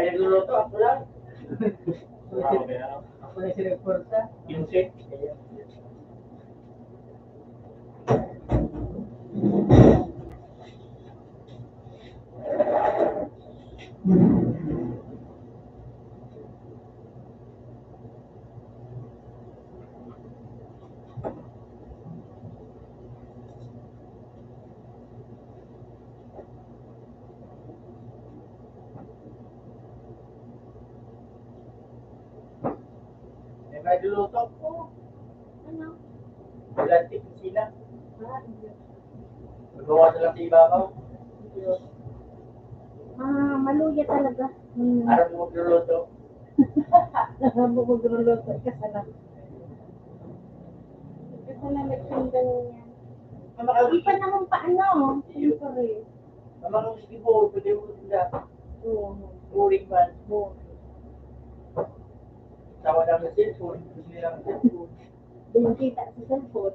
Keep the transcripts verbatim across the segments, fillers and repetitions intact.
Nagluluto, ako lang. Ako na si Reporta. Kinse. May magluluto. Ano? Wala, kusina. Ah, hindi. Magawa na lang sa ibabaw. Ah, maluya talaga. Hmm. Aram mo magluluto. Aram mo magluluto. Ika sana. Ika sana nagtinda niya. Ang mga Hindi pa naman pa ano. Iyo. Siyempre. Ang mga basketball, pwede mo tinda. Oo. Boring man. Oo. Tawa lang ng cellphone. Gusto nilang cellphone. Di nakita sa cellphone.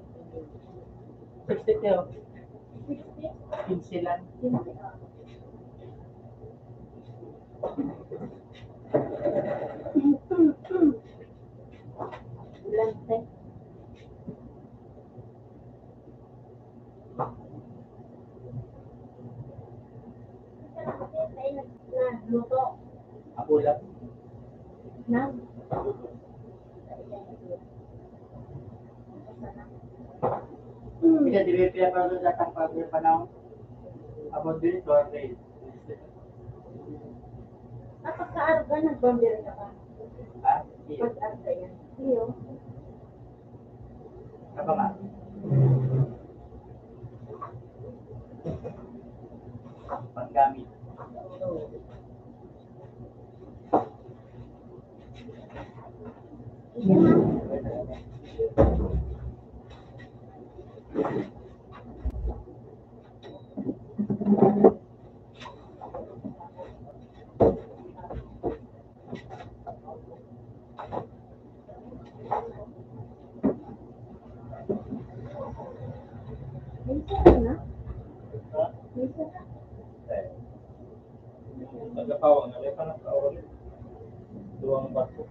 Sixty-two. Sixty? Quince lang. Quince, ah. Ulan, te. Nagluto. Ako lang. Na? Kasi di ba pinapanood natin pag may panahon? About dito, okay. Kapag kaarga, nagbambira ka pa? Ha? Iyo. Pag-arga yan. Iyo. Ano pa nga? Panggamit. Minsan na? Minsan na? Pagkapawa nga, may panagkaon. Duwang barko.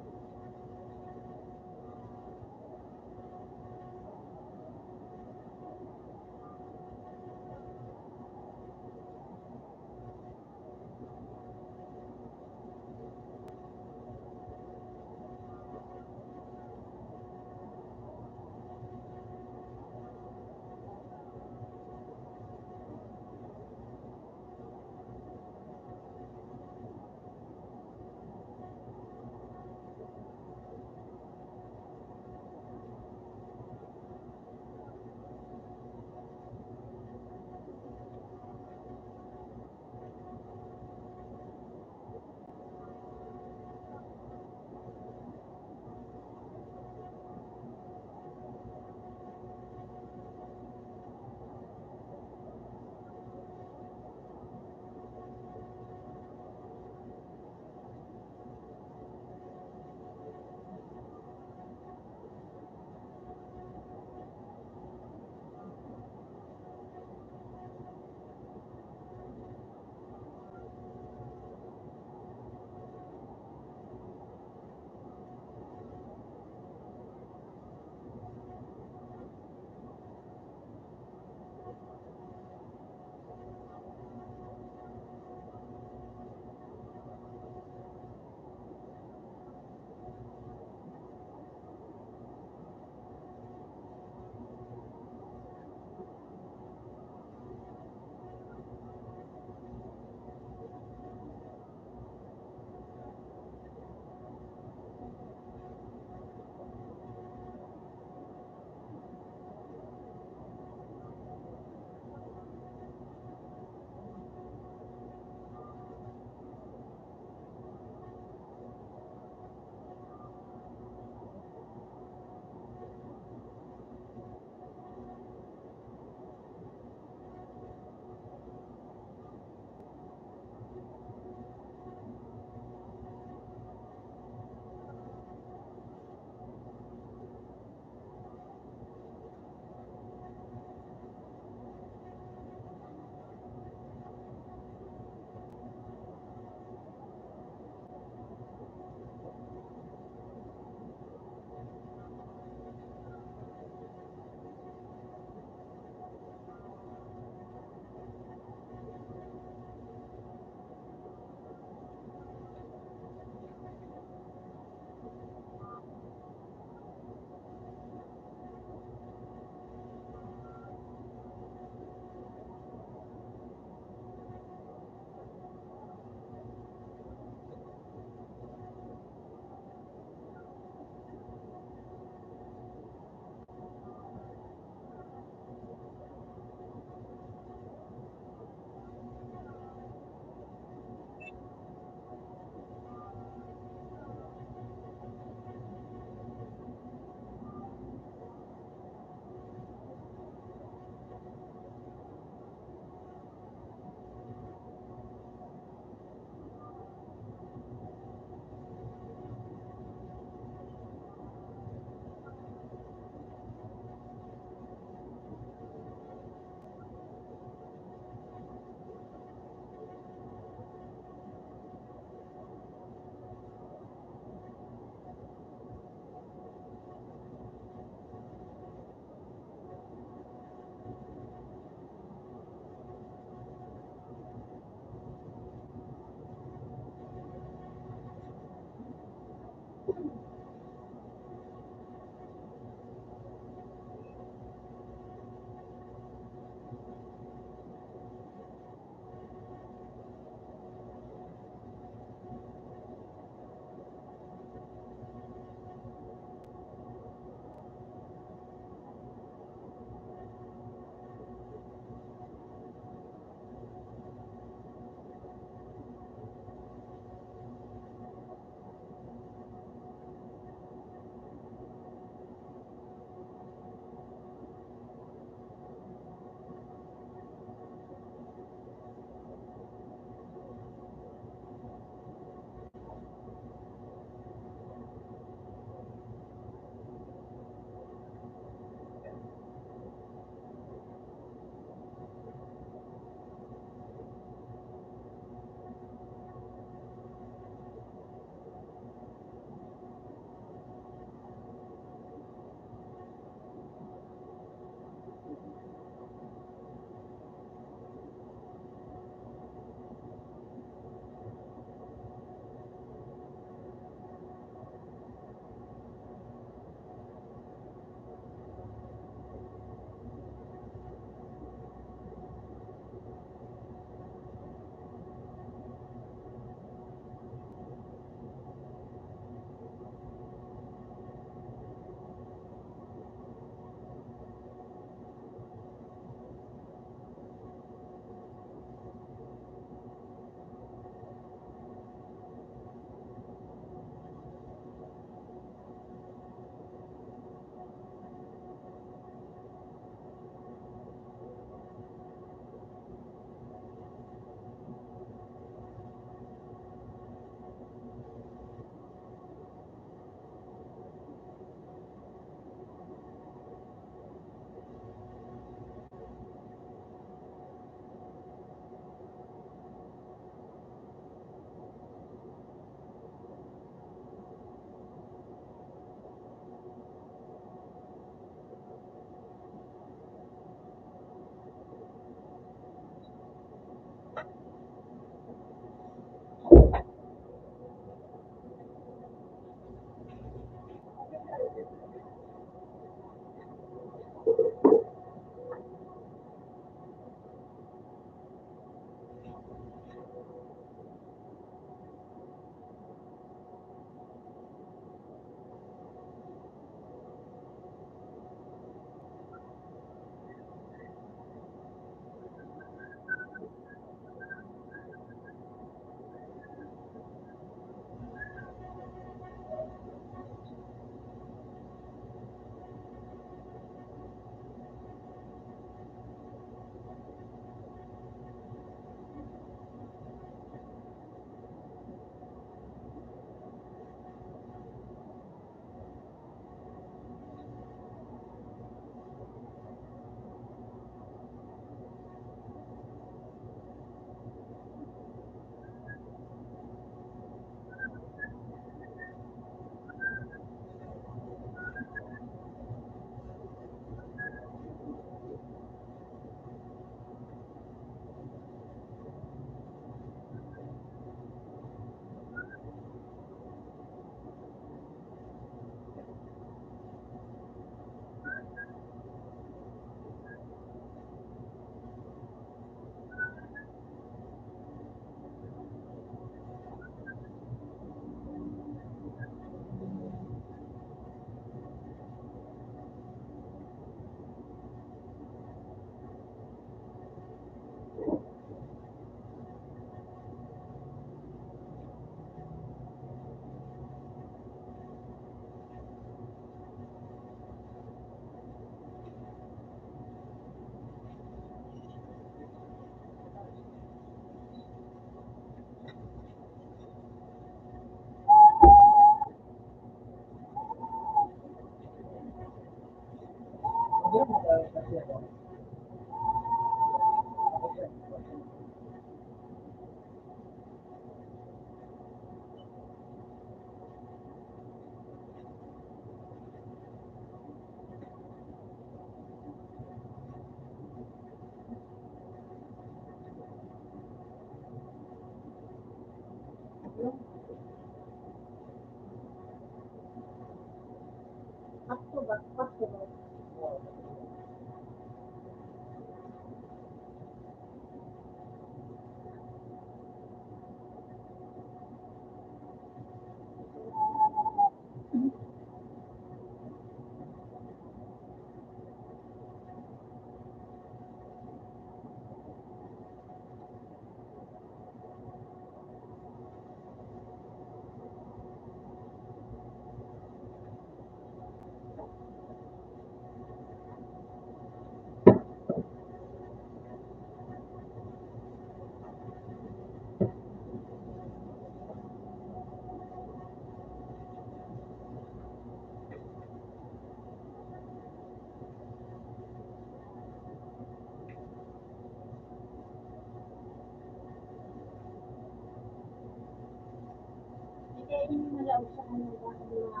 Hindi, hindi malaog sa kanya, baka mga,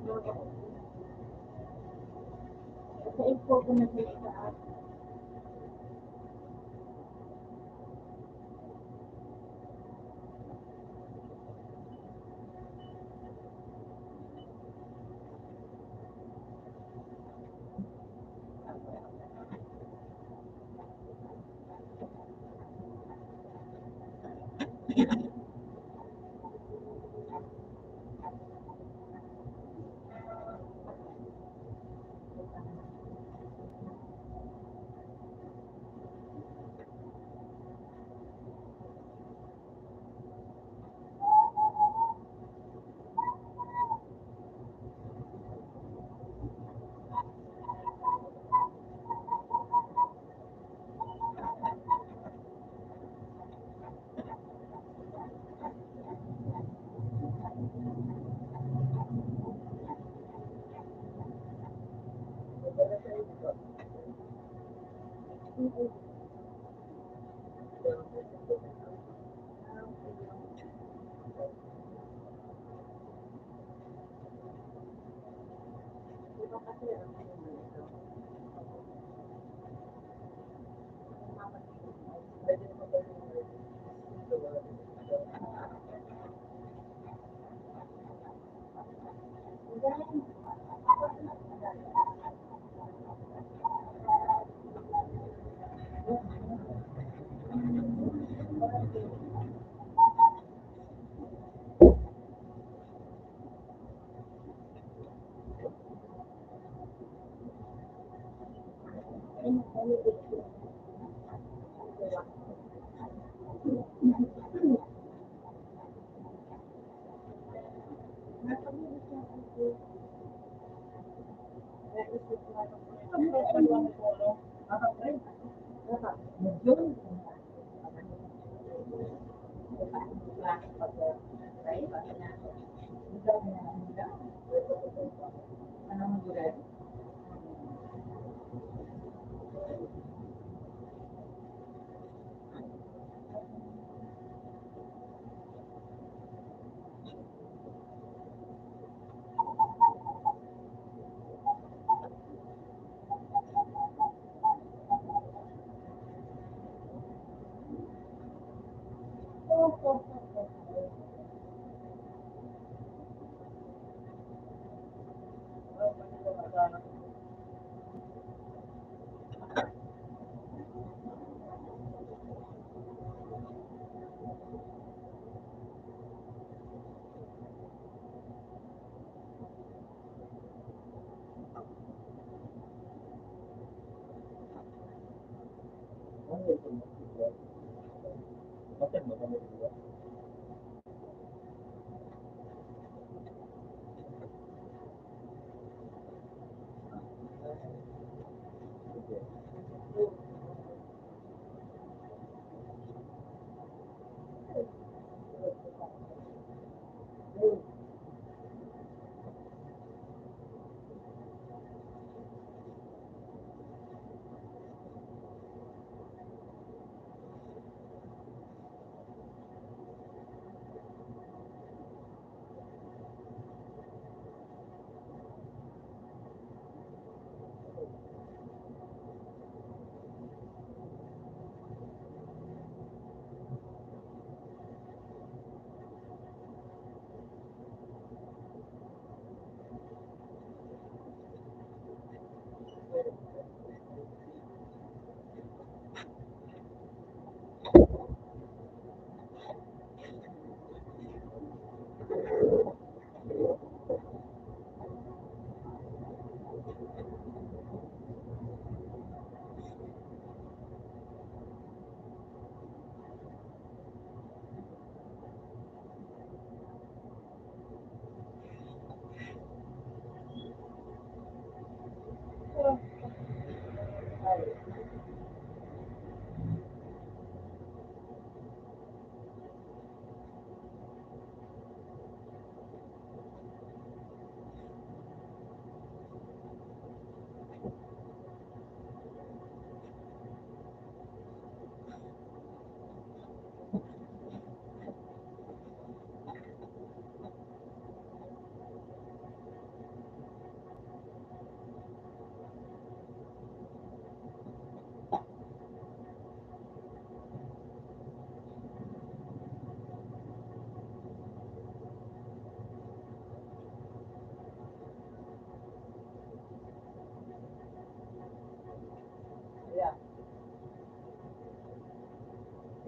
mga, sa info ko na sa itaas. Yeah.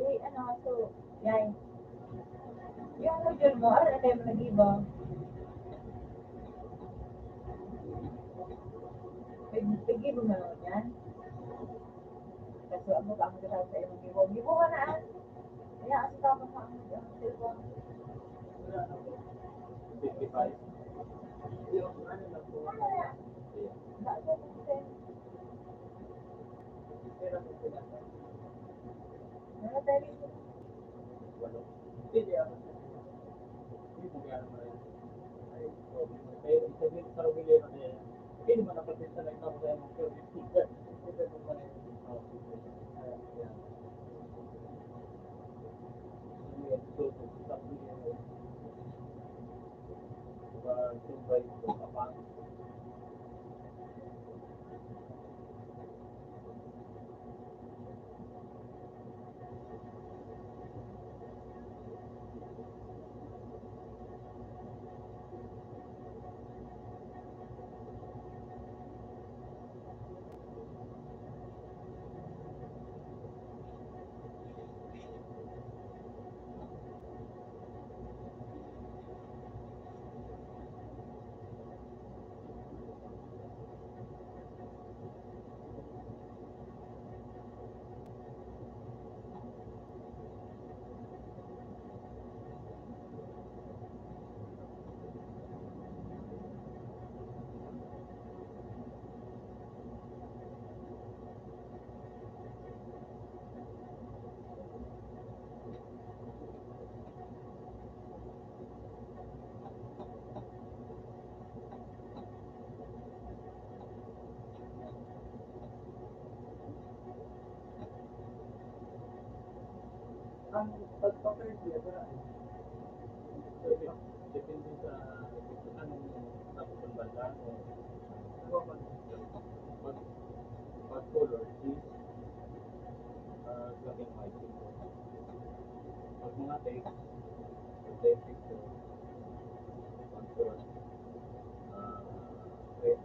Di, ano, so, yay. Yung module mo, ano na tayo mo nag-iba? Pag-, pag-iba mo naman yan. Kaso, ano ba ang kasal sa imong gibo? Gibo ka na, ah. Kaya, ang tapos na ang, ang cellphone. Fifty-five. Yung, ano lang po, ano yan? Ba, so, Ang pagpa-curve niya, wala eh. So, depende sa, anong, sa pagpapalda o, ano, pag, pag, pag color is, ah, black and white. Pag mga text, pag text, pag short, ah, red.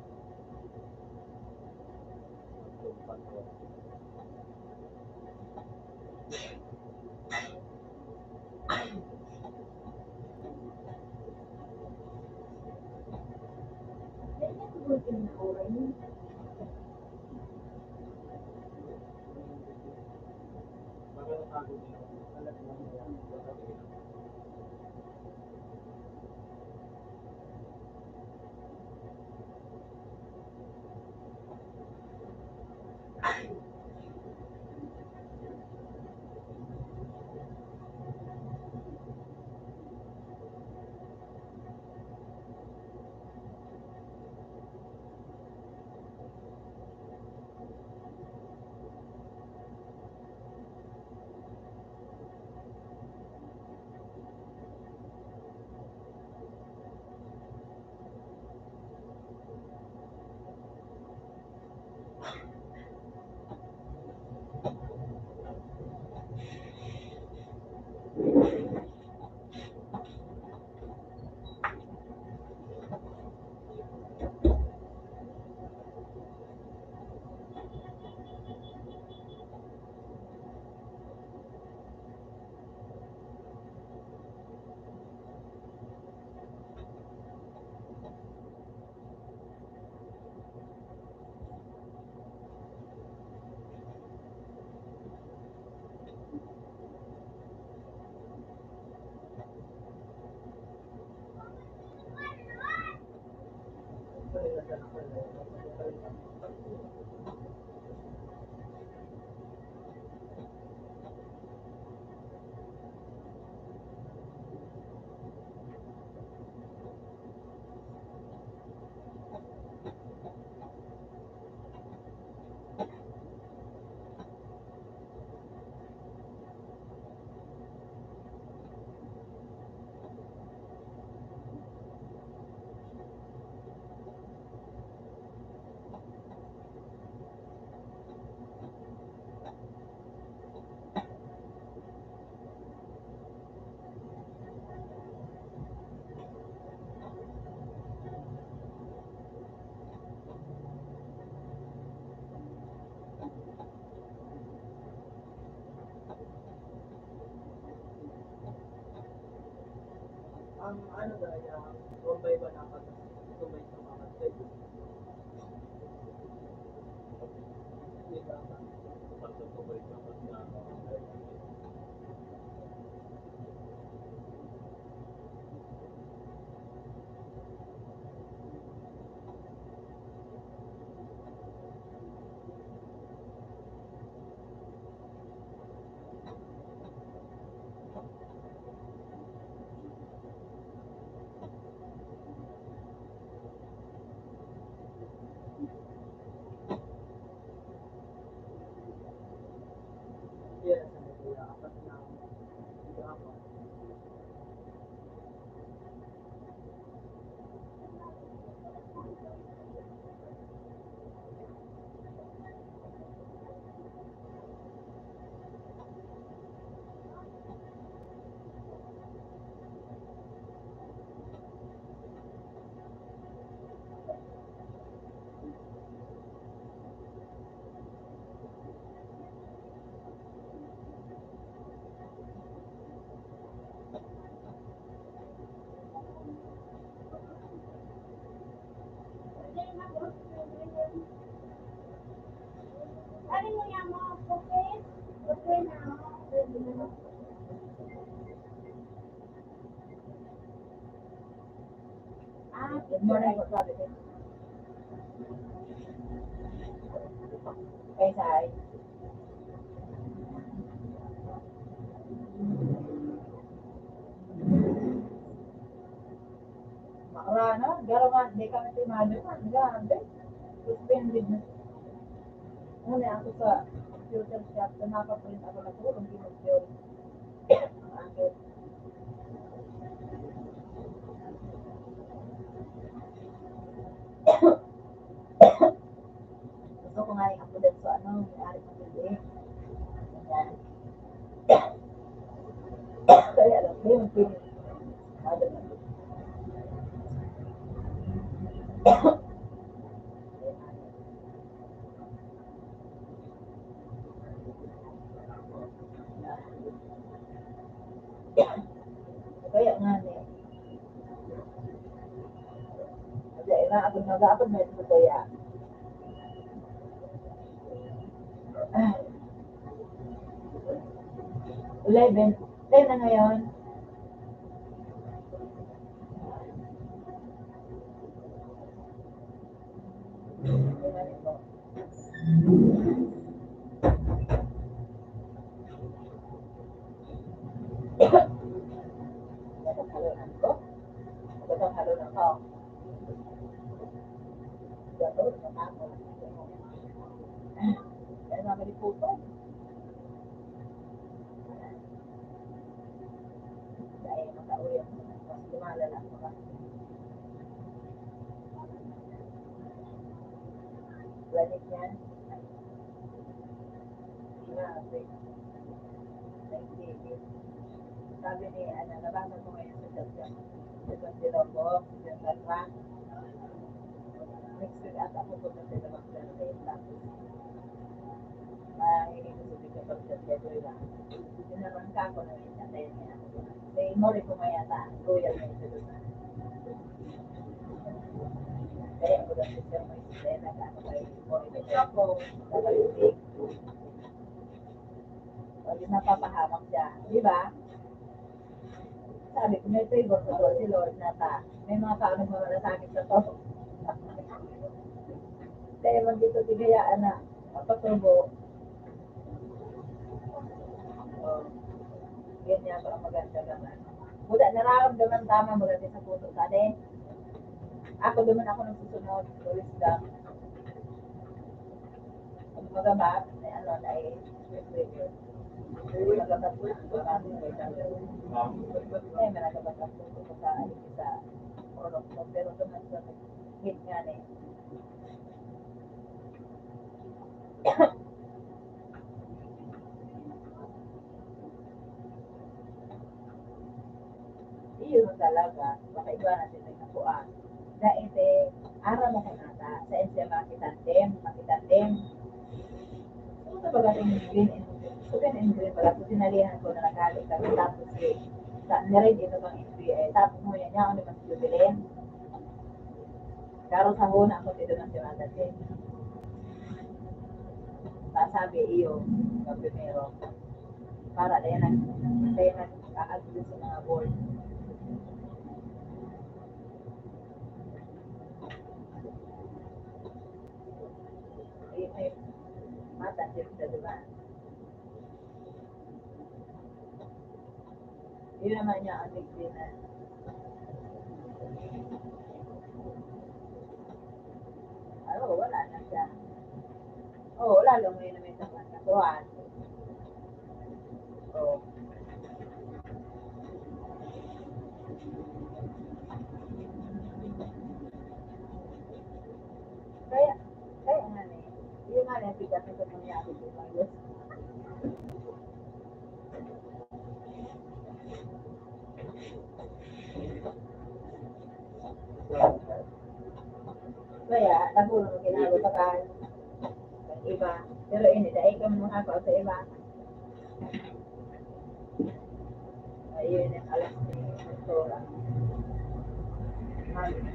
Ang ano na, yung one by one ang pag-, ito may pangkakasal. Ah, good morning. Kay Sai. Makara na, garo nga, di kami timado na, grabe. Suspended na. Ngunit ako sa computer shop, sa nakaprint ako na puro, hindi mag-theory. Gusto ko nga yung ako din sa ano, may ari ko din eh. Ayan. Kaya lang, yun, yun. Kaya nga ni. Kaya inaabot na, abot na ito kaya. Eleven. Ten na ngayon. Dahil matauwi ako, mas lumalala pa. Planet yan. Grabe. Sabi ni, ano, nabasa ko ngayon sa chat, sa San Diego, sa San Juan. Next week ata ako punta sa Labaclan, tapos, ah, hindi ko sabi kapag sa San Diego lang. Tinarangka ko na rin sa kanya. May mori ko may ata, kuya mo ito doon. Kaya ko lang siya may sila, nag-ano kayo, mori ko siya po. O, di napapahamak siya. Di ba? Sabi ko, may favor ko to, si Lord na ta. May mga tao nagmamalasakit sa to. Kaya mag-ito, tigayaan na. Mapatubo. Oh. Yan nga ba ang maganda naman? Wala, nararamdaman tama, maganda sa puso ka din. Ako naman, ako nagsusunod, tulis lang. Ang magabat, may ano, may script reader. Magabat na, magabat na, may tanong. May magabat ang puso ko sa, sa orok ko, pero ito man sa hit nga na eh. Iyo na talaga, baka iba na sila nakuha. Dahil eh, aram ako nata, sa N C M makitandem, makitandem. Gusto baga yung green and, gusto green and green baga, so sinalihan ko na nagali kami, tapos eh, sa, niread ito pang N B A, tapos mo yan, yan, ano mas jubilin. Karo sa huna ako dito ng Semana din. Sasabi iyo, pag primero. Para dahil nag, dahil nag-agree sa mga board. Ay, ay, mata, di ba? Yun naman niya ang big dinner. Ano, wala na siya. Oo, lalo ngayon na may sakit na kuwan. Oo. Kaya, kaya nga na eh. Yung nga na, bigat na sa nangyari ko ngayon. Kaya, nahulog ang ginagawa ka iba. Pero ini, dahil ka muna pa sa iba. Ayun, ang alas ni Doktora. Mag-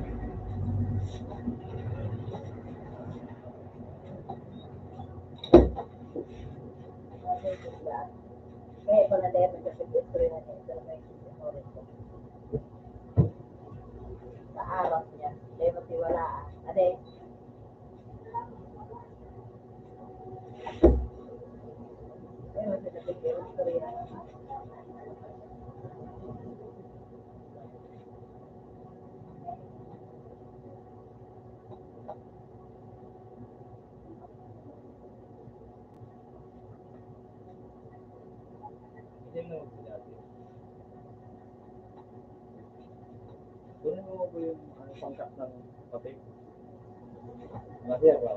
Kaya ko na dahil nagkasipistro na niya sa may sisimorin ko. Sa araw niya, dahil matiwalaan. Ade? Dahil matiwalaan. Kunin mo po yung, ano, pangkat ng papel. Masaya ba?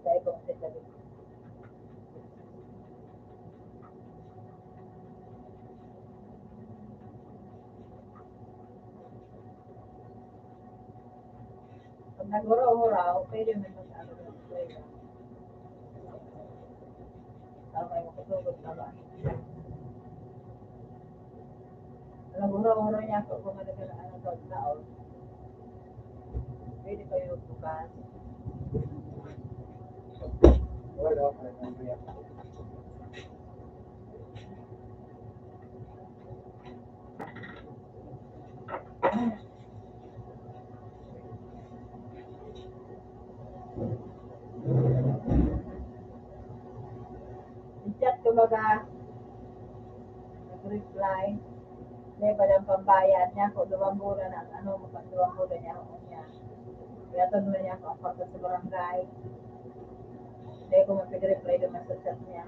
Sa ibang sila. Pag naguro-uro, pwede man mag-ano, mag-play lang. Tama yung kasugod na ba? Alam mo, ura-ura niya ako kung ano ka na, ano, taon-taon. Pwede pa yung bukas. Wala, wala, wala. Chat ko baga, nag-reply. May pa lang pambayad niya, kung duwang bulan ang ano, kung duwang bulan niya, ako niya. Kaya ito naman niya ako, ang pagka sa barangay. Hindi ko mapag-reply naman sa chat niya.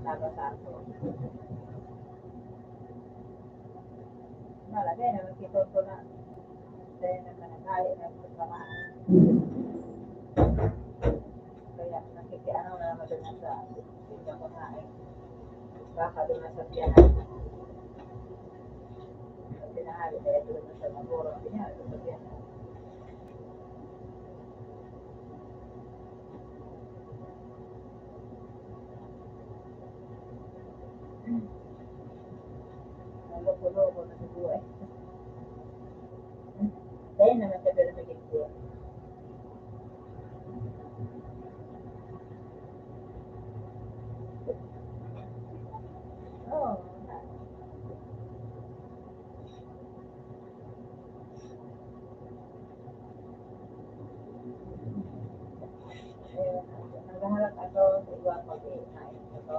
Nabasa ko. Malagay na, nakita ko na. Dahil naman ang hali na sa pamahan. Kaya nakikiano na naman doon sa, sa pamahan. Baka doon na sa tiyanan. Ang pinahali na ito na sa maguro. Pinahali sa tiyanan. Naloko-loko na siguro eh. Dahil naman sa pero may ginto. Oo. Ayun, naghaharap ako sa iba pag-iingay. Ito.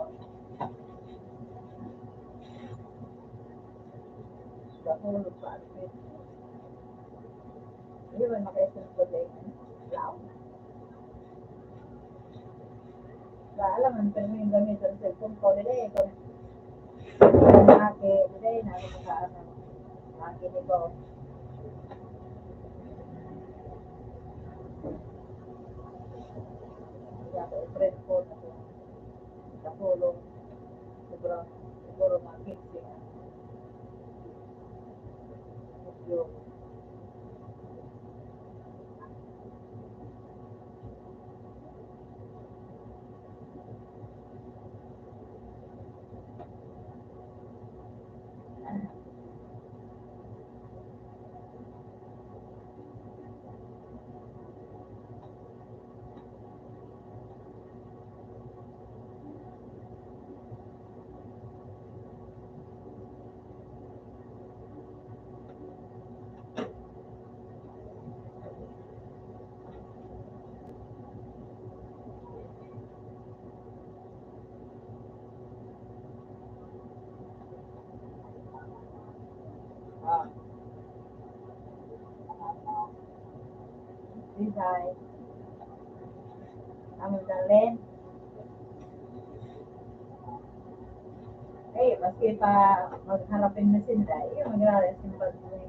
Gahulog pa ang pit. Hindi man makaisip ko din. Wow. Wala lang, ang pirmi yung gamit sa cellphone ko. Dili, ikaw. Laki, dili, nalo ko sa ano. Laki ni ko. Kaya ako, i-friend ko na to. Sa pulong. Siguro, siguro mga fifty. Yung Ah. Design. Ang dalin. Eh, maski pa magharapin na sila, eh, maglalasin pa din.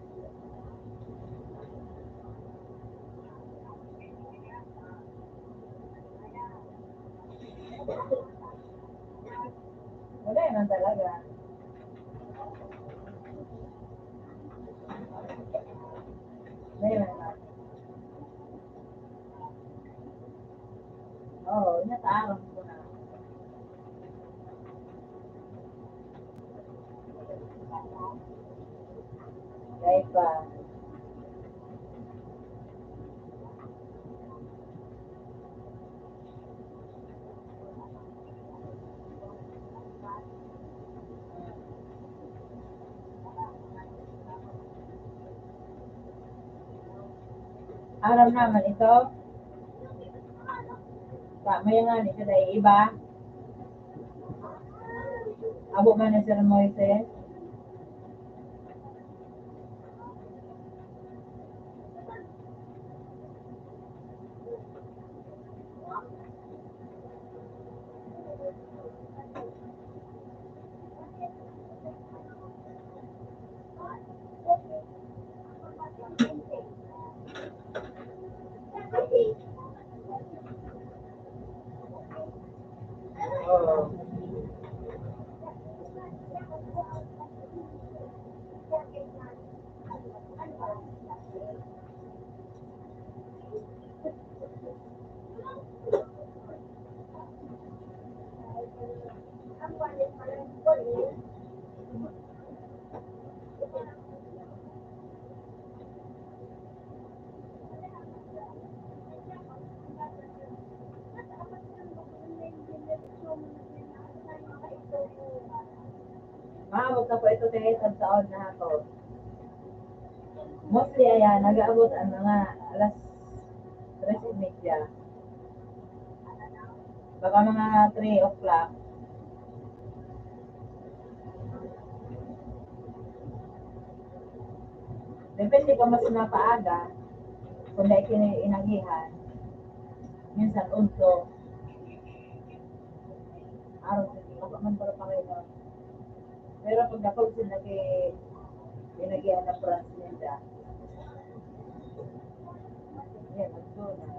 Wala naman talaga. Wala naman. Oo, inataarang ko na. Dahil pa, Aram naman ito. Sa, may nga ni sa dai iba. Abo man ni Sir Moises. Maabot na po ito, te, sa taon na ako. Mostly, ayan, nag-aabot ang mga alas tres y media. Baka mga three o'clock. Depende kung mas mapaaga, kung dahil kini inagihan, minsan udto. Araw sa baka man para pareho. Pero pag napagsin na kay inagihan na Franz ninda, yan, udto na.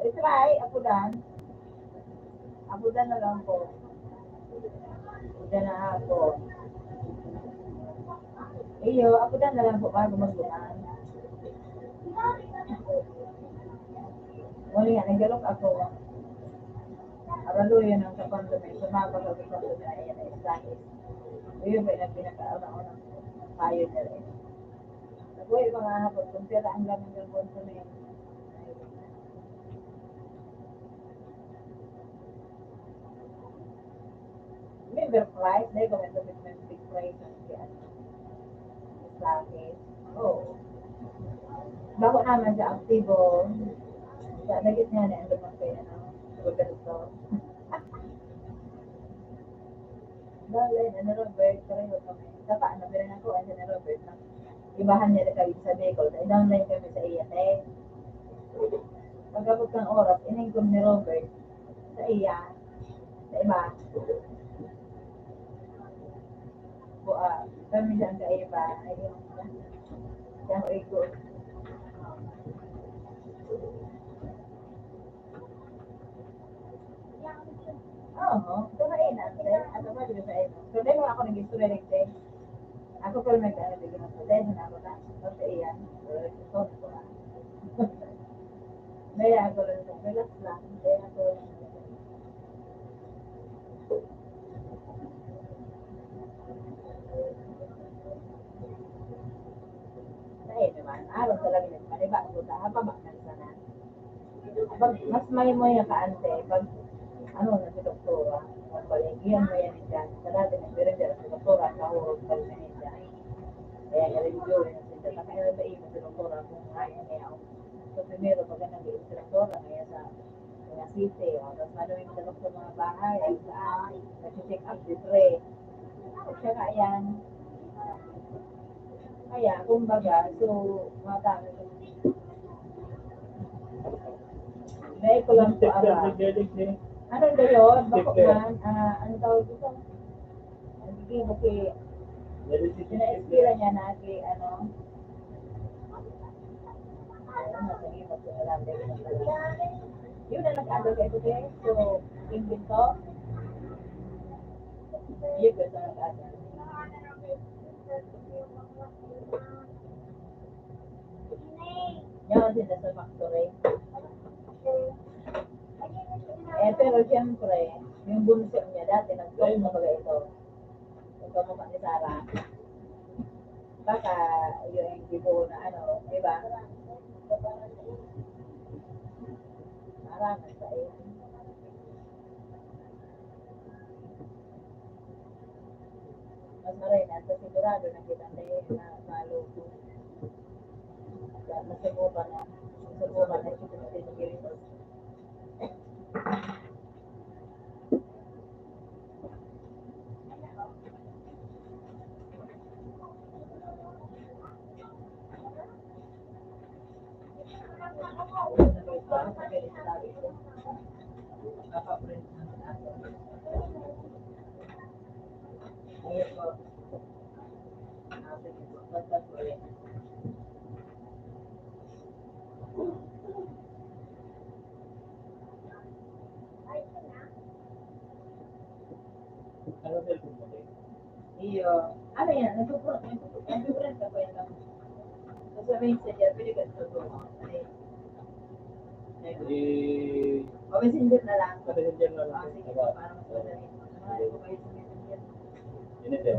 I-try, apudan. Apudan na lang po. Apudan na ako. Iyo, apudan na lang po bago magbuhan. Wala nga, naggalok ako. Araluyan ang kapamilya, sumabak ang kapamilya, ayan, ay sakit. Iyo ba yung pinakauna-unang pioneer eh. Nabuhay mga hapon, kung pera ang gamit ng bonso na yun. Member price, dahil kung ito, member price ang si ano, sa akin. Oo. Bako naman siya aktibo. Sa nagit niya na, ano bang kaya, ano, Roberto. Dahil, ano, Robert, pareho kami. Saka, ano, pero nako, ano, ni Robert, na ibahan niya na kami sa Bicol. Sa ilang line kami sa iya, te. Pagkabot ng oras, iningkod ni Robert sa iya, sa iba. Bu-, ah, kami dyan sa iba, ayun. Siya ang igo. Oo, ito na eh, nasa, ano ba, di ba sa ito? So, dahil ako nag-istorya rin, te. Ako pala nag-ano, di ba, dahil na ako na, sa iyan. Kaya ako lang, relax lang. Kaya ako lang. Ay, naman, araw talaga nagpaniba, buta, haba, ba, nagsana. Pag mas may mo yung kaante, pag ano na si doktora, pag baligihan mo yan dyan, sa dati nagdiretso si doktora, sa hurog pa rin niya. Kaya nga rin yun, yung sinta, kaya ba yung si doktora, kung kaya niya ako. So, primero, pag nag-iistriktor na kaya sa mga city, o, tapos madami magdadok sa mga bahay, ay saan, nag-check up, libre. Siya nga yan. Kaya, kumbaga, so, madami. Dahil ko lang po, ama. Ano ba yun? Bako man, ah, ano tawag dito? Sige, okay. Pinaespira niya na si, ano, ano, sige, magpapalambay. Yun na nag-ano kayo today. So, invento. Yun, gusto nag-ano. Yan, sila sa factory. Eh, pero siyempre, yung bunso niya dati, nag-talk na baga ito. Yung kamukha ni Sarah. Baka, yung gibo na ano, di ba? Parang, sa iyo. Mas maray na, sa sigurado na kita tayo na maluto. Masubukan na, masubukan na yung pinigil ko. Ano cellphone mo, Tay? Iyo. Ano yan? Nagpupro-, nagpupro-, nagpupro-, nagpupro-, Sa Messenger, pwede ka ito. Eh, O, Messenger na lang. Sa Messenger na lang. Ah, sige. Aba. Para mas madali. Ano, okay sa Messenger. Yun ito.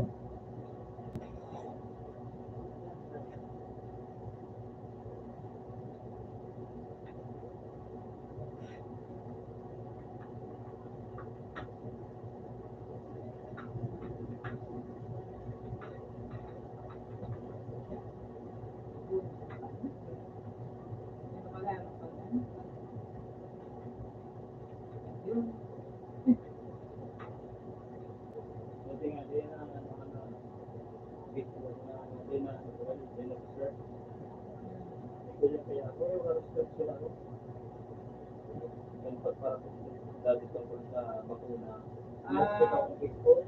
Buti nga, di na, ano, ano, before na, di na, di na, sir. Ito yung kaya ako, yung respect sila ako. Yung pagpara-, dati tungkol sa bakuna. Ah. Yung sa bakuna before,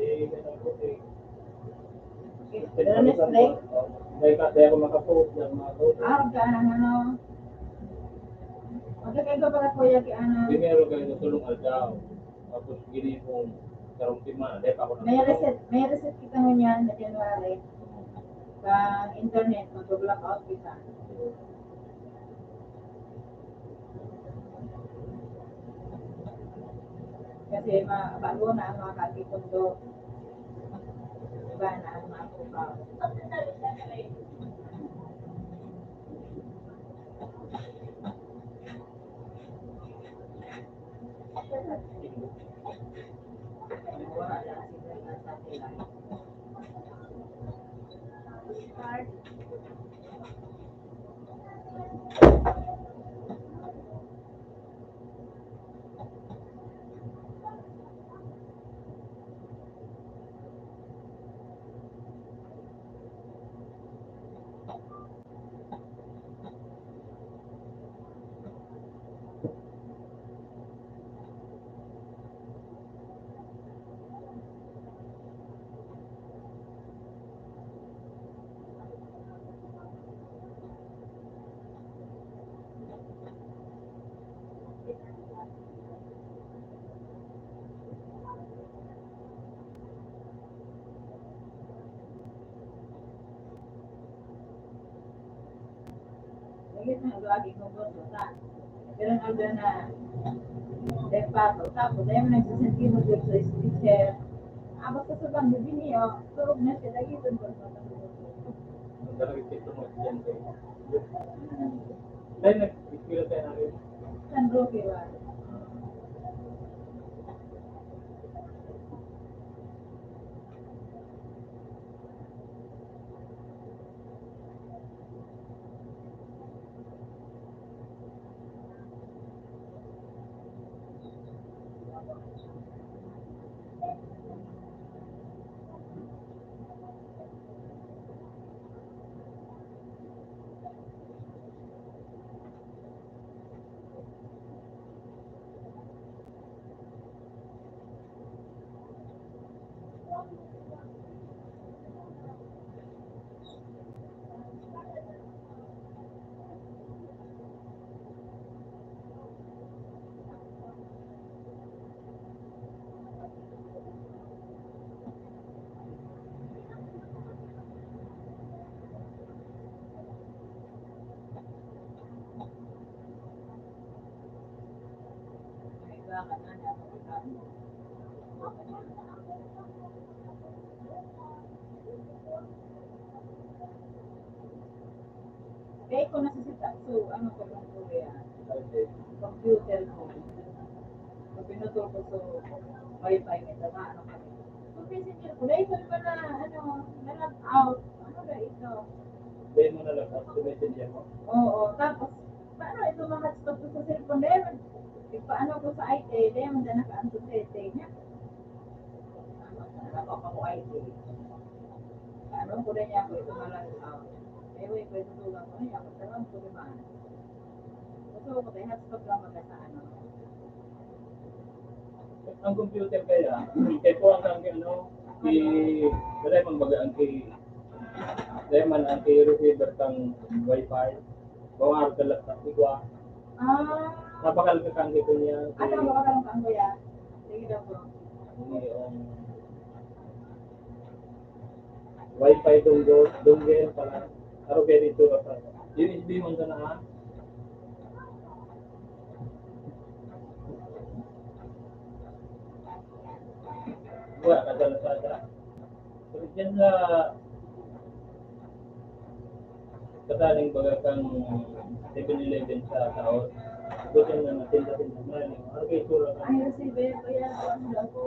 eh, ganun po, eh. Ganun na straight? Dahil kasi ako makapost ng mga bakuna. Ah, ganun, ano. Magkakaiba pala, kuya, kay ano. Primero kayo sa tulong aldaw. Tapos gini kong karong tima, dahil pa ako May nagtulong. Reset, may reset kita ngunyan na January. Sa internet, mag-blackout kita. Kasi ma-, bago na ang mga kaki kundo. Iba na ang mga kukaw. Lagi kong boss, wala. Pero nandun na, de pato. Tapos, ayaw mo nagsisentido dito sa speaker. Ah, basta sa bang, bibini, oh. Turog na siya, lagi itong boss. Ang dami ito mo, yan, eh. Dahil nag-eskwela tayo na rin. San Roque, wala. Kaya ko nasa setup, so, ano ko lang po yan. Computer ko. So, pinutol ko, so, wifi, may tama, ano kami. So, messenger ko, dahil ko naman na, ano, na-log out. Ano na ito? Dahil mo na-log out sa messenger mo? Oo, tapos, paano ito ma-hotspot ko sa cellphone? Dahil, nagpaano ko sa I T, dahil mo na naka-anto sa I T niya. Ano, ano pa ako I T? Ano ko na niya ako ito ma-log out? Ewan ko, ito tulang ko na niya, ako, tama ko naman. So, kaya hotspot lang baga sa ano. Ang computer kaya, kaya po ang, ang ano, si, wala mang baga ang kay, wala man ang kay receiver kang wifi, bawal ka laptop, igwa. Ah. Napakal ka kang ito niya. Ano ang baga kang kuya? Sige daw po. Hindi, um, Wi-Fi dongle, dongle pala. Aro kaya dito ka pa. U S B man ka na, ha? Wala ka dyan sa, sa, pero dyan sa, Kadaling baga kang Seven Eleven sa taon. Gusto na natinda-tinda na yun. Ano kayo tura ka? Ay, si Bea, kaya ako ang dago.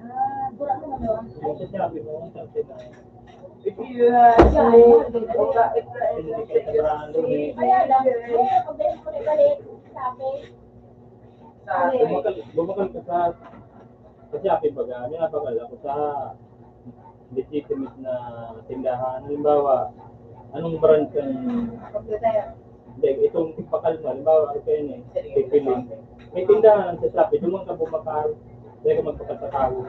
Ah, bura mo na daw. Yung sa sabi mo, ang sabi na. Hindi kayo sa brando, eh. Kaya lang, kaya pag dahil ko na balik, sabi. Bumakal, bumakal ka sa, kasi akin baga, may nabakal ako sa legitimate na tindahan. Halimbawa, anong brand ng, hindi, itong bakal mo, halimbawa, ito yun eh, Pipiling. May tindahan sa Shopee, doon ka bumakal, hindi ka magpakal sa tao.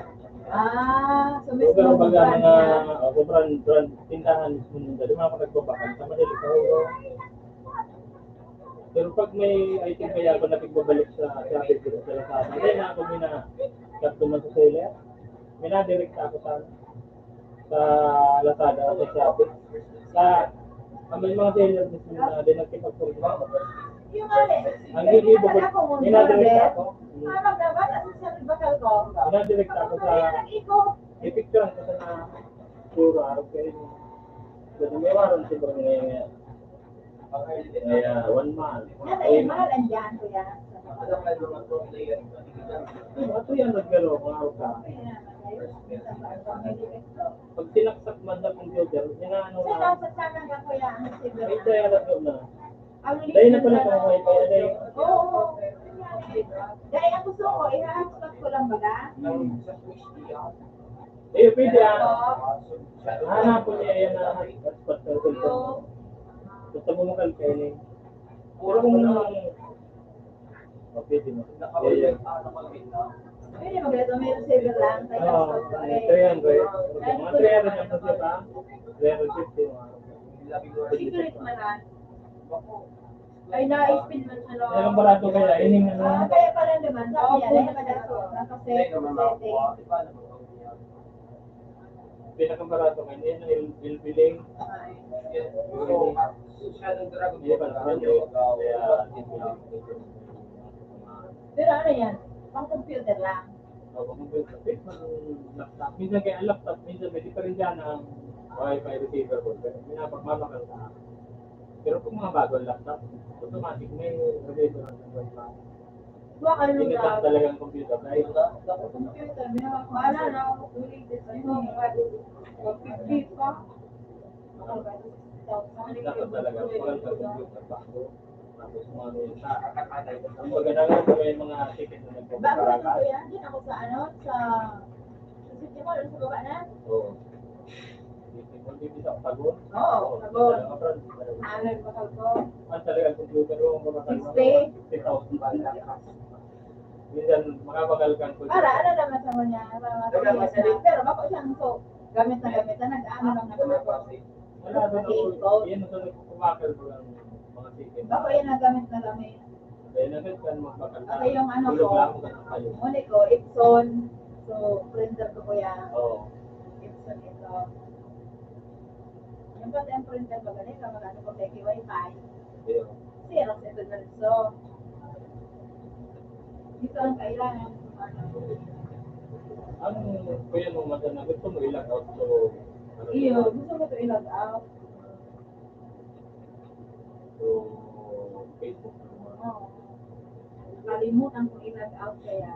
Ah, so So, mismo pero baga brand mga, niya. Oh, brand, brand, tindahan mismo nila, doon mga nagbabakal, sa Manila, sa Huro. Pero pag may item kaya ako na pigbabalik sa traffic dito sa Lazada, hindi na ako mina-, customer sa seller. Minadirekta ako sa, sa Lazada, sa Shopee. Sa, ang may mga seller mismo na din nagkipagpurgit. Yung nga eh, Ang hindi hindi ko pala ako, minadirekta ako. Parang dapat ang sabi bakal ko. Minadirekta ako sa, Ang iko. Ipicture ko sa na, puro araw kayo. Kasi may waran si Bro ngayon nga. Kaya, one month. Yan ay mahal ang diyan, kuya. Ito yan, nagkano, mga uta. Pag tinaksak man sa computer, inaano Sa na. Nasa sana nga, kuya, ang silver. Ay, kaya alam ko na. Ang Dahil na pala link kung may pwede. Oo. Dahil ang gusto ko, i-hotspot ko lang baga. Hmm. Eh, pwede, ah. Hanapon niya yan na hotspot sa cellphone. Basta bumakal kayo ni. Puro kung, oh, pwede mo. Yeah, yeah. Pwede mo ganito, may receiver lang. Tayo Oo, sa mga three hundred. Mga three hundred ang presyo, ha? Three hundred fifty, mga. Secret man, ah. Ay, na-spin man siya, no? Pero barato kaya, ining ano? Ah, kaya pala naman, sabi niya, Opo. Dahil nakadaso, nakasave, setting. Pinakamarato ngayon, yan ang il-, ilbiling. Ay. Yan. Hindi pa naman yun. Kaya, ilbiling. Pero ano yan? Pang computer lang? O, pang computer. Pwede man laptop. Minsan kaya laptop, minsan may diferensya na ang wifi receiver ko. Pero minapagmamakal ka. Pero kung mga bagong laptop, automatic may receiver ang wifi. Wa ka Hindi nung ka lang. Talagang computer, dahil Computer, may mga wala na ako tuloy dito. Ano, one fifty pa. Dapat talaga, mahal ka computer bago. Tapos mga ano yun. Ang maganda nga, may mga ticket na Bago nagpapakarakan. Ito yan, din ako sa ano, sa, sa City Mall, sa baba na. Oo. Hindi, hindi sa Pagod? Oo, Pagod. Talaga, brand, talaga. Ah, nagpakal ko. Ang talaga, computer mo, mga Sixty. Fifty thousand ba yan? Minsan, makabakal kang computer. Para, ano naman sa mga, mga Wala, computer. Masali. Pero bako siyang so, gamit na gamit na, nag-ano lang naman ako. Wala, ano, Nag-i-encode. Yan, so, nagkukumakal ko lang mga ticket. Bako yan, nagamit na gamit. Kaya na, kan magbakal ka. Okay, yung ano Tulog ko, lang, ganun kayo. Muli ko, Epson. So, printer ko, kuya. Oo. Epson ito. Yung pati ang printer ko, ganito, mag-ano ko, peke wifi. Ayun. Xerox ito, ganito. Ito ang kailangan. Ano, kuya, nung mata na gusto mo i-log out, so, ano Iyo, to? Gusto ko ito i-log out. So, Facebook naman. Oo. Kalimutan kong i-log out kaya.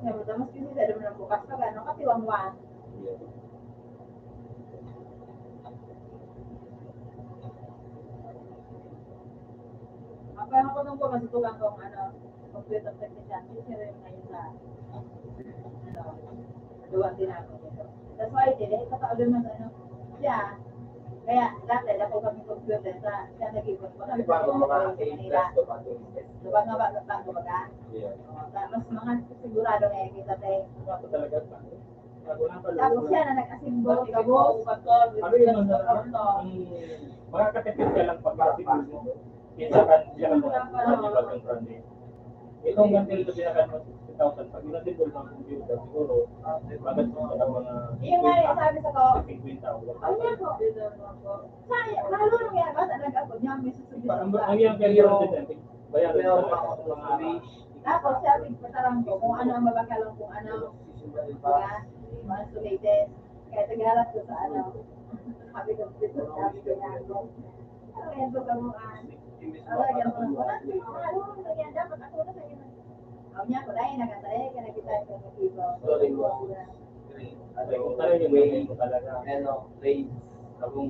Kaya madamas kasi sa dami ng bukas pa, gano'n, katiwangwang. Yeah. Ang parang ako nung pumasok ko lang kung ano, computer technician, teacher yung ngayon sa, ano, duwa din ako dito. That's why, dili, ipatawag naman sa ano, siya, Kaya, dati, dako kami computer sa, sa nag-ibot ko. Di ba, ang mga sa Manila. Sa mga bago-bago baga. Yeah. O, ta-, mas mga sigurado nga yung kita, te. Ano pa talaga, pa? Bago na pa, tapos yan, ang nag-asimbo, tapos, ano yun, ang, ang makakatipid ka lang pag asimbo mo. Kita ka, siya lang ang mga bagong brand name. Itong until sa pinaka mo, sixty thousand, pag inatibol ng computer, siguro, bagat mo sa mga yung nga, yung sabi sa ko, fifty thousand. Ano yan po? Sa, lalo nung yan, basta nag-abot niya, may susunod. Ang, ang yung career, bayaran mo talaga. Tapos, sabi, patarang ko kung ano ang mabakal, kung ano. Diba? Mga sulates. Kaya nagharap ko sa ano. Sabi ko, "Dito, sabi ko na ako." Ano yan, pagkamuan? Ano yan, pagkamuan? Ano yan, dapat ako na sa'yo. Ang niya ko, dahil nakatay, kaya nakita ko, nakita ko. Sorry, mo. Ano yung may, ano, race. Tapos,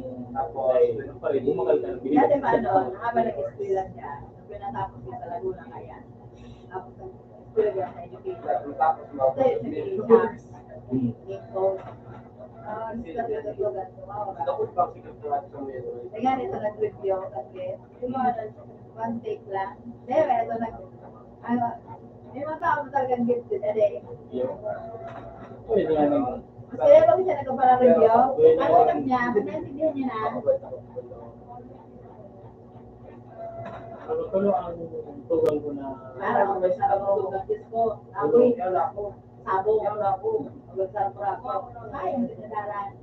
ay, ano pa rin, bumakal ka ng Dati pa, ano, habang nag-eskwela siya, nung pinatapos ko sa Laguna, kaya. Tapos, nag-eskwela siya sa education. Tapos, tapos, Sa education. Hmm. Ito. Ah, discuss ko sa lugar ko, ah, wala. Ako pa, sikat na lang sa meron. Kaya ganito, nag-review ako kasi, yung mga nag-, one take lang. Di ba, ito, nag-, Ano, may mga tao na talagang gifted, ade. Pwede nga naman. Mas kaya pag siya nagkaparareview, ano lang niya, pinaintindihan niya na. Tulo-tulo ang tugang ko na. Parang may sarap ang tugang, Diyos ko. Amoy. Sabong. Sabong. Ang sarap-sarap. Ay, ang pinadaran.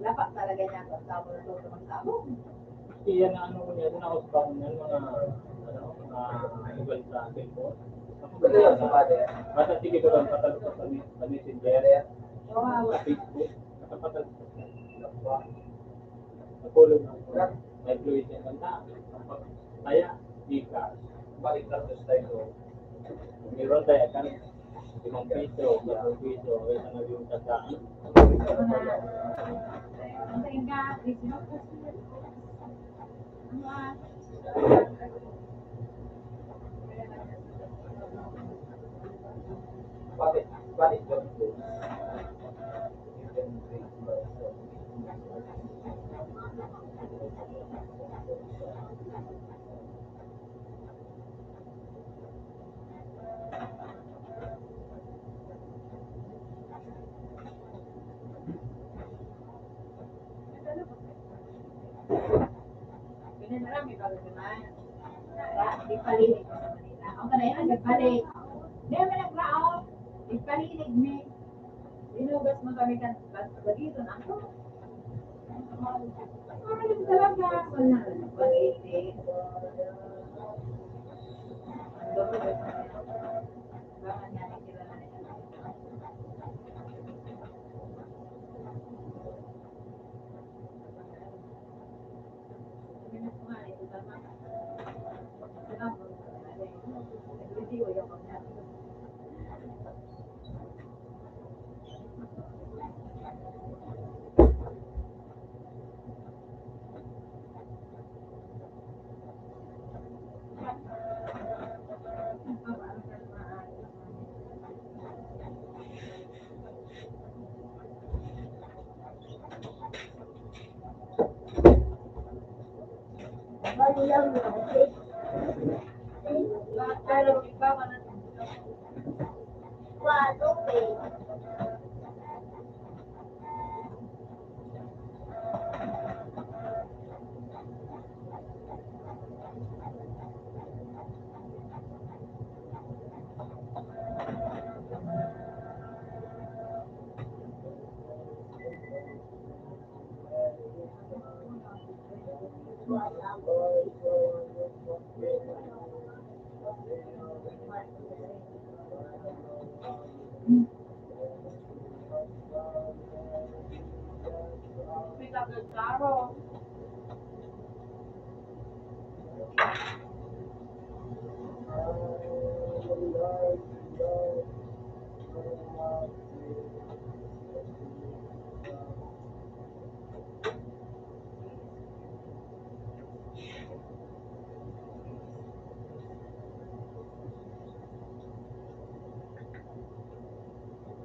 Lapak talaga niya ang sabong. Ang sabong. Iyan na ano ko niya, na ako sa mga, ano, mga lugar sa cellphone. Basta sige ko lang, patalok sa, sa Messenger, sa Facebook, nakapatalok sa, sa follow na ako. May fluid na kanta, ang pag-, kaya, di ka, balik na sa style ko. Meron tayo, kan-, Limang piso, pitong piso, kaya na naging tasa. Bakit? Bakit? Pinanarami pa rin naman. Di palinig ko sa Manila. Ang kanay na nagbalik. Di naman naglaot. Di palinig mi. Dinugas mo kami kan bag-, bagiton ako. Ano talaga? Wala. Pag-ibig.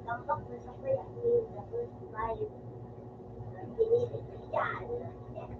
Tampak na sa kaya ni the first five. Ang pinili ko yan.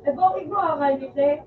Nag-okay ko, ah, kay Mister.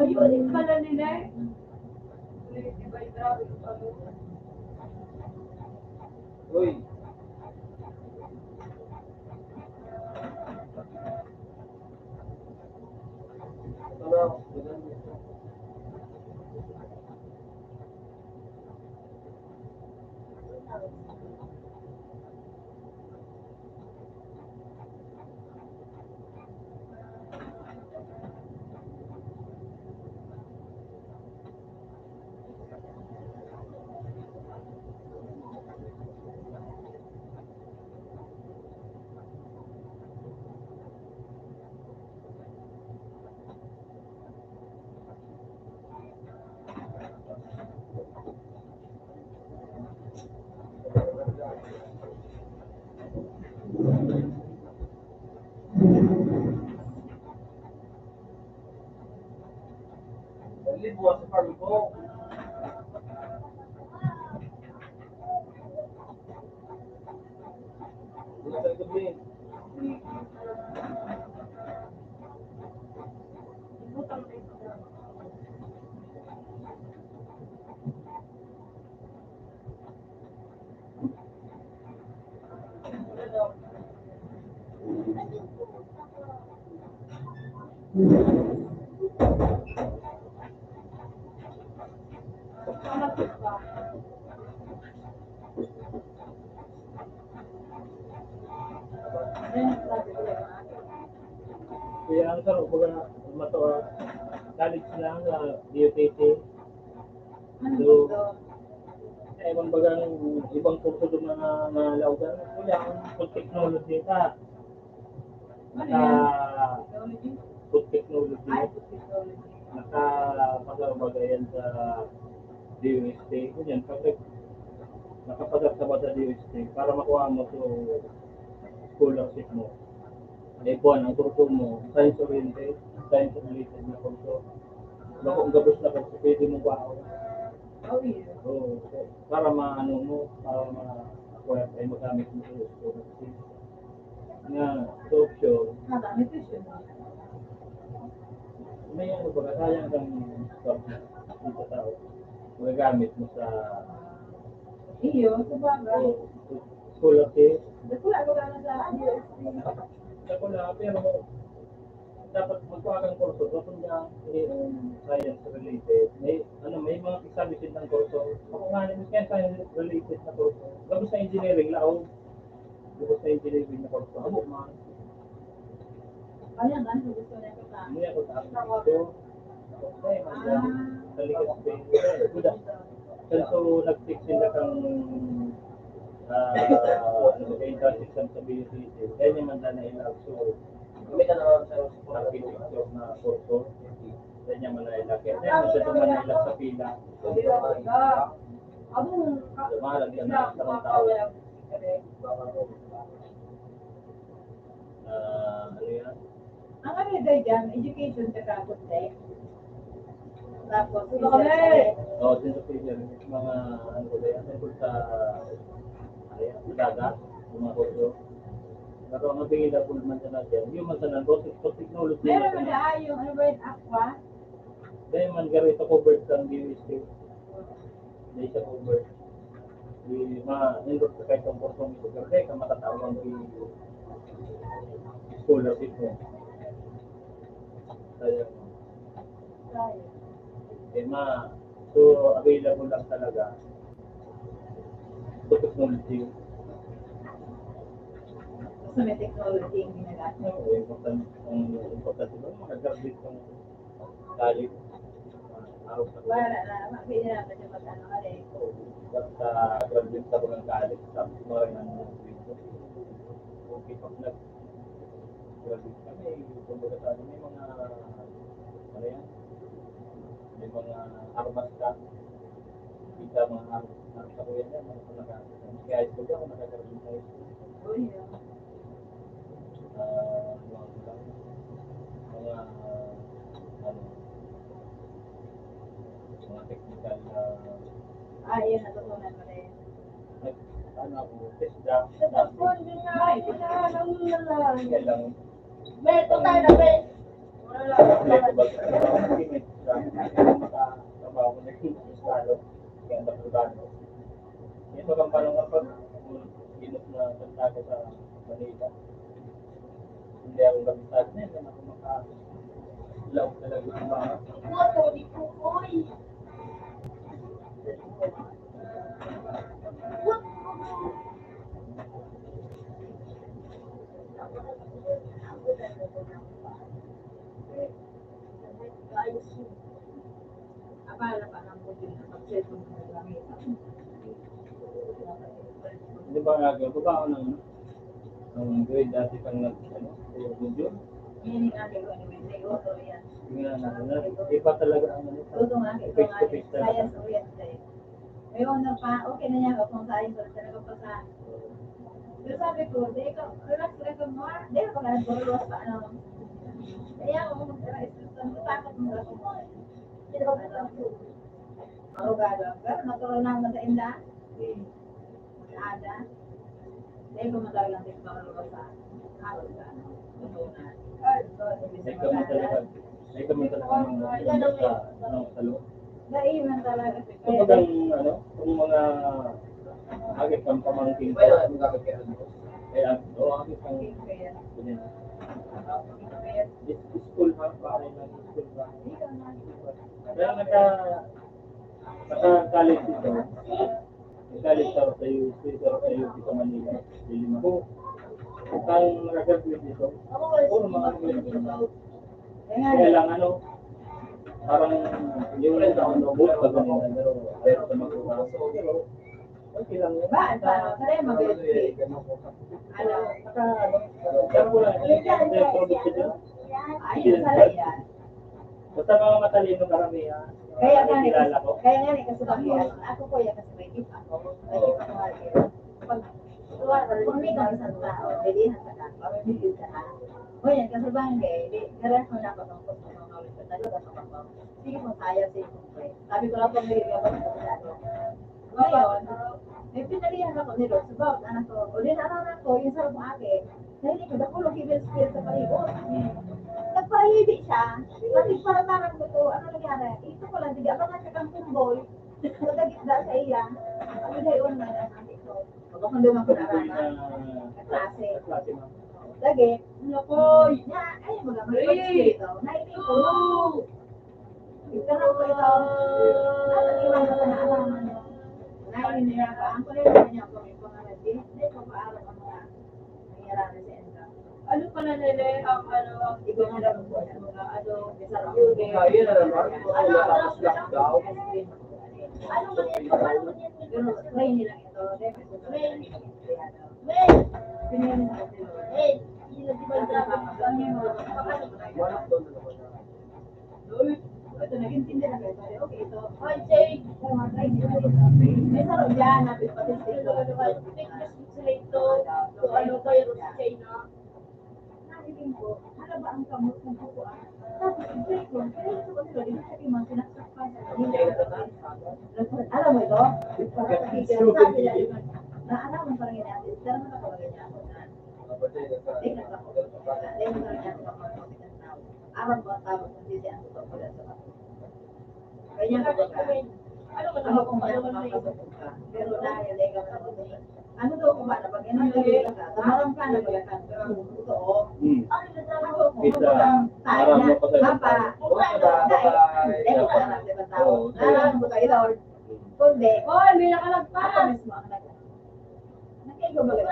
Ayun, pala nila eh. Uy. Ito na, ganun. Dali, bukas sa farm ko. Bukas sa gabi. Kaya ang saro, baga, mato, ah, college na sa D O T T. So, eh, ibang bagang, ibang kurso doon na, na, na laugan. Kaya ang food technology ka. Naka, food technology. Nakapag-abaga yan sa D O S T. Ganyan, pag nag-, nakapag-abot ka ba sa D O S T, para makuha mo to scholarship mo. Eh, buwan, ang kurso mo, science oriented, science related na kurso. Bako ang gabos na kurso, pwede mo ba ako? Oo, para maano mo, para ma-acquire, ay magamit mo sa scholarship. Nga, sa option, may ano ba, sayang kang subject sa tao. Magagamit mo sa Iyo, sa bagay. Scholarship. Wala ko lang sa ano. Sa ko na, pero dapat magkuha kang kurso. Dapat nga, eh, um, science related. May, ano, may mga exam din ng kurso. Ako nga, may science related na kurso. Tapos sa engineering, lao. Tapos sa engineering na kurso. Abo man. Ayan, ano gusto niya ko sa? Hindi ako sa ako. Okay, man. Sa likas din. Good. Kan so, nag-fix sila kang, ah, ano ba, entrance exam sa B U T C. Kaya niya man na ilag. So, kami na naman sa nag-picture na photo. Kaya niya man na ilag. Kaya niya man siya duman na ilag sa pila. Dumalag ka na sa mga tao. Ah, ano yan? Ang ano dahil dyan, education ka sa Tapos, Oo, since official, mga ano ko dahil, tungkol sa, ano yan, sa dagat, yung mga kurso. Pero ang available man sa natin, yung man sa nandun, sa technology Meron natin. Man daan yung ano ba yung aqua? Dahil man garo ito covered sa D O S T. Dahil sa covered. Di ma-enroll ka kahit ang kursong ito, pero dahil ka matatawag ang scholarship mo. Sayang. Eh, ma-, so, available lang talaga sa technology. Basta may technology yung ginagamit. Oo, important, ang importante ba, makagraduate kang college. Araw sa Wala na, ma-, pwede na naman yung mag-ano ka rin. Basta graduate ka ng college, tapos mo rin ang graduate. Okay, pag nag-graduate ka, may, kumbaga sa atin, may mga, ano yan? May mga armas ka. Kita mga armas, armas ako yan, yan, mga nag-, nag-high school ako, nag-graduate high school. Oh, yeah. Ah, mga, mga, ano, mga technical na Ah, yun, natutunan mo rin. Nag-, ano ako, TESDA. Sa Tapos, yun nga, yun nga, yun nga. Kaya lang, May, ito tayo na, may. Wala lang. Flexible sa trabaho. Kasi may sa, sa trabaho ko na yung estado. Kaya ang trabaho. Yung pagkampalong kapag inot na salita ko sa Manila. Hindi ako kabisado na yun, ako maka-, laog talaga ng mga What are we doing? Di ba nga, babaon ng, ng grade dati kang nag-, ano, module? Yan yung ate ko, ano, may otro yan. Nga, ano, iba talaga ang, ano, face to face talaga. Science oriented. May honor pa, okay na yan, kung science, talaga pa sa Pero sabi ko, "Di ikaw, relax lang ka mo, ah. Di ako na nagburulos pa, ano." Kaya ako, relax lang, takot mo ako. Di ako takot. Arugado. Pero natural na naman sa inda. Ada. Di ko matagal lang din parulos sa, ano, sa, ano, na. Di ka matagal. Ay, kami talaga ng, ng, ng, ng, sa loob. Dai man talaga. Kung bagang, ano, kung mga agit kang pamangkin ko, kaya, oo, agit kang, ganyan. Is-, school ha, pare ng school ba? Kaya nagka-, nagka-college ito. Nagka-college ako sa U P, pero sa U P sa Manila. Lilima ko. Ang nag-graduate dito, puro mga nag-graduate. Kaya lang, ano, parang yung rin taon na ubos pag ganun, pero, pero sa mga okay lang yun. Ba, ano, pare, mag-graduate. Ano, naka, ano, pero wala, may product ka dyan. Ayun, pala yan. Basta mga matalino karamihan. Kaya nga, kilala ko. Kaya nga, kasi bakit, ako po yan, kasi may gift ako. May gift ako, pag, pag may isang tao, pwede na sa kanto, may bibig ka na. O yan, kasi bangge, di, karang ko na ako, kung gusto mo, kawin ko, talaga sa kanto. Sige po, kaya, sige po, pre. Sabi ko lang, pag may gift ako, ngayon, may pinalihan ako ni Lord, sa bawat anak ko, o din, anak ko, yung sarap mo, ate, Nahiling ko, dakul ang evil spirit sa palibot. Nagparahibi siya. Pati parataran ko to, ano nangyari? Ito ko lang, di abang ang kakang kumboy. Sa dagit da sa iya. Ano na yun na lang, sabi ko. Pag ako naman ko narama, kaklase. Dagit, nakoy. Na, ay, mga mga spirit, oh. Nahiling ko. Ito na po ito. Nasa iwan ko na alam, ano. Nahiling niya pa. Ang kulay naman niya ako, may pangalan din. Hindi ko pa alam ang mga nangyari sa inyo. Ano pala nila ang ano, ang iba nga daw po, ano, mga ano, sa Ayun, ayun na naman. Ano, tapos lockdown. Ano man ito? Paano man yan? Pero spray nila ito. Spray. Spray. Spray. Hindi na di ba yung grabe? One of those na naman. Lord, ito, nag-intindi na kayo. Sabi, okay, ito. Ay, Jay. May sarap dyan, napipatid sa ito. Fake news sila ito. So, ano, virus sa China. Nahiling ko, ano ba ang kamot ng kukuan? Tapos, ang break ko, pero ito ko nila, hindi sa imang sinasakpan sa kanila. Alam mo ito? Sabi niya, na alam mo parang yun, ate, pero nakakawala niya ako na. Tingnan ako. Tingnan ako. Aram ko ang tawag ng sisi ang totoo ko sa ako. Kanya ko ba ka? Ano ko na ako kung ano makakasabot ka? Pero dahil ikaw na ako. Ano daw kung ba na pag yan ang nagkita ka? Tamaran ka na pala ka. Totoo. Hmm. Ano ko kung Kita, ano ang aram mo pa sa Papa? Bye-bye. Dahil, dahil ka na, di ba, tao? Oo, Aram ko kayo, Lord. Kundi, Oy, may nakalagpas! Ako mismo ang nag- Nakaigo ba ganun?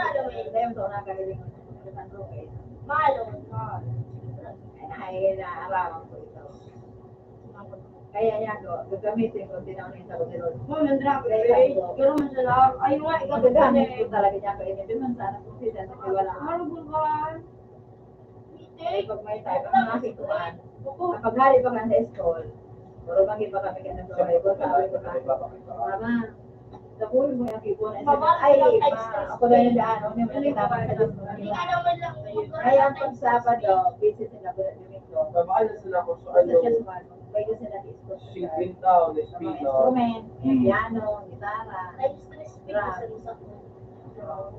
Dahil ito, nakagaling ako. Alejandro, eh. Malo. Ay, naarawan ko ito. Kaya niya ako, gagamitin ko, tinawag niya sa Lord. Oh, nandrako, Kaya eh. sabi ko, Pero masarap. Ayun nga, ikaw Gagamit ko talaga niya ako, eh. Di man sana kung sila sa wala. Marugol ka. Ay, pag may tayo, ang mga kikuan. Kapag hari pa ka sa school, pero bang iba kami ka nag-driver, sabi ko na, "Mama, sa buhay mo yung kikuan." Ay, ma, ako na yung daan, ano yung nakita ko sa Diyos mo. Kaya ang pag-Sabado, busy sila, pero Domingo. Sa Church man, pwede sila i-school sa church. Mga instrument, Hmm. piano, gitara, drum.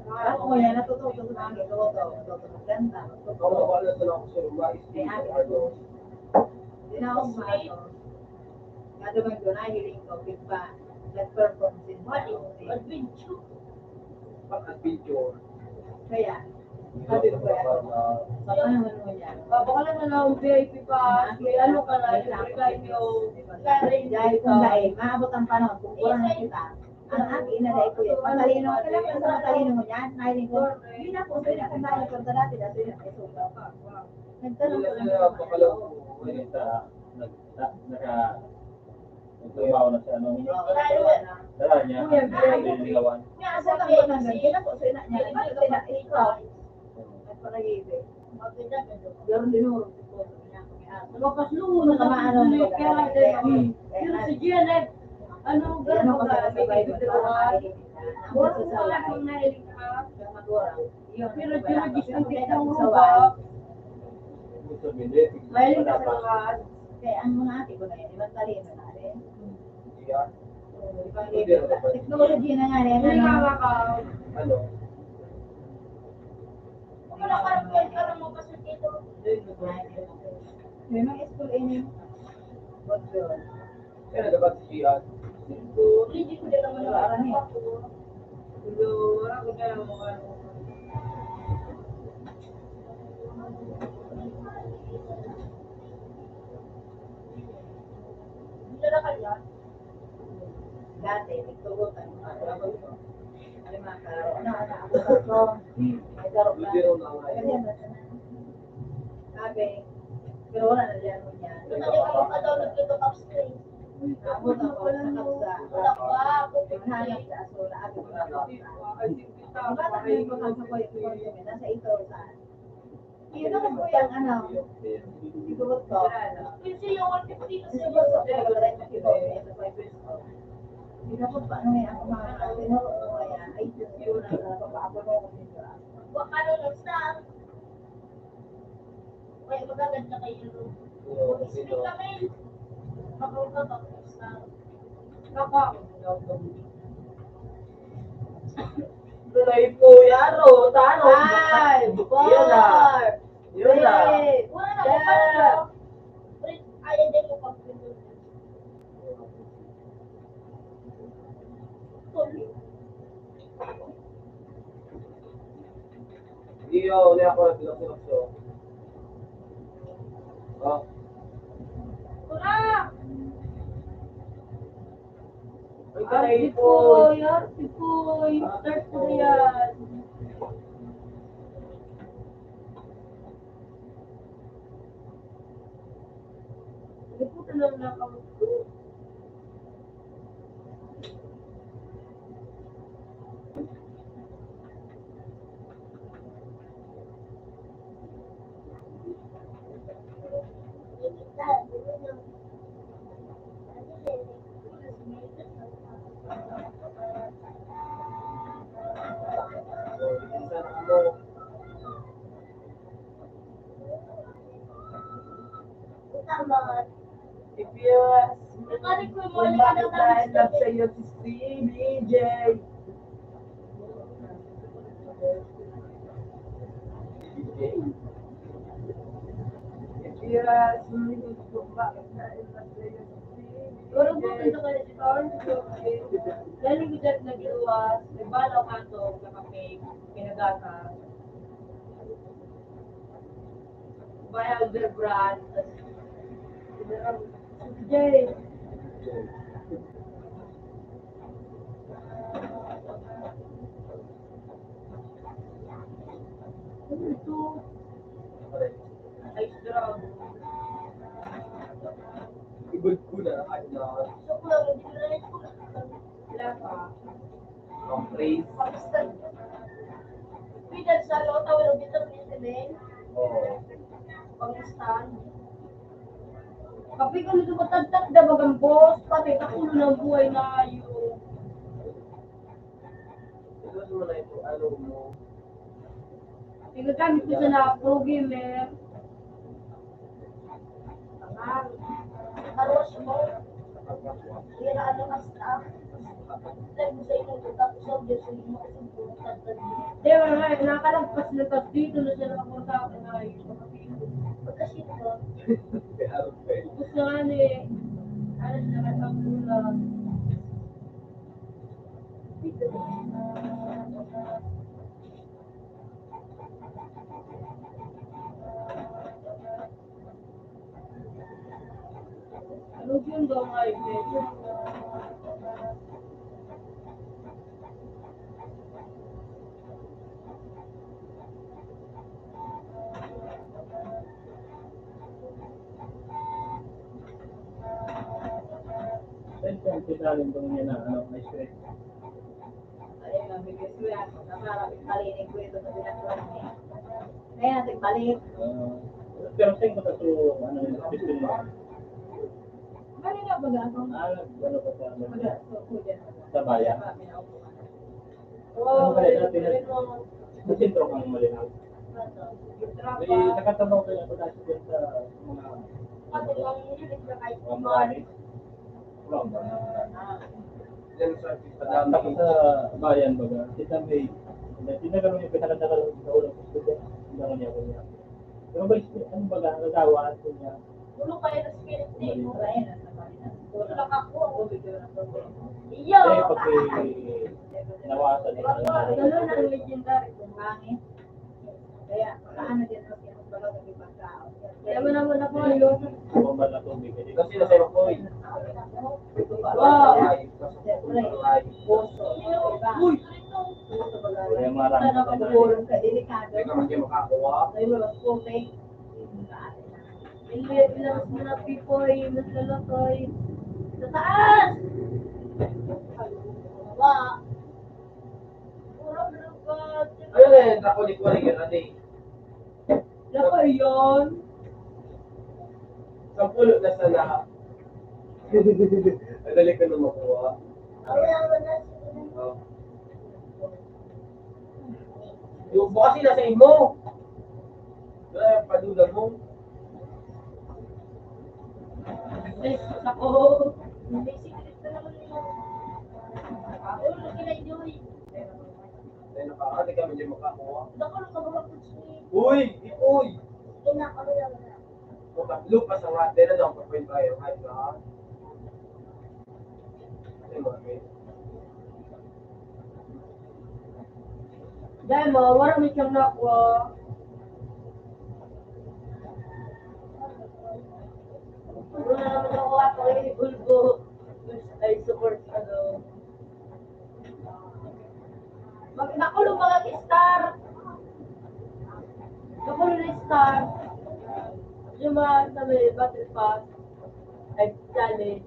Ako yan, natututo ko na ang ito, ito, ito, ito, maganda. Ang mawala sa lang sa mga Kaya espiritu, ano? Di na ako kumato. Kada man doon, ay, hiling ko, big pa, nag-perform din. What is adventure? Pag-adventure. Kaya, sabi ko kaya, sa panahon mo niya. Babakala na lang ang V I P pa, may ano ka na, libre kayo. Dahil kung dahil, maabot ang panahon, kung kulang na kita, Ang akin na dai ko yan. Matalino, kailangan sa matalino mo yan. Nahiling ko, hindi na po, sila kung tayo, pero dati na sila, may suga pa. Nagtanong ko lang sa mga ano. Nagtrabaho na sa ano. Dala niya, ang nililigawan. Nga, sa tanggol ng ganyan, kailan po sila niya, ano sila, ikaw. Nagpakaibe. Pero dinurog ko, sabi niya, kami, ah, Lukas lumo na Tama, lang ano, yung pera, pera, eh. Pero si Janet, ano, Ano, gano'n ka, kasabay-sabay mo, bibigyan ka. Wala ko sa wala akong nahiling ka. Pero George, ang tikang ruba. Mahiling ka sa luwas. Kaya ang mga ate ko na yun, ibang talino na rin. Technology na nga rin, Hindi ano? nga ka. Ano? Wala ka rin pwede ka lang magpasok dito. May mga school ini. What's yun? Kaya dapat si Gian. Hindi ko din naman Wala, alam eh. Wala ko kaya mga Hindi na kaya. Dati, nagtugot ang Sabi, pero wala na yan. Abot ako sa kapsa. Naghanap sa aso, laag ko sa kapsa. Ang bata ko yung bakang sa kuya ko, nasa ito sa, yun ang kuya, ano, siguro to. Siguro to, pero wala yung nakita ko, sa five years old. Siguro pa, ano, eh, ako mga, ano, kaya, ay, yun, yun, ang, ano, papaabot ako, siguro. Wa ka nun, sa Kaya magagad na kayo, no? Oo, Explain kami. Baka ka, baka ka. Baka ako, baka ako. Tulay po, yaro, taro. Ay, yun na. Yun na. Wala na, wala na. Ayaw din mo pag-, Iyo, uli ako, nagpinapinapso. Oh. Tara! Ay, Arte karay po. Koy, arte koy. Start ko na yan. Hindi po, tanong na kami. If you ask me, kung bakit dahil love sa'yo si C B J. If you ask me, kung bakit dahil love sa'yo si C B J. Siguro po, punta ka na si Paolo, si Jorge. Dahil ko dyan nagluwas, nagbalaw ka to, nakapig, kinagata. By Alder Brand. Jay. Ano ito? Ay, drug. Ibig ko na, ano? Wala pa. Ang praise. Pagkastan. Pwede sa lota, wala dito, pwede din. Oo. Pagkastan. Kapag ano, dumatagtag na bagang boss, pati kakulo ng buhay na yun. Ito sa mga ito, ano mo? Ginagamit ko siya na pro gamer. Karos mo. Hindi na ano, hasta. Lagi sa inyo, tapos ang Diyos, hindi mo kasi puro tagtag. Di, wala nga, eh. Nakakalagpas na tag dito na siya nakapunta ako na yun. Pagkasino ba? Tapos na nga, eh. Ano siya, nakatampo na. Ano yun daw nga, eh? Saan ka ang pinalintong niya na, ano, ice cream? Ayun, ang biggest ko yan. Nakarating palinig ko ito sa pinagkuhan niya. Kaya natin balik. Ah, pero saan ko sa to, ano, yung question mo? Bali na baga ako. Ah, nag-, ano ka sa, Baga, so, ko dyan. Sa bayan? Sa bayan, ako. Ano ba yan? Sa sentro kang Malinaw? May nakatrabaho kayo ako dati dyan sa mga, mga mali. Wrong ba? Tapos sa bayan, baga, kita may, kita may pinakadakal sa ulo ko, gusto ko, ang dami niya, kuya. Pero ba, ano baga, nagawa ko niya? Ulo kaya ng spirit ni Ibrahim. Ulo lang ako, ako, bigyan ng tubo. Iyo! Kaya pag may nawasan, eh, Lalo na ang legendary, kung hangin. Kaya, paano din ang pinagbaga ng ibang tao? Kaya mo naman ako, ano? Bomba na tubig, eh. Kasi nasa ko, eh. Wow! Siyempre, puso, di ba? Uy! Puso, baga. Wala yung mga rami. Ano, pag-uurong ka, delikado. Hindi ka man kayo makakuha. Ay, wala, puso. Hindi, pinapos mo na, Pipoy, mas lalakoy. Sa taas! Baba. Ano na yan? Ako, di ko rin yan, ate. Lako yun. Sampulo na sana. Madali ko na makuha. Oh. Yung bukas sila sa imo. Wala yung paduda mo. Ay, ako. May secret na naman yun. Ako, lagi na yun. Ay, nakaano ka, medyo makakuha. Uy! Uy! Kung tatlo pa sa nga, dahil na daw, papoy tayo, kahit na. Ano mo, eh? Dahil mo, wala mo siyang nakuha. Wala naman ako, ako, eh, bulbo. Ay, support, ano. Mag-, nakulong mga star. Nakulong na star. Yung mga sa may battle pass. Ay, challenge.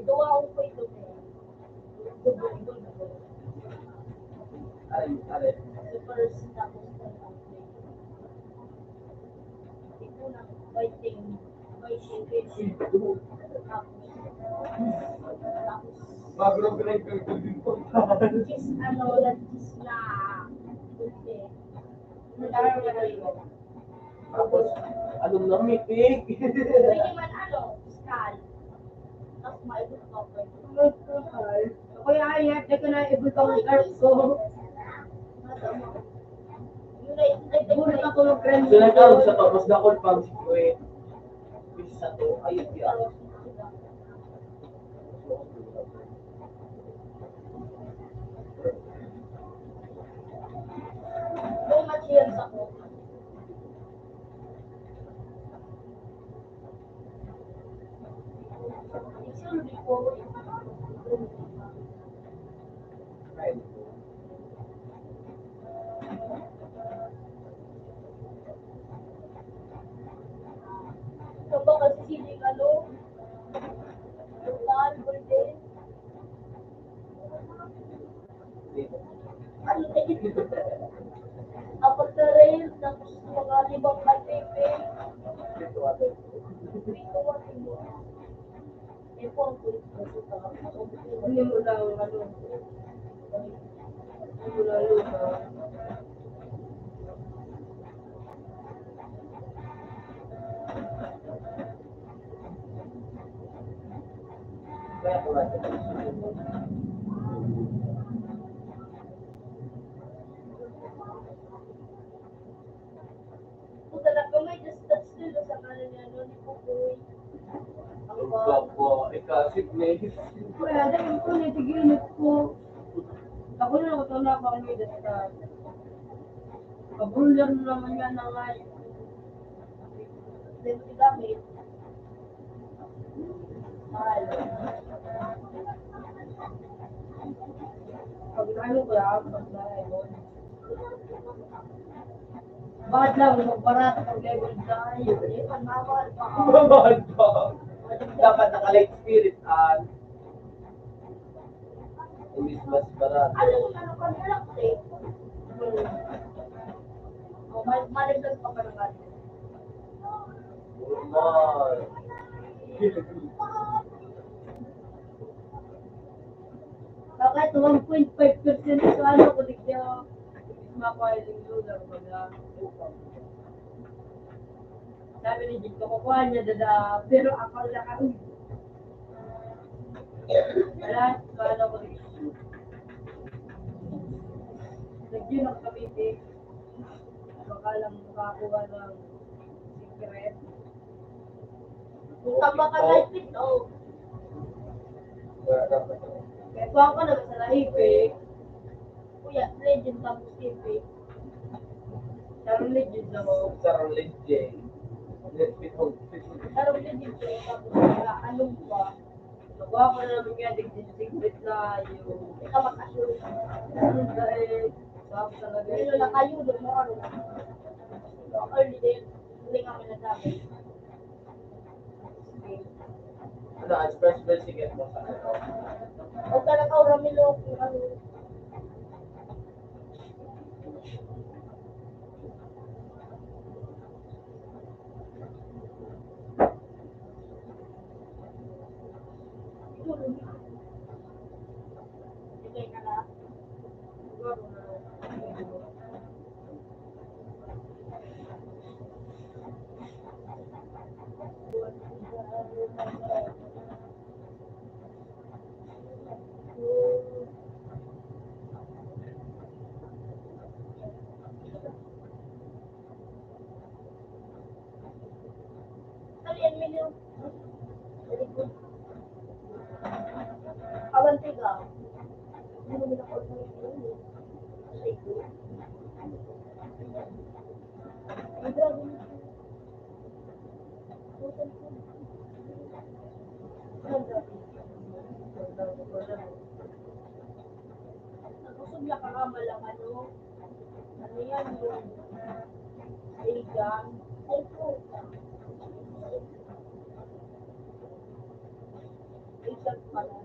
Duwa ko ito. Alin, alin? Super tapos na lang. Ito na, waiting, waiting, waiting. Tapos, tapos, Magro ka na yung pagpagpagpag. Just ano, just na, hindi. Nagkaroon na kayo. Tapos, anong namitik? Pwede man, ano, sky. Tapos, maibot ka pa. Kuya, ay, ay, teka na, ibot ang scarf ko. Yun ay, ay, Bulit ako ng friend. So, nagkaroon sa tapos, dakol pang secret. Isa to, ayun, yan. Kung mag-heal sa ko. Ito ba kasi siling ano? Bulan, golden? Ano, eh? Apat na rail, tapos mga limang I P P. Ito, ate. Ito, ate. Hindi mo lang, ano, hindi mo lang lupa. Puta na ko, may just touch dito sa kanan niya, no? Ni Pupoy. Ang Ang gwapo, ikaw, si Blaze. Wala, dahil ko, natigilit ko. Ako na lang, ito na ako, ang may dasta. Pabulyan mo naman yan na nga. Dahil ko gamit. Mahal. Pag ano ko lang, pag mahal mo. Bad lang, magbarata pag level tayo. Eh, pag mabahal pa. Mabahal pa. Dapat naka-light spirit, ah. Imbis mas barata. Ano yung ano, pag malaki? O, mal-, maligtas pa pa naman. Normal. Bakit one point five percent sa ano, kolehiyo? Makuha yung lugar, wala. Sabi ni Jim, "Kukuha niya, dada." Pero ako lang ang lahat, paano ko rin. Nag-yun ako kami, eh. Baka lang makakuha ng secret. Tapakan na ipit, oh. Kaya kuha ko na sa Epic. Kuya, legend tapos Epic. Charlie Gid na mo. Charlie J. Charlie Gid, tapos na, anong ba? Nagwa ko na naman nga, digdisigrit na yung... Ikaw mag-assure. Dahil, tapos talaga. Ano na kayo, doon mo, ano na. Early din. Hindi kami nagsabi. Ano, ang first verse, sige mo sa ano. O talaga, Ramilo, kung ano. Awan tiga. Nagusog na karamal ang ano. Ano yan, yung Reagan? Ay, po. Reagan pala.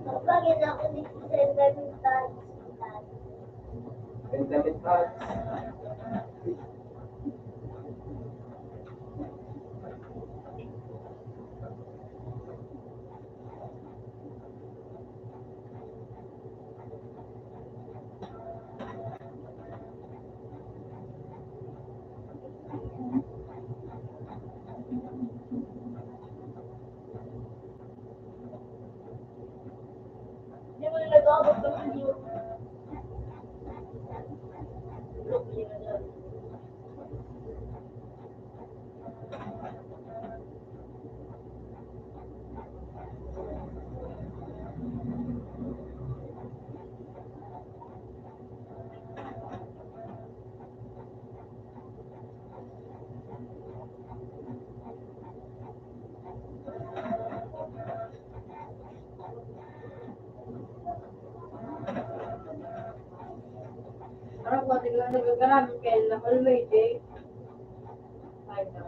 Bakit ako ni President Tayo? President Tayo. Parang pati nga nagagaramit kayo na always, eh. Ay, no.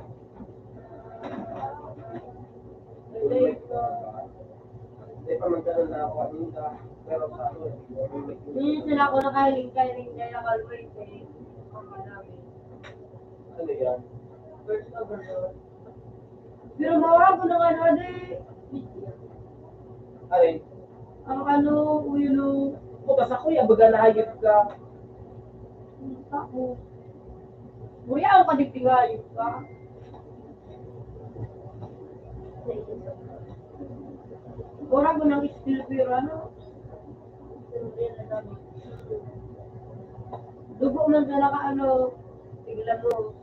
Hindi pa magkaroon na ako kanina, pero sa ano, hindi sila ako nakahiling-kahiling kaya always, eh. Ano yan? First overall. Pero mawag ko na nga na, di. Ay. Ang ano, ulo. Ako, basta ko, yung baga na hayop ka. Ako. Kuya, ako ka, di hayop ka. Ora ko nang skill, pero ano? Dugo man talaga, ano, tignan mo.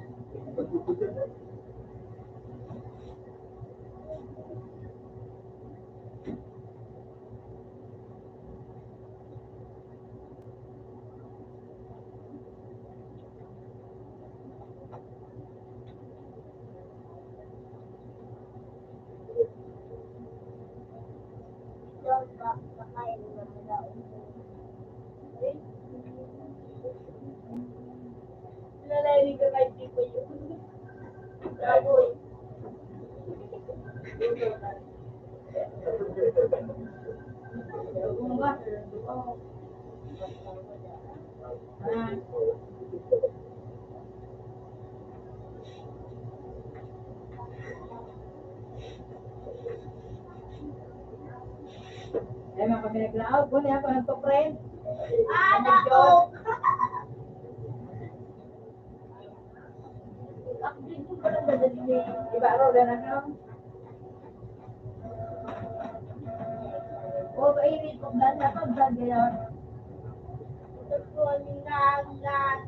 Ay, mga pinaglaog, kung niya ako nagpa-friend. Ah, nako! Iba, ro, ganun, no? O, kainit, pag dahil ako, dahil ganyan. Ito po, ang nangangailangan.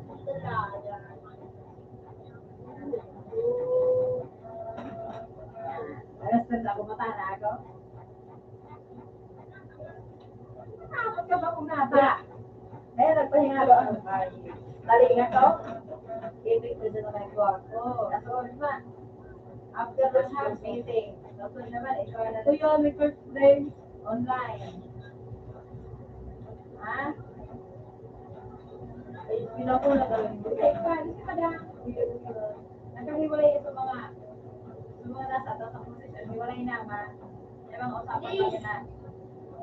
Alas tres ako, mata na ako. Dapat ka ba kung nata? Dali nga to. Ibig ko dyan naman ko ako. Ako naman. After the Zoom meeting. Tapos naman, ikaw na. Kuya, may first friend online. Ha? Ay, pinapula ka lang. Ay, pa, di si madam. Nagkahiwalay sa mga, sa mga nasa atas ng posisyon. Hiwalay naman. May mga usapan kami na.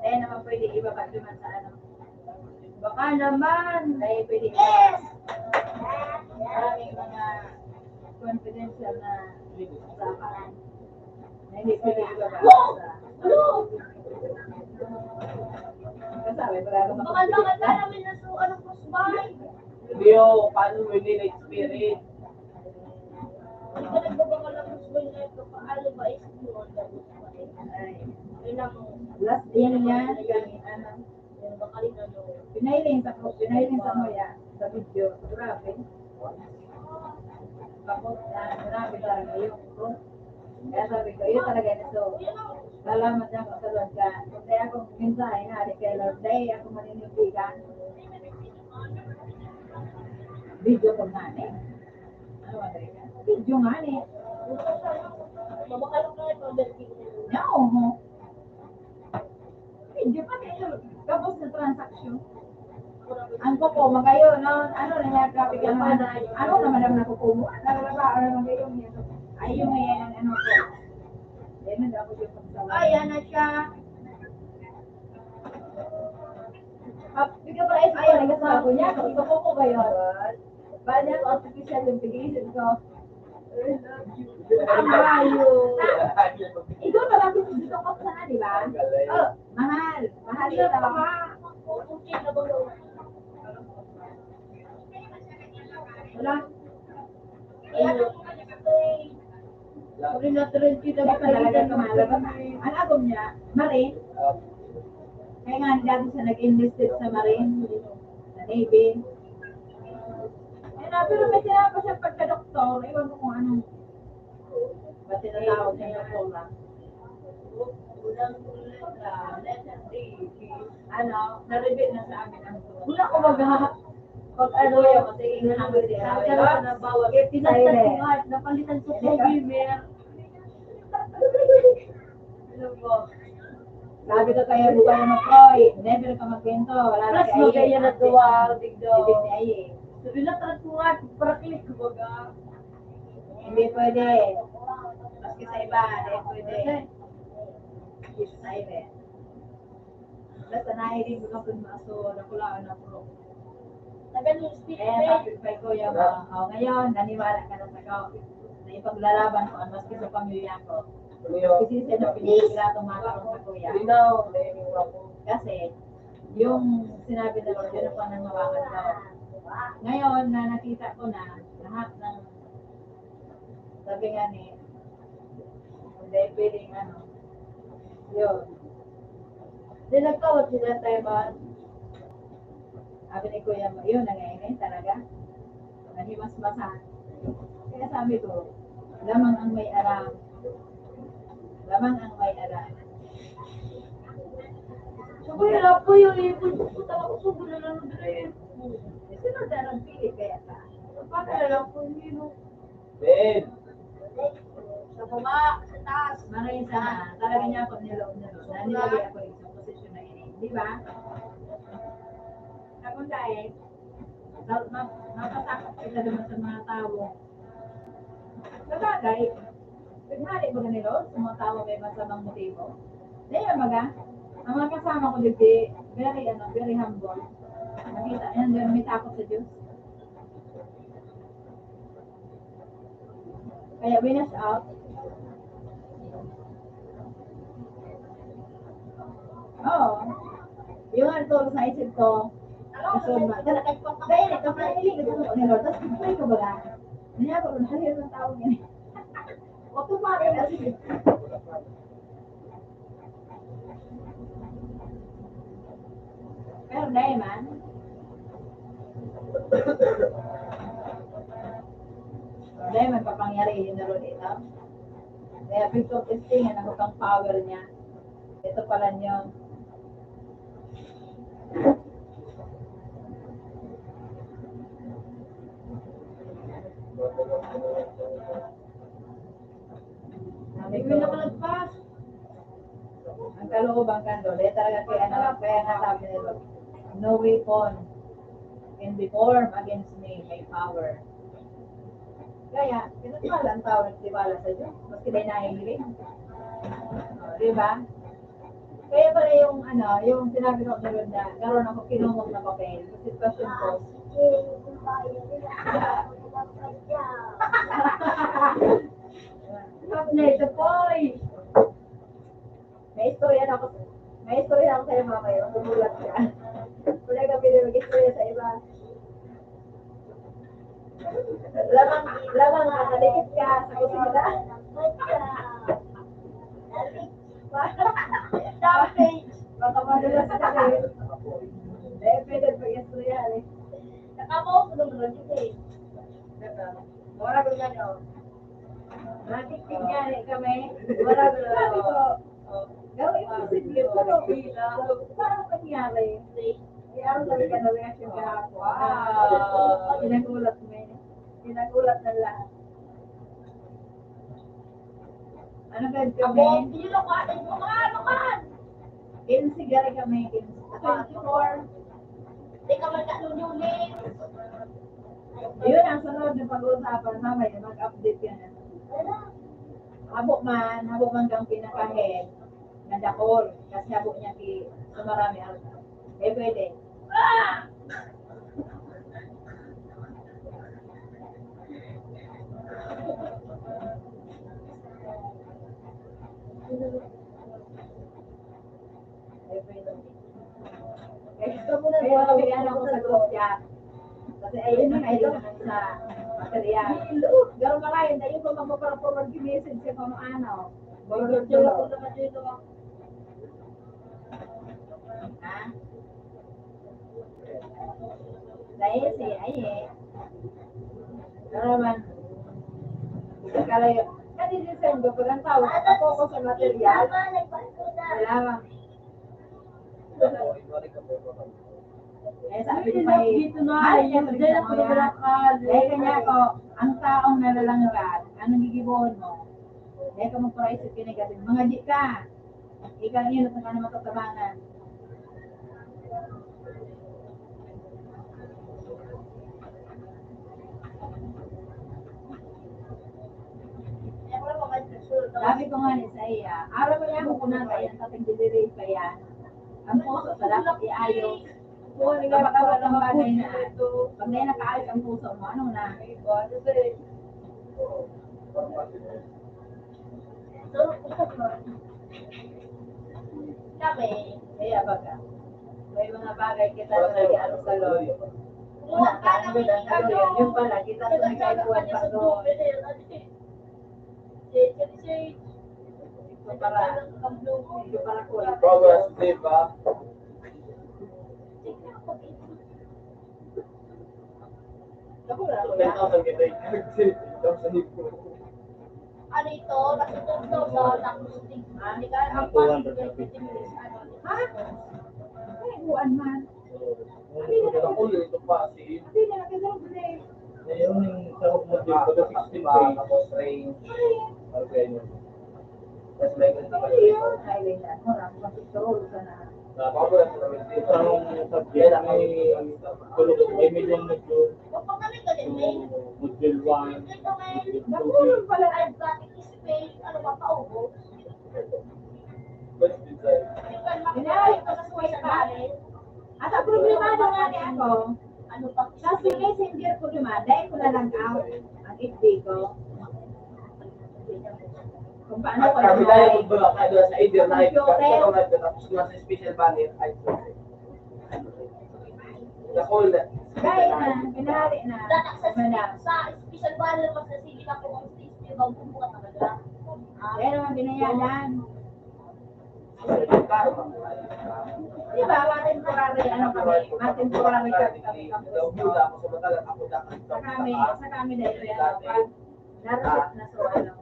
Kaya naman pwede ibaba naman sa ano. Baka naman. Kaya pwede ibaba. Maraming mga confidential na usapan. Na hindi pwede ibaba. Kasabi, wala akong Bakal-bakal na namin na so, anong kusbay? Leo, paano mo nila experience? Hindi ka nagbabakal ng kusbay na ito. Paano ba is mo? Ay. Kailangan mo. Last year niya, yung ano, yung bakal na doon. Pinailing sa ko, pinailing sa moya, sa video. Grabe. Bakit na, grabe talaga yung ko. Kaya sabi ko, yun talaga yun. So, salamat na ako sa Lord ka. Kung kaya akong mensahe nga, di kay Lord, dahil ako maninindigan. Video ko nga, eh. Ano ba talaga? Video nga, eh. Mabakal ko na ito, Bertie. No, ho. Video pa, eh. Tapos na transaksyon. Ang ko po, magayon, no? Ano na niya, grabe ka naman. Ano na, madam, nakukumo? Ano na ba? Ano na magayon niya? Ay, yung yan, ang ano ko. Yan, ang dapat yung pagsawa. Ay, yan na siya. Ah, bigyan pa rin sa mga nagkasama ko niya. Ito po po ba yun? Ba niya, artificial yung pag-iisip ko. I love you. Ang layo. Ikaw na lang, gusto ko sana, di ba? Oh, mahal. Mahal yun, tama. Wala. Ayun. Sabi na, trend kita. Kaya talaga tumalabas. Ang agom niya, Marin. Kaya nga, dati siya nag-enlisted sa Marine, sa Navy. Ayun na, pero may sinabi siya pagka-doktor, ewan ko kung anong, ba't tinatawag niya doktora. Ano, na-reveal na sa amin ang totoo. Wala ko baga. Pag ano, yung kasi inanong ko din, sabi ko na bawal. Eh, pinagtatuhan, napalitan ko po, gamer. Ano po? Sabi ko kayo, buhay mo, Troy. Never ka magkwento. Wala na. Plus, kaya magkaya na tuwa, big dog. Bibig niya, eh. Sabi na, tatuwa, para click, kumbaga. Hindi pwede. Maski sa iba, hindi pwede. Yes, I bet. Basta nahiling ko na po, maso, nakulaon na po. Taga New State, eh. Kaya sabi ko kay Kuya, ba, oh, ngayon, naniwala ka na sa ko. Na ipaglalaban ko ang maski sa pamilya ko. Ano yun? Kasi sa inyo, pinipila itong mga tao sa Kuya. Linaw, nahihimo ako. Kasi, yung sinabi ng Lord, yun ang pananawagan ko. Ngayon, na nakita ko na, lahat ng, sabi nga ni, hindi pwedeng ano, yun. Di nagkawat sila, Taiwan. Sabi ni Kuya mo, yun, nangyayari talaga. Naghimasmasan. Kaya sabi ko, lamang ang may aram. Lamang ang may aram. Sabi, wala po yung ipon ko. Puta ako, sugo na lang, Dre. Eh, sino na nagpili kaya ka? Paano na lang po yun? Ben! Sa baba, sa taas. Maray sana, talaga niya ako niloob na doon. Nanilagay ako sa posisyon na ini. Di ba? Tapos dahil, ma-, ma-, mapasakit kita naman sa mga tao. Sabagay, naghali ba ni Lord sa mga tao may masamang motibo? Dahil, maga, ang mga kasama ko, digdi, very, ano, very humble. Nakita, yan, yan, may takot sa Diyos. Kaya winash out. Oo. Yung ano to, sa isip ko, kasunod. Tala-, dahil ito, pala hiling ito ni Lord. Tapos pray ko baga. Niya ako, nahaliw ng tao niya. Huwag ko pa rin kasi. Pero dai man. Dai man papangyarihin na ron ito. Kaya pagka-testingan ako pang power niya. Ito pala niyo. Sabi ko, ang kalooban kan Lord, eh, talaga kaya, ano, kaya nga sabi nila, "No weapon can be formed against me, may power." Kaya, pinagpala ang tao nagtibala sa Diyos, maski dahil nahihiling. O, di ba? Kaya pala yung, ano, yung sinabi ko ni Lord na, karoon ako kinumog na papel sa sitwasyon ko. Stop na ito, boy! May istorya na ako. May istorya ako sa'yo mamaya. Magugulat ka. Wala ka pwede mag-istorya sa iba. Lamang, lamang nakadikit ka sa kusina. Damage. Baka madulas ka rin. Eh, pwede mag-istorya eh. Nakamaw ko naman lang yun eh. Wala ko yan, oh. Natiktig nga rin kami. Wala ko lang. Sabi ko, "Oh, gawin mo si Diyos, ano? Paano nangyari?" Eh, ano sabi ka na reaction kahapon? Wow. Pinagulat mo eh. Pinagulat na lahat. Ano ba kami? Abo, yun ako, ate, mga ano man? Kinse gari kami, kinse. Twenty-four. Di ka man ka-, lunes. Yun ang sunod na pag-uusapan mamaya, mag-update ka na. Habo man, habo man kang pinaka-head, nadakol. Kasi habo niya ki, sumarami ang, eh, pwede. Ah! Kaya gusto mo na buwan ang bigyan ako sa group chat. Kasi ayun na kayo naman sa material. Pero marayon, dahil ko magpaparapurwag yung message sa kung ano. Border to. Ha? Dahil si, ay eh. Pero man, kalayo. Kasi design ko, pag ang tao, ako ko sa material, wala lang. Eh, sabi ko pa eh, dito na, mahal niya, dito na, dito na, dahil kanya ako, ang taong nalalanggad, anong gigibohon mo? Dahil ka magparaisip ka negative, mga di ka. Ikaw yun, at saka na matatabangan. Sabi ko nga ni sa iya, aram mo yan, kung nasa yan, sa tigdidiri pa yan. Ang puso sa dapat iayo. Kung ano nga, kapag ang bagay na, pag may nakaayos ang puso mo, ano na? Kami, kaya baga, may mga bagay kita na nag-ano sa Lord. Una, ang good ang Lord, yun pala, kita sa nagkaipuan pa doon. Ito para, ito para ko. Proverbs, di ba? Ako na, ako na. Ten thousand kita eh. Ten thousand ito. Ano ito? Nasa ten thousand, tapos tig-, ah, tig-, ang two hundred fifty. Ha? Ay, buwan man. Ako, ito pa, si Hindi na, kasi doble. Ngayon, yung sarap mo din, baga sixteen page. Tapos range. Ay. Okay, yun. Tapos may ganito. Ano yun? Ay, wait lang. Wala akong picture. Sana. Tapos, ang subject may kulog, may medium module. So, module one, module two. Nakulog pala. Ay, bakit space? Ano ba, paubo? Inay, pagkasuway pa. At ang problema na nga ni ako, sa messenger ko duman, dahil ko na lang out ang F B ko. Kung paano ko Kami dahil magbaba ka doon sa India na ito, Computer. Kasi kung nagtatapos na sa special banner, ay, sorry. Naku, na. Dahil na, pinahari na. Data sa, Madam. Sa special banner, mas nasili ka po ang stage, di ba? Kung buka talaga. Ah. Yan ang mga binayadan. Di ba, mga temporary, ano kami, mga temporary kami, kami, kami. Sa kami, sa kami na ito, yan, pag narapit na sa, ano,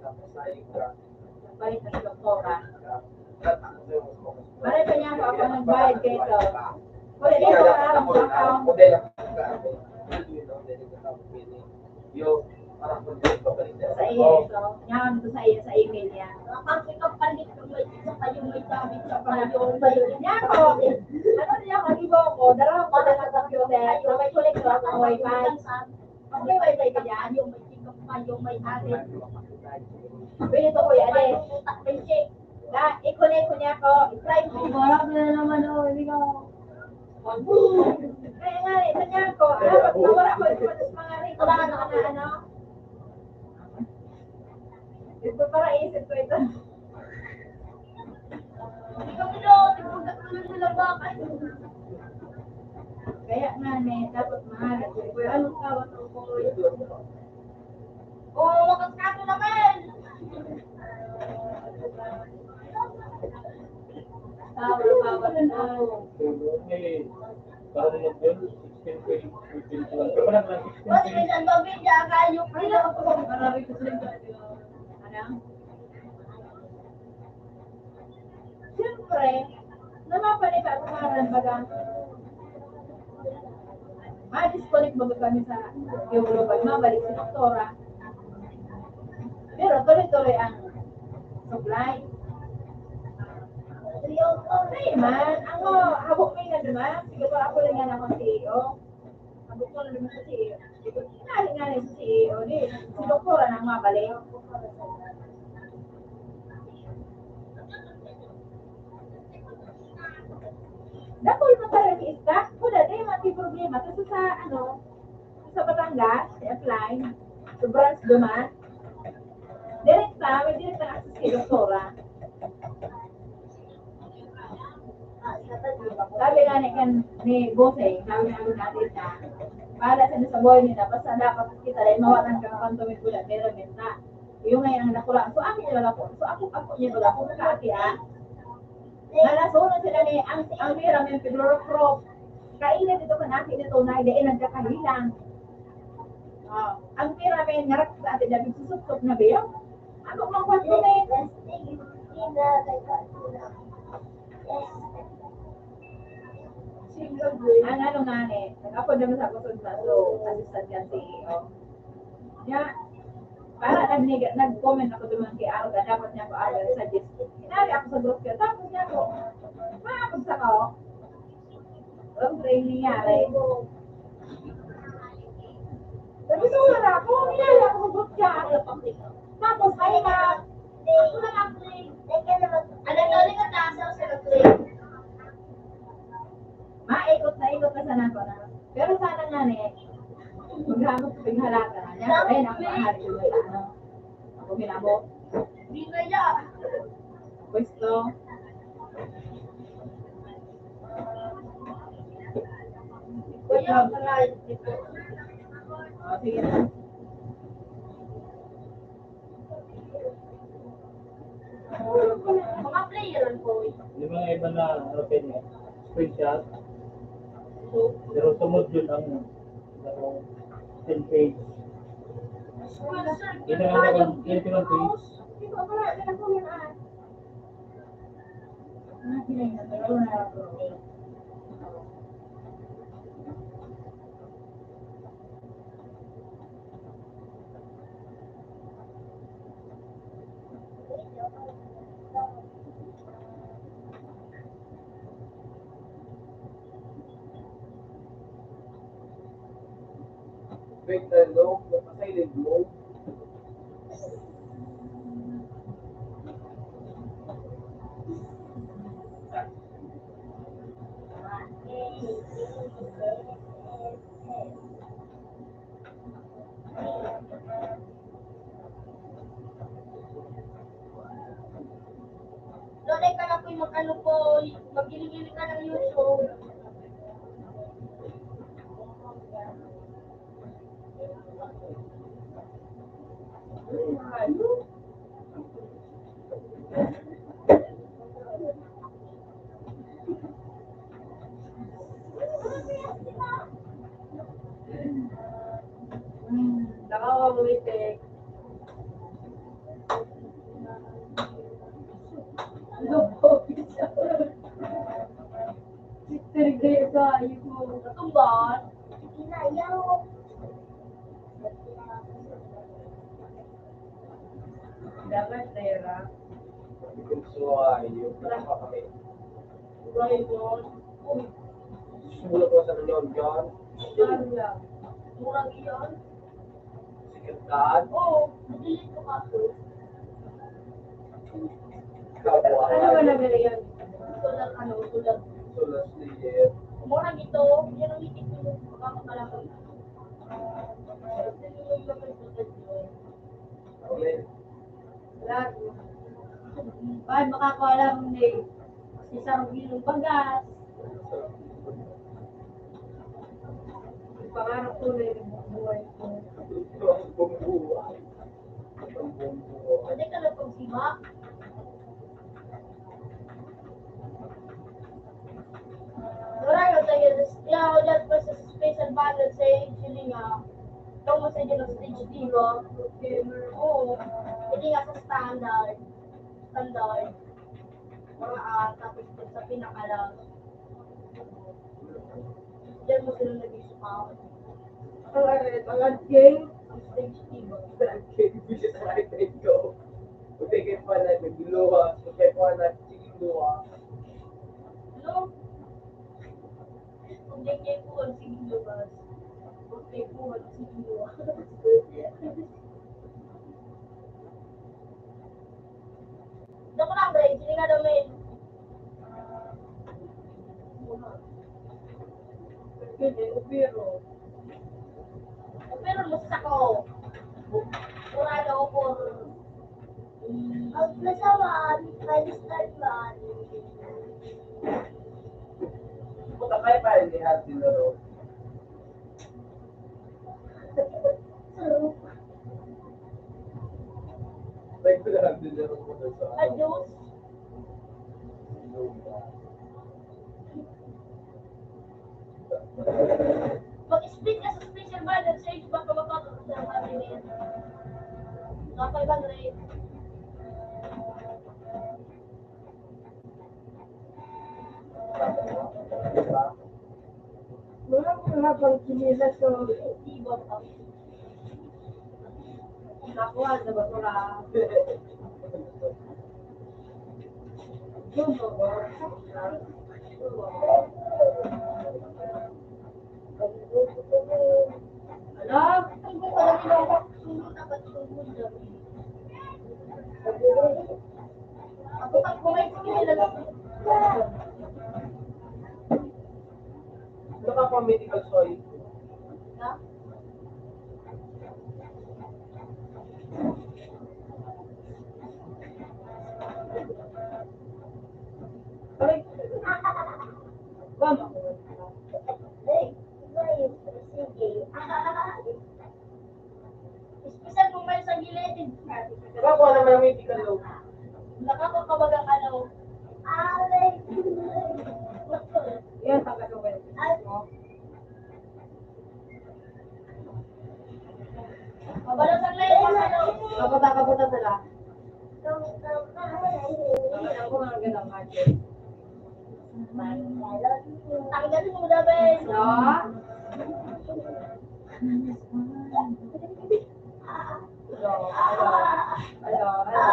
balik na sa doktora. Pare pa niya ako, ako nagbayad kay ito. Pwede ko alam sa account. Yo, Sa iyo, so, yan, sa iyo, sa email niya. Kapag ikaw palit ng may isa pa yung may gamit sa pa yun, ba yun? Yan po. Ano niya, mag-ibo ko, dara ko na sa computer, so may connect ko ako, wifi. Pag may wifi ka dyan, yung may tingkap pa, yung may atin. Pwede to, kuya, de. Na, i-connect ko niya ako. I-try mo. Wala ko na naman, oh, hindi ko. Kaya nga, eh, sa niya ako, ah, wala ko, ito pa sa mga rin, kung ano, ano. Ito para isip ko ito. Hindi kami na, tigpagkat naman sila bakit. Kaya nga, ne, dapat mahal. Anong tawag ko? Oh, wakas ka na naman! Tawag, tawag na. May, parang mag-, sixteen K, fifteen K. Pero parang sixteen K. Mas minsan ba, Binda, kayo, kayo. Marami ko sa inyo. Ano? Siyempre, na mapanibago ka rin, baga, ma-disconnect baga kami sa Europe, mabalik si doktora. Pero tuloy-tuloy ang supply. Ay, man, ang mga habok may na naman, sige pa ako lang yan akong C E O. Ang bukol na naman sa C E O. Nari nga na sa C E O, di, si doktora na ang mabalik. Dakul na tayo ni stock. Wala, di, mati problema. Kasi sa, ano, sa Batangas, sa F-Line, sa branch duman, direkta, may direkta access kay doktora. Sabi nga ni kan, ni Boseng, sabi nga ni natin na, bahala sa sa buhay nila, basta dapat kita rin mawatan ka ng pantumit ko na, pero minta. Yung ngayon ang nakula. So, ako wala ko. So, ako, ako niya wala ko. Kati, ah. Nalasunod sila ni, ang, ang mira, may pigro-pro. Kainit ito kan aki nito na, dahil nagkakahilang. Ah, ang pira may narak sa atin, dahil susuktok na ba yun? Ako, makwat ko na eh. Ang ano nga ni, ako naman sa kusog na, so, assistant yan si, oh. Niya, para nag-, nag-comment ako duman kay Arga, dapat niya ako Arga suggest. Hinari ako sa group ko, tapos niya ako, maapos ako. Ang training niya, eh. Sabi ko, wala ako, hinari ako sa group ko. Tapos, ay, ma, ako na lang, ano to, ulit ang tasa sa group. Maikot na ikot na sana ko na. Pero sana nga ni, maghamot sa paghalata na niya. Ay, naku, mahal ko na ano. Ako, minabot. Hindi na niya. Pwesto. Kuya, ang mga ito. Oh, sige na. Mga player, boy. Yung mga iba na, ano, pwede, screenshot. Pero sumod yun ang, ang ten page. Yun ang, yun ang page. Wait, hello? Naka-silent mode? Doon ay ka na po'y mag-ano po, maggiling-giling ka ng YouTube. Nakawa mo yung text. Ano po? Sister Grace, ah, ayun po. Katumban. Hindi na, ayaw. Dapat pera. Kung suwayo, wala pa kami. Suwayo doon. Uy, sulat ko sa nanonood dyan. Yan lang. Murag iyan. Sikat ka? Oo, delete ko kaso. Ano ba na gano'n yan? Sulat, ano, sulat. Sulat, sige. Murag ito, yan ang itik ko yung pagkakamalaki. Amen. Bakit makakaalam ni si Sarugilong Bagas? Pangarap ko na yung buhay ko. Pwede ka na pagsiba? Wala na tayo. Kaya ako dyan pa sa special ballot sa H D nga. Ito mo sa dyan ang stage diba? Oo. Hindi nga sa standard. Standard. Mga ah, tapos dun sa pinakalas. Diyan mo sila nag-isip ako. Ang arit, ang adjeng, ang stage diba? Ang adjeng, bisit ang arit ko. Pagkakit pa na, nagluha. Pagkakit pa na, sige, luha. Ano? Kung di kayo po ang sige lumabas, kung kayo po ang sige lumabas. Dako lang, Dre. Sige nga daw, men. Pero, pero mas ako. Kurado ako. Ang kasamaan, kalistan man. Puta, kaya pa rin ni Hardin na ro. May kailangan din na ro puta sa Adios. Mag-split ka sa special ballot sa inyo, baka mapatapos na ang family. Mga five hundred. Wala ko na bang kinilas sa iba pa. Nakuha sa basura. Yun, no? Ala, ang ko pala nila. Ako pag kumay ko nila. Ano ka pa medical soy? Ha? Aray. Mama. Ay, sige. Ispisal mo man sa gilid. Baka naman may tikalo. Nakakakabaga ka, no? Aray. Yan, pagkatungkol. Ay. Mabalasan na yung ano. Kabuta, kabuta sila. Ang ako nga ganda, Martin. Tanggalin mo na, Ben. No? Hello, hello, hello, hello.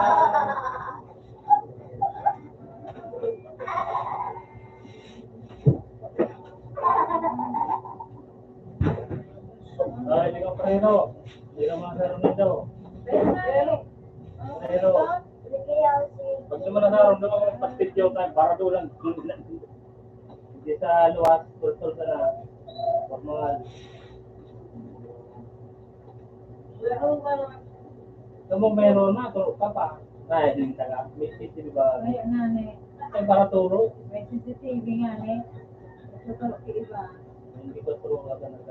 Ay, di ka preno. Di ka mga sarong nito. Pero, pag sumala sa harong, doon ako magpastityo ka, para doon lang. Hindi sa luwas, tultol ka na. Pag mga, Meron ka na. Ito mo meron na, turo ka pa. Ay, hindi ka na. May C C T V ba? Ay, ano, ano eh. Ay, para turo. May C C T V nga eh. Ito, turo ka iba. Hindi ko turo ka na.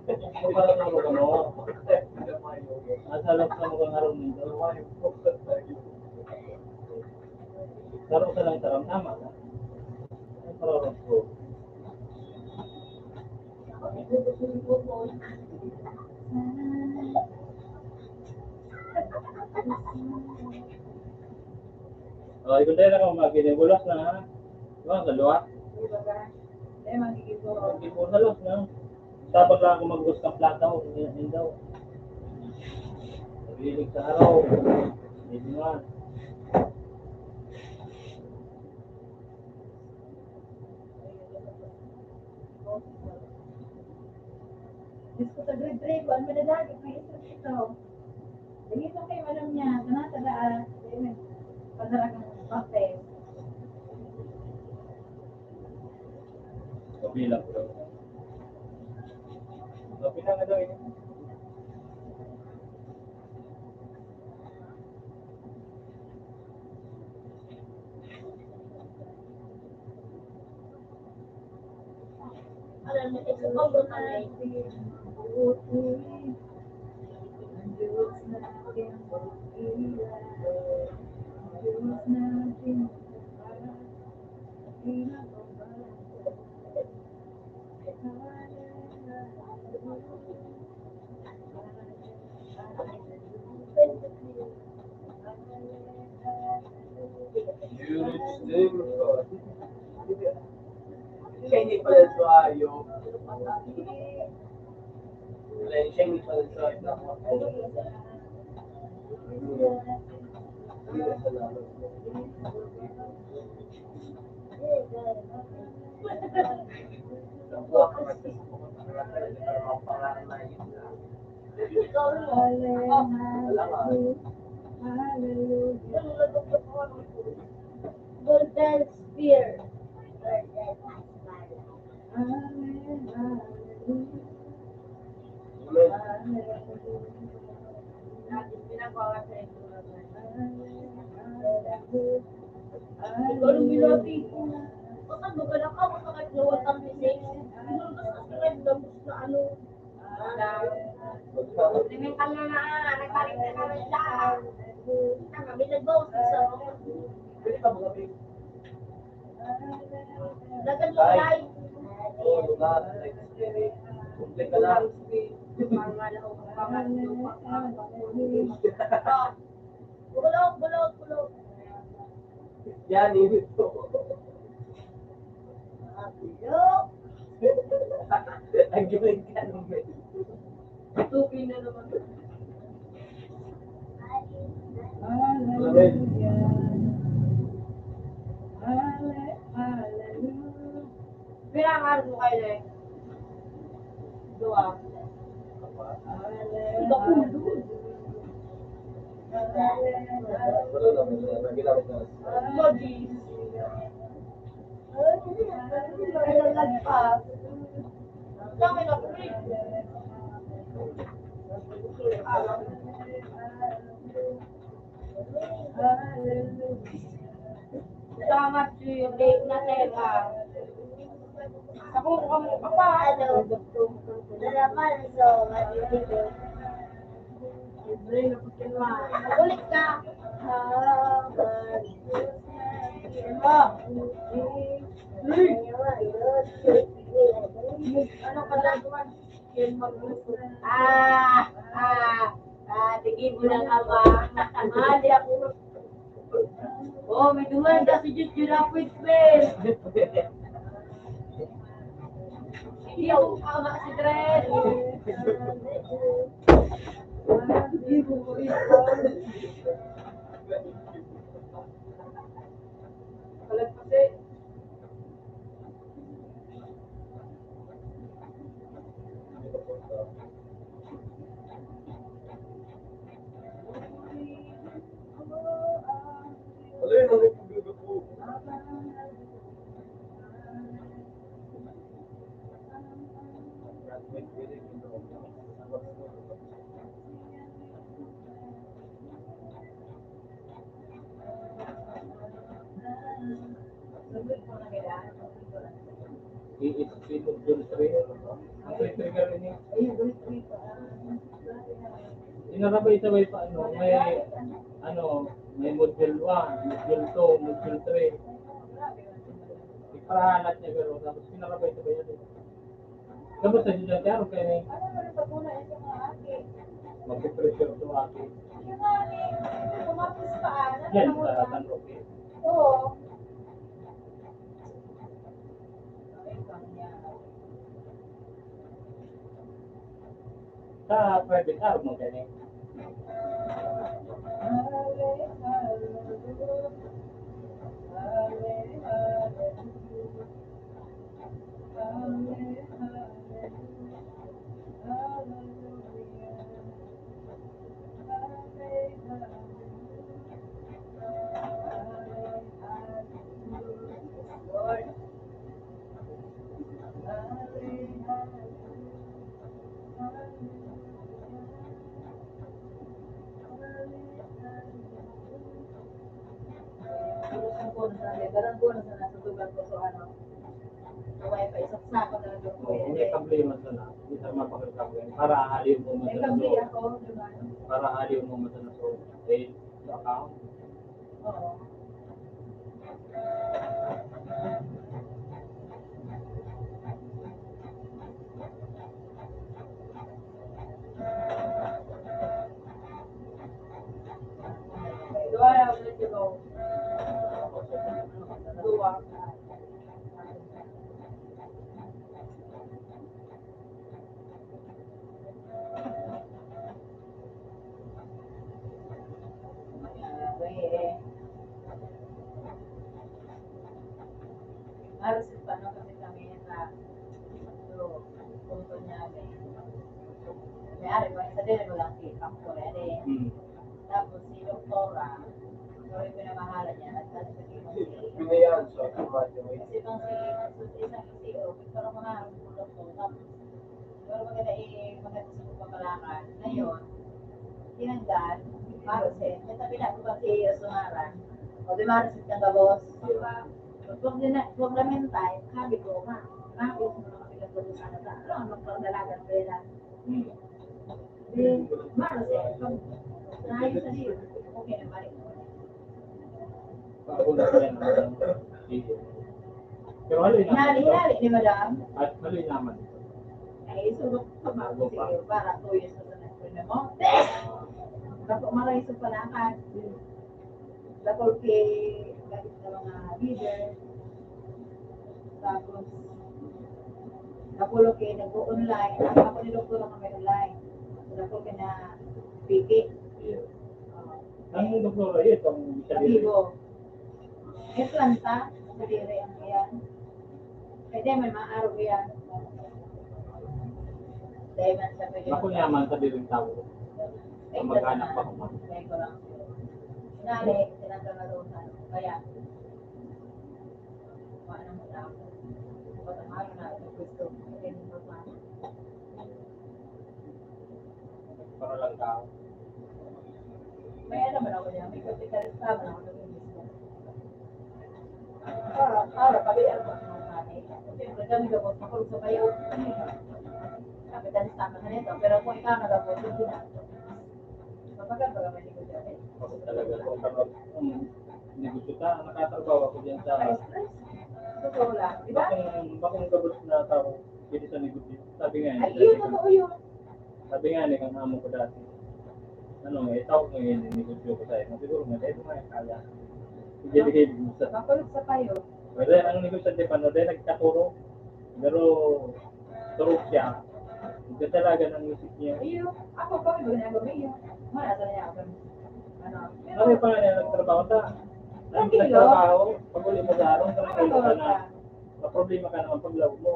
Ito para turo ka mo. Nasa loob ka mo kang harong nito. Turo ka lang, taram, tama. Ay, parang ko. Oh, ikon tayo na kung magkinibulas na, ha? Diba, sa luwa? Hindi po, halos na. Dapat lang ako magbukas ng plata, oh, yun, yun daw. Hilig sa araw. Hindi nga. Diyos ko, sa grade three ko, ano na dati, may instructor ko. Dali lang kayo, alam niya, sana sa daan. Ayun, padara kang papel. Kabilang ko. Kabilang ka daw eh. Siya hindi pala suayo. Siya hindi pala suayo. Golden Spear. Ikaw nung binati ko. Baka magkala ka, baka kahit na one twenty-six. Ano, basta sa red na gusto na ano. Sinimpal na na, nagbalik na naman siya. Ang kami nagbawas sa Pwede ka magabi. Dagan mo, Ay. Tay. Oo, lugar. Kumple ka na. Bulog, bulog, bulog. Yan, ito. Ang galing ka naman. Tupi na naman. Hallelujah. Halle-, hallelujah. Pira ang araw mo kayo, eh? Dua. Hallelujah. Hallelujah. Lagi. Salamat, Jude. Late na, Teka. Ako, ako, ako, ano? Salamat, so, matitipid. Ulit ka. Ah. Ano ka na? Ah, ah, ah, tigil mo lang, ama. Ah, di ako. Oh, may duman ka si Jude, Jude, ako, Ismael. Hindi ako tama si Dren. Kalagpasi. Alin ang ipagduduko? I-, i-, i-, module three. Ang module three ka rin eh. Inarabay-sabay pa, ano, may, ano, may module one, module two, module three. Iparahalat niya gano'n, tapos pinarabay-sabay niya. Tapos sa estudyante, araw kayo na eh. Magpipressure to ate. Yan, sa San Roque. Oo. Sa private, araw mo kayo na eh. Kung sa may barangay, sa nasutugan ko, so ano, sa wifi, isaksak ko na lang yung Oo, may pwede. Problema sana. Hindi sana mapakita ko yan. Para ahaliw mo May madala kambli to. Ako, di ba? Para ahaliw mo madala to. Eh, sa account. Oo. Halos yung paano kasi kami sa so, punto niya, may, may ari, may isa din, walang si Pastor, eh. Hmm. Tapos si Doktora, pero yung pinamahala niya, nagsasabi ko si Pinayaan sa automatic. Kasi bang si, so, si isang isip ko, pero mga harap ko lang po. Tapos, pero maganda eh, maganda sa pagpapalakan. Ngayon, tinanggal, Maricel, may tabi na ko pa si Osumara. O di Maricel, taga boss. Pag, pag, pag lamentay, sabi ko, ha, bakit mo na kami nagpapasalamat? Ano ang magpagdalagan pera? Hmm. Di, Maricel, pag naayos na siya, okay na, balik mo. Paabot na yan. Sige. Pero hali naman. Hinali, hinali ni Madam. At hali naman. Ay, sulok pa ba? Bago pa. Sige, para two years na sa nagpuna mo. Bes! Bako maray sa palakan. Dakul ki, galit na mga leader. Tapos, dakul ki nag-o-online. Ako ni Doktora kami online. Dakul ki na piki. Yeah. Oo. Ang doktora, yun, itong sa Amigo. May planta, sa diri ang iyan. Pwede, may maaro iyan. Dahil man sa pwede. Ako naman sa diring tao. Ay, mag-anak pa ko man. Ay, ko lang. Nari, tinatanarotan. Kaya, paano mo na ako? Ba't ang araw na ito gusto? Hindi mo pa. Para lang tao. May ano man ako niya, may kapitalista man ako ng English. Para, para, pabiyaan ko sa mga nanay. Siyempre, kami gabos, makulog sa bayo. Kapitalista man na nito, pero kung ikaw na gabos, hindi na. Mapagal ba kami ni Kuya, eh? Ako talaga, kung ano, um, negosyo ka, nakatrabaho ako dyan sa Ay, stress. Totoo lang, di ba? Bakong, bakong gabos na tao, pwede sa negosyo. Sabi nga, Ay, yun, totoo yun. Sabi nga ni kang amo ko dati, ano, eh, tawag mo yun, yung negosyo ko sa'yo. Siguro nga, dahil mo nga kaya. Ibibigay mo sa Makulog sa payo. Pero ang negosyante pa, no, dahil nagkaturo. Pero, turog siya. Nagdadalagan ang isip niya. Iyo, ako pa, may ginagawa iyo. Wala sa niya ako. Ano, Ano pero, pa nga niya nagtrabaho ta? Ang Tranquilo. Nagtrabaho, pag uli mo sa araw, tranquilo ka na. Nakakatawa ka. Maproblema ka naman pag lawag mo.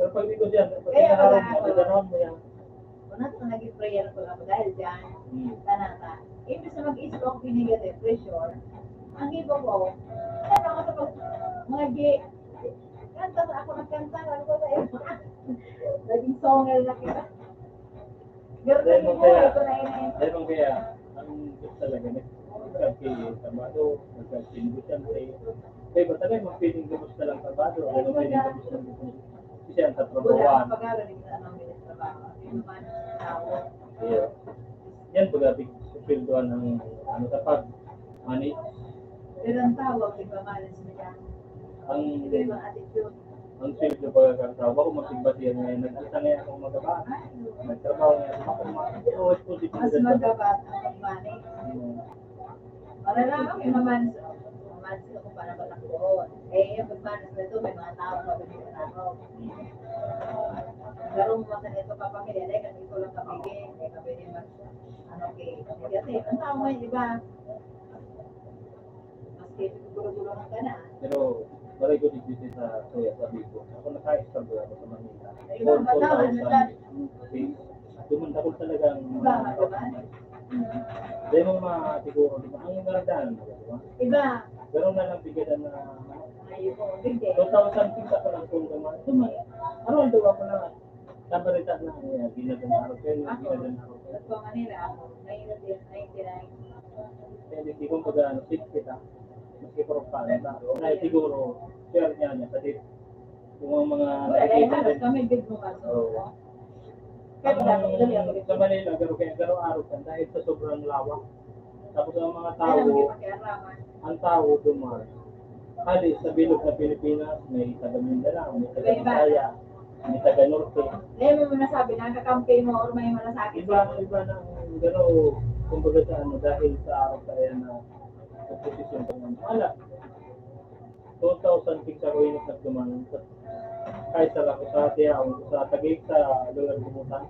Pero pag di ko dyan, pag Kaya inaharap pala mo, ako. Gaganawan mo yan. Una sa naging prayer ko lang dahil dyan, Hmm. Tanata. Imbes na mag-isip ako, binigyan ng pressure, ang iba ko, ano ako sa pag-, mga gi-, kanta sa ako, nagkanta, ano ko sa iyo? Naging songer na kita. Pero Dahil naging mo buhay kaya, ko na yun eh. Dahil mo kaya, ang gusto talaga, nag-, nagkakasabado, nagkakanegosyante. Kaya ba talaga, mag-feeling gabos na lang sabado, Ay, ano, feeling wala. Gabos na lang. Kasi ang Wala katrabahoan. Akong pag-aaral, hindi na namin nagtrabaho. Yung mga tao. Yeah. Yan, pag-abig, sweldohan ng, ano, sa pag, money. Pero ang tawag, di ba, manage na yan? Ang, Ito yung mga attitude. Ang sweldo, pag ang tawag, ako, magsimbatihan ngayon. Nag-alta ngayon akong magaba. Ay, oo. Nagtrabaho ngayon. Ako, mga, oh, responsibilidad Mas na. Magaba ang pag-manage. Hmm. Para lang, may mamansin. Mamansin ako para matakbo. Eh, yung pagmanas na ito, may mga tao pa rin sa tao. Pero mo sa ito, papamilya, dahil kasi ito lang kapigil, eh, kapigil mag, ano, okay. Kasi ang tao ngayon, iba, maski gulo-gulo ka na. Pero, maray ko digdi sa kuya, sabi ko, ako naka-istorbo ako sa Manila. Ayun, Four, four matawa na thousand. Duman ako talagang Iba, mga iba. Dahil mo mga siguro, di ba? Ang naradan, di ba? Iba. Pero nga lang bigyan na Ayun po, bigyan. Two thousand six ako lang kung naman. Ito man. Ano ang dawa ko na? Sa balita na, eh, ginaganahan ko yun, Ako, ginaganahan ko yun. Nagpa-Manila ako, nineteen ninety-nine. Kaya di ko baga, ano, six kita. Kikoruptahan na. Dahil siguro, share niya niya sa dito. Kung ang mga Wala, dahil nakikita halos din. Kami, gid mo kaso. Oo. Kaya Ang dapat madali ako dito. Sa Manila, garo kaya garo-aro ka dahil sa sobrang lawak. Tapos ang mga Kaya tao, lang, hindi pakiaraman. Ang tao duman. Hali sa bilog na Pilipinas, may taga Mindanao, may taga Iba-iba. Bisaya, may taga Norte. Kaya mo nasabi, nakakampay mo or may malasakit Iba, ka. Iba ng garo, kumbaga sa ano, dahil sa araw kaya na sa posisyon ko ng anak. Two thousand six ako init na duman. Kahit sa ako sa Tiaon, sa Taguig, sa lugar Bumutan.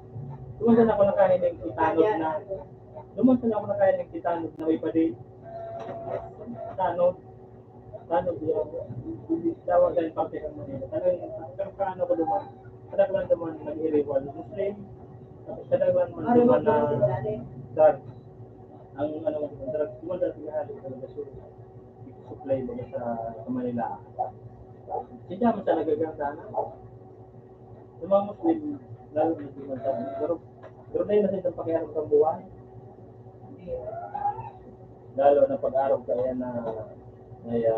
Duman sana ako nakahiling kitanod na. Duman sana ako nakahiling kitanod na may padi. Tanod. Tanod yung tawag sa parte ng Manila. Talagang, ang kaano ko duman. Kadaglan duman nag-iriwal Muslim. Tapos kadaglan man duman na drugs. Ang ano, ang drugs, duman dati nga hali talaga siya. Supply baga sa, sa Manila. Siya man sa nagaganda na. Sa mga Muslim, lalo na sa mga tao. Pero, pero dahil na sa itong pakiharap sa buhay. Lalo na pag-araw kaya na, kaya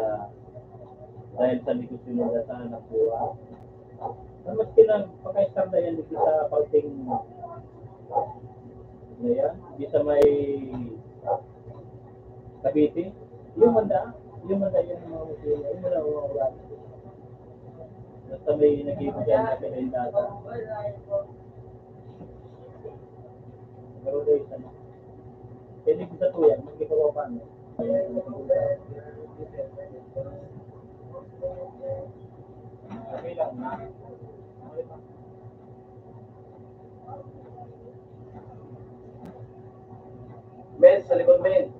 dahil sa negosyo nila sa anak buhay. Mas pinagpakaisang na yan dito sa palting na yan. Di sa may Cavite. Yung manda, yung manda yan ang mga Muslim. Yung manda ang mga ulan. Basta may nag-iibigay na pinahindata. Pero dahil sa, pwede ko sa tuyan, mas ginagawa pa niya. Okay lang na. Men, sa likod, men.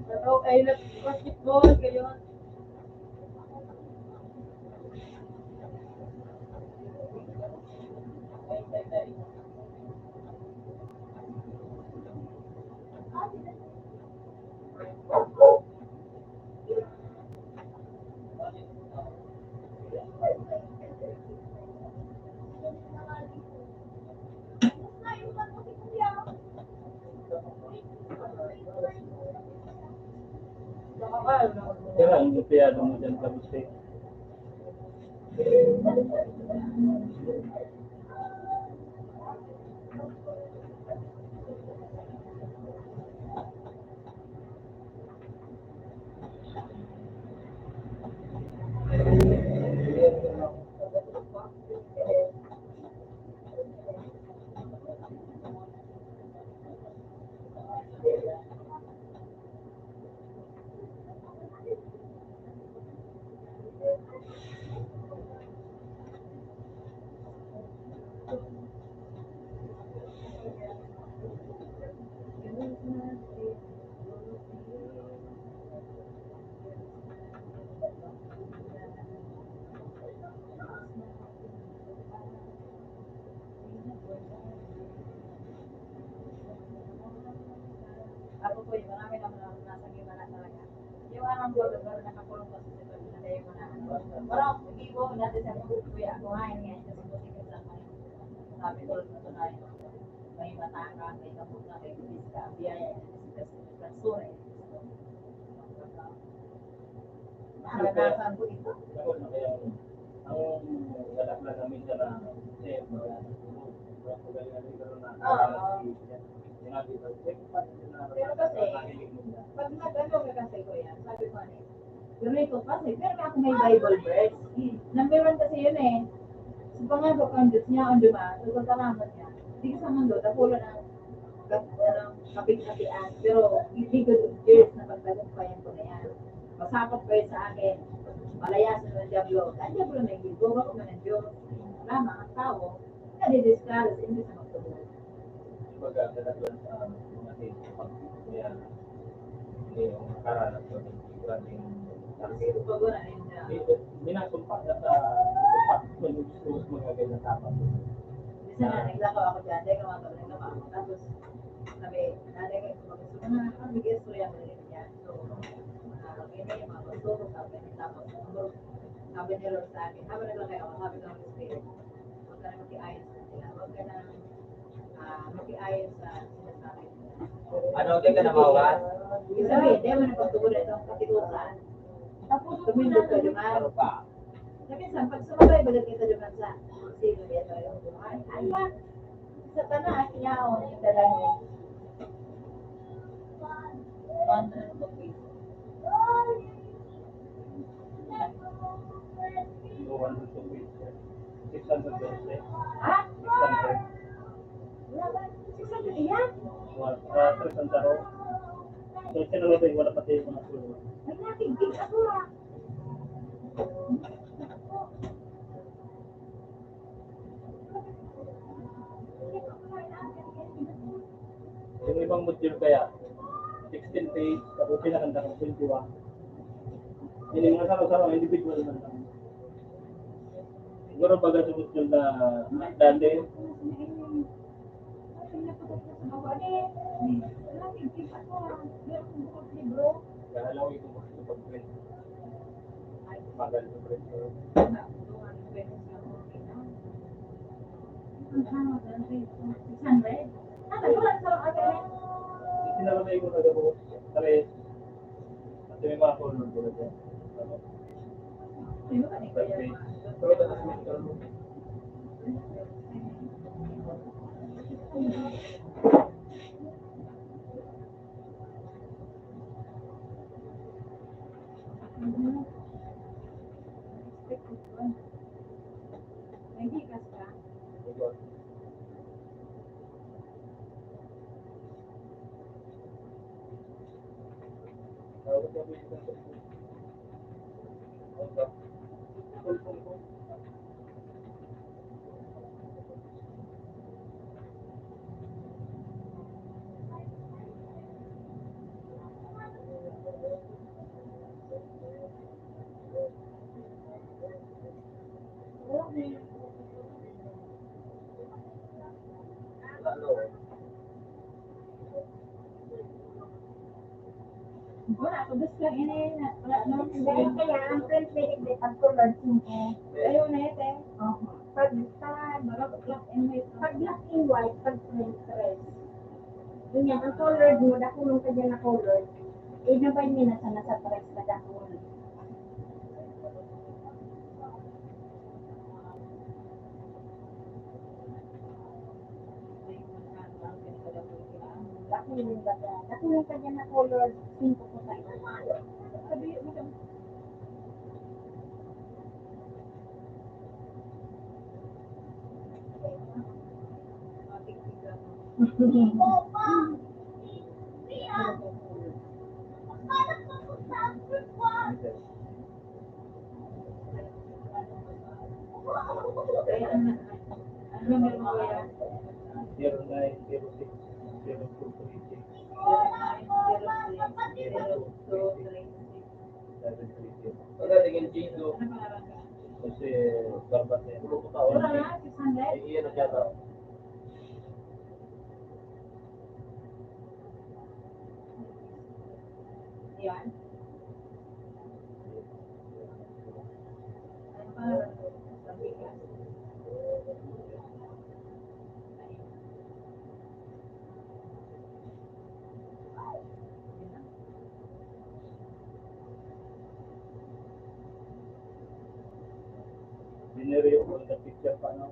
Pero ay nag-basketball kayo. Kaya ang empleyado mo dyan, kabisay. Ako po, yung marami na mga nasa gimana talaga. Yung arang ko, lugar na kapulong ko sa sitwasyon na kayo mga ano. Pero, hindi po, natin sa mga kuya, ako nga, yun nga, ito sa buti ko sa mga. Sabi ko, ito na yun. May mata ka, may kapot ka, may kulis ka, biyaya, ito sa kasi, basura, ito sa Naranasan ko ito. Ang wala pala namin siya na, eh, mga, mga pagalingan dito na, Oo. Sinabi ko, eh, pati na, Pero kasi, nakikinig mo na. Pag nag-ano ka kasi, kuya, sabi ko, ano, Pero ito pa, sir, pero ako may Bible verse. Number one kasi yun eh. Sa pangako kan Diyos niya, ang duma, sa pagkaramot niya. Di ka sa mundo, tapulo na, ano, kapit-kapian. Pero, hindi ko years na pagtagumpayan ko na yan. Masakot pa yun sa akin. Palayasan ng Diablo. Ang Diablo na hindi. Buwa ko man ng Diyos. Lamang ang tao, nadidiscourage, hindi sa magtubod. Kumbaga, talagang sa mga tao, pag yan, hindi yung nakaranas ng grabeng sakit. Hindi, minasumpa na sa, sa mga ganyan dapat. Minsan nga, naglakaw ako dyan, dahil nga mga kabalik ako. Tapos, sabi, nanay ko, gusto ko na, ah, bigyan istorya mo rin yan. So, ah, ganyan yung mga gusto ko, sabi niya. Tapos, sabi ni Lord sa akin, habang naglakay ako, sabi ng Holy Spirit, huwag ka na makiayon sa kanila. Huwag ka na, ah, makiayon sa sinasabi nila. Ano, di ka na mawa? Ibig sabihin, di naman ang pagtubod na itong katigutan. Tapos, tumindog ka naman. Ano pa? Sabi sa, pag sumabay, balik kita naman sa sino yan, yung buhay. Ay, ba? Sa tanah, yaon, yung dalang yun. One hundred rupees. Two hundred rupees. Six hundred doon, eh. Ha? Six hundred. Wala ba? Six hundred yan? Wala. Sa three hundred. So, ito na lang ito, wala pati yung mga floor. Ay, natigdig ako, ah. Yung ibang module kaya, sixteen page, tapos pinakanta ko, twenty-one. Yun yung mga saro-saro, individual na lang. Siguro baga sa module na dati, Kaya lang, ito, gusto ko pag-print. Ay, bagal sa print. Six hundred? Ah, nagkulang sa mga kaya. Sinara na yung mga gabo. Pare, at may mga color ko na dyan. Ano? Sino ba ni Kuya? Pero tapos may color. Mhm. Expected ko. May bigas ka? Wala, ako gusto ini na, wala, no? Dahil kaya ang print may hindi pag colored singko. Ayun na ito eh. Oho. Pag, pag, Black and white. Pag black and white, pag print, tres. Yun yan, ang colored mo, dakulong ka dyan na colored. Eh, nabay nila sa nasa tres na dakul. Dakulong ka dyan na color, singko po tayo. Sabi mo, Zero nine zero six zero two three six. Zero nine zero six zero two three six. Seven three zero. Kasi barbat na yan. Ay, iyan na siya, tao. Ayan. Ano pa? Sabi ka. Biniri ko sa picture pa, no?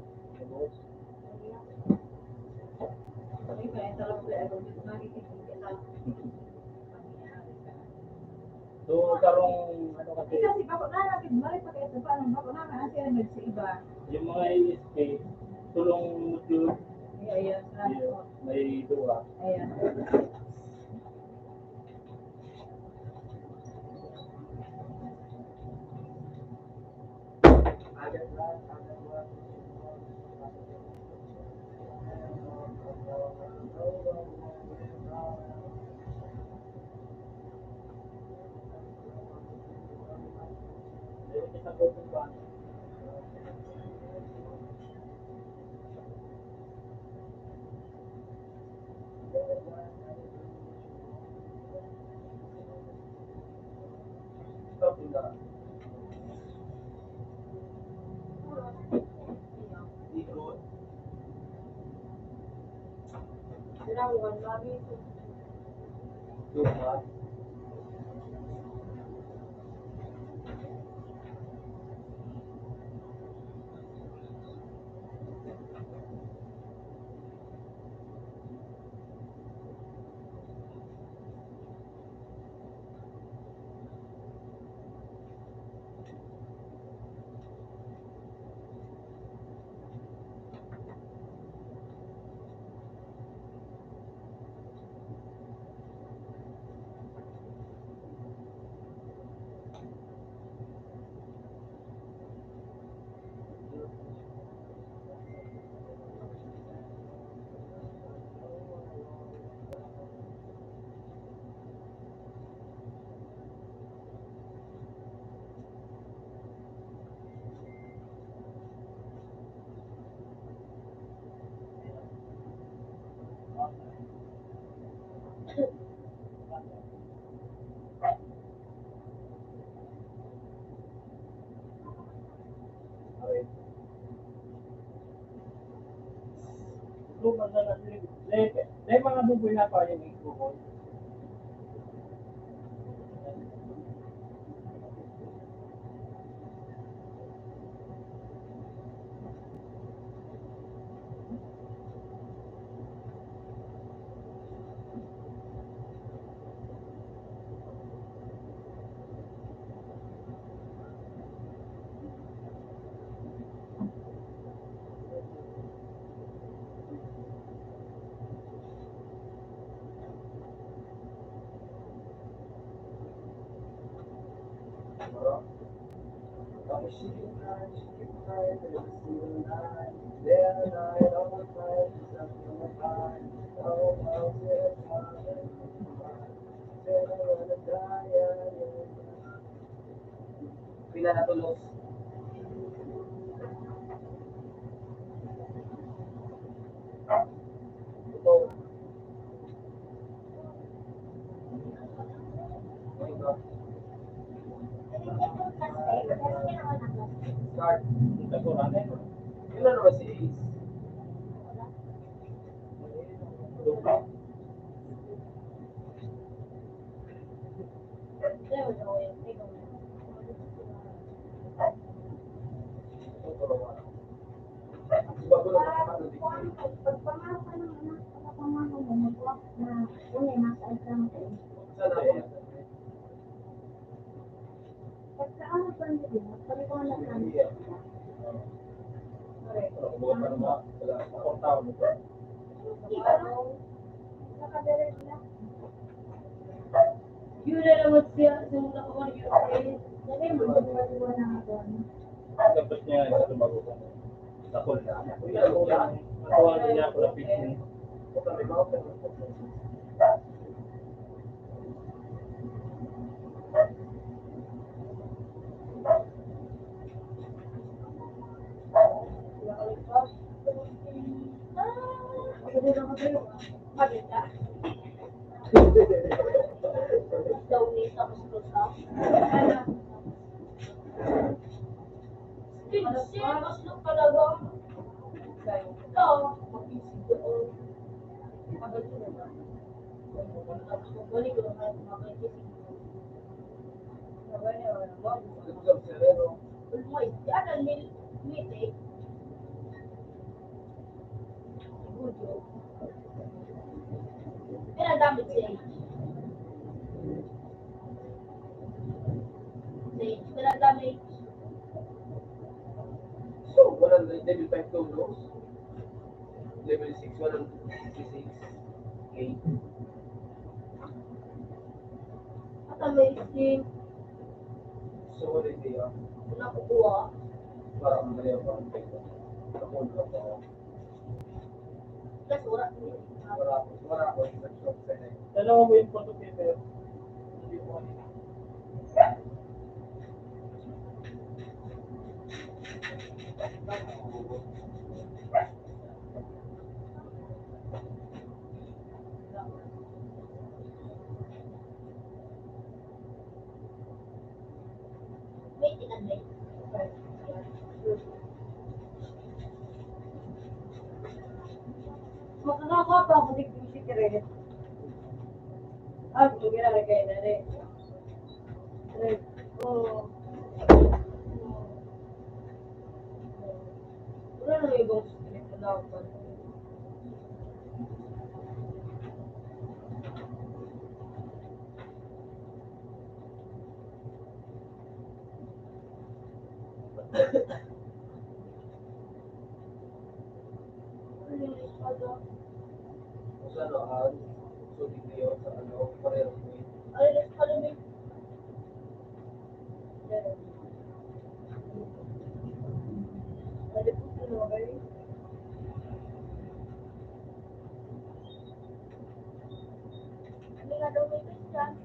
So, karong, ano, Kasi bako na natin, balik pa kayo sa paano, bako na natin ang nagsiiba. Yung mga I S P, tulong YouTube. Ay, ayan. May duwa. Ayan. Dai, dai mga buboy na pa yung ikukuha. Pila na tulos? Ito. Start. Ito na naman si Ace. Yun na naman siya, yung nakawan yun, eh. Tapos niya, sa lumago. Dakul na. Nakuha niya ako na fishing. Pero ang dami change. Change. Tungkol level six, walang sixty-six K. At ang may scheme. So, wala, hindi, ah. Wala ko po, ah. Para ang dali ang pangkita. Ako, wala pa. Plus, wala. Wala ako. Wala ako. Nag-short sa'yo. Dalawa mo yung photo paper. Makakakuha pa ako digdi si Kenneth. Ah, gusto ko na kay Nene. Kenneth. Oo. Wala na yung ibang Kenneth na dapat. Sa ano, ah, so, di kayo sa ano, pareho mo yun. Ay, ano may Ano nga daw may Christian?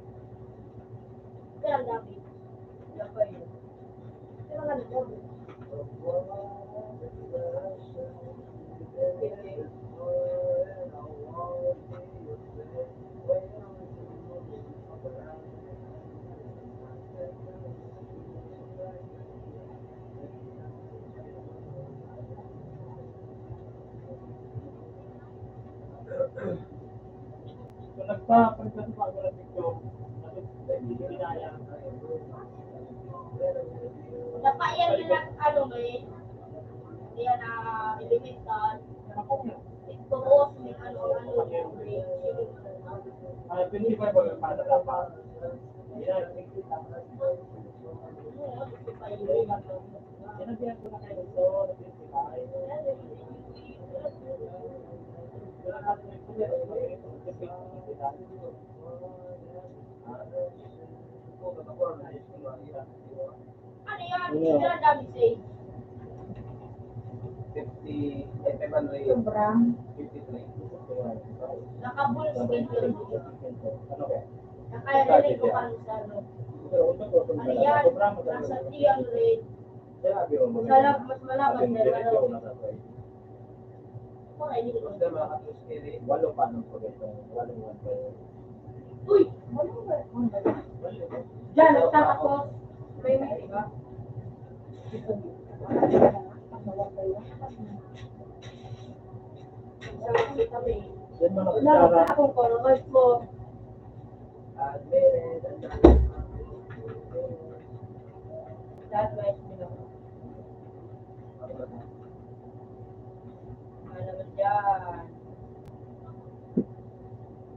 Kaya ang dami. Kaya pa yun. Kaya nga nagdami. So, nagpa-, nagpa-, Napayan na lang, ano, may, yan, ah, elemental. Ito, may ano, ano, ano, may, Ah, twenty-five ba yung para dapat? Yan. Ano yan? Ano? Fifty, eh, five hundred. Sobra. Fifty-three. Nakabulos din yun. Ano ba? Nakaya na rin ko kung sa ano. Ano yan? Nasa three hundred. Sa lab-, mas malabas na ano. Walo pa nung pagkatong, walo nga ba yun? Uy! Diyan, nagtatapos. May, may iba. Diyan, mga kutsara. Wala akong followers ko. That's why, you know. Ano naman dyan?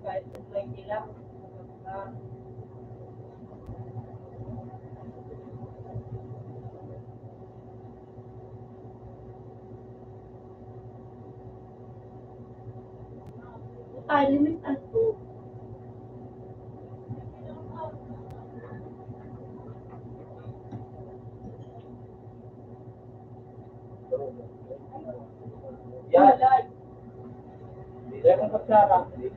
Kahit kung may sila, ah, time limit and two. Yan. Yan ang kutsara. Di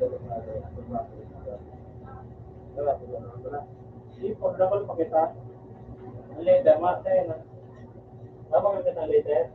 pag dapat pakita. Ang letter, mas na yun, ah. Tama ka sa letter?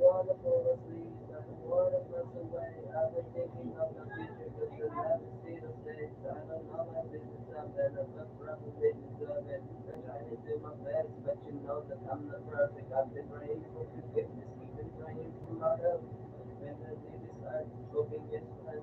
Wanna fall asleep, I don't wanna pass away. I've been thinking of the future, but the love is still the same. I don't know my business, I'm better, but probably deserve it. I'm trying to do my best, but you know that I'm not perfect. I've been praying for forgiveness, even praying for my help. When I leave this earth, hoping it's forever.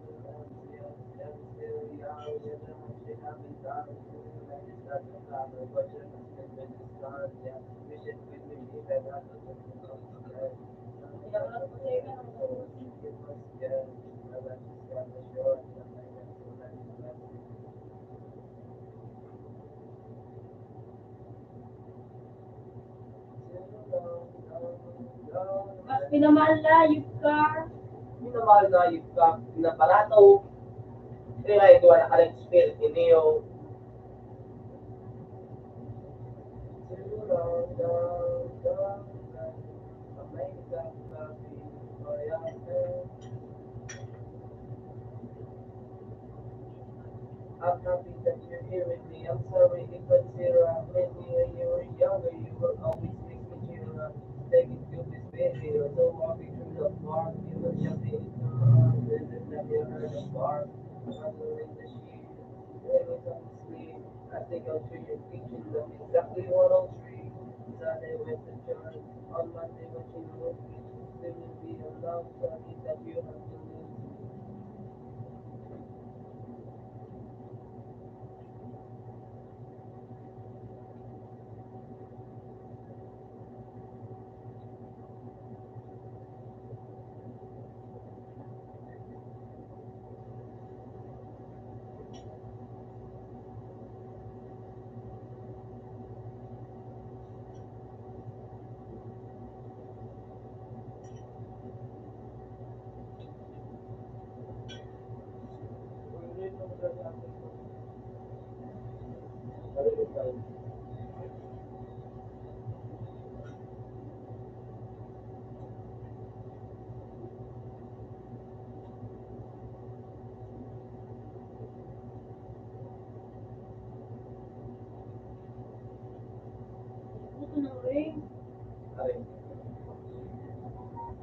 Mas minamahal na, hayop ka. Minamahal na, hayop ka. Pinaparataw. Kaya ito ang nakalag spirit ni Neo. I'm happy that you're here with me. I'm sorry if I tear up. When you were younger, you will always make me cheer up. Take it to this baby, so walking through the park, you will just be in the heart, and then never heard of park. Following the sheep, when it comes to sleep, I think I'll show you teaching them exactly what I'll treat. Sunday went to church, on Monday watching movies. There will be a love story that you have to lose. Ito na rin. Aray.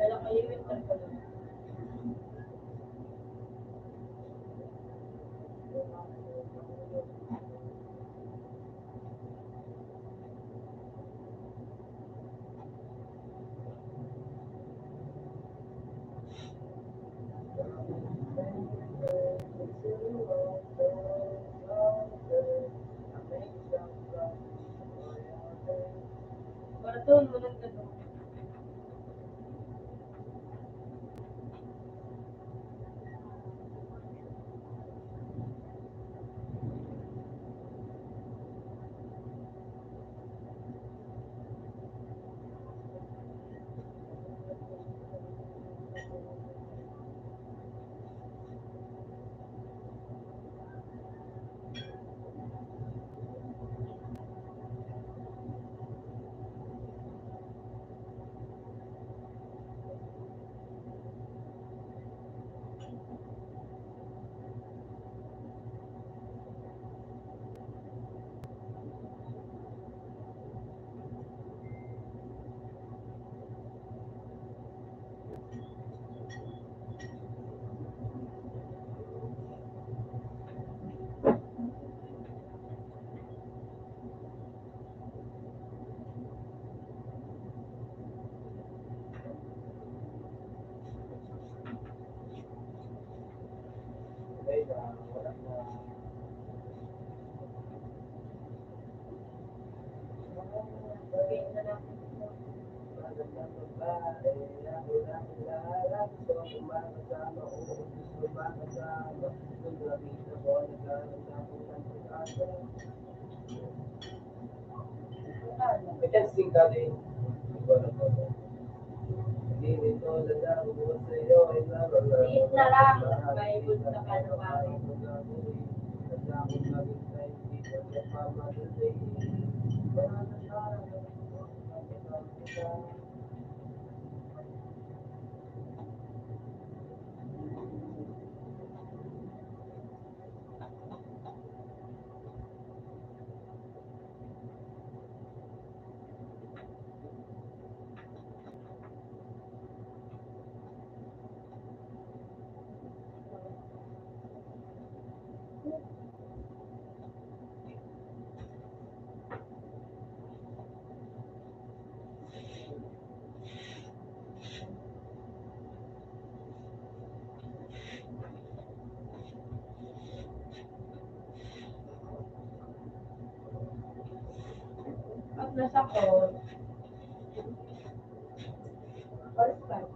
Dala kayo yung pagkakas. Pardon, walang ganun. I can sing that in. Liit na lang, may good na ka na bagay. Nasa ko. First time.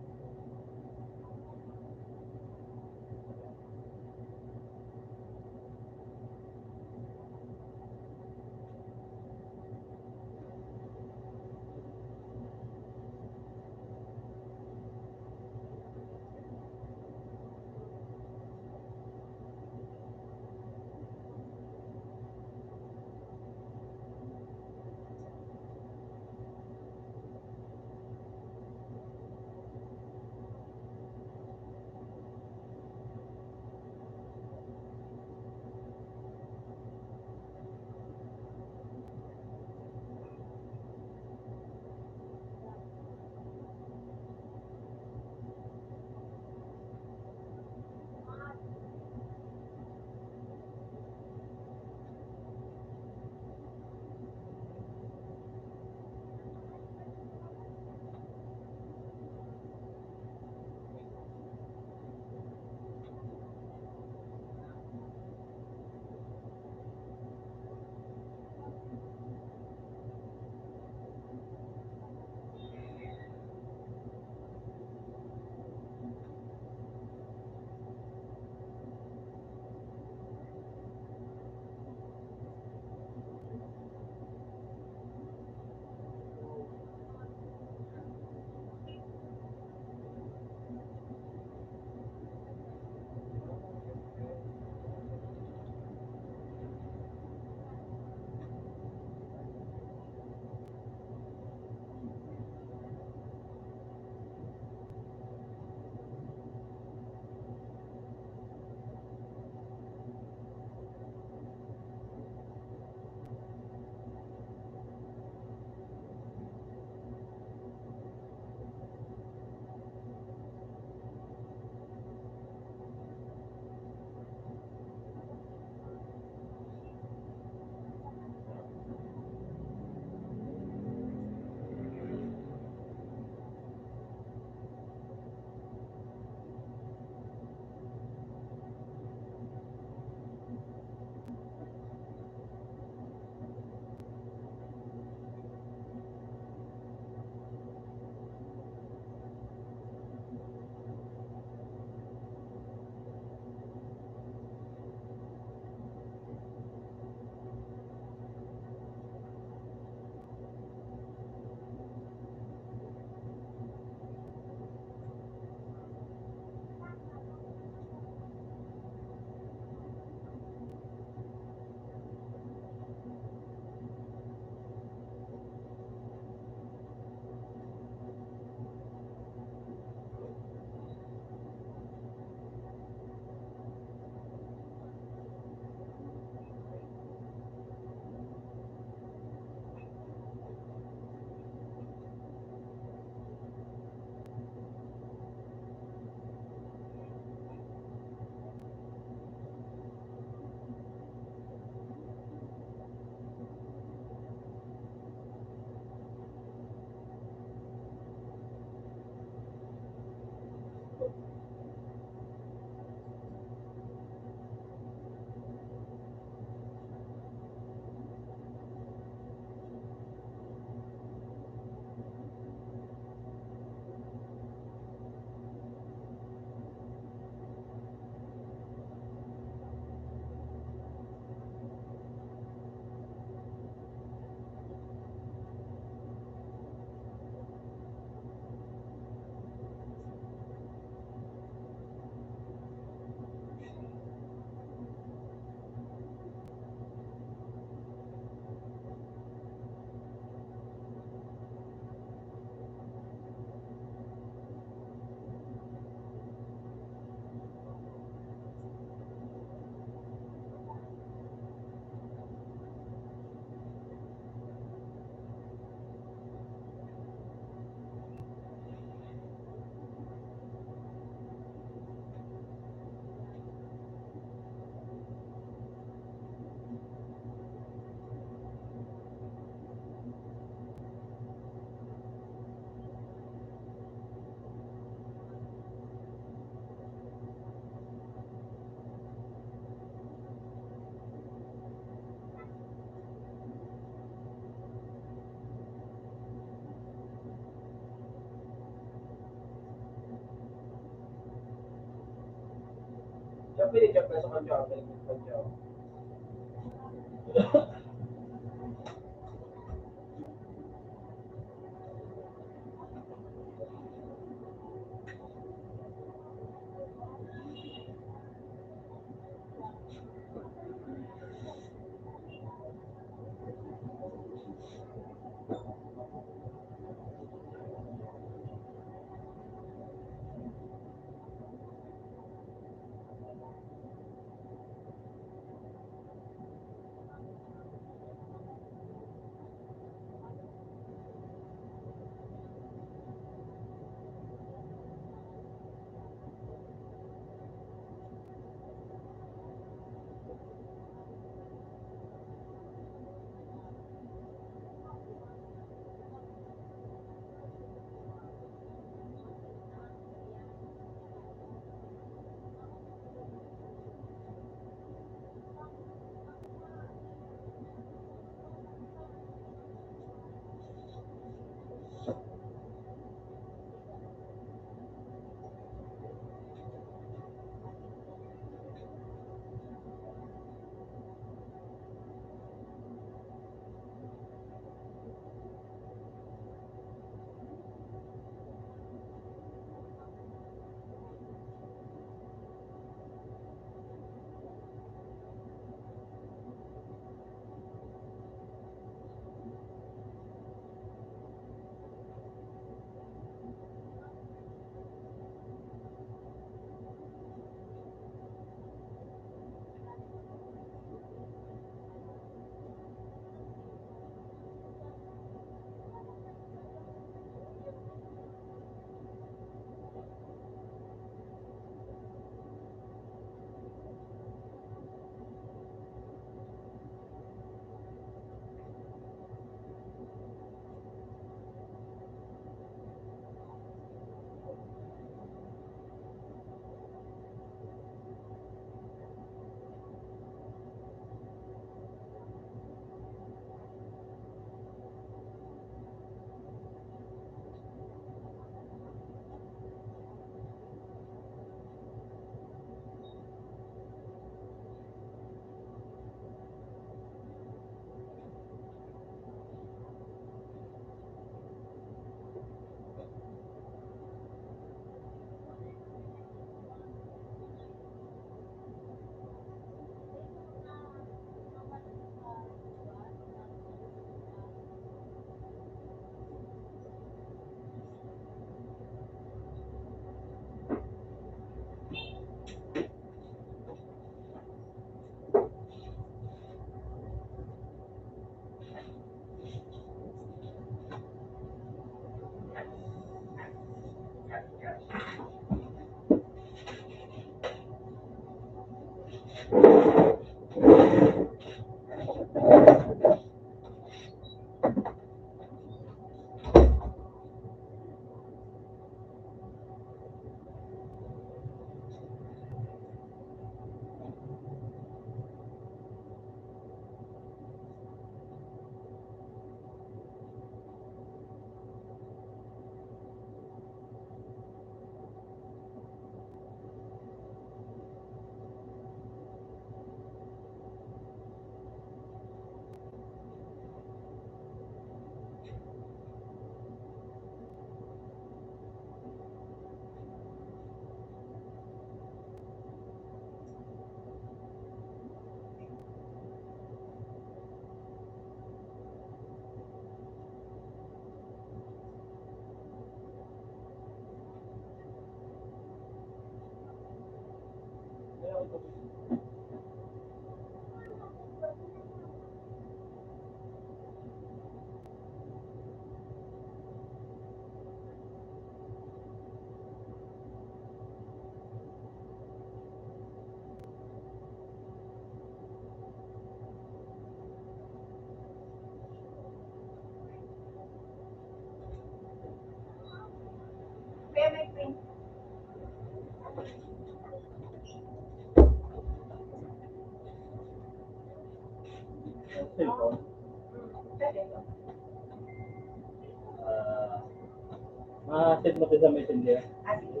Ah, ma-send mo sa Messenger. Ah, sige.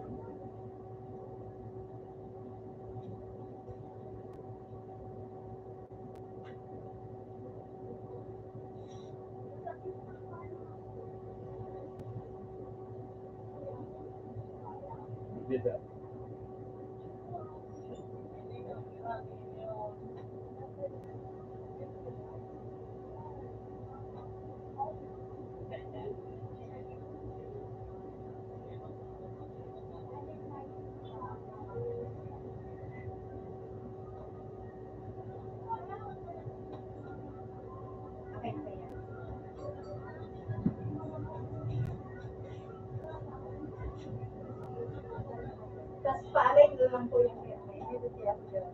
Tas paaray ko lang po yung kaya. Medyo kaya po yun.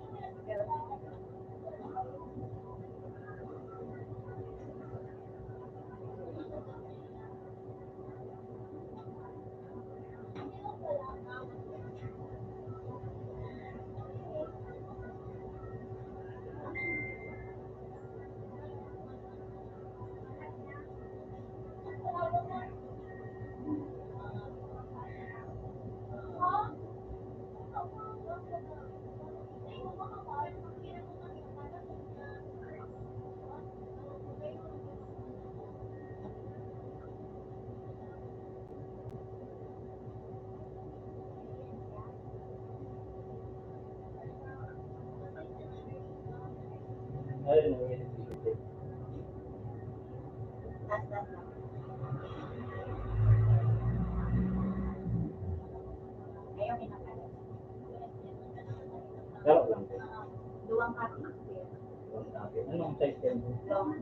Pero Ayaw, may nakalat. Pero lang po. Duwang copy. Duwang copy. Anong size yan? Long.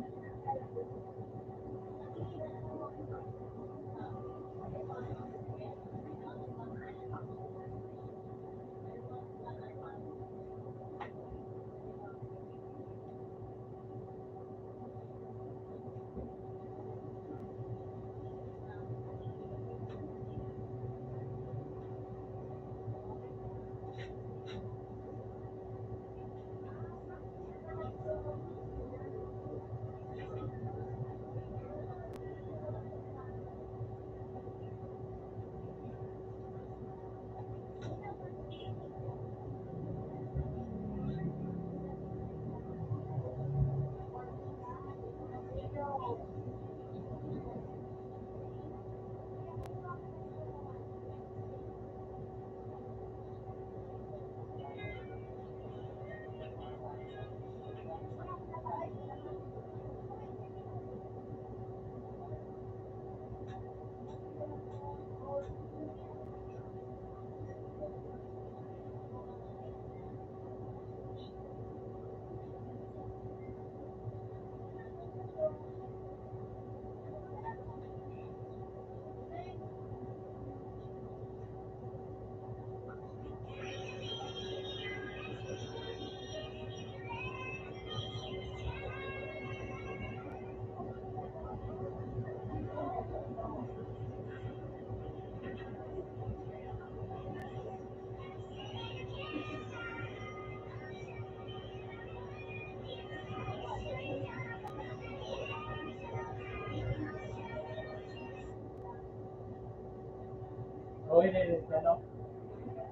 Okay na yun, ano?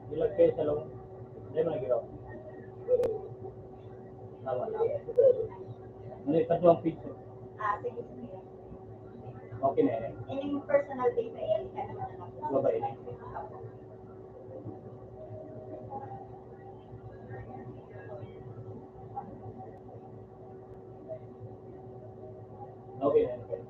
Ilagay sa loob. Hindi mo nagiraw. Tama na. Ano yung katuwang picture? Ah, sige, sige. Okay na yan. Ining personal data, eh, ano na lang. Babae na. Okay na, okay.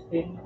sixteen.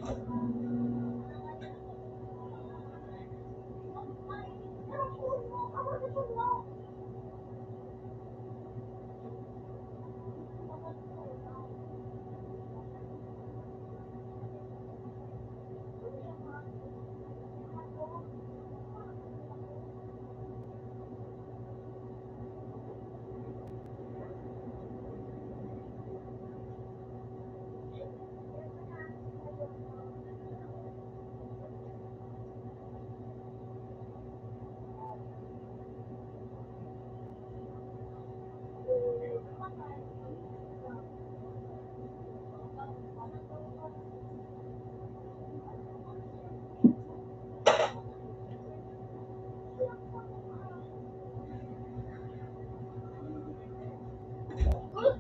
Good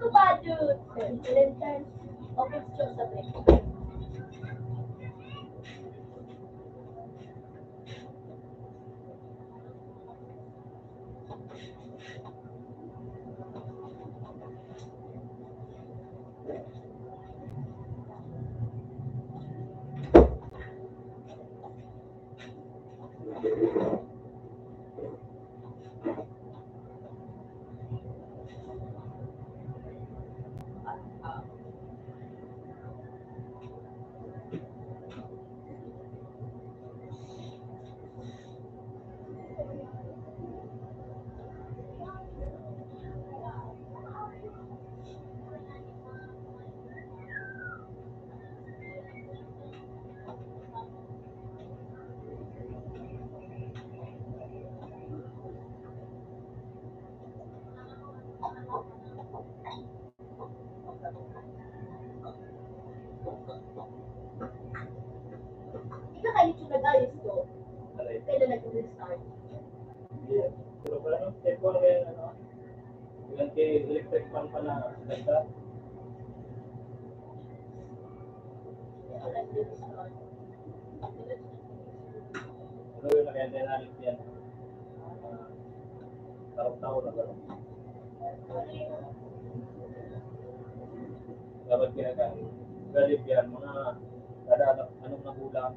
ko ba, dude? Valentine. Okay, sure, sabi. Ika kayo yung nag-ayos ko. Kaya nag-restart. Pero ano, eh, kung ano yan, ano, yung electric fan pa na ganda. Ano yun, nakaya din natin yan. Tarong-tarong na gano'n. Dapat kinakaan. Galit yan, mga kada anak, anong nagulang.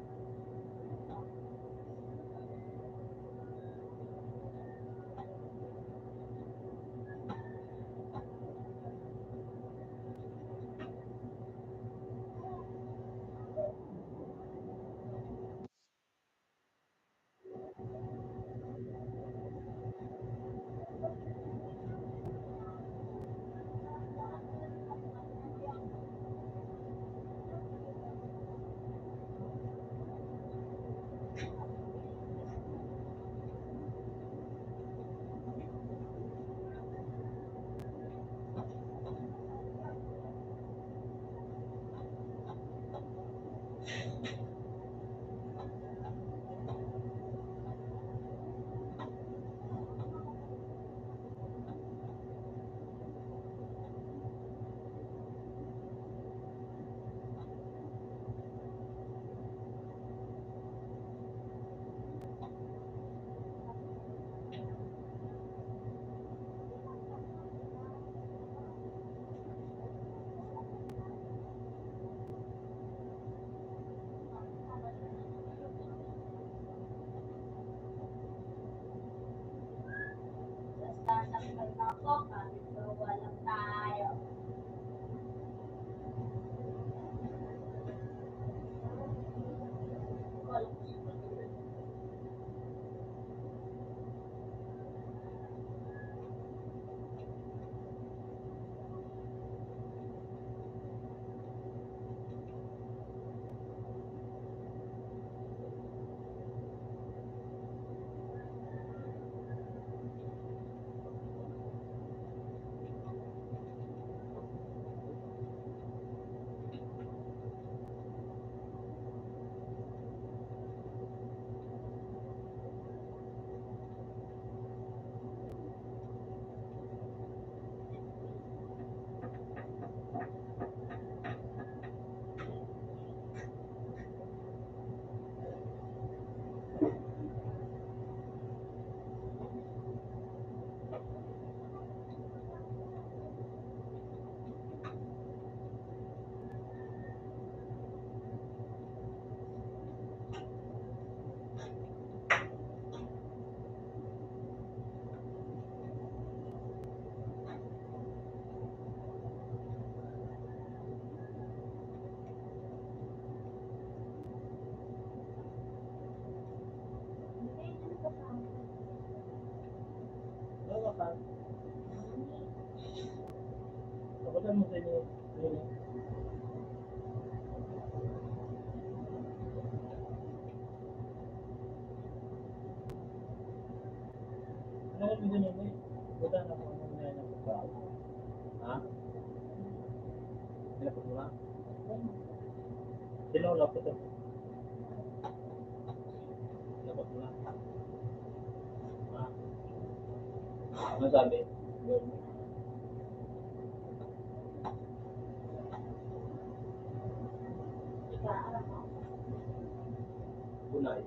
Ano yung ganyan eh? Buta na po ang nangyayari ng pagkaon. Ha? Pinapagmula? Sino wala po ito? Pinapagmula? Ha? Ano sabi? Bunay.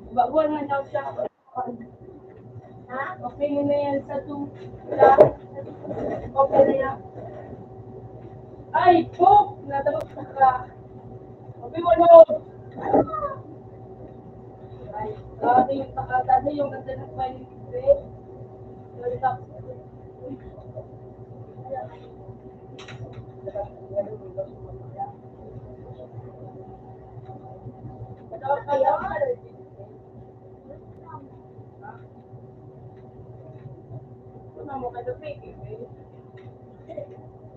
Baguhan man daw siya. Ha? Okay mo na yan sa tu-, sa, okay na yan. Ay, Coke! Natabak na ka. Okay mo, no? Ay, grabe yung takatado, yung ganda ng Violet Green. Lollipop. Ano kaya? Ano mo ka na, baby?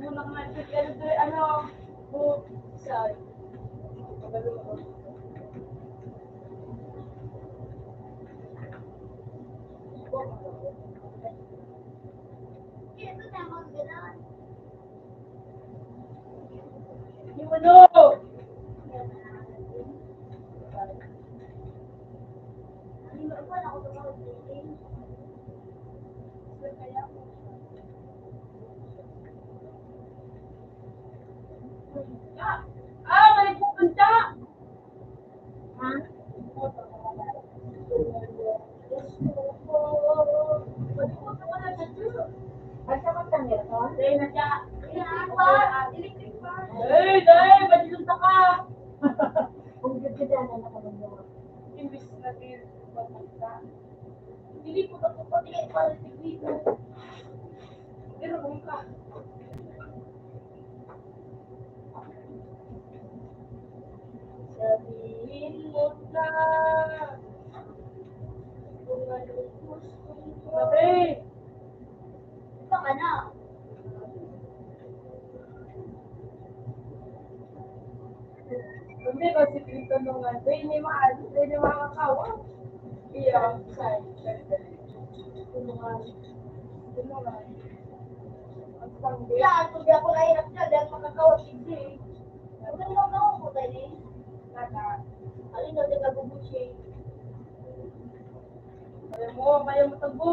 Ano nga, ano, ano, ano, sa, Hindi mo, no! Ah, may pupunta! Ha? Ay, sa magtanggal ka? Dahil na siya. Electric pa! Electric pa! Hey, dahil! Ba't yung taka? Kung gagadanan na ka ng mga. Imbis na din, pumunta. Hindi ko na pupunta para sa dito. Pero kung ka. Sabihin mo na kung anong gusto mo. Sabi! Ito ka na. Hindi ko si Tito nung ano, hindi ma-, hindi makakawa. Iya, sa tulungan. Tulungan. Ang pangdi. Yan, kung di ako nahirap na, di ako makakawa, hindi. Ang ganda ng ako, tayo eh. Naka. Alin na, di ka guguchi. Kaya mo, kaya mo tagbo.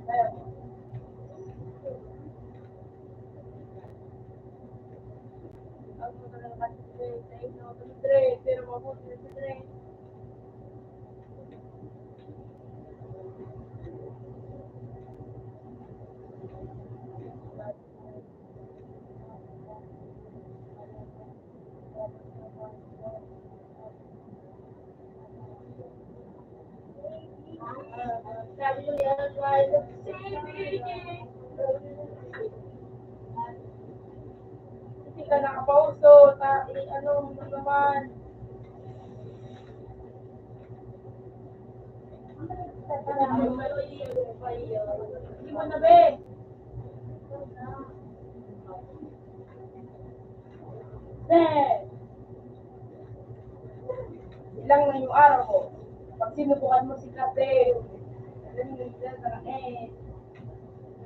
Kaya mo. Ang mga nagkakasipre, sa inyo, kami, Dre, pero mabuti na si Dre. Sabi ko, "Yan, why not say we can?" Hindi ka nakapauso, ta-, i-, ano mo naman. Hindi mo na, be. Then, ilang na yung araw ko. Pag sinubukan mo si Kate, alam mo yung dyan, parang, eh,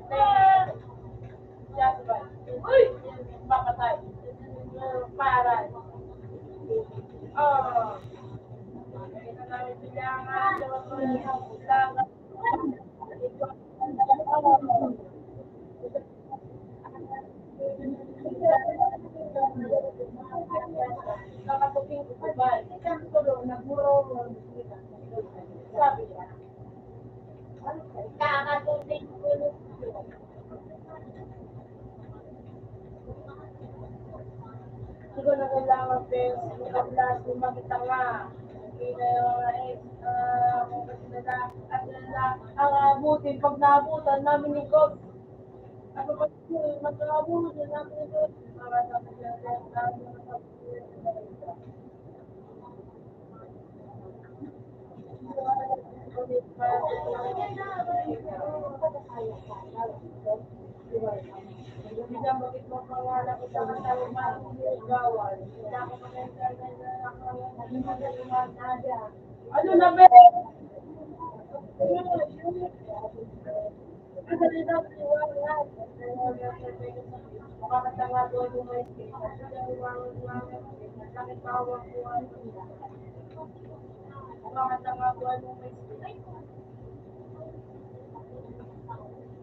eh, siya, diba? Uy! Papatay. Para. Oh. Kailangan, kailangan. Sabi niya, "Kakatuting ko." Siguro na kailangan, pero sa mga klase, makita nga. Hindi na yung mga ex, ah, kung kasi na, at na, ang abutin, pag naabutan namin ni Cobb. Ano ba yun? Mag-aabutan namin ni Cobb. Para sa mga Ano na, be?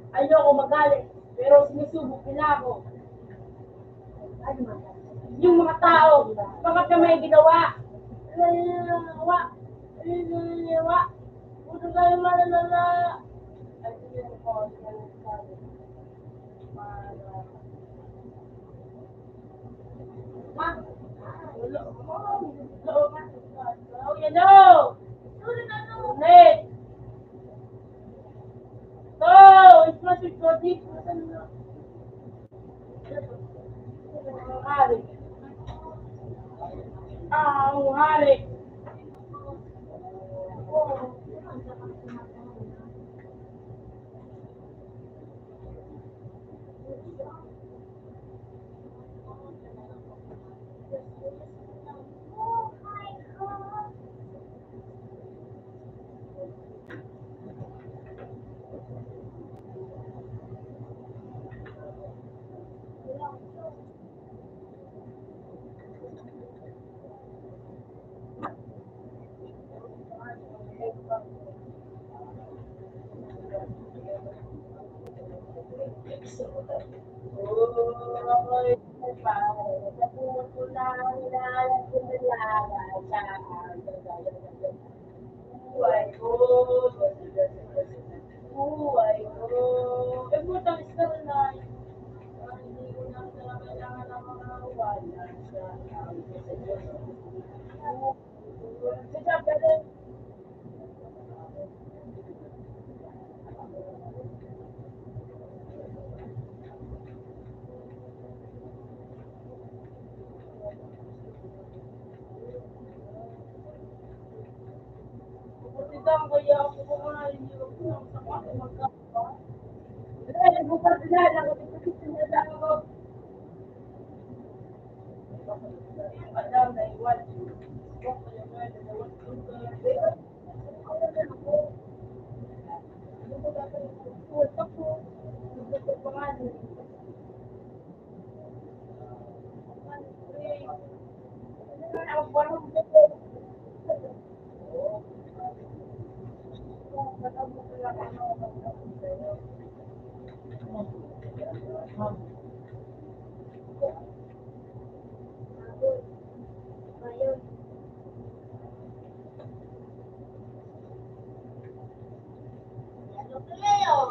Ayoko magalit, pero sinusubok nila ako. Ano man? Yung mga tao, bakit ka may ginawa? Ginawa. Ginawa. Puto tayo malala. Ma. Oh, yan o. Ulit. Ito, it's not a tradition. Hari. Ah, ang hari.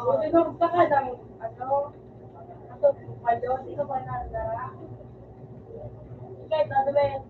Buti nung saka ng, ano, ito, payo, sino ba na, dara? Ikaw, ito, ano ba yun?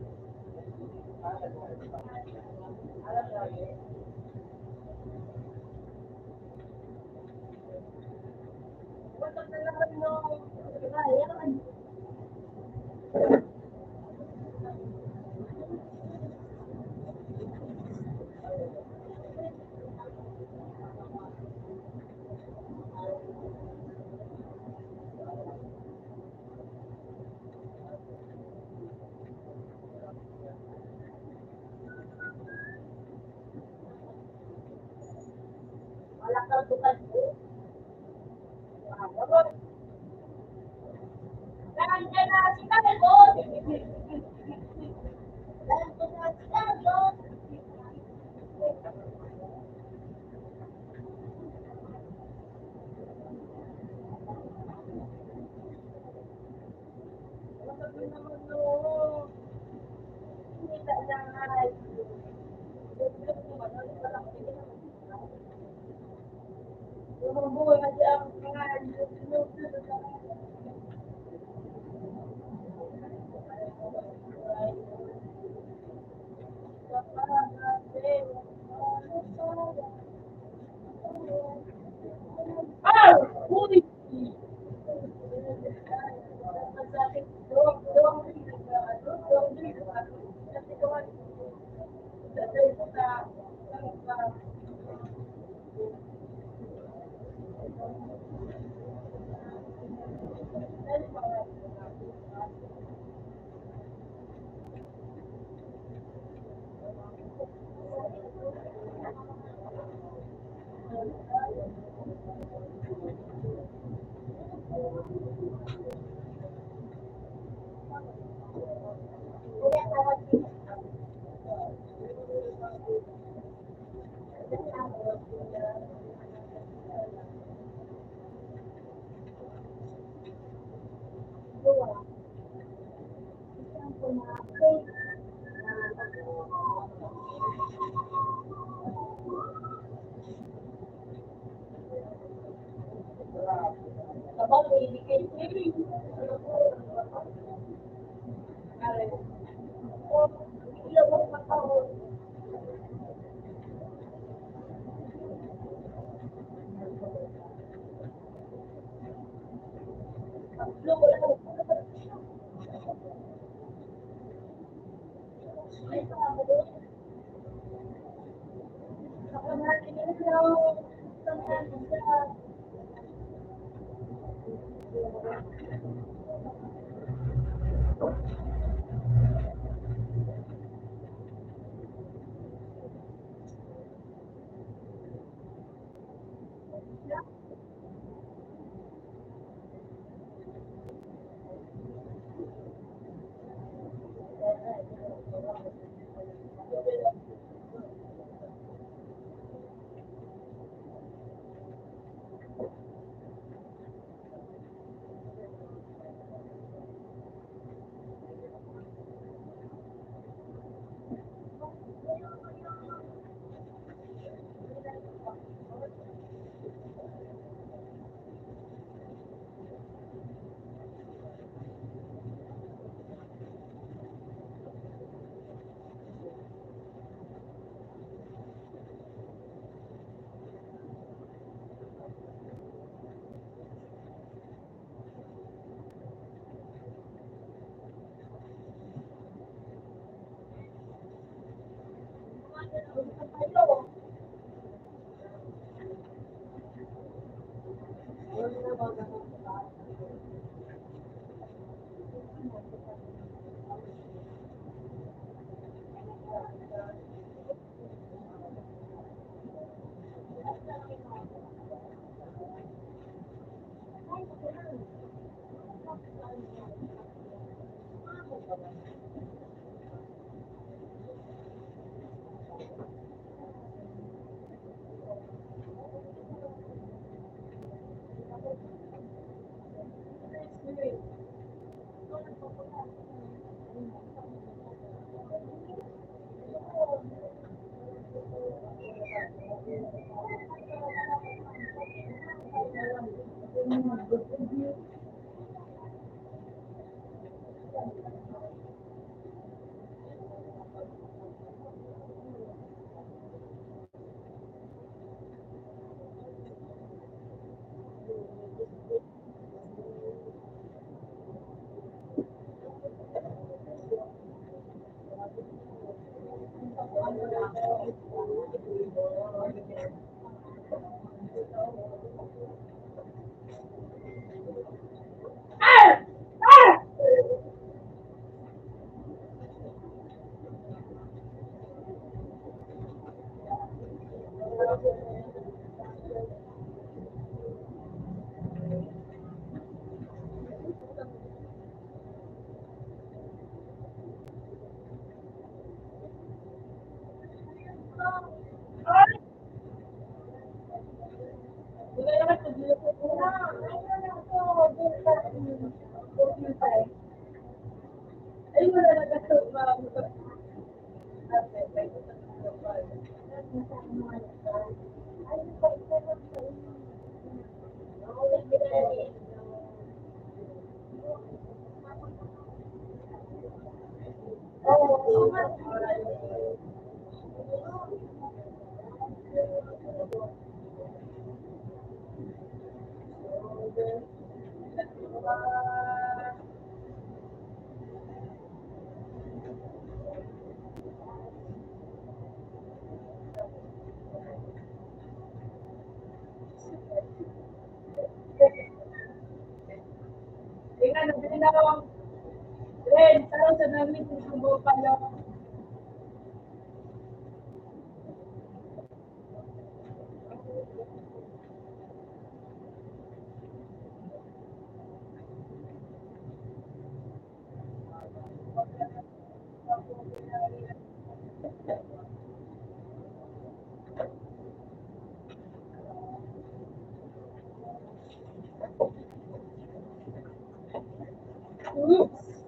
Oops.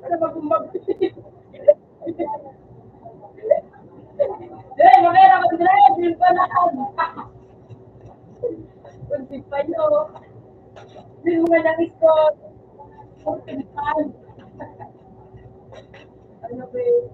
Ano ba kung mag- Dre, magkaya na mag-drive, yung panahan. Kunti pa yun. Yung mga nangis ko. Kunti pa. Ano ba yun?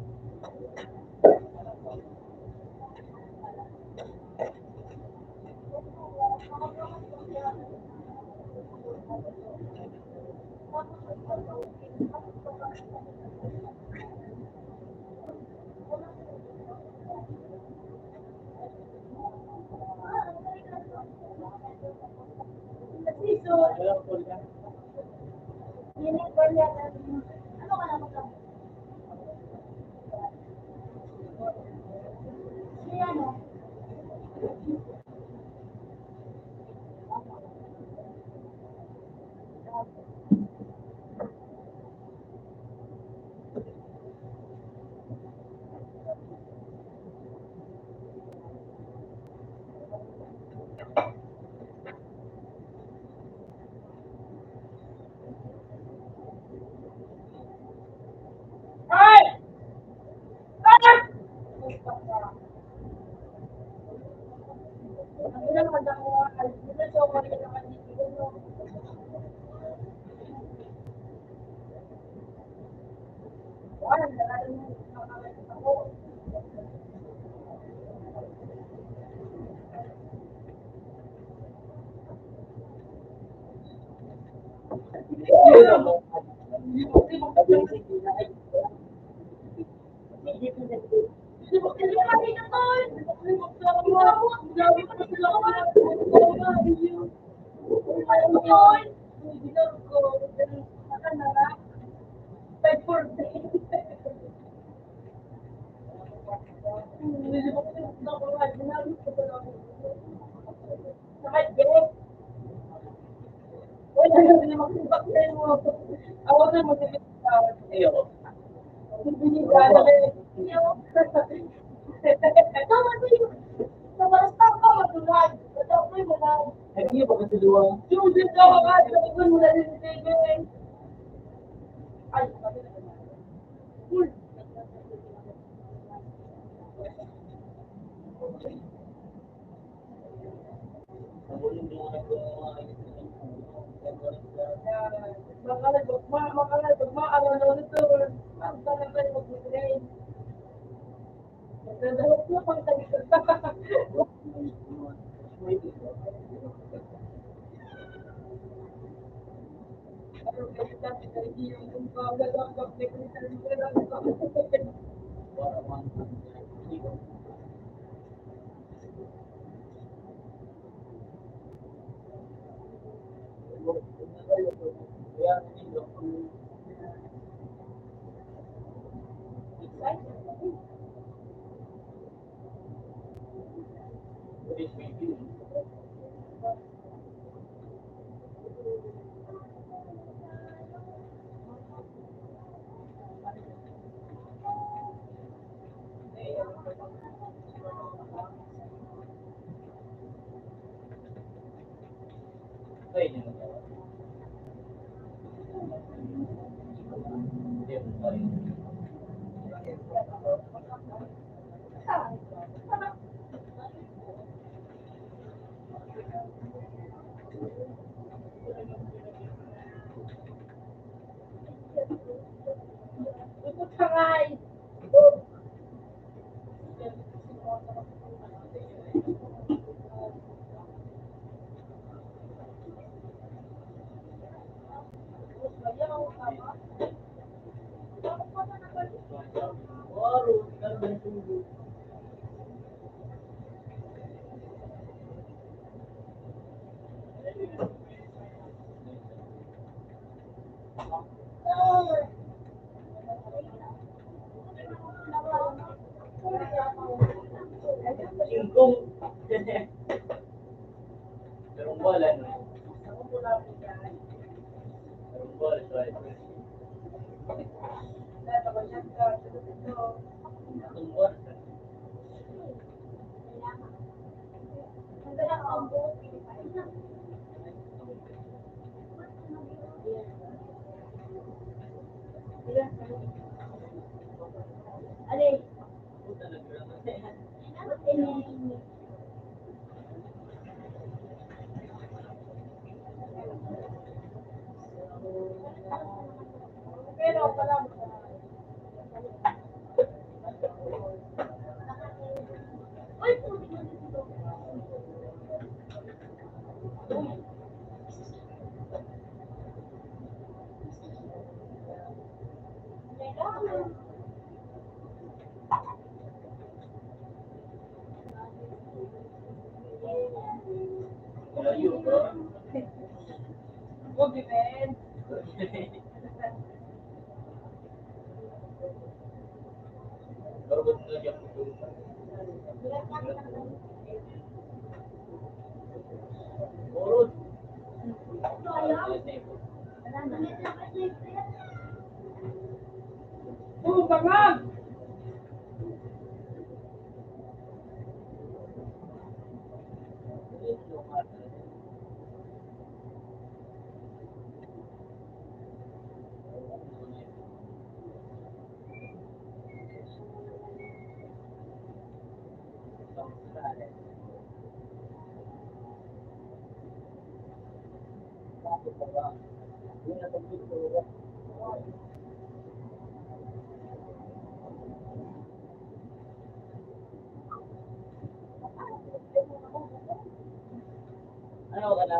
Ano ka na?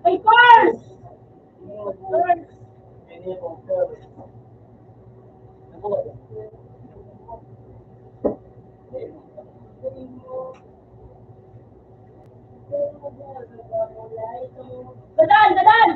Of course! Of course! Gadan! Gadan!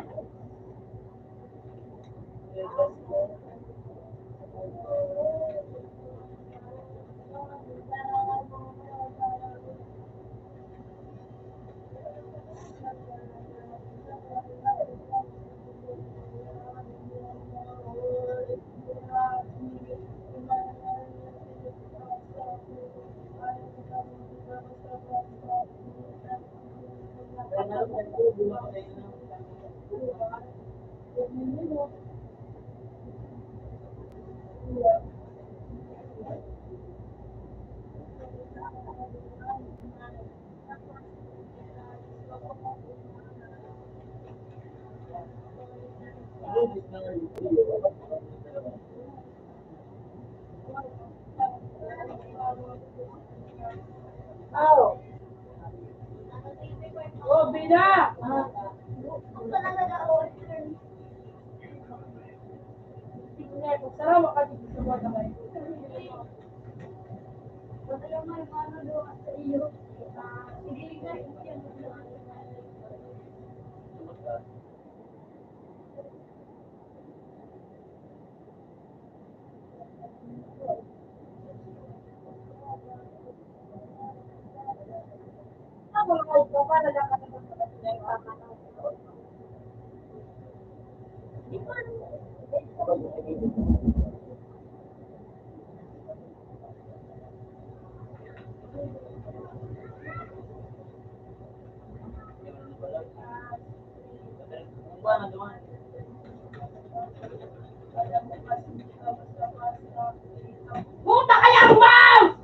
Puta kaya ang mouse!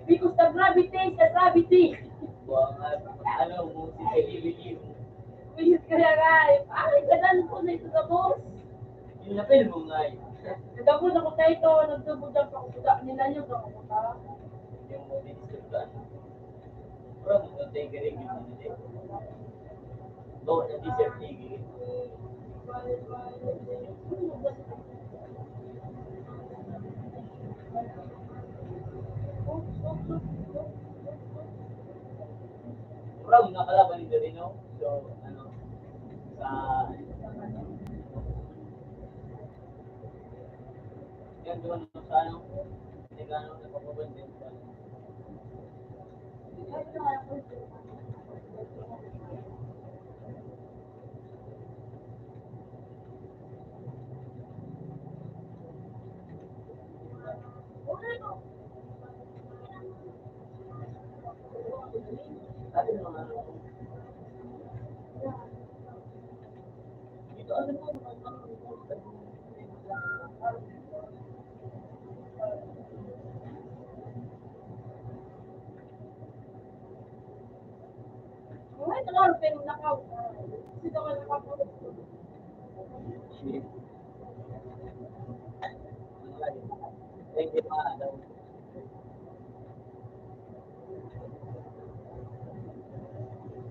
Because the gravity is the gravity. Ano mo si Kevin? Kaya nga eh. Ay, gadan ko na ito sa boss. Yung lapel mo nga eh. Nagkakuna ko tayo ito, nagtubod ang pakukuda. Nilayo ka ko ta. Yung mo din sa ano. Bro, mo tayo galing yung ano din. Bawa na di siya tigil. Bro, nakalaban ni Dorino. So, ano, sa, yan doon sa ano, Nagano, nagpapabanding pa. Ito, ano po, Pero nakaw. Sino ka nakaw?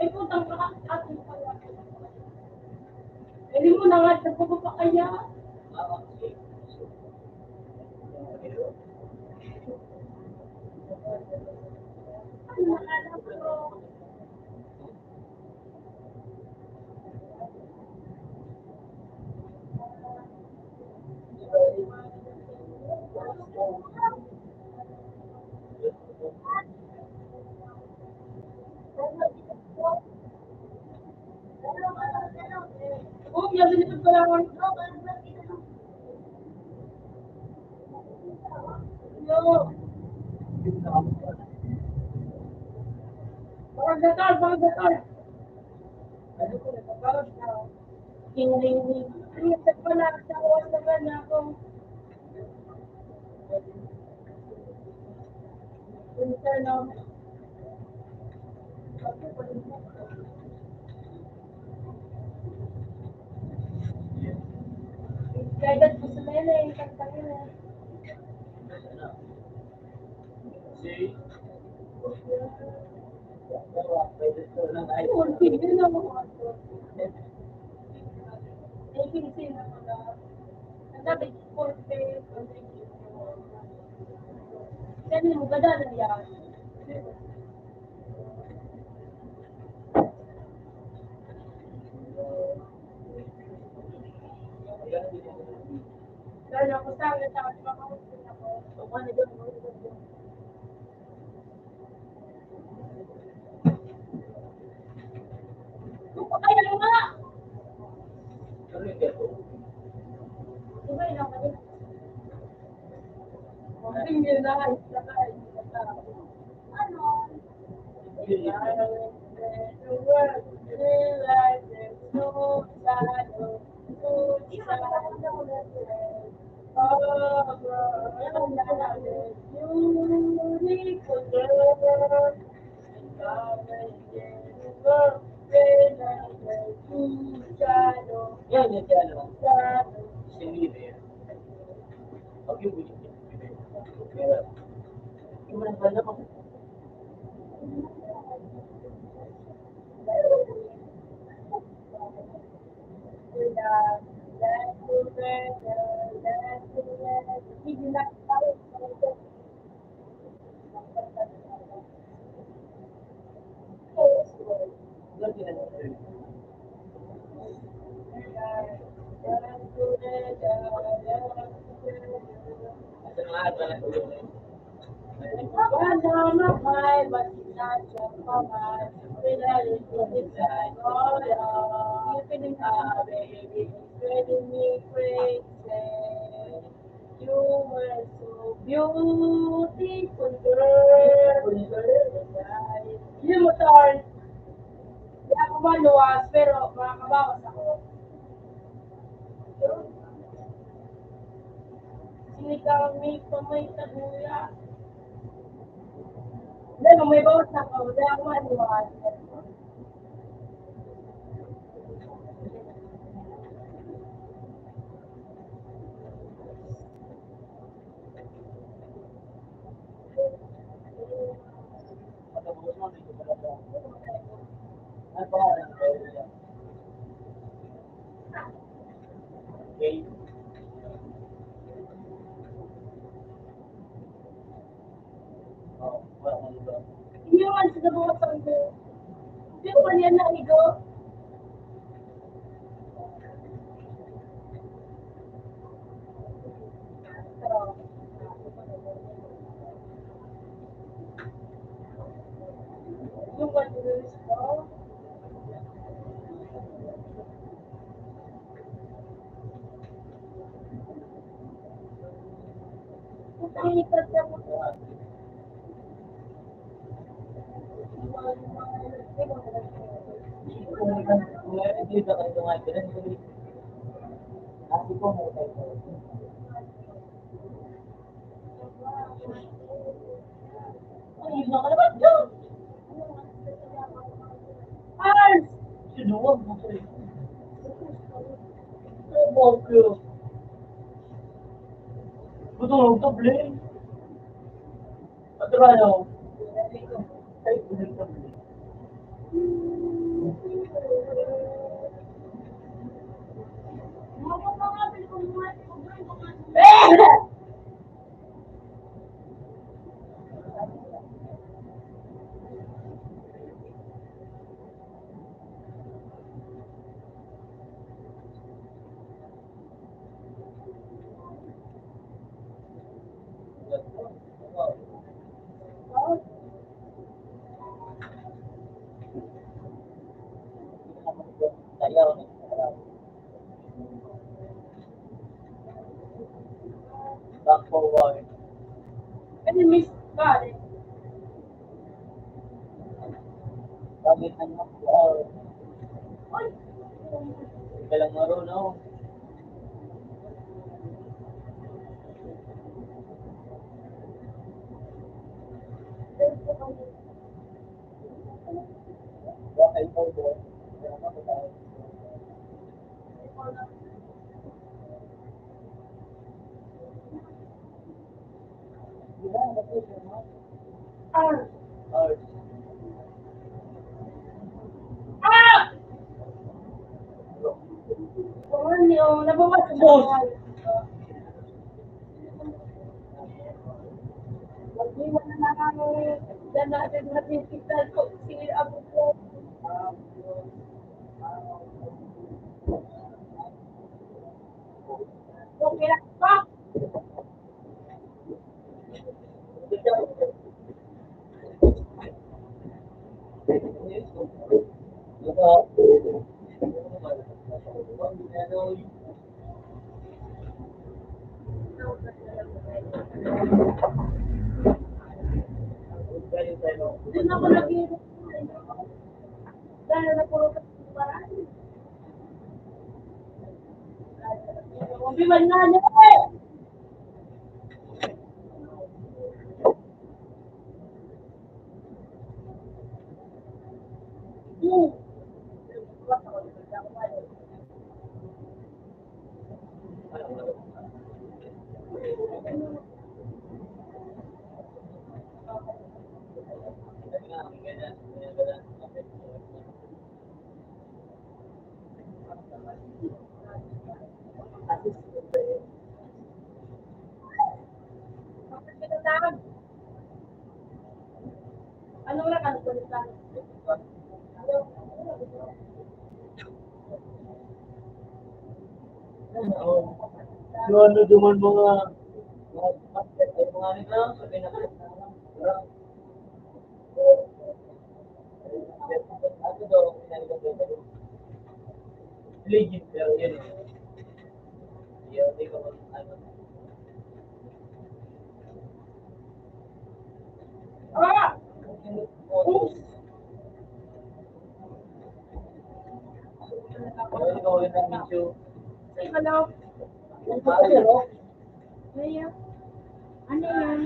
Ay, putang ka, ating pala. Pwede mo na nga, nagpapapakaya. Ano na nga lang, bro? Yo. Barang datar, barang datar. Hindi, hindi. Ano sa pala? Sa oras na ba na ako? Minsan, no? Kaya ba't gusto na yun eh, yung kanta yun eh. Ang sabi, sabi mo, gada na yan. Kaya ako sa akin, sa akin, makakapit ako. Kaya nga! Sabay lang kayo. Ang yun na, isa ka, isa ka. Ano? Yan, yan, yan, ano. Sinira yan. Okay, okay. You were so beautiful, girl. Beautiful, girl. Yun mo, Tol. Di ako maluwas, pero makakabawas ako. Sinigang may pamay taguya. Hindi, may bawas ako. Di ako maluwas. Hindi naman sa nabukasan ko. Pero mali yan na, amigo. Yung one years ko. Ang hirap na po. Gusto mo doble? Patrano. Ay, Back forward. Ano, miss, pare? Bakit ano? Wow. Ay! Hindi ka lang marunong. Bakit ikaw, boss? Ah! Ah! Oh, hindi, oh, nabawas na. Mag-iwan na lang ang dyan natin, natin signal ko. Sige, abot ko. Okay lang ba? Doon ako nag-iirip. Dahil na puro paraan. Sabi man nga niya, eh. Ano na, ano ba nito? Yung ano, duman mga, mga, ay, mga ano na, sabi na, Legit, pero yun eh. Hindi, hindi ko mag-, ano. Ah! Oops! Ano, ikaw yung nag-video? Say hello. Ano yan? Ano yan?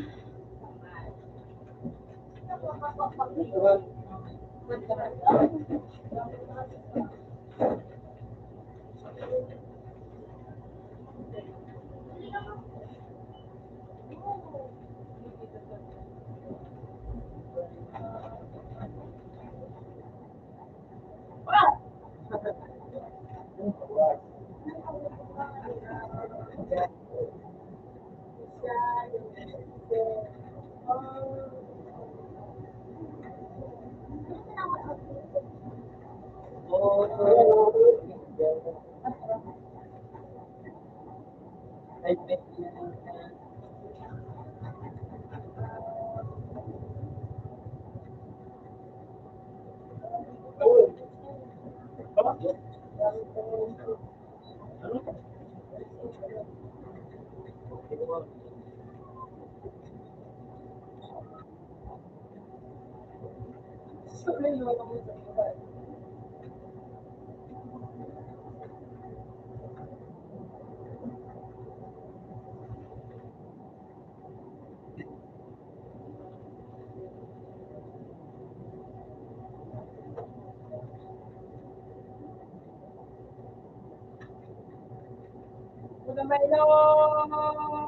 My Lord.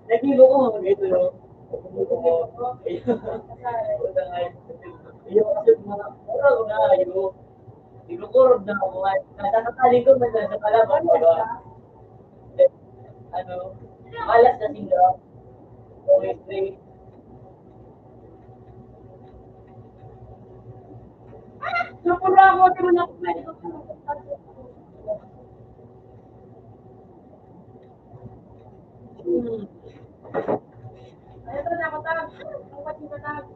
Lagi mo ko, ito, no? Iyo, kasi mga, wala ko na, iyo. Inukurog na ako, ay. Nasa katalikod man, nasa kalaban, di ba? Ano, malas na sila. Poetry. Napura ako, di mo na ako pwede ko. Hmm. Ay, ito na, matag. Ang pati matag.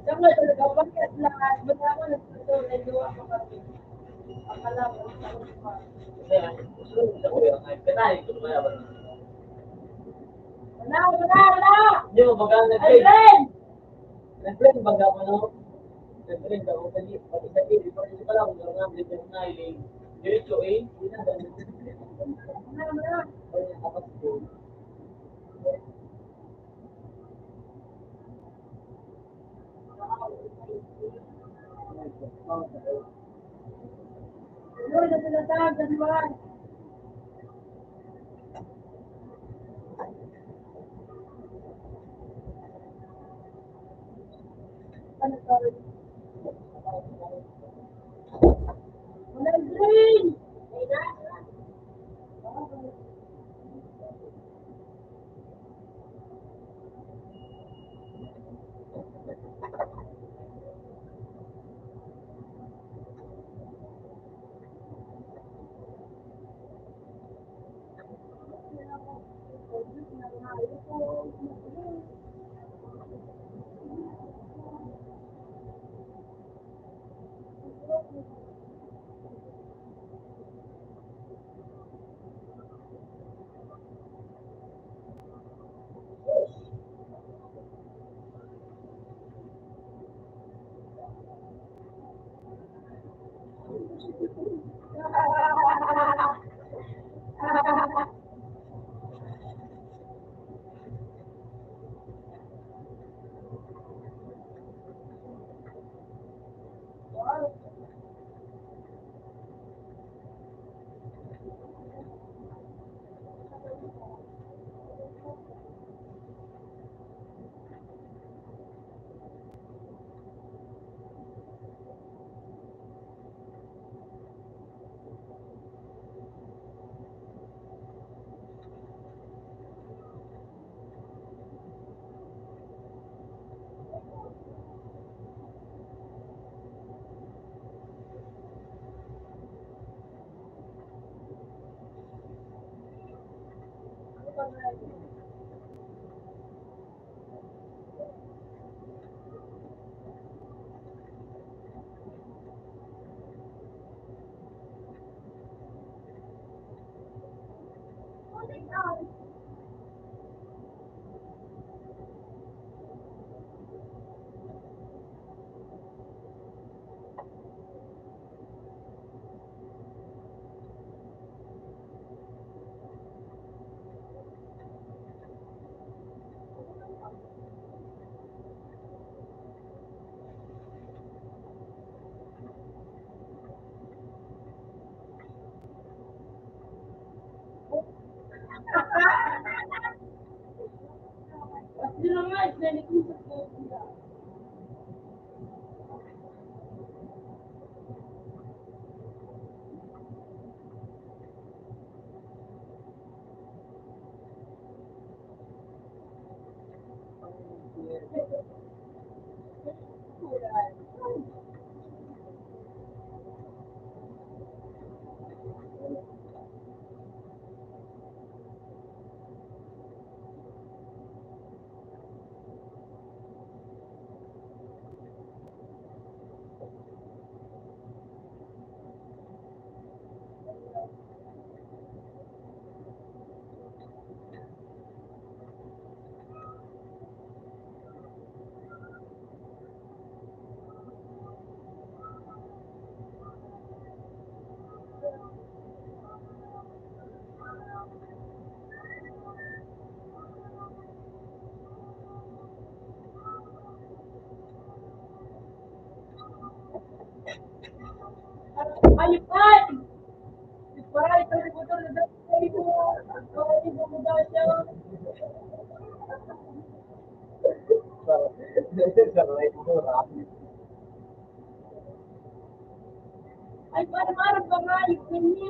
Sa mga talaga, pagkat lahat, ba't ako nagsusunod, gawa ko kami? Akala mo, sa mga. Wala, wala, wala! Hindi mo baga nag-, Ay, friend! Nag-friend baga mo, no? Nag-friend ako, dali, pati sa TV, pati sa pala, kung gano'n nga, hindi ko na hiling. Diretso, eh, hindi na, ganun. Wala, wala. Wala, tapos ko.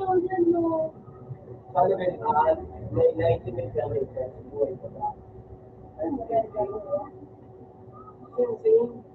Paano ba yung, ah, na-enlightenment ka ngayon sa buhay ko ba? Ano ba yung, same, same.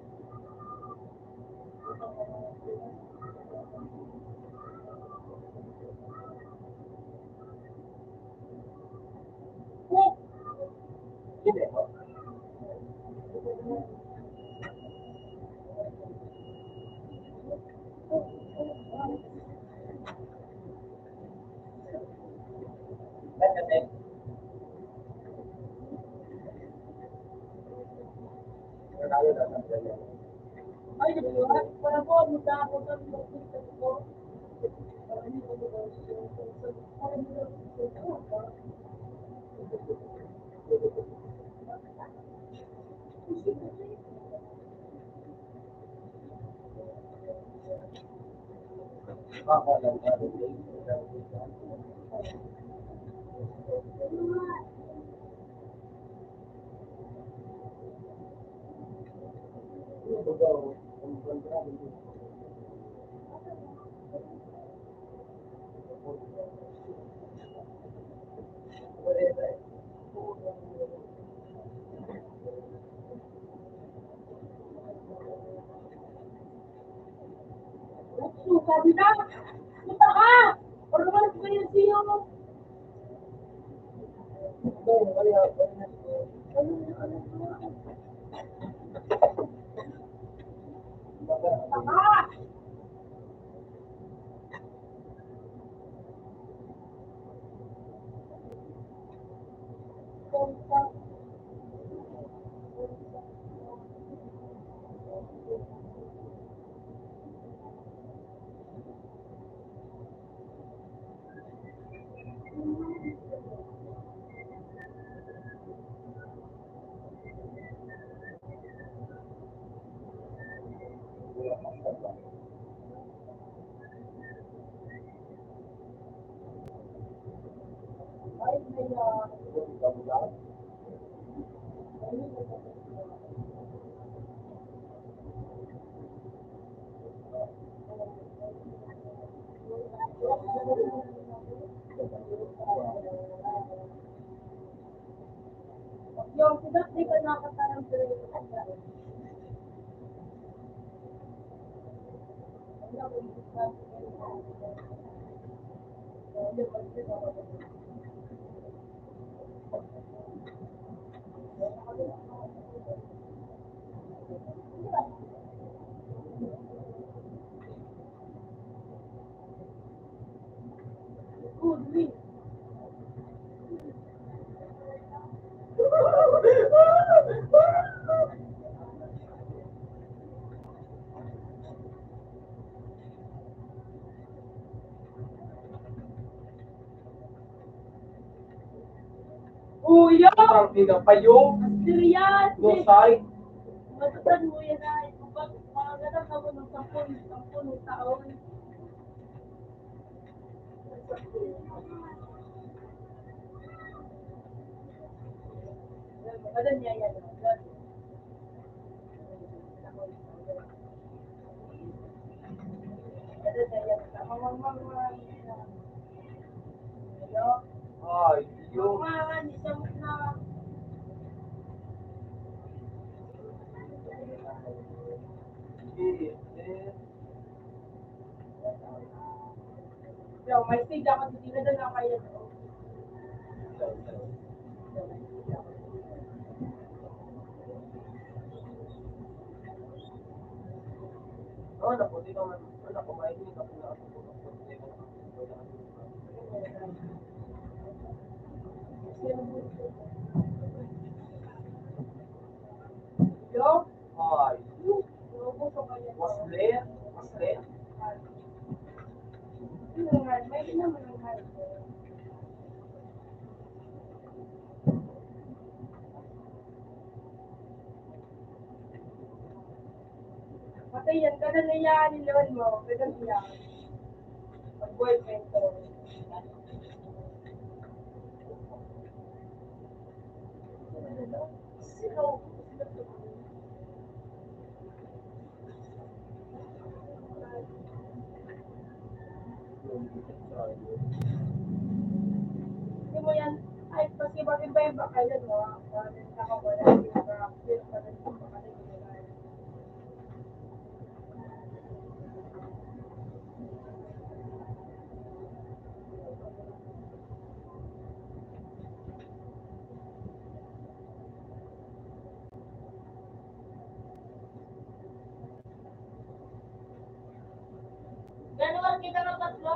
Sabi na, punta ka! Or naman ko yung siyo. Punta ka! Yung pinakita na katarang Kuya! Ang ina pa yung Serious! Dosay. Matutan mo yan ay. Kapag mga ganap ako ng sampung, sampung taon. Maganda niya yan. Ay, Diyos. Yo, may stage ako, hindi na doon ako kayo. Oh, naku, di naman. Wala ko, may hindi ka po na ako. Yo? Ay, was there? Was there? Patay yan, ganun na yan, nilawan mo, ganun yan. Pag-boyfriend ko. January kita ng tatlo.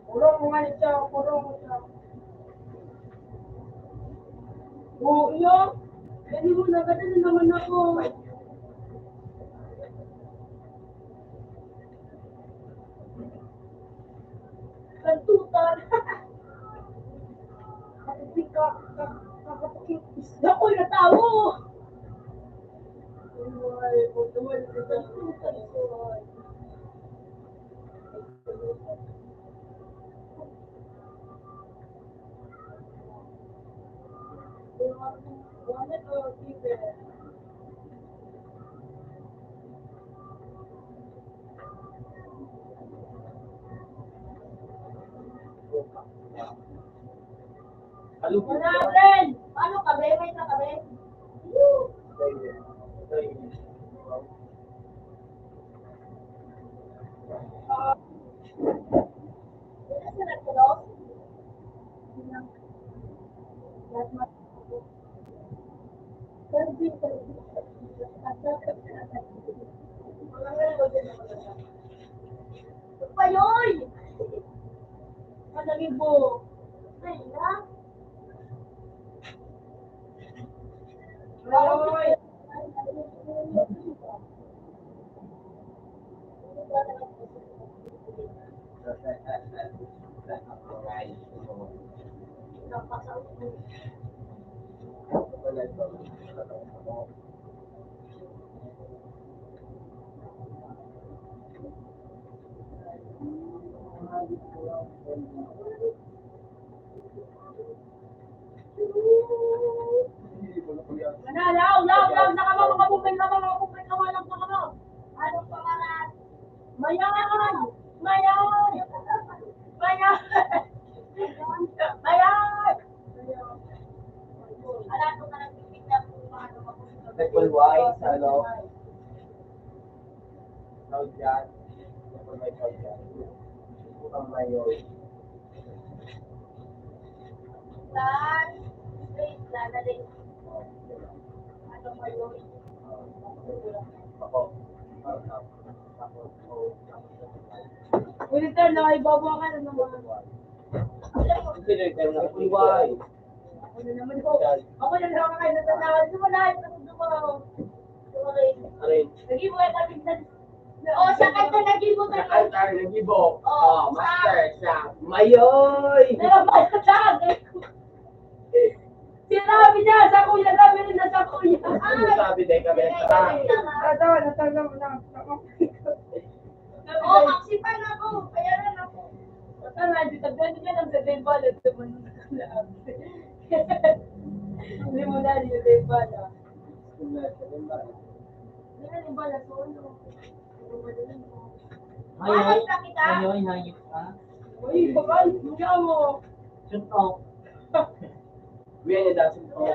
Kurong mo nga siya, kurong mo siya. Oo, iyo. Dali mo na, gadali naman ako. Kantutan. Kapag ka, ka, kapag isda ko yung tao. Ay, butuan, kantutan ko. Wala, friend! Paano ka, be? May ka, be? Payoy! Madali po. Ay, na. Payoy! Mana, lao, lao, lao, nakama, makapupin ka, makapupin ka, walang nakama. Anong pangalan? Mayan! Mayan! Mayan! Mayan! Triple Y sa ano? Tawag dyan. Triple Y tawag dyan. Putang mayo. Tan, wait, lalagay. Ano ba yun? Ako. Ulitin na, ibabaw ka na naman. Hindi na ikaw na kuliway. Ako na naman po. Ako na naman kayo natanawan. Sumunod, sumunod ako. Sumunod. Aray. Naging mga kapit na. Oh, sa kanta naging mo tayo. Sa kanta naging mo. Oh, master siya. Mayoy! Pero ba sa tag? Sinabi niya, sa kuya, sabi rin na sa kuya. Ano sabi din kami? Ay, tama. Tatawa, natanggal mo na. Oo, aksipan ako. Kaya na ako. Basta nga, di tabi, ano ka lang sa Dembala, duman mo na lang. Hindi mo na, di Dembala. Hindi na Dembala, so ano? Ano ba yun? Hayop. Hayop na kita. Hayop, hayop, ha? Uy, bakal, mula mo. Suntok. Kuya niya dati po.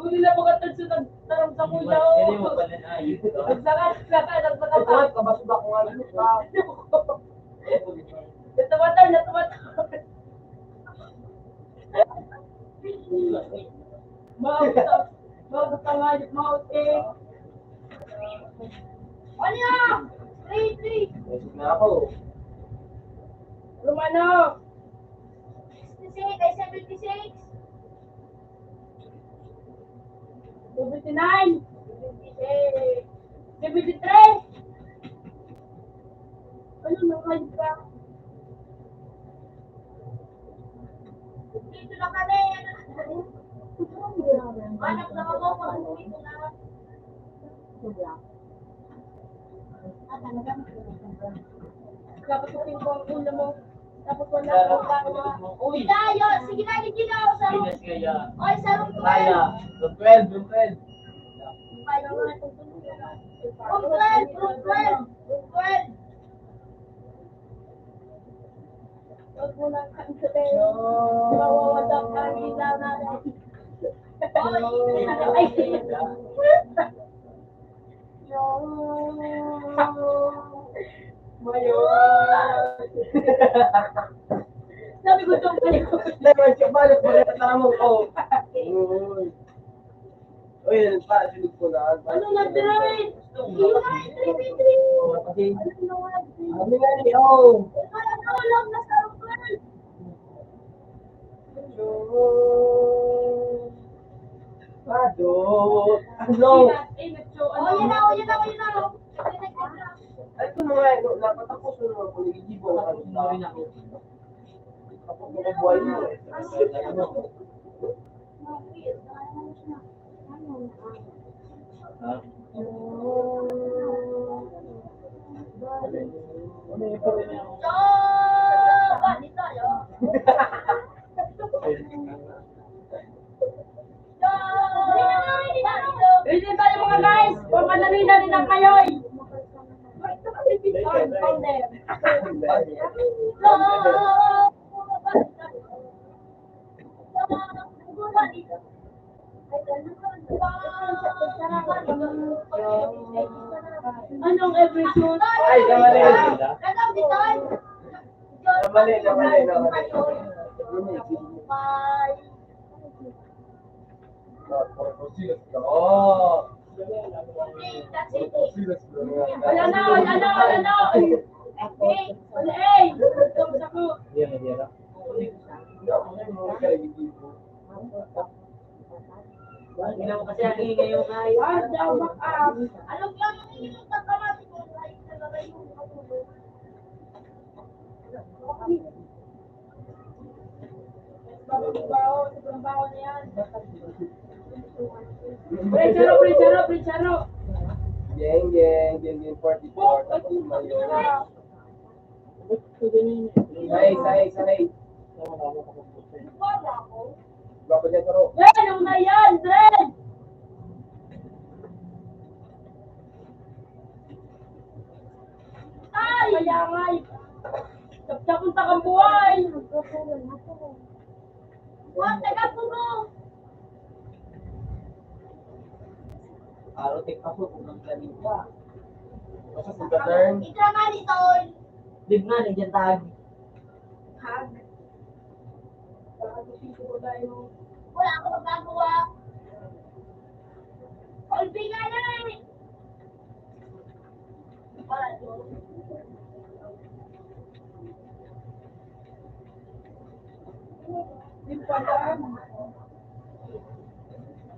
Uy, napakatag sa nagtaram sa kuya, oh. Hindi mo pala na, ayun, no? Nagsakat, nagsakat, nagsakat. Ito, kabasog ako nga, ano pa? Natumatay, natumatay. Mauta, mauta nga, mauti. Ano yan? Three, three. Busog na ako. Romano. Sixty-six, ay, seventy-six. Seventy-nine. Seventy-six. Seventy-three. Ano, nangkay ka? Dito na kami. Anak na ako, kung dito na. Ah, talaga? Dapat ko tingko ang ulo mo. Tapos wala akong bago. Uy! Tayo! Sige na, sige na! Sarong! Sige na, sige na. Oy, sarong Raya, twelve! Room twelve, room twelve. Room twelve! Room twelve! Room twelve! Huwag mo lang kang sabihin. Mawawala ka ang ilaw na lang. Oy! Ay! Mayor! Sabi ko, "Itong kayo." Never siya balik, maganda mo. Oh. Uy. Uy, yun pa, sinig ko na. Ano na, Dre? Yun na, three v three. Ano na nga, Dre? Ano na, oh. Wala na, wala na sa Ryan. Pado. Ano? Oh, yun na, oh, yun na, oh, yun na, oh. Ay, kung mga, ano, napatapos mo naman kung nag-iibo ang ano na. Tapos mga buhay mo, eh. Ha? Ready tayo, mga guys! Pagpanalina ni Nang Mayoy! Anong every shoot? Ay, kamali. Kamali, kamali, kamali. Oh. Wala na, wala na, wala na. Ay, wala, eh. Ito, sa ko. Yan, yan. Hindi ako kasi ang ingay yung ay. Hard daw, back up. Anong lang ang ingay ng pagkamati ko? Ay, talaga yung Pre, charo, pre, charo, pre, charo. Geng, geng, geng, geng, forty-four, tapos mayor. Sahay, sahay, sahay. Gwapo dyan, charo. Yan, ano na yan, Dren? Ay! Kaya nga, eh. Tapos takang buhay. What? Taga Pugo. Aro, tek ako kung naglalim ka. Basta sa turn. Ika nga ni Tol. Live nga, nandiyan tag. Hag. Baka gusto ko tayo. Wala akong magagawa. Olbi nga na eh.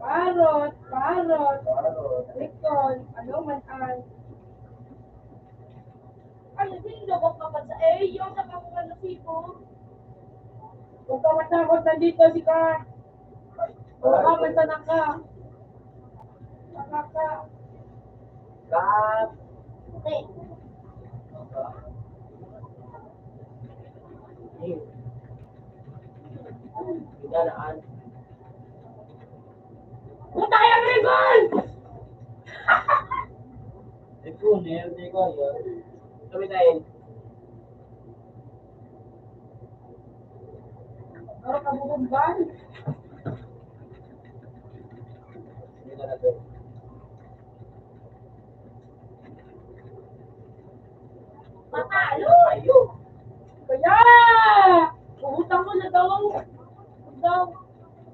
Parot, parot. Rikon, ano man ay. Ano din daw ka pa sa iyo, sa mga nasibo? Huwag ka matakot, nandito si ka. Wala ka man sa naka. Naka ka. Cut. Okay. Ayun. Pindalaan. Puta kaya, Rebol! Ito, meron na ikaw, yun. Kami tayo. Para kabubog ba? Hindi na natin. Matalo! Kaya! Uutang mo na daw ang daw.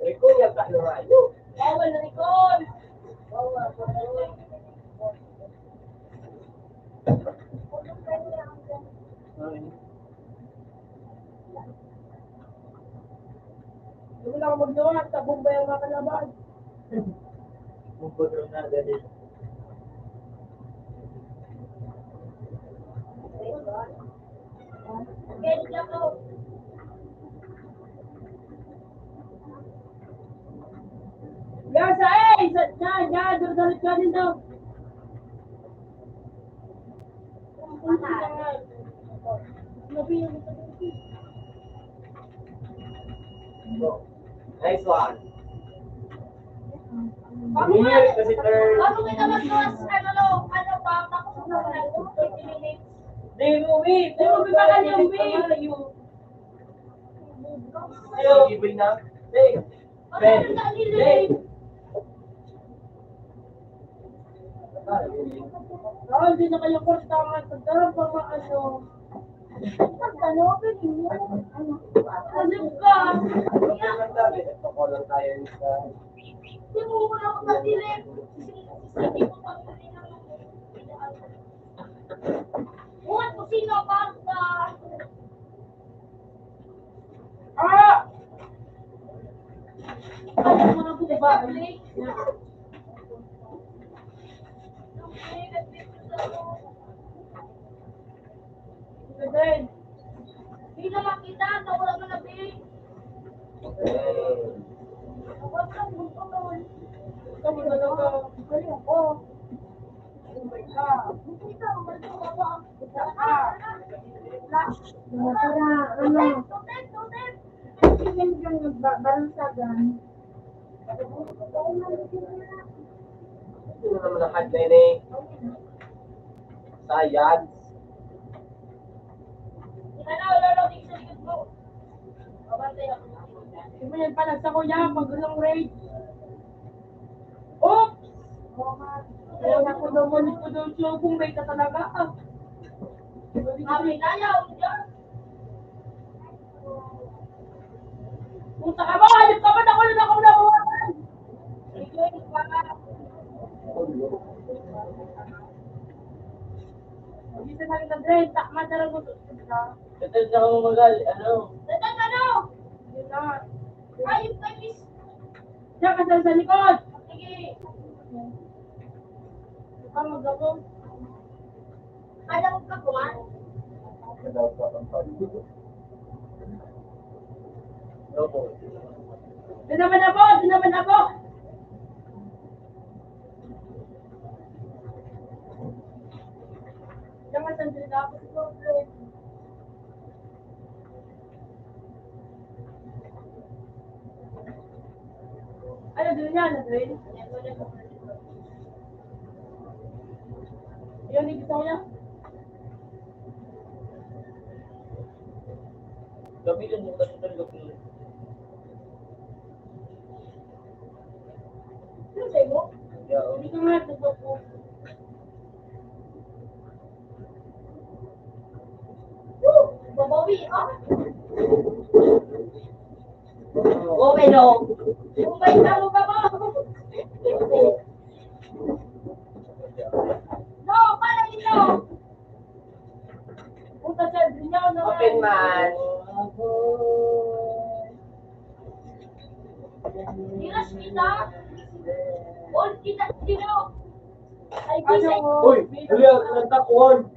Rico, yata na rayo. Bawal na, Rico. Bawal. Hindi mo lang magluwas, sa Bombay ang makalaban. Bombay ang nagalit. Yan, sa, eh, sa, yan, yan, duro-duro ka din daw. Nice one. Paano nga, paano nga naman mas, ano, no, ano pa, tapos na pala, fifty minutes. Di, Ruby, di, Ruby, baka niya, Ruby. Hello, Ruby na. Hey. Ben. Hey. Ah, hindi na kayo kwartangan. Pagdarang pa maano. Pagkano, pwede mo. Ano? Ano ka? Okay lang, sabi. Nagpakulang tayo sa Hindi mo muna ako sa dilim. Sige, sige, sige, sige. Buhat mo sino, basta. Ah! Ay, mga buba. Hindi naman kita, nawala mo na, babe. Nawala ka, gusto ko. Ikaw mo talaga. Ayoko. Para, ano, yung nagbabalansagan. Ito na naman ang headline eh. Science. Ito yan pala sa kuya, pag long range. Oops! Kaya ako daw mo ni Kudo Chubong, may ka talaga ah. Kami na yaw, dyan. Puta ka ba? Halip ka ba? Ako na ako nabuharan. Hindi sa nagkadrenta, madara mo. Ito na ako magal, ano? Tatan ano? Yun na. Ayun ka, miss. Diyan ka sa, sa likod. Sige. Ikaw mag-abong. Alam ka, kuman? Opo. Doon naman ako, doon naman ako. Diyan ka sa, sa likod. Ano din yan? Ano din? Yun, yung gusto ko niya. Kami lang yung kasunod ko. Ano sa'yo mo? Yeah. Hindi ka nga nagpapos. Woo! Babawi, ah! Okay, no? Kumbay ka mo ba ba? No, para ito! Puta sa Adriano, no? Open man. Hiras kita. All kita, sino? Ay, Uy, huli ako ng takuan.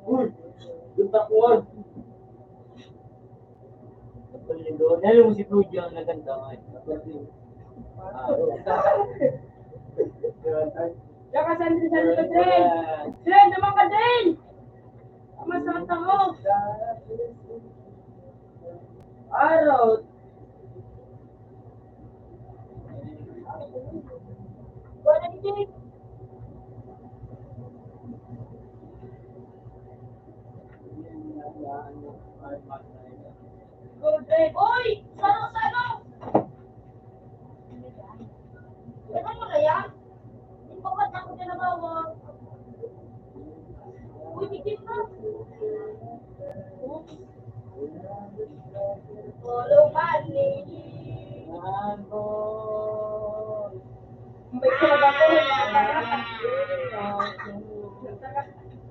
Uy, yung takuan. Alam mo si Floyd yung naganda nga. Diyan ka, Sandri, Sandri, Dren. Dren, naman ka, Dren! Masakit ako. Araw. Uy! Saro, saro! Ano mo na yan? Yung papat ako na nabawa. Uy, tikim na. Oops. Follow money. May talaga ko, may mga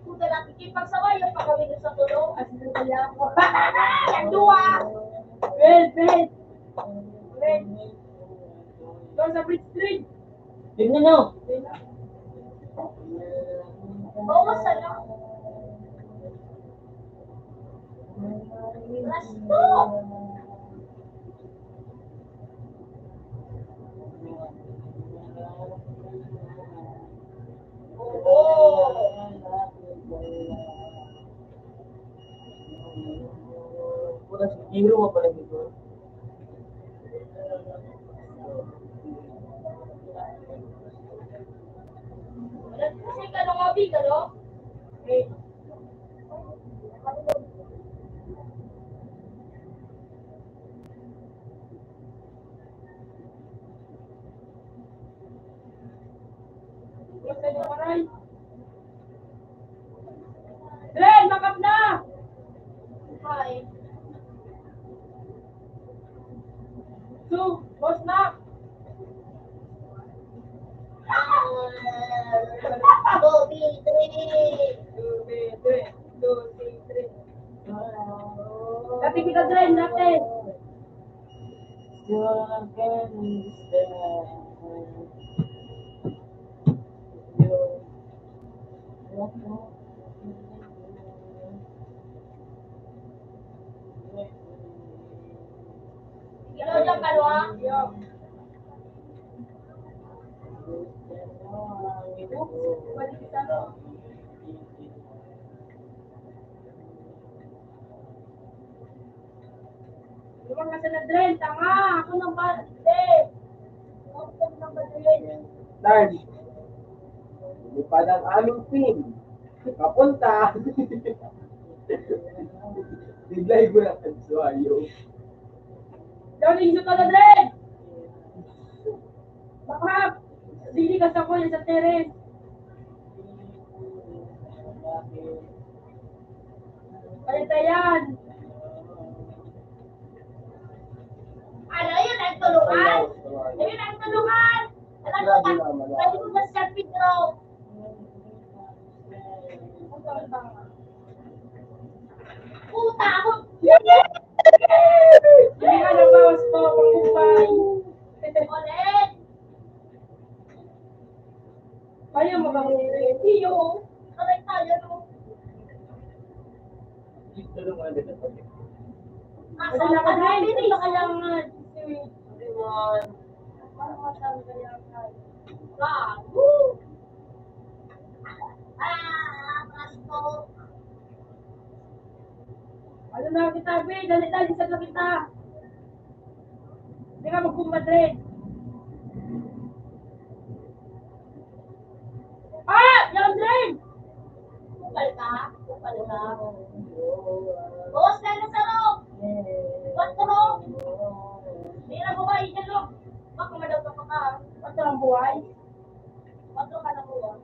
puta, nakikipagsaway yung pagkawin sa tulong. Ang duwa. Wait, wait. Doon sa Bridge Street. Tignan nyo. Bawas, ano? Dren, makap na! Hi. So, boss na. Two, three, three. Two, three, three. Two, three, three. Dati kita, Dren, dati. Ikaw dyan, kalwa. Yung mga sanadren, tanga! Ako nang ba-, hindi. Ako nang ba-, hindi. Tan, lumipad ang aming team. Papunta. Biglay ko na ang suwayo. Daw, ninyo ka na, Dren! Baka, dili ka sa kuya sa Teres. Kaya yan. Ano yun, ang tulungan? Ayun ang tulungan. Alam mo ba? Pwede mo ba siya, Pedro? Puta ako. Hindi ka nabawas pa, pagkumpay. Ulit. Kaya mo ba? Iyo. Aray, kaya, no? Asa na ka na? Hindi ka kailangan. Gago. Ah, pasto. Ano na kita, be? Dali-dali sa kita. Hindi ka magkumadre. Ah! Yan, Dre! Kupal ka? Kupal ka? Boss, kaya sa ro! Kwatro! Hindi na buhay dyan, no? Baka madaw ka pa ka. Kwatro ang buhay? Kwatro ka na buhay.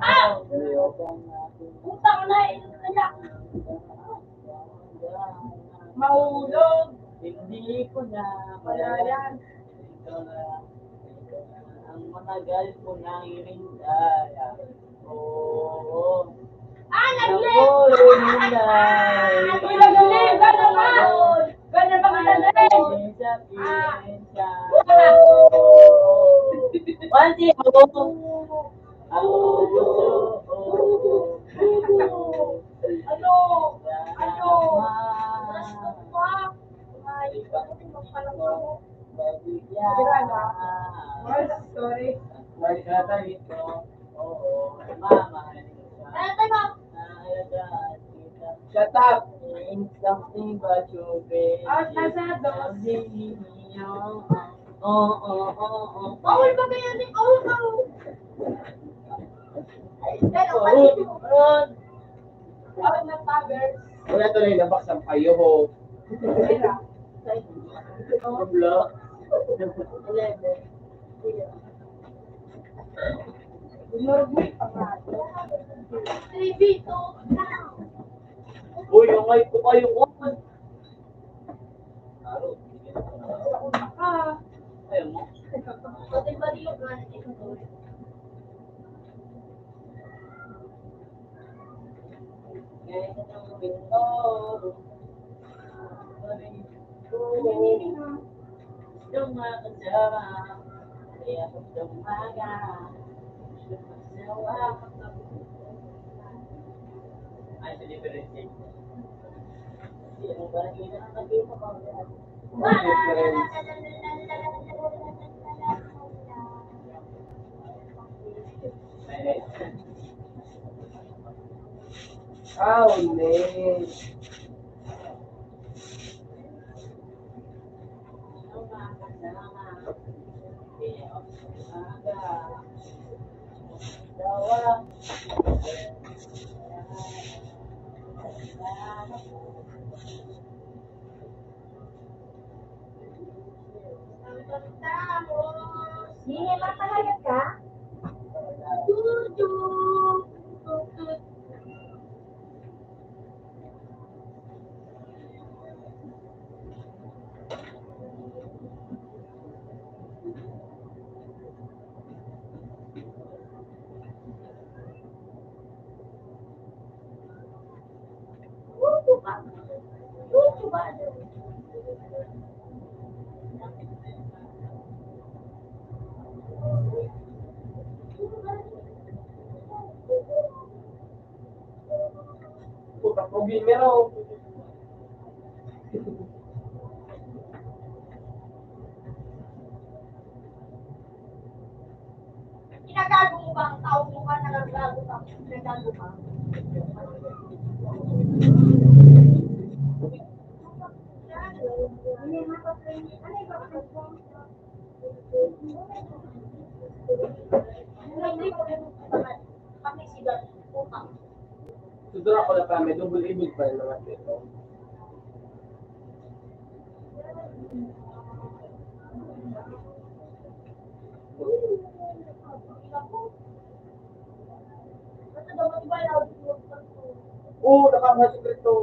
Ah! Putang na, ina niya. Mahulog. Hindi ko na malayan. Ikaw na, ikaw na ang matagal ko nang hinintay. Oo. Ah, nag-live! Ako rin na. Ah, nag-live! Gano'n ba? Gano'n ba kita, Dre? Pasensya, pasensya. Ah. One, two. Ako gusto, oo. Ano? Ano? Gusto ko pa. Ay, bakit magpalang ako? Sorry. Sorry. Sorry, sorry. Oo, mama. Kaya tayo, ma'am. Shut up! Ain't something but you, baby. Ah, nasa dos. Oo, oo, oo, oo. Bawal ba kaya ni, oh, oh. Ay, pero pati. Bawal na, Faber. Wala to na yung labak sa payo ho. Wala. Wala. Eleven. Uy, angay ko kayo, Juan. Ayaw mo? Yung mga kasama, kaya kung umaga, yung magsawa, ay, sa different thing. Yung barangay na nakikita ko, Aw, ne. Nini, mapahayag ka? Puta, pogi, pero Ginagago mo ba ang taong mukha na nagagago ka? Nagagago ka? Kami si Dad, utang. Sa Dracula pa, may double evil pa rin naman dito. Oo, nakakasikreto.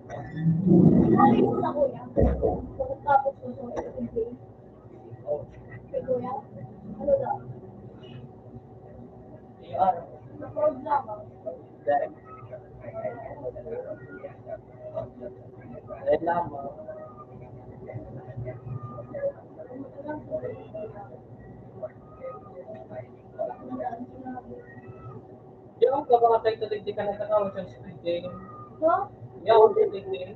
Yaon ka, baka tayo taligdi ka na takaw sa Squid Game. Ha? Yaon ka, taligdi.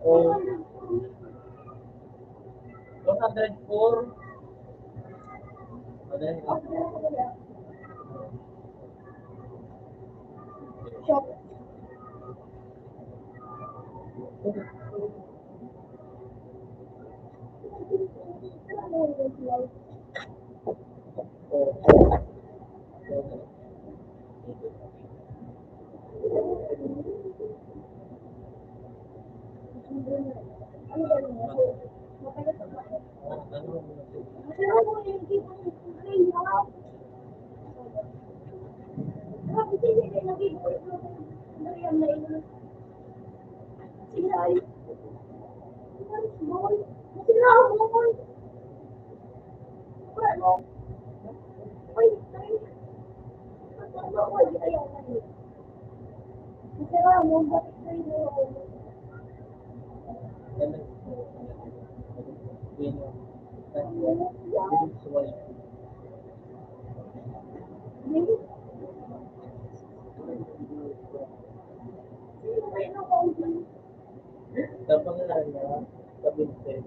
Oh. One hundred four. Madali lang. Tapos na lang niya, sabi niya,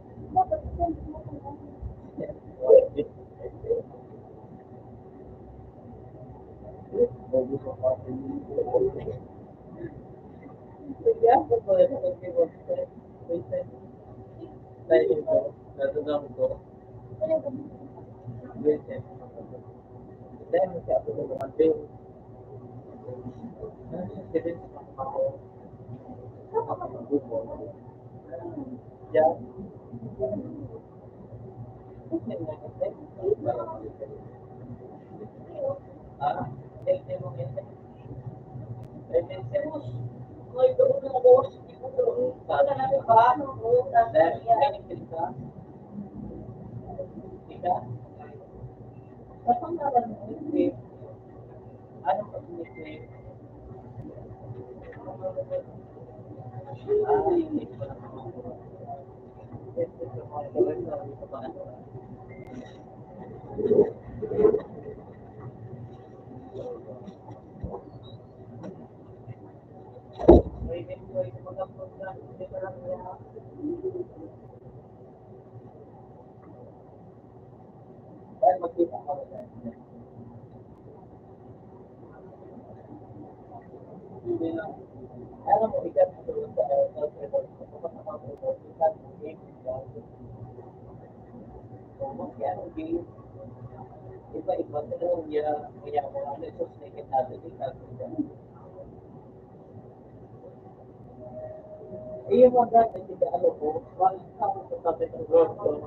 Iyo mo na, ano ko, wala ka mo sa sabi ng Lord ko.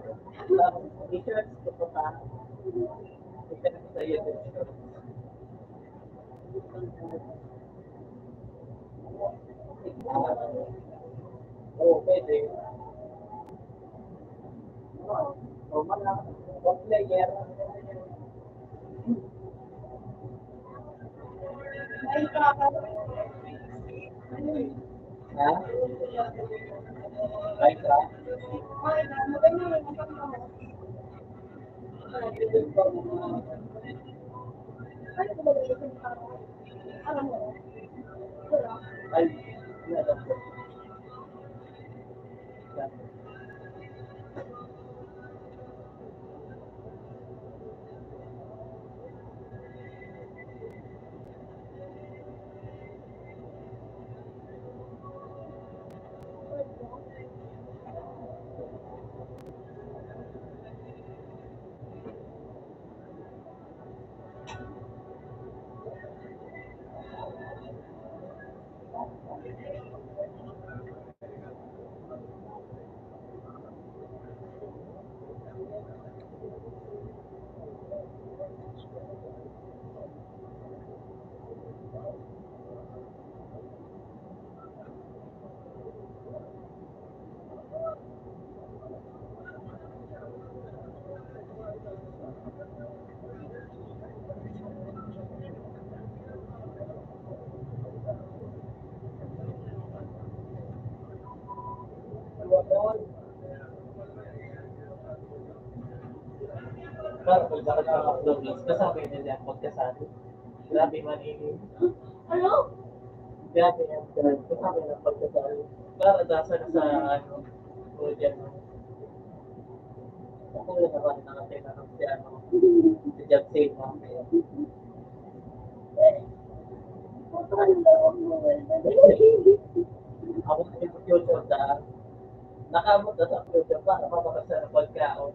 Wala akong research ko pa sa research sa iyo. Oo, pwede. O, mga, o, player. Ha? Minecraft? Ay, Para pag baka na-upload lang, kasabay na niya pagkasali. Grabe man ini. Ano? Grabe yan, grabe. Kasabay na pagkasali. Para dasa na sa, ano, o dyan. Ako na naman, nakatira ng si, ano, si Jack Saint, no? Ako na yung future na. Nakaabot na sa future pa, napapakasal na pagkaon.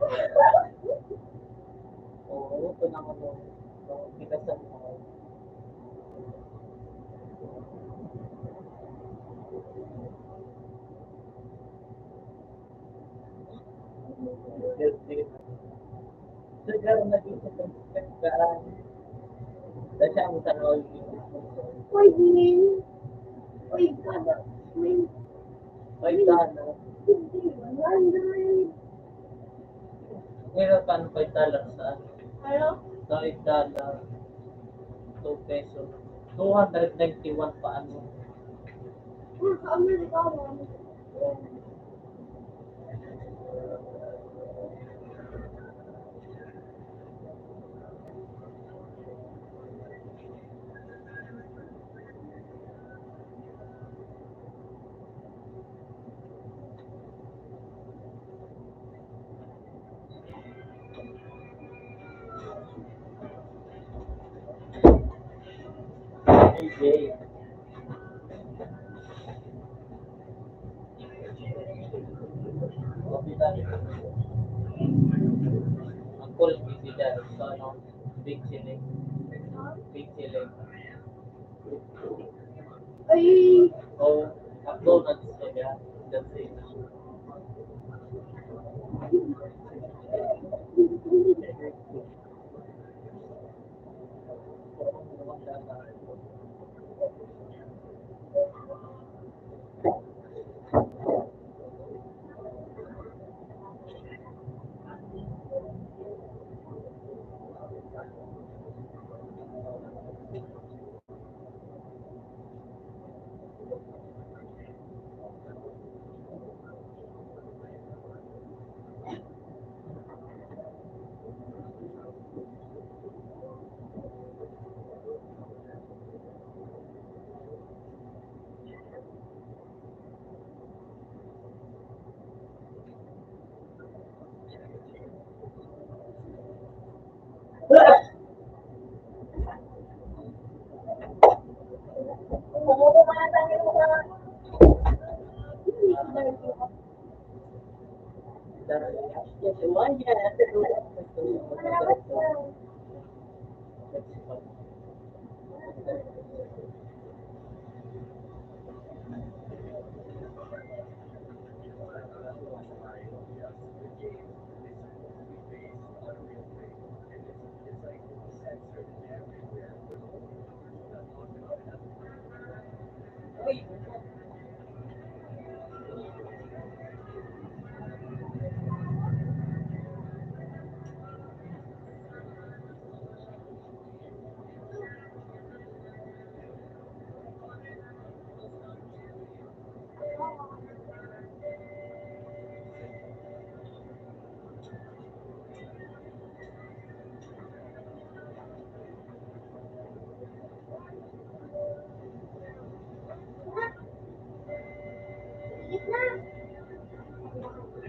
Oo, ito naman yung, yung bigasan mo. Uy, Din. Uy, Dana. Uy, Dana. Hindi, one hundred. Ngayon, paano five dollars sa ano? Ano? Five dollars. Two pesos. Two hundred ninety-one pa ano? Ah, sa Amerikano. Ang cool, busy dyan. So, ano, big chili. Big chili. Ay. Oh, McDonald's na yan. That's it.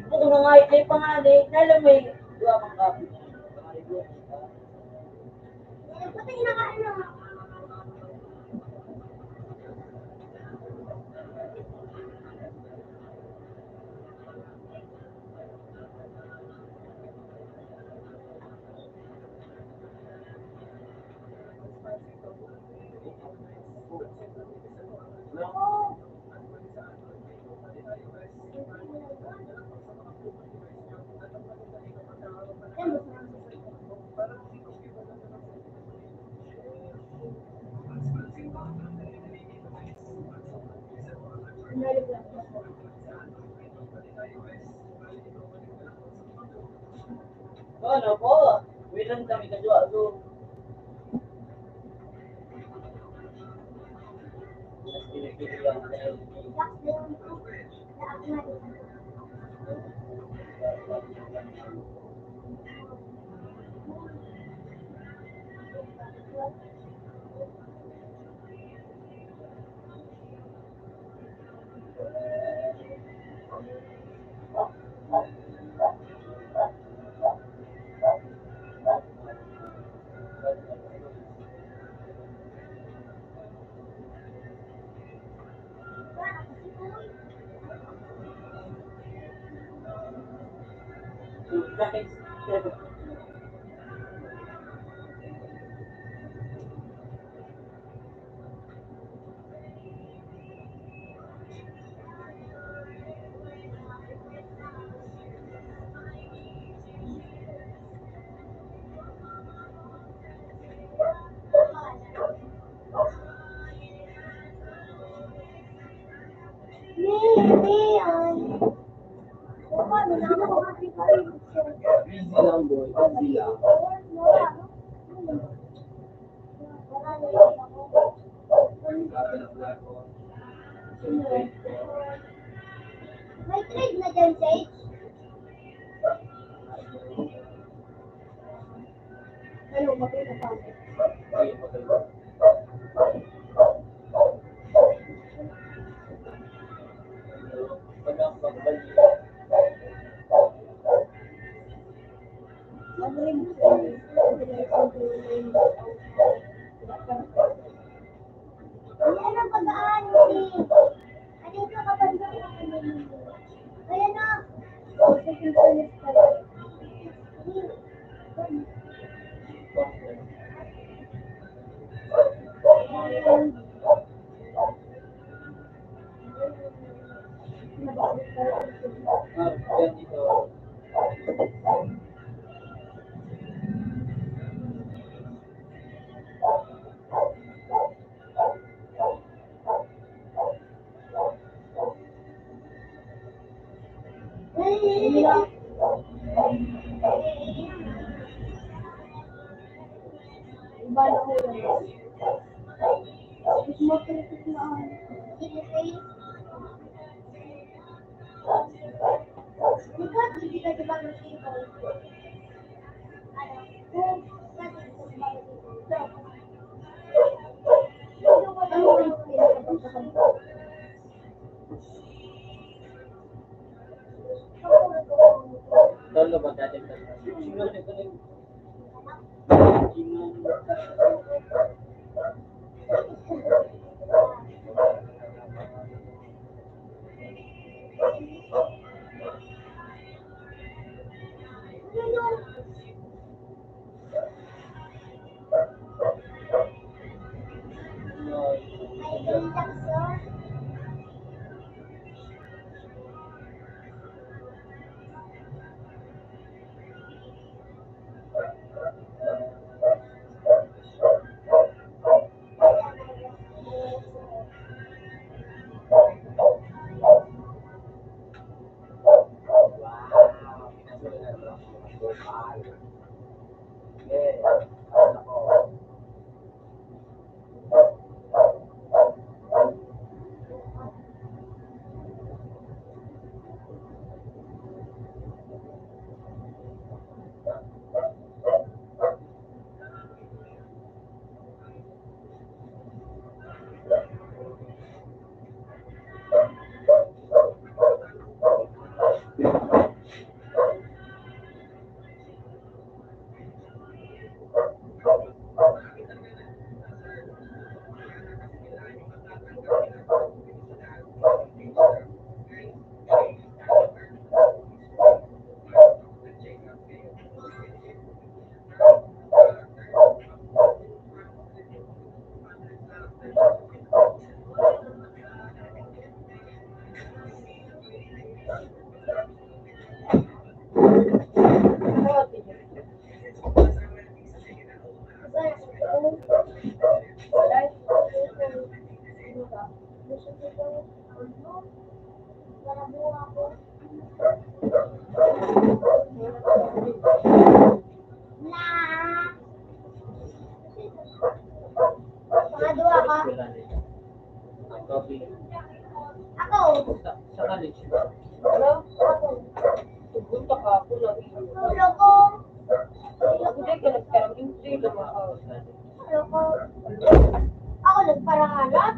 Buko na nga, ito yung pangalan. Alam mo yung dua pang kape. Ano po? Wait lang kami, kadwa ako. Mas pinipili lang. Easy lang, boy. Easy lang. May trade na dyan, Sage. Hello, maganda pa. Ano rin po? Ano ang pag-aano ni? Ano ito kapag kaya na? Tolo ba dati? Mga duwa ka. Ako. Sa, sa college ba? Ano? Ako. Pupunta ka ako, lagi. Loko. Ako, di ka nagtarang, hindi naman ako. Loko. Ako nagparaharap.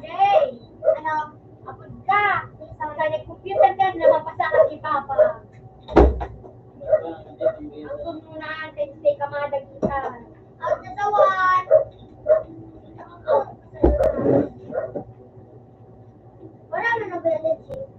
Jay, ano, apod ka. Sa mga nag-computer ka, na mapasa ka kay Papa. Ang sununan, kay Jay, kamada kita. Out na sa one. Out na sa one. Wala na nag-relationship.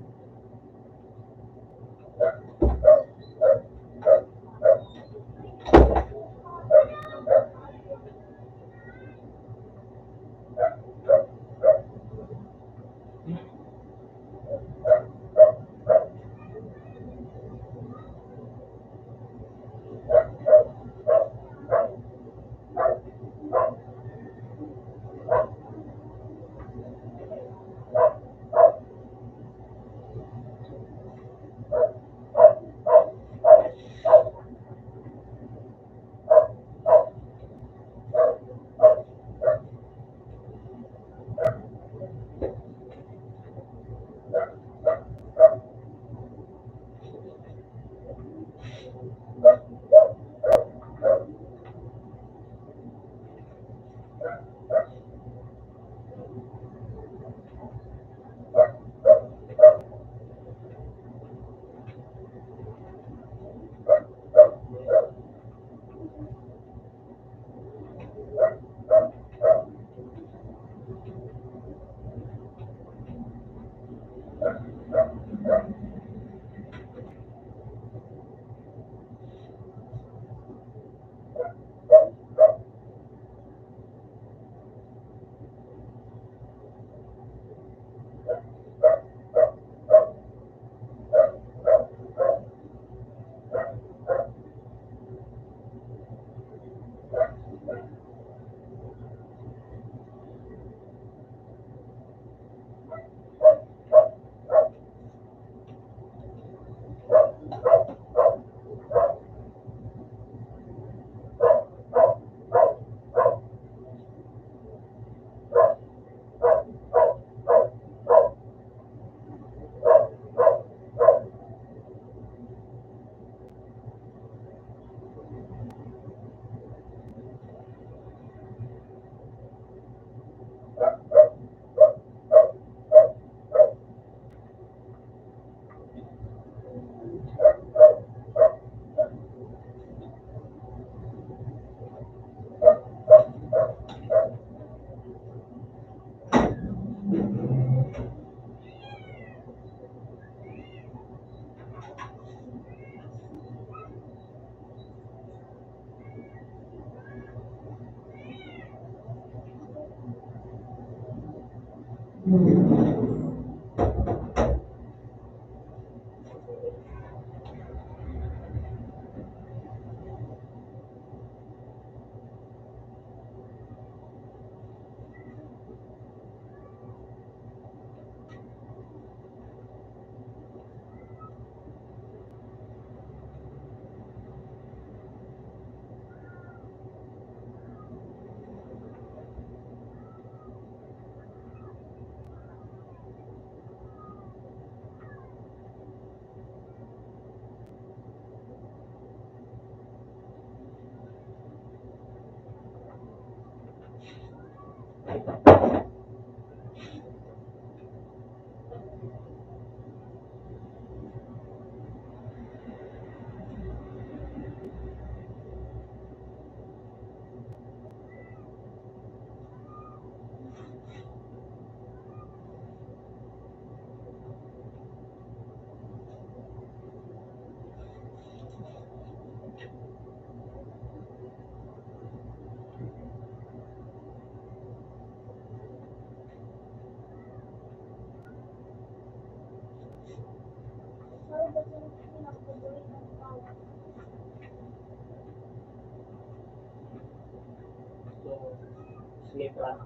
Start.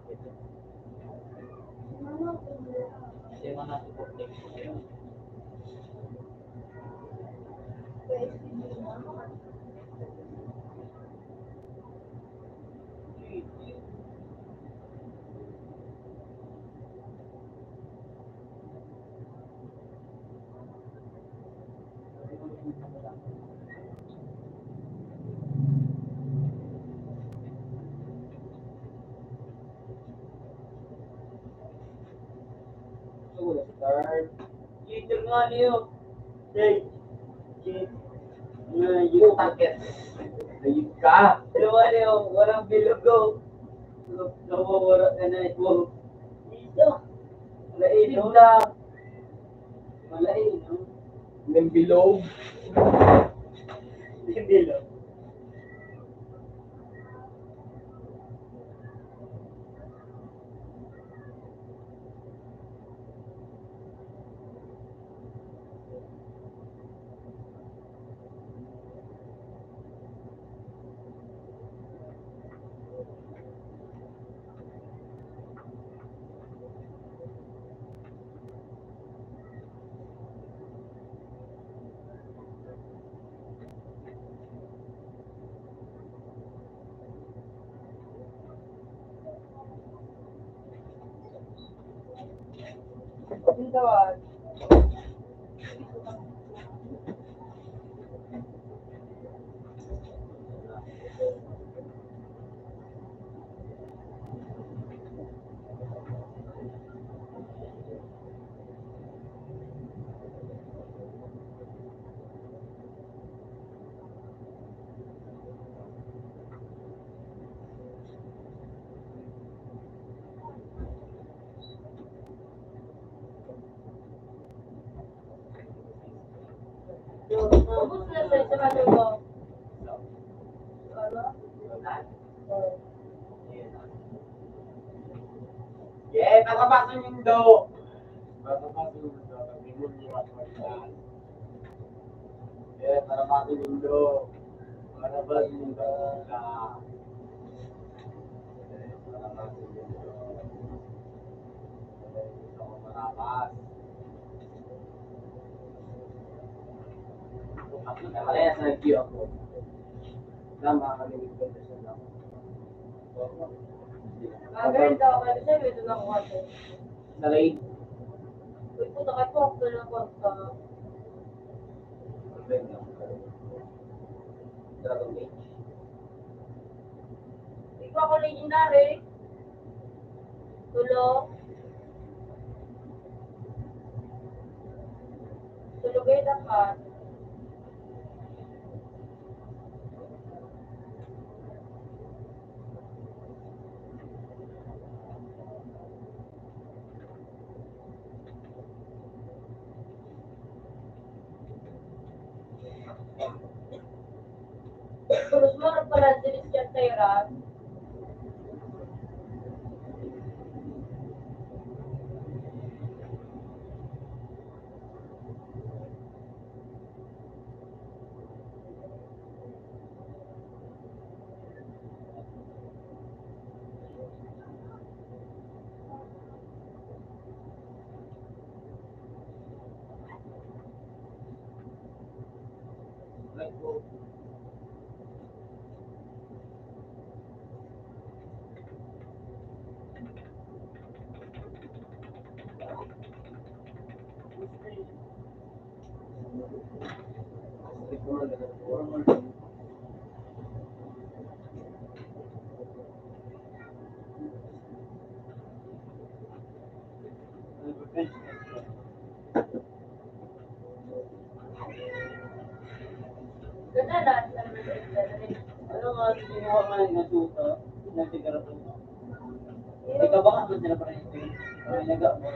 Leader nga niyo. Hey. Ngayon. Target. Ayun ka. Dalawa niyo, walang bilugo. Nawawala ka na ito. Dito. Lain na. Malain, no? Yung bilog. Yung bilog. Ubus na sa sapato ko. Yeah, para baso nindo. Para baso nindo. Pag-inom niyo at magdaan. Eh, para bago mundo. Para bago mundo. Para bago mundo. Ako marapas. Parehas na Q ako. Tama kami ng pagkasal ako. Ang ganda, kaya siya, ito lang water. Sa raid. Uy, puta ka, pork na lang, pork ka. Dragon Age. Ikaw ako legendary. Tulo. Tulo kayo dapat. Pulos mo, pala, dilis yan, Tayran. Ano nga, kinuha nga yung nasuka, nagsigarilyo. Ikaw ba nga, sila pa rin ito? Ang naga mo.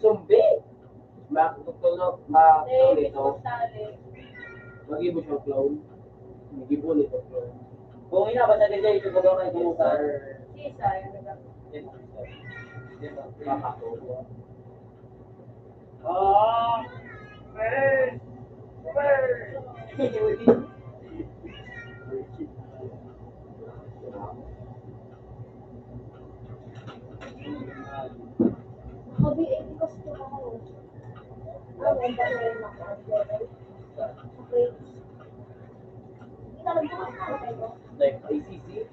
Sumbi! Makutulog, makutulog ito. Mag-ibo siyang clown. Mag-ibo nito clown. Kung ina, basta ganyan, ito ba kayo kumusta? Sisay, ano ba? Makatulog. Ah, eh, eh. Sabi, eh, because to ako. Ano, ang dami na yung mga upload. Okay. Hindi ka lang bukas na, okay. Like, I C C?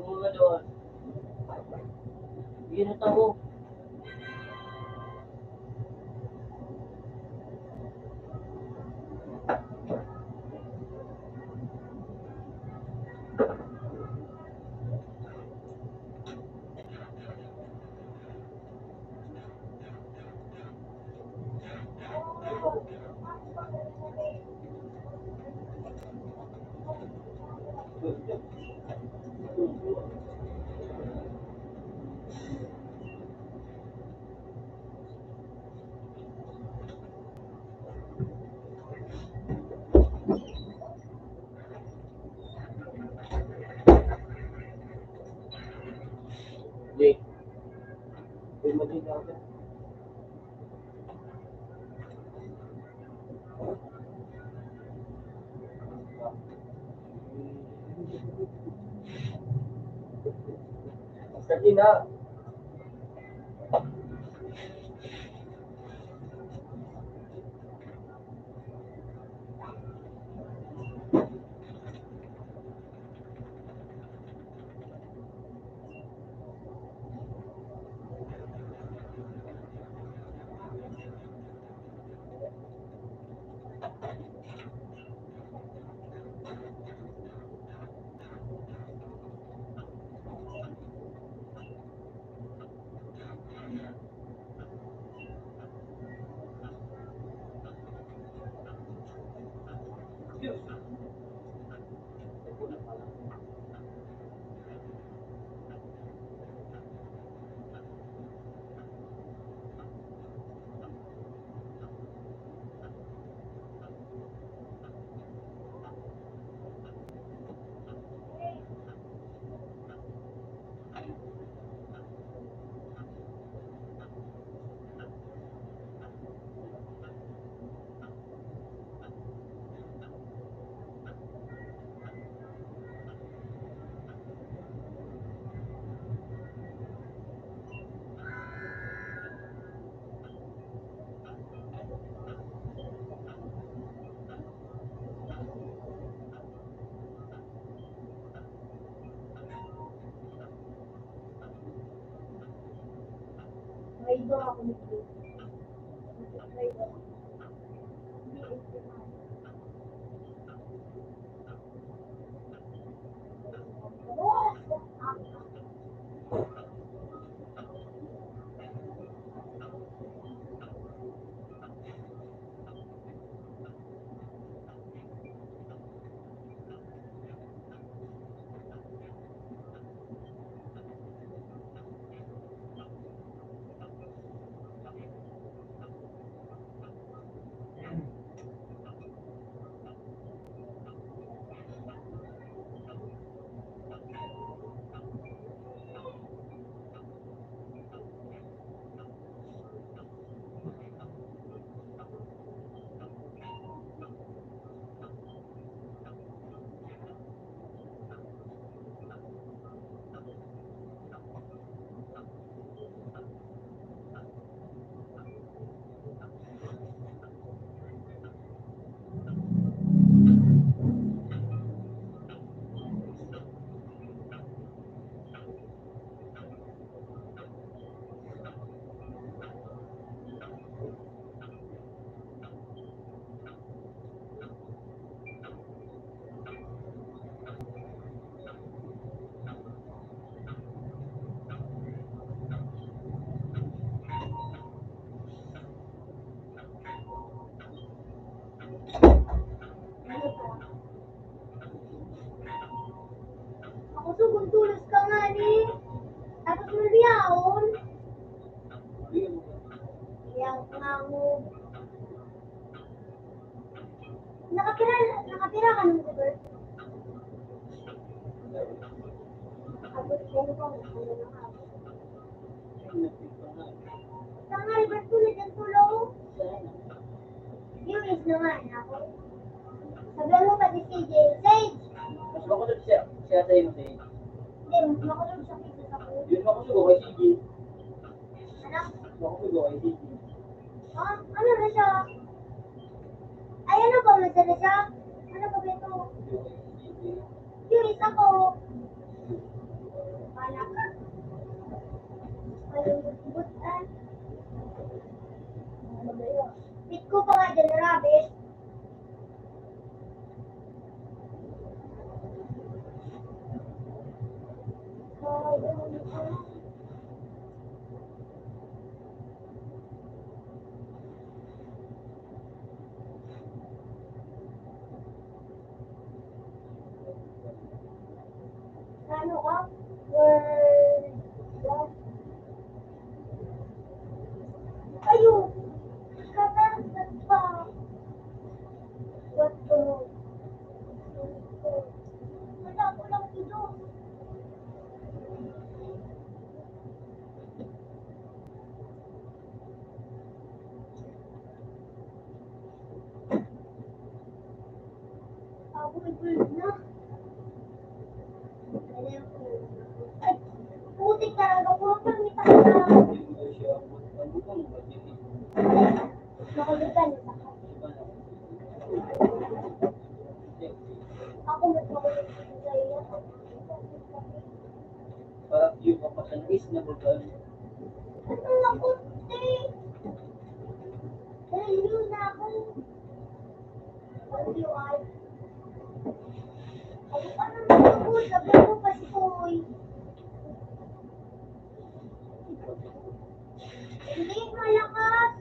Mga doon. Yun ang tao. Jake. Uy, mali na ako. Sige na. May iba ako nito. May iba ako. Ako, sugon tulos ka nga ni. Tapos mo biyaon. Yang ngangog. Nakatira, nakatira ka nung lugar? Abot ko pa. Tangal, ba't ko na dyan tulo? Viewers naman ako. Sabihan mo pa si C J, Sage! Mas makusog siya, siya sa'yo, Sage. Hindi, mas makusog siya kaysa sa akin. Yun, makusog ako kay C J. Ano? Makusog ako kay C J. Ah, ano na siya? Ay, ano ba, masa na siya? Ano ba ito? Curious ako. Wala ka. Malungkot ka. Ano ba yun? Bit ko pa nga dyan, rabbit. Ano ka? Word. What? Ayun! Kakantat pa! What the? Wala ko lang ito. Ako, ito na. Ay, putik talaga. Puro pangita ka. Makulitan. Ako, mas makulit sa iyo. Parang yung kapatang is na babae. Ano na, puti? Dahil yun na ako. Pag-U I. Ay, ano na ako? Sabi ko, Paskoy. Hindi, malakas.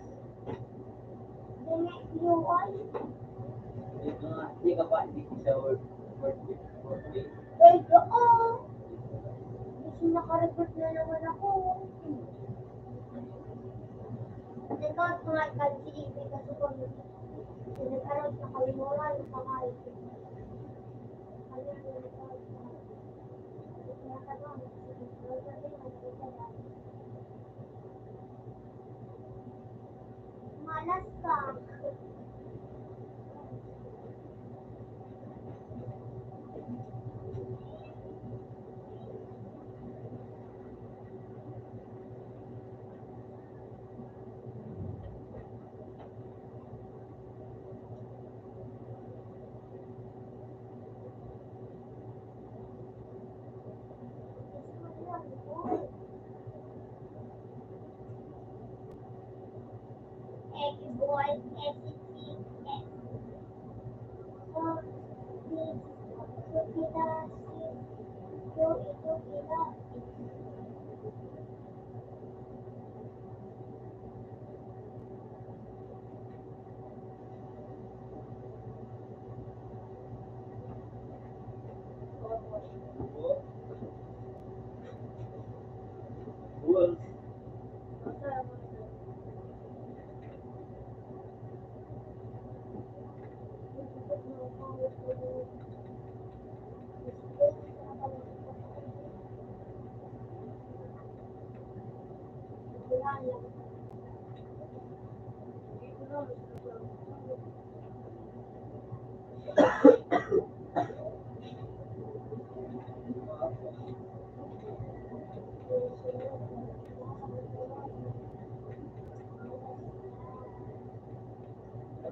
Dumi-, U I. Hindi ka, hindi ka pa, hindi ka sa work, work, work. Ay, oo. Kasi naka-recruit na naman ako. Nagkakaroon na kami moral, pangalan. Malas ka.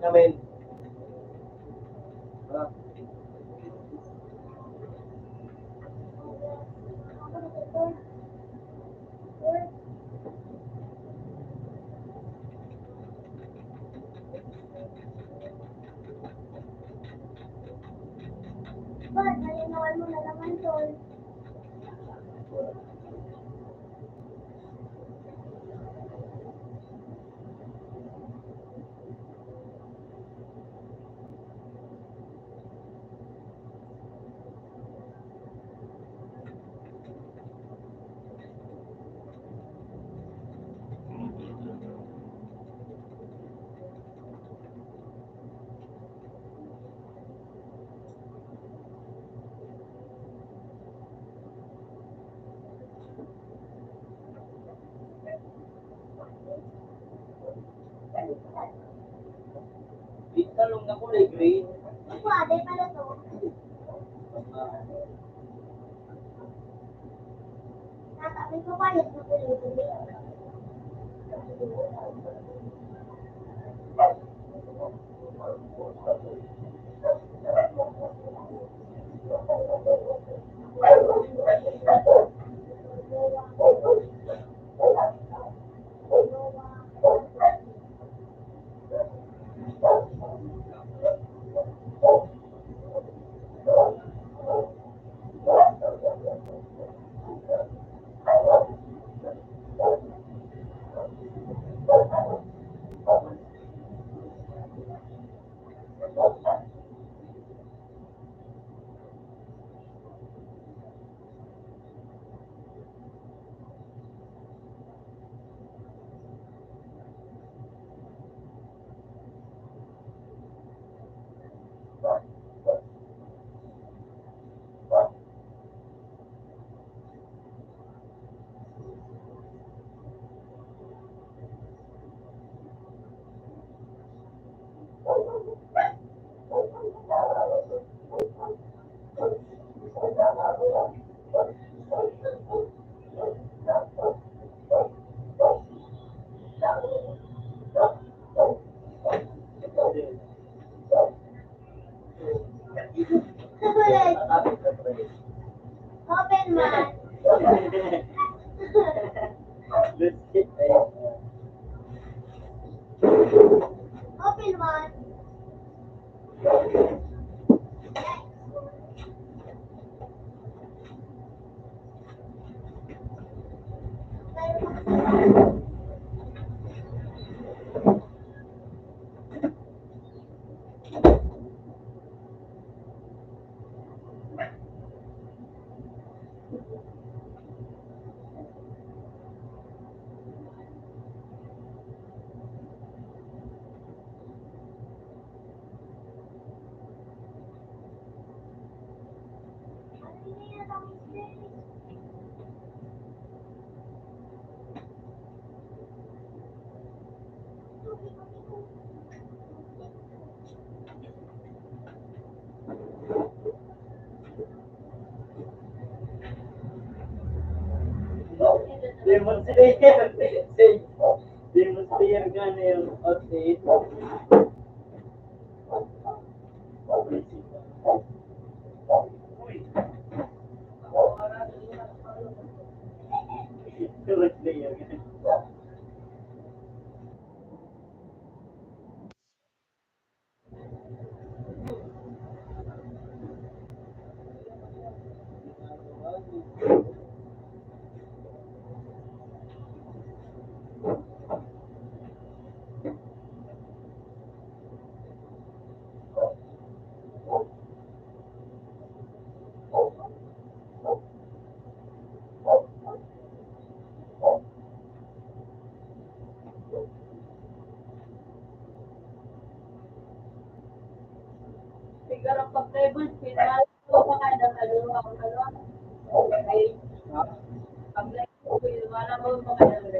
Amen. Ba't? Nalinawan mo na naman, Tol. Kulay green. Open man. Open man. Demon Slayer. Demon Slayer nga na yung outfit. Demon Slayer. Siguro pag table, pinal-, ko pa kada ano, ang ano, ay, pag table, wala mo pa kada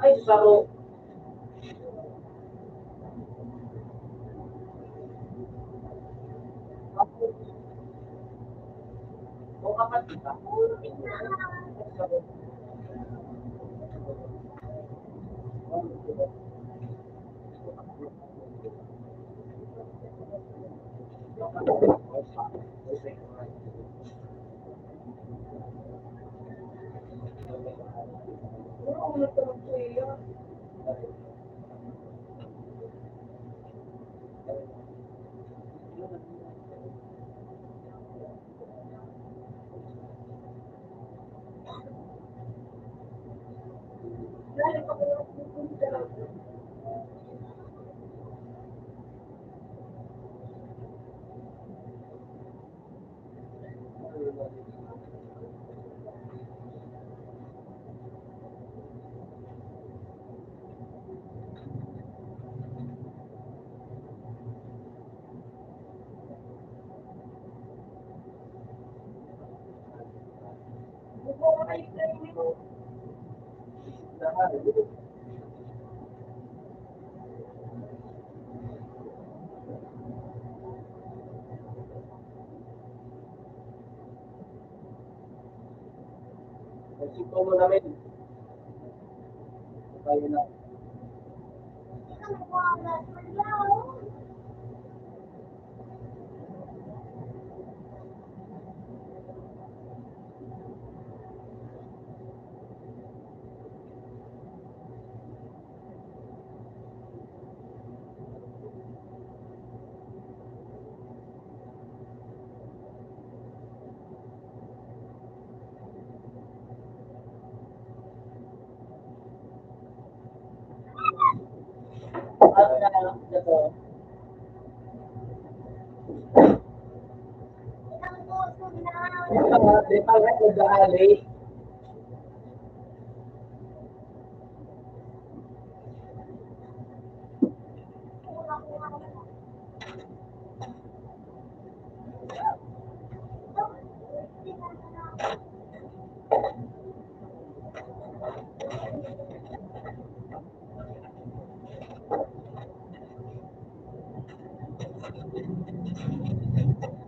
Ay, saro. Nagsuko mo namin. Kayo na.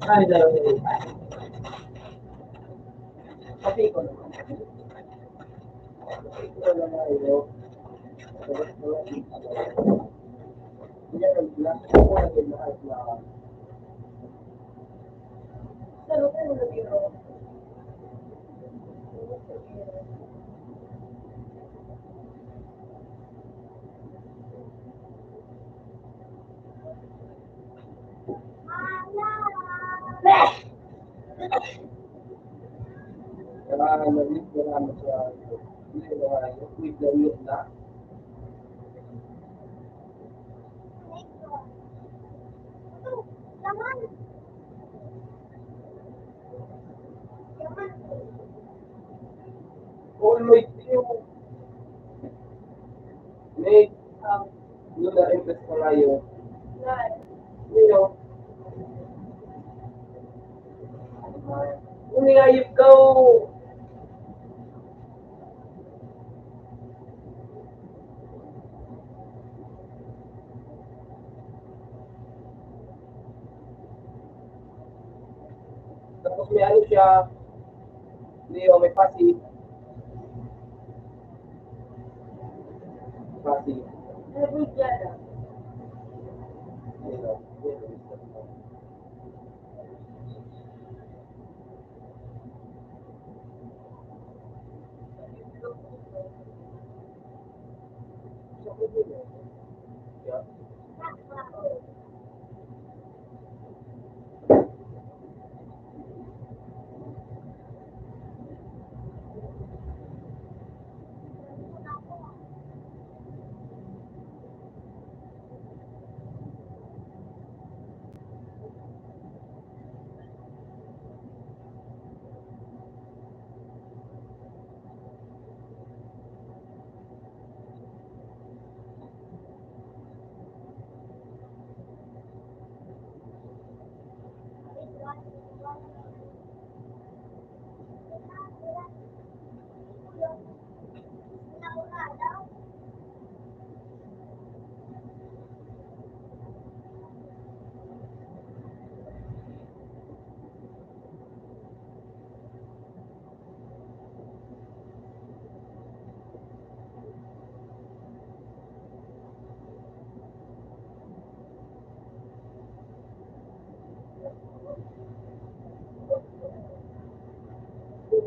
Ay, dami. Kailangan na rin, kailangan na siya. Hindi na nga, yung quick na yun na. Always you. May, um, yun na rin best ko ngayon. Yun yun. Umiayip ka, oh. Tapos may ano siya, Leo, may Pasig. Pasig. Ayun, ayun.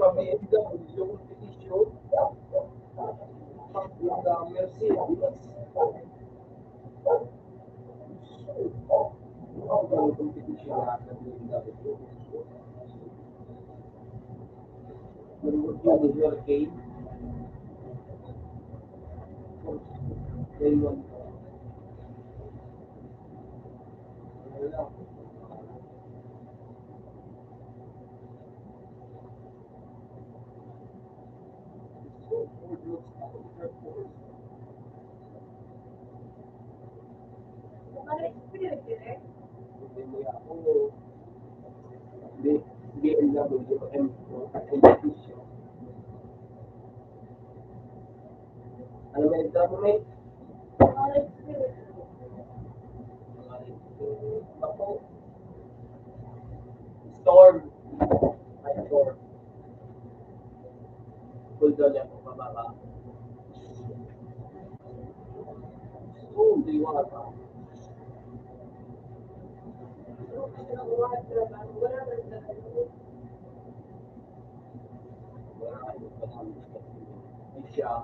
Kami ang W, yung issue. Pag-, ah, mercy. B M W M at M T C. Ano may nagtrapo, mate? Storm. Ay, storm. Cool down yan, pababa. Oh, di wala pa. Siya.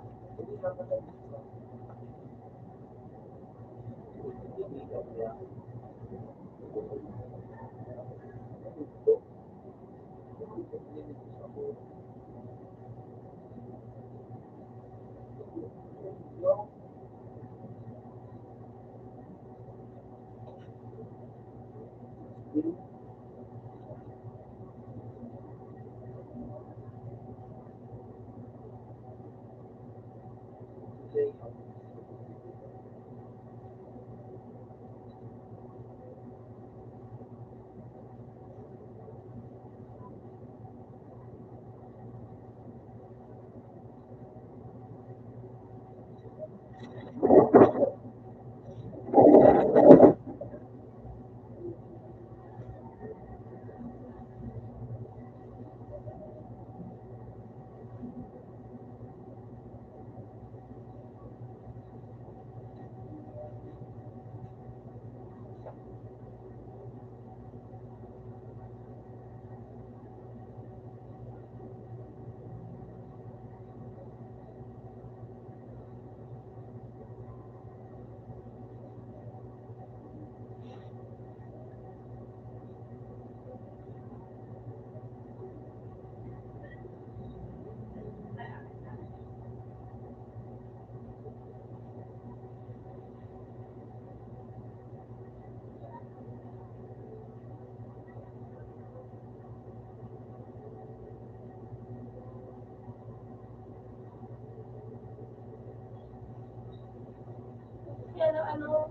Ano,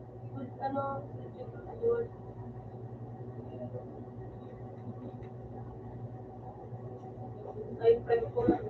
ano, ayun. Ay, friend ko lang.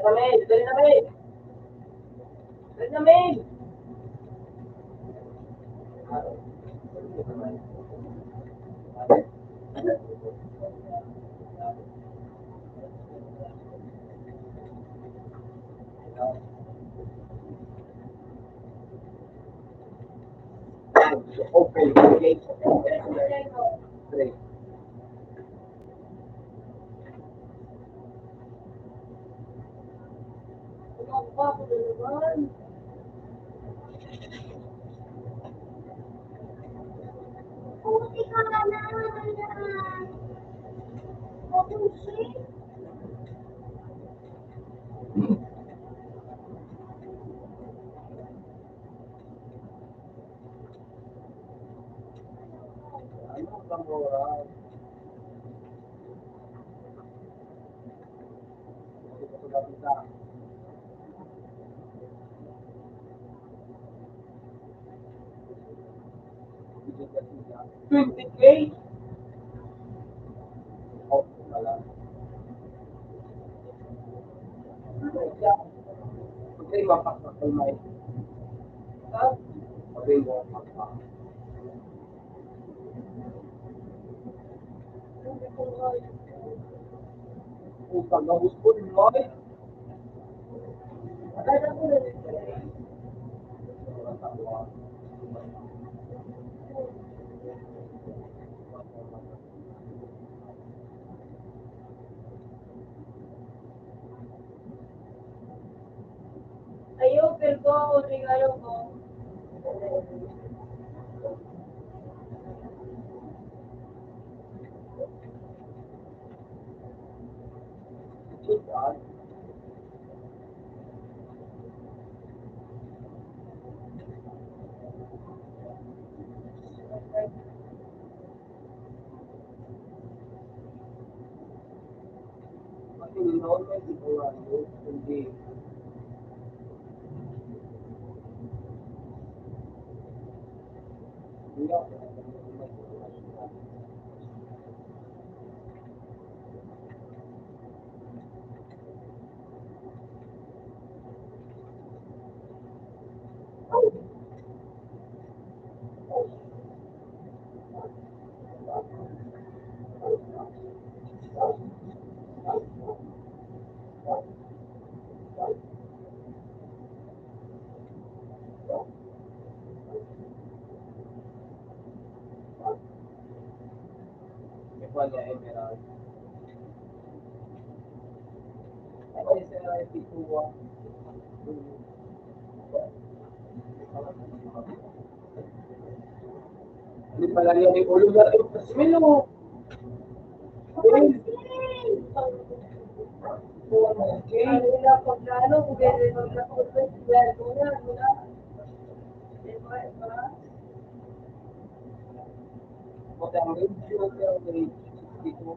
Dali na, Mel! Dali na, Mel! Dali na, Mel! Open. Three. Twenty K? Okay, mapakpakal may. Okay, mapakpakal. Utang na gusto ni Mike. Ayo, pero ako, regalo ko. Ito niya, Emerald. Ano yung sa ito, ah? Hindi pala niya yung ulo na rin. Smell mo. Okay. Ano na pag ano, kung pwede pag ano na, ano na. Diba, diba? Magandang review, pero may dito.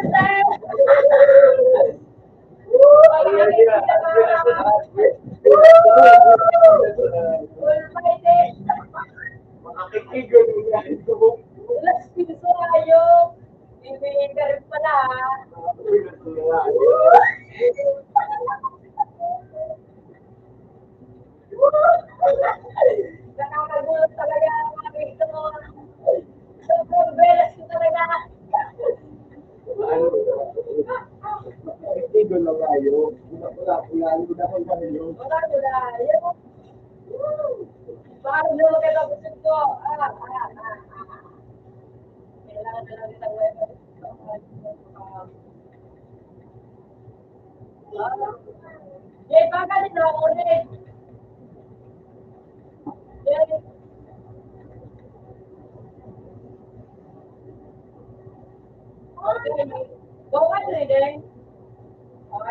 Sir. Woo! Ay, ay, ay, ay, ay. Woo! Full fighting. Makakikigil mo yan. Alas pinso ayo. Hindi ka rin pala, ah. Nakakagulat talaga ang mga ito. Sobrang belas ko talaga. Ano? Ito na tayo. Wala, wala, wala, wala, wala. Wala, wala. Ayun. Paano na magkakapatid ko? Ah, ah, ah, ah. Kailangan na lang nila ng Jay, baka din ako ulit. Jay. Okay. Go on, Jay. Or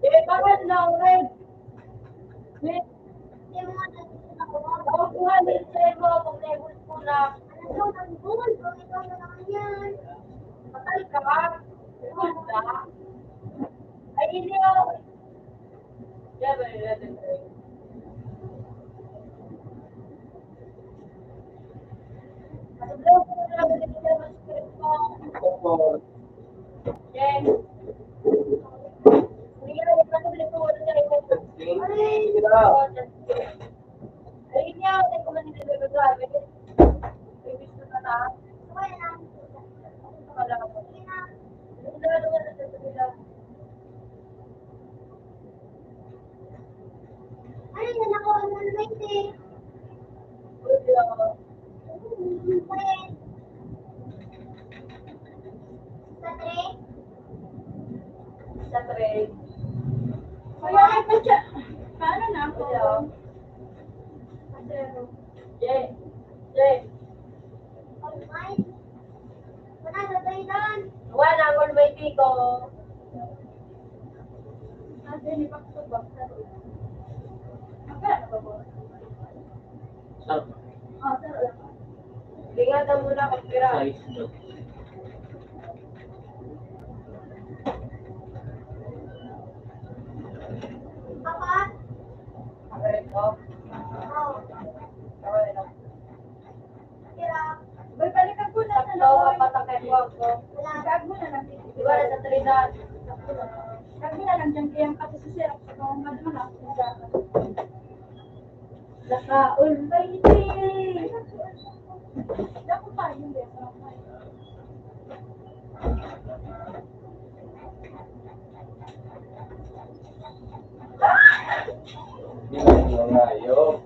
Eh, bakit na ulit? Ako po nga, may sa'yo mo, pag may gusto na. Patay ka. Gusto na. Ay, hindi ako. Ay, yan ako, ang one twenty. Sa three? Sa three. Kaya, ay, pa siya. Paano na ako? Hello. Sa zero. Jay. Jay. Wala na, Almighty ko. Sir. Ingatan mo na kung pira. Size. Papa? Correct, oh. Oh. Correct. Bay, balikan ko na sa Tatlo, loob. Apat ang network ko. Tag mo na lang. Di ba, sa Trinidad? Tag mo na lang dyan. Kaya ang pati si Sir, sa mga madama na, ang dapat. Naka-all by day. Naku pa, yun din. Mga hayop.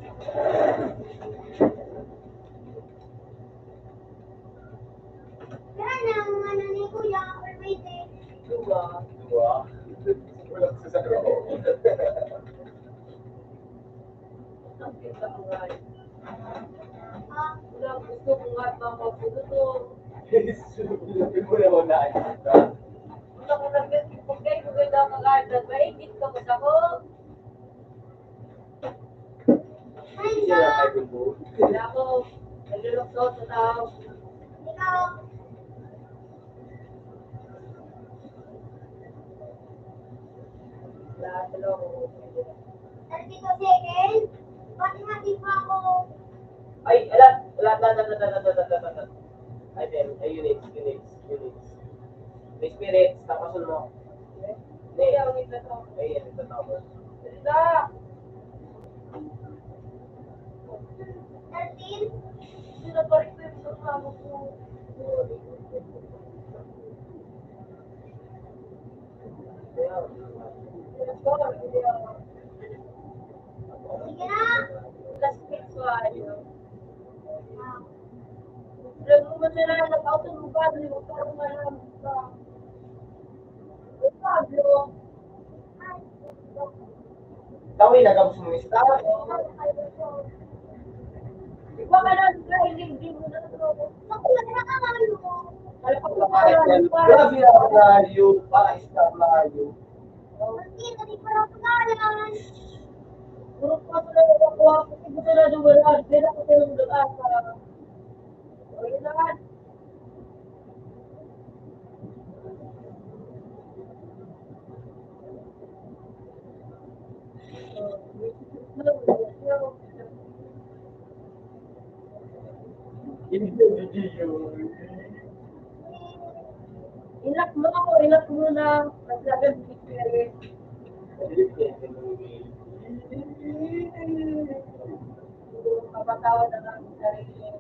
Yan ang ano ni Kuya, always eh. Duwa. Duwa. Wala sa sagot. Ang kita mo, guys. Ah. Wala, gusto ko nga, mama, puto to. Hindi mo na wala. Gusto ko lang, gusto ko kayo, maganda ang mag-art, nagmaigit ka mo sa ko. Ay, ikaw. Wala ko. Naglulukso sa tao. Ikaw. Lahat na lang ako. Thirty-two seconds. Pati nga di pa ako. Ay, ala, ala, ala. Ay, meron. Ay, units, units, units. May spirits, tapos mo. Hindi. Ay, yan, ito, tapos. Isa. Thirteen. Sino pa rin ko yung kasama ko? Sige na. Last week, so, ayun. Alam mo, masarap ang auto mo ba? Hindi mo pa alam ba? Ay, Pablo. Tawi na gabos mo, mister. Baka lang, hindi mo na to. Ako na, ano? Alam ko, Grabe ang layo, para sa layo. Hindi, hindi ko na pangalan. Puro pa pala yung kuha ko, hindi ko na dumalaan. Kaya ako kayo nag-asa. O, yun na nga. Ilak mo, ilak mo na. Mas lagad ni Spirit. Papatawad na lang sa sarili.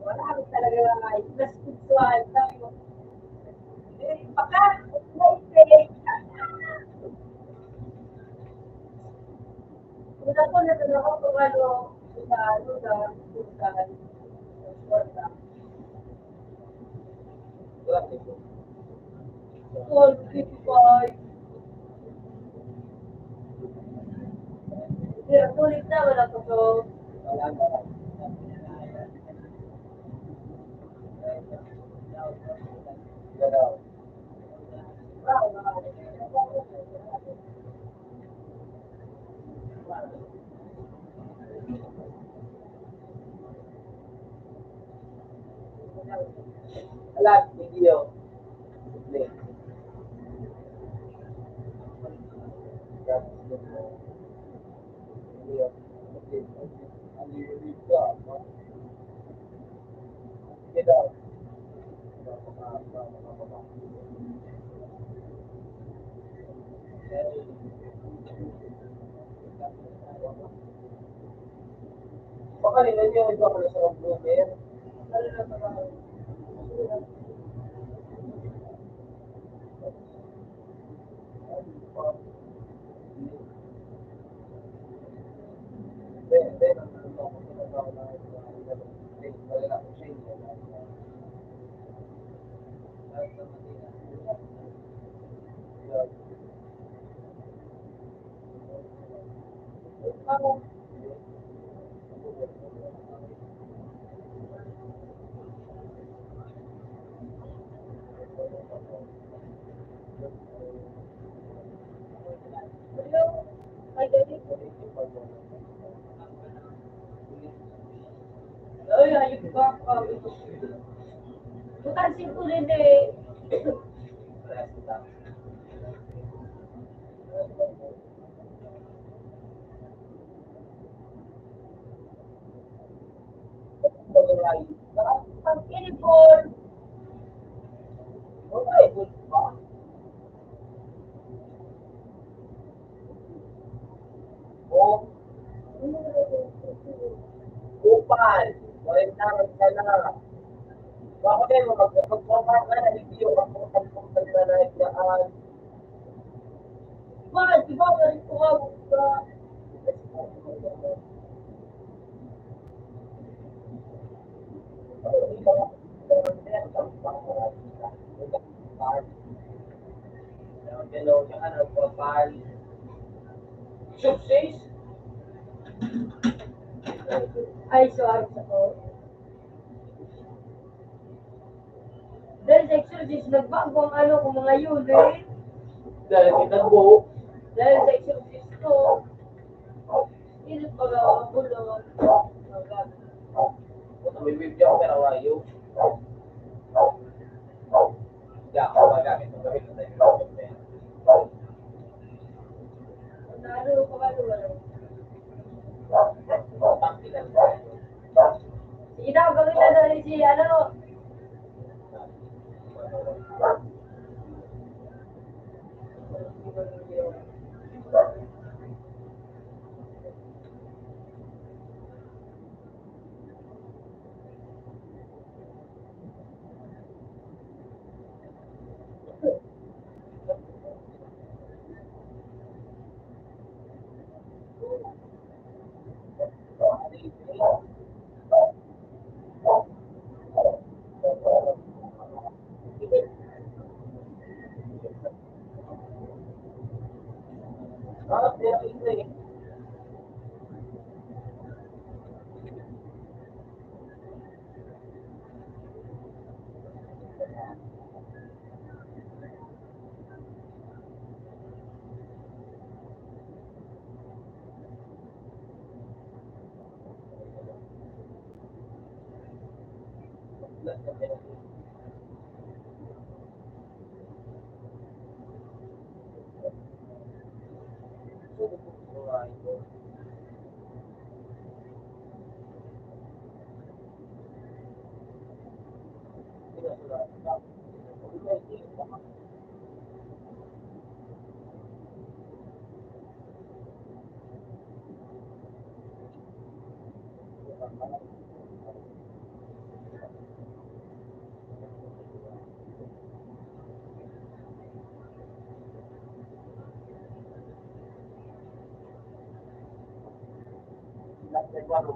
Wala ako talaga mga spiritual. Sabi ko, eh, baka, okay. Kung ako na talaga kung ano, sa ano, sa, sa, sa, sa, Alas, video. Pakalinan niyo, ito ako na sa computer. Ay, ayun ba? Bukan si Kulin eh. Pag-inipon. Okay, good pa. O. Kupal. Kwarenta na sana. Bakit mo mag-, mag-, mag-, mag-, hindi yung mag-, mag-, mag-, mag-, mag-, Bakit? Di ba, galing ko nga, di ba? Ay, sorry ako. Dahil sa exorcist, nagbago ang ano ko mga yun eh. Dahil kita po. Dahil sa exorcist ko, init mga bulong. Mga gamit. Puta, may video ako, pero ayaw. Hindi ako magamit ng gamit ng tayo. Ano, kung ano, ano. Sige daw, gawin na daw si ano.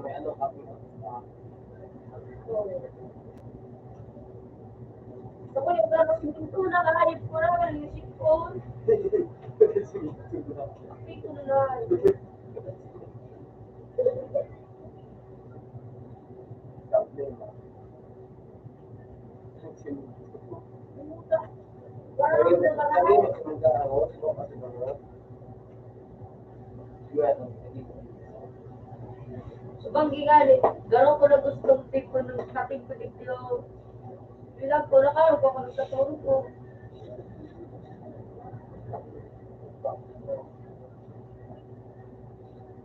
May ano kami. Gusto ko yung gano'n, yung pintura, kahit ko na, yung sipon. Pintura. Subang gigani, garo ko na gusto ng tipo ng kating ko dito. Bilang ko, nakaro ko ako sa turog ko.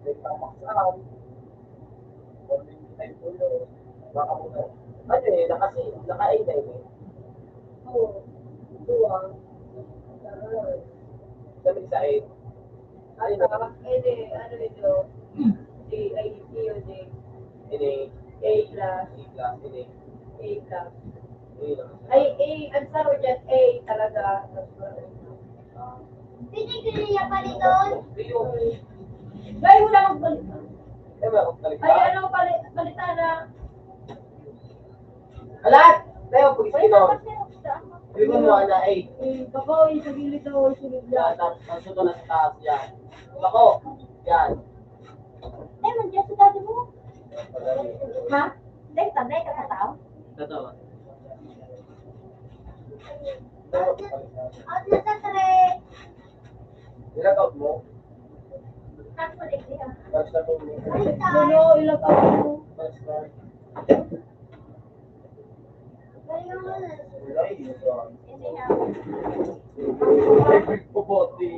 May pamaksan. Ano eh, nakasi-, naka-eight na yun eh. Oo. Duwa. Sabi sa eight. Ano, eh, di, ano ito? Di, ay, di yun eh. Ini. A plus. A plus, ini. A plus. Ini lang. Ay, A, ang saro dyan, A talaga. Pinigriya pa nito. Dai mo na magbalita. Ay, ano, pali-, balita na. Alat! Tayo, pag-isip ko. Ay, dapat na yun. Hindi mo mo na, eh. Eh, bako, yung sa gilid daw, yung sunod na. Yan, tapos ang suto na sa taas, yan. Bako, yan. Ay, nandiyan si daddy mo. Ha? Dai ka, dai ka sa tao? Totoo. Out na sa three. Ilak out mo. Tapos, eh, siya. Basta mo. Ay, sa- Ano, ilak out mo. Basta. Ay, yun. Wala, yun. Hindi na. Ay, pagpapati.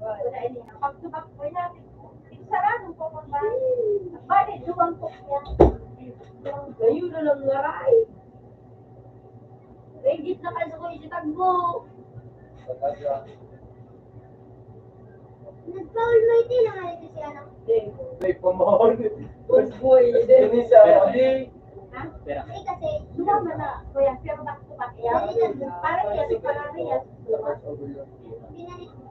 Wala, hindi na. Pag tumakbo natin, sarado po pag ba-, bali, duwang po yan. Kayo na lang, ngaray. Ready na kayo sa kuya si Tagbo. Nagpa-all mighty na nga ito si ano. May pamahal. Good boy, din. Ini sa ali. Ha? Hindi kasi, duwa man na, kuya, pero back to back. Parang yan, parang yan. Binalik mo.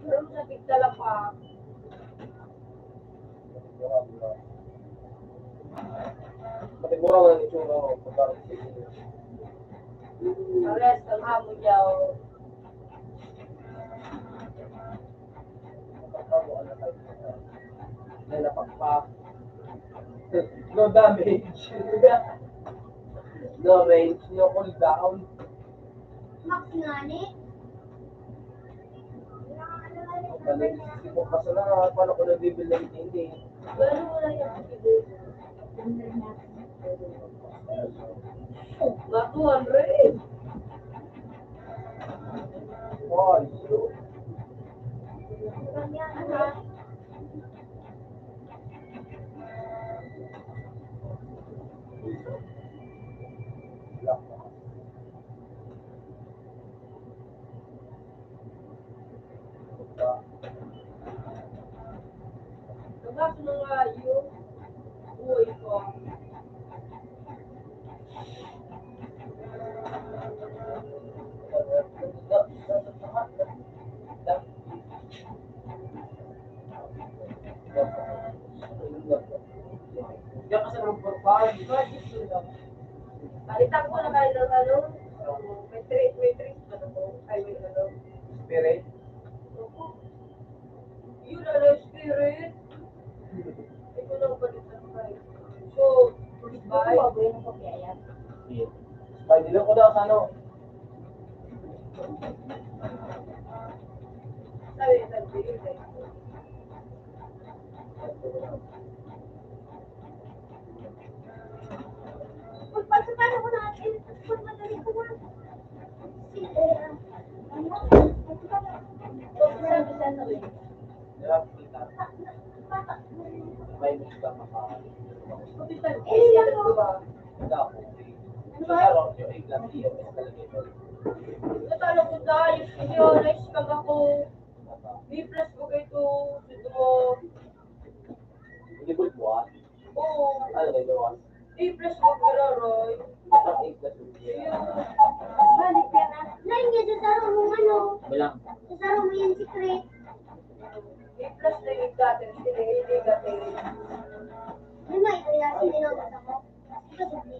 Pero sa tigtala pa. Pati mura wala ni Churo, pagkakas. Parehas ang amo niya, oh. Ay, napakpak. No damage. No range, no cooldown. Max nga ni. Balik, sipok pa sana, paano ko nabibil ng hindi? Wala mo na yan. Bakuan, Ray. Oh, yun. Lugar sa mga iyo, buhay ko. Diyan ka sa number five. Palitan ko na kayo ng ano, may three, may three, ano po, ay, may ano. Spirit? Opo. Yun, ano, spirit. Ito lang palitan ko kayo. So, goodbye. Ay, dilo ko daw sa ano. Sabi, sabi, sabi. Natalo ko tayo, senyores, pag ako. B plus ko kay to, sutro. Hindi ko buwan. Oo. Ano kay buwan? B plus ko, pero Roy. Ang A plus ko. Yun. Balik ka na. Lain niya sa sarong mong ano. Bilang. Sa sarong mong yung secret. B plus na yung dati. Sige, hindi dati. Di ba ito yan? Hindi na ako. Ito, hindi.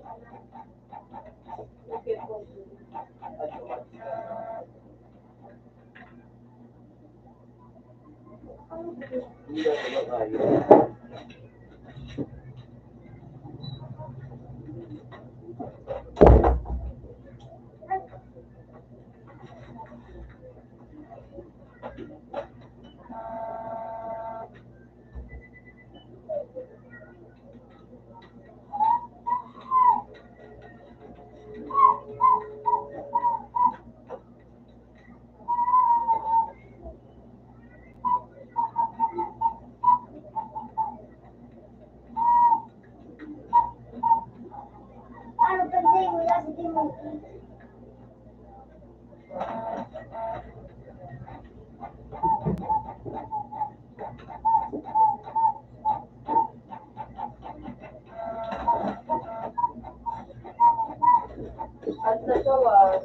At nagawa.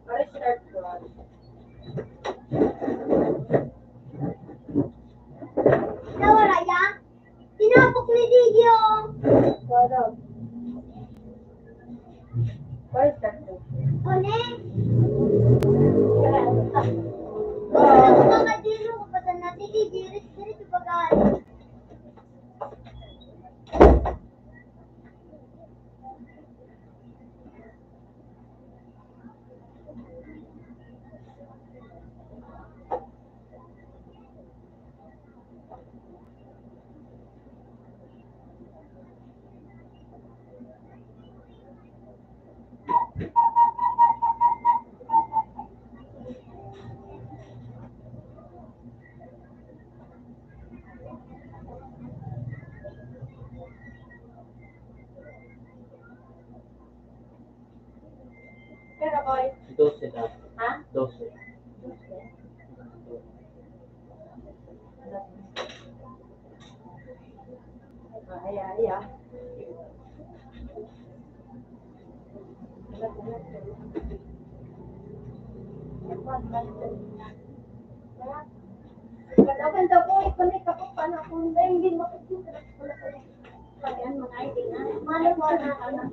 Pa-restart ko. Nawala ya? Tinapok ni Diggy, oh. Wala. Pa-restart ko. One. Wala. Wala ko pa kadilo ko pa sa nati, Diggy. Dirit, dirit, pag-aari. Pero, boy. Dose dapat. Ha? Dose. Dose. Ah, ay, ay, ah. Katakan daw po, i-connect ako, paano ako, hindi, hindi makikita. Ayan, mga I D na. Malay mo na, ano,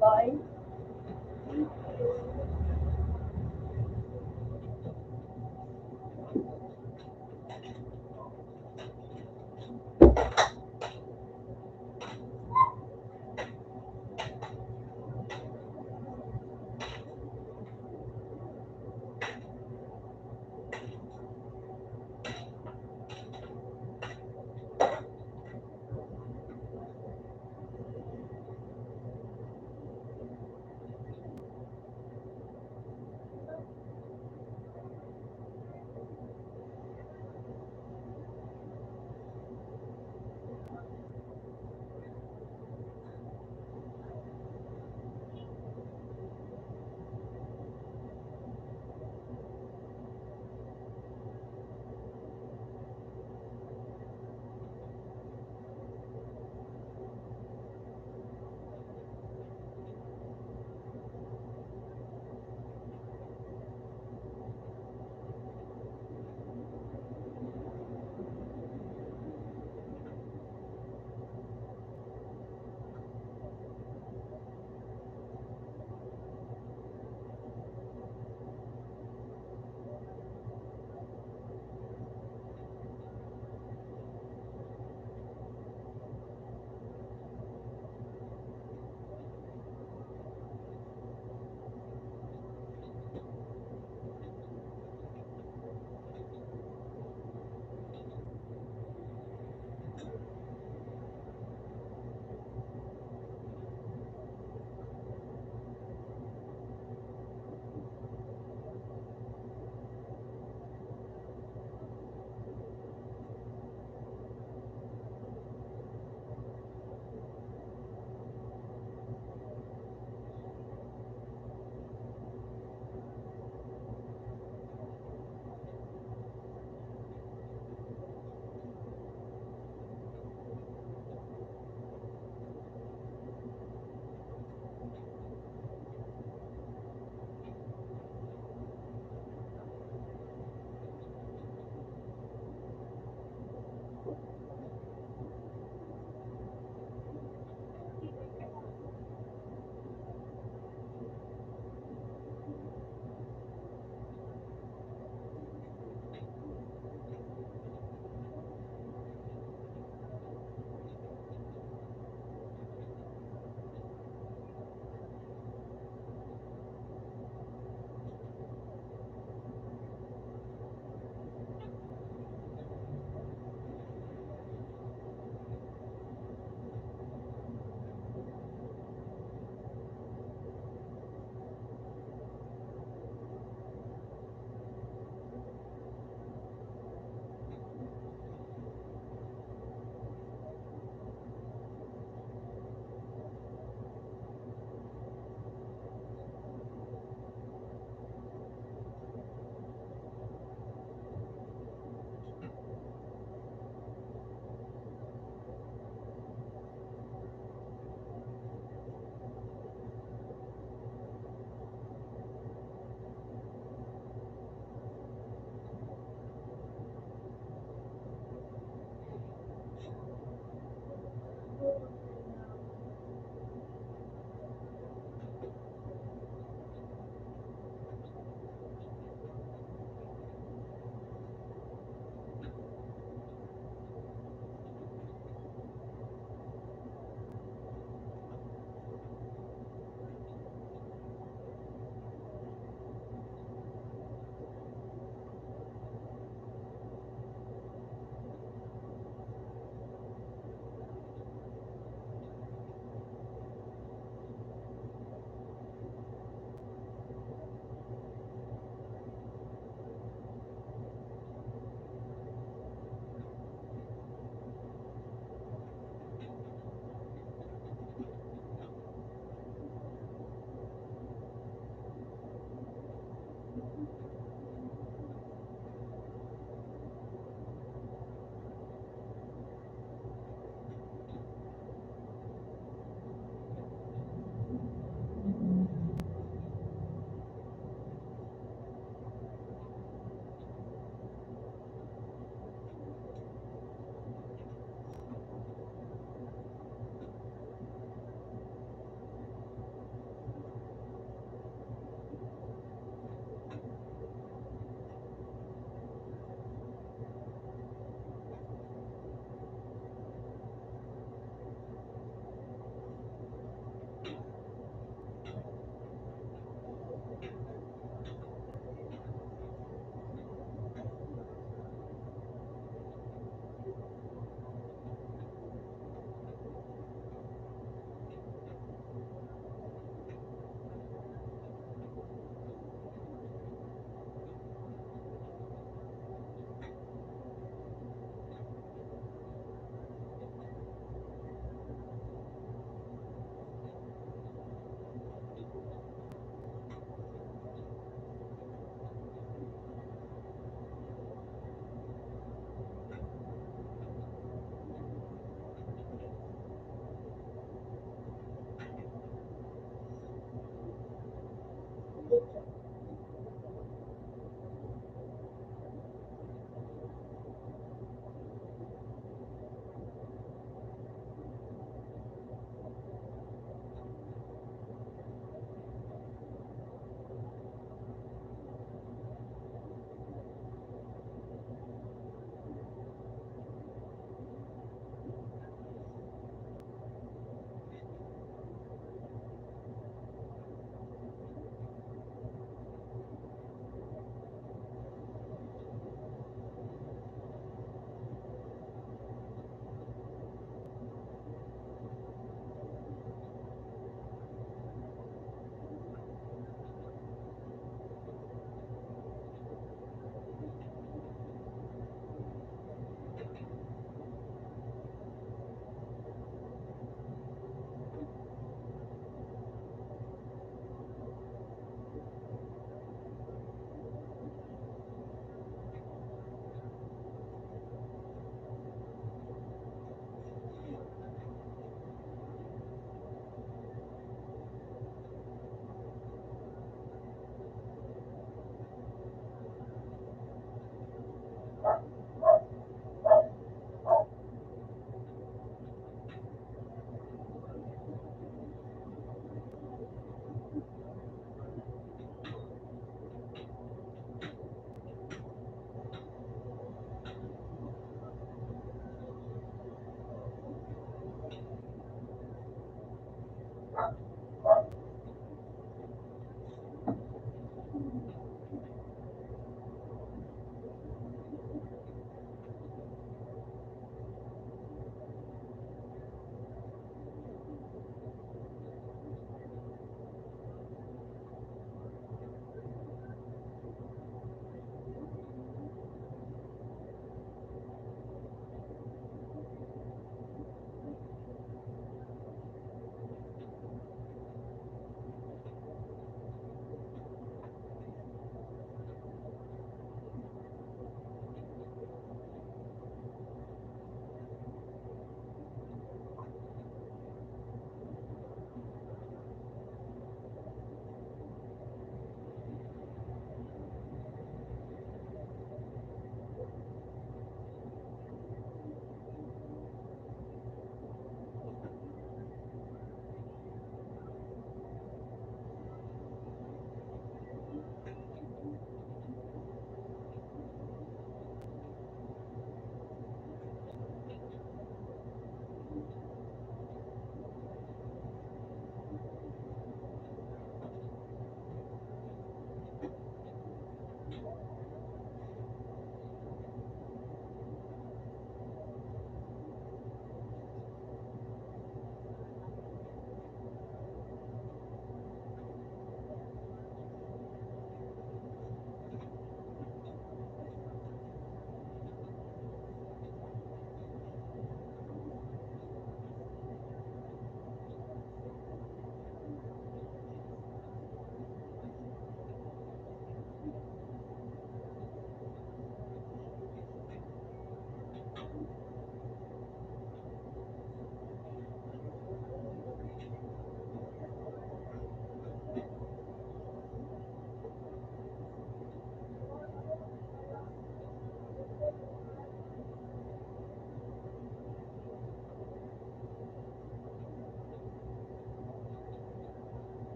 Bye.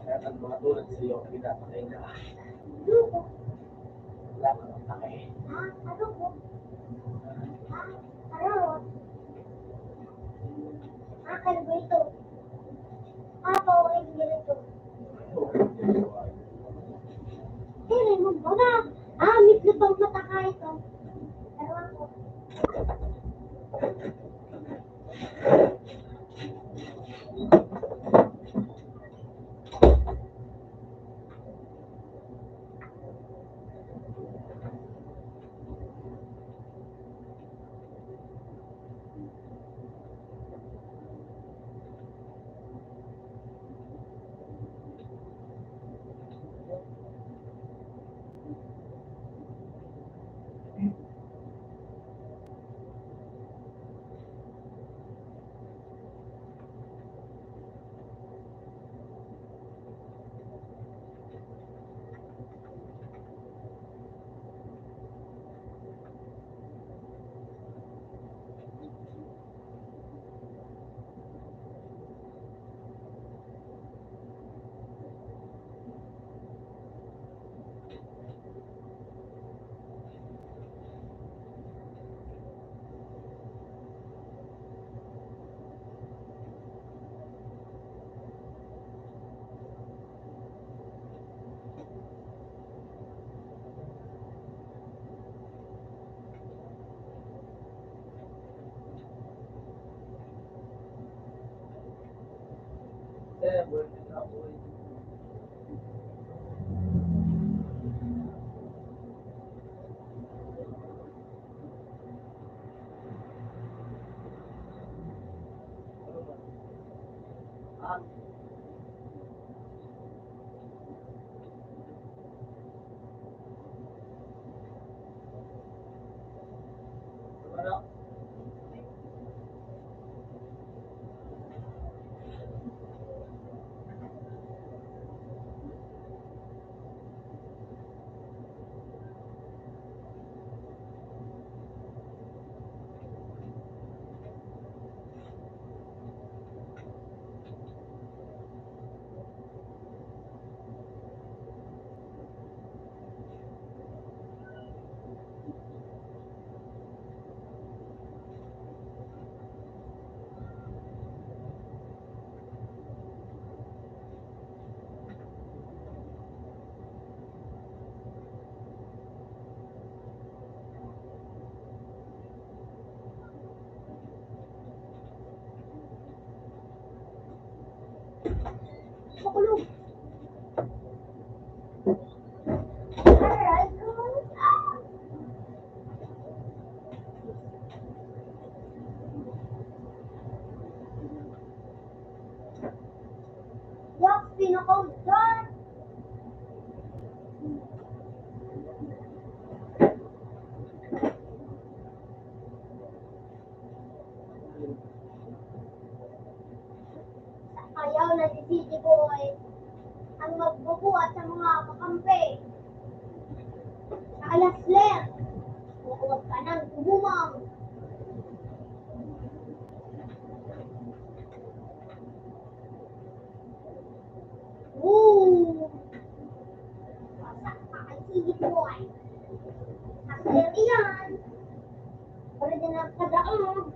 Kaya pag mga tulad sa iyo, pinapatay na. Wala ka ng pake. Akin ba ito? Papa, okay, ganito. Pero mo ba na? Ah, mitlog bang mataka ito? Ewan ko. Bubuhat sa mga kakampi. Sa alasler. Huwag ka nang gumumang. Ooh. Wasak pa kay Sige Boy. Alasler iyan. Pwede na padaog.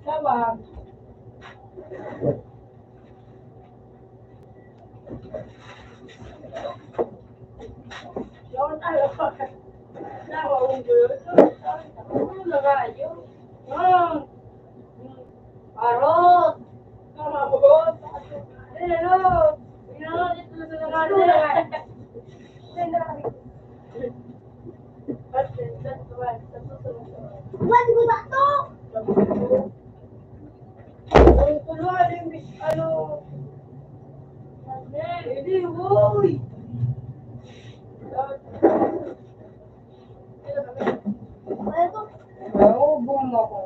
Sabag. Yaon tayo. Nawa, unggoy. Ano na kayo? Ah. Parot. Parot. Hello. Hello, dito na sa mga. Pwede ba to? Ang tuloy, ano? Hindi, uy! Ano to? Naubong ako.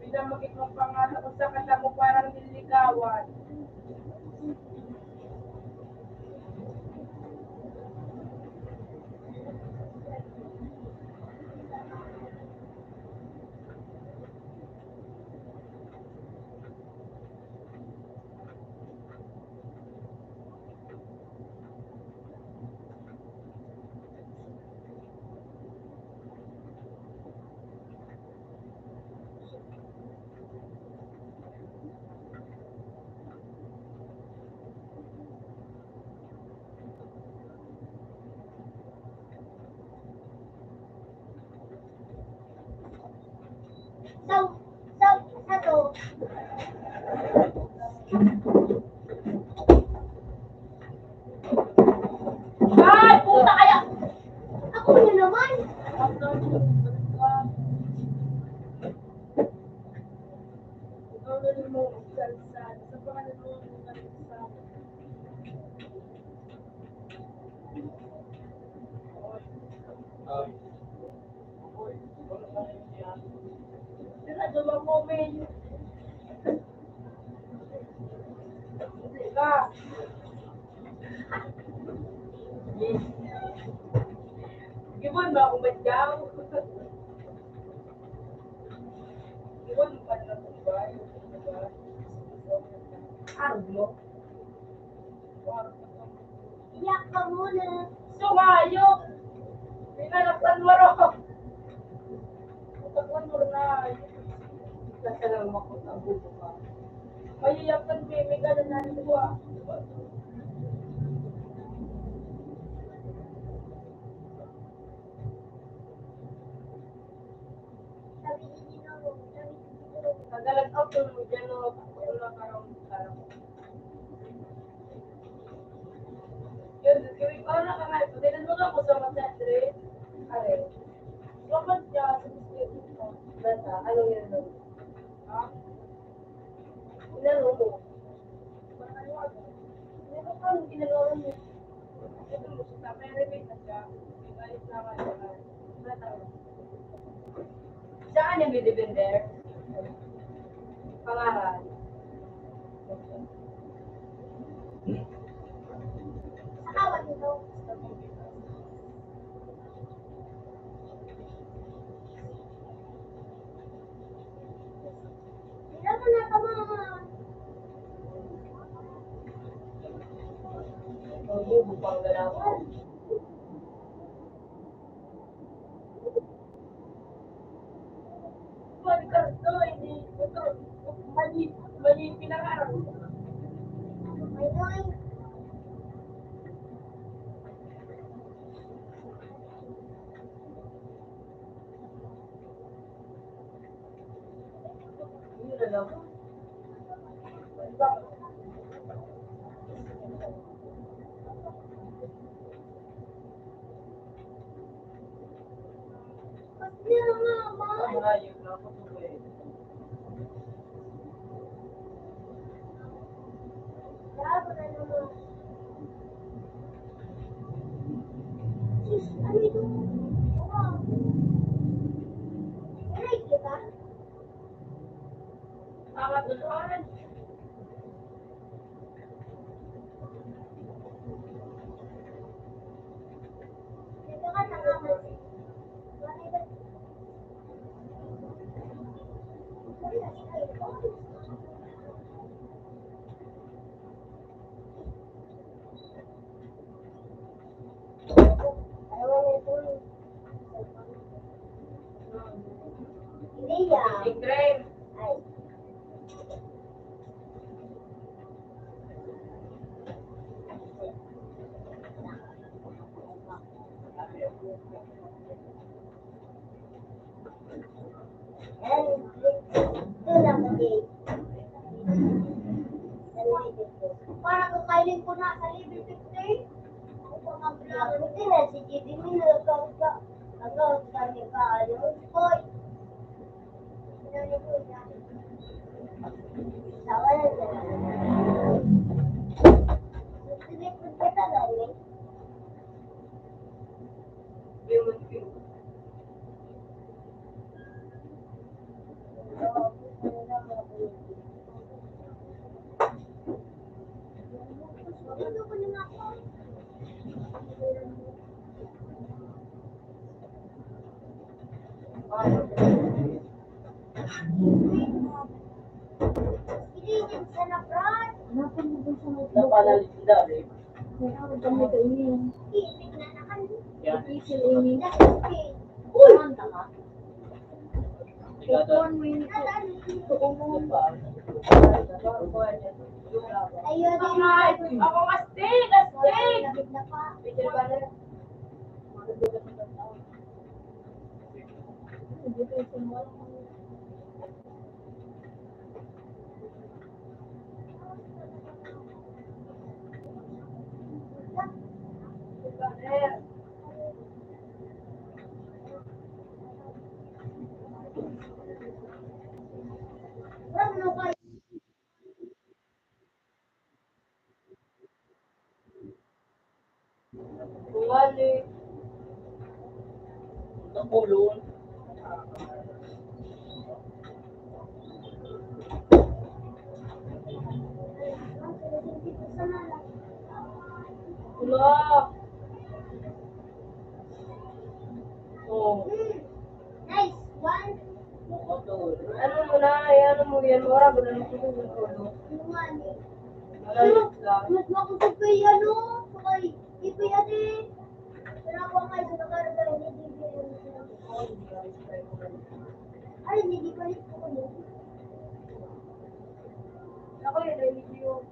Pinamagit mong pangalan ko sa kata mo parang niligawan. Sa, sa, sa to. Ay, puta kaya! Ako na naman! Gibon ba akong badyaw? Gibon mo pa na akong badyaw? Arog mo? Iyak ka muna. Sumayo! Pinalaktan mo ro! Utak mo ro na. Kasalamat ko sa buko ka. Mayiyak ka, may, may gana na rin ko, ah. Kagalag ako, gano'n, wala parang, parang, yun, gawin ko na kamay. Pwede na mo ako sa mga dre. Are. Dapat niya, sa biscuit ko. Basta, ano yun, no? Ha? Inano mo? Ano, ano? Ano ka, ano ginagawa mo? Ito mo, sa may rebate na siya. May galit na nga siya. Basta, Saan niya binibinder? Pangaral. Sa kawat nito. Wala mo na ka, mama. Ang bubo pang galawan. Pagkastoy ni Motor, mali, mali pinangarap. Yun na lang. Para ko kainin ko na sa level fifteen. Ako pa mag-vlog. Buti na si J D Mino, nagkausa. Nagkausa kami pa, ano? Hoy! Tawa na siya. Sige, pagkatagalan. Ako, astig, astig! Wali. Nakulong. Wala. Oh. Nice one. Ano mo na, ano mo yan, mura, ganun ko yung ulo. Ano nga ni? Ano? Ano nga ako sa kay, ano, sa kay, ipi, ate. Pero ako ang kayo, sa kay, sa kay, hindi, hindi, hindi. Ay, hindi, balik ko, ano? Ako yun, religion.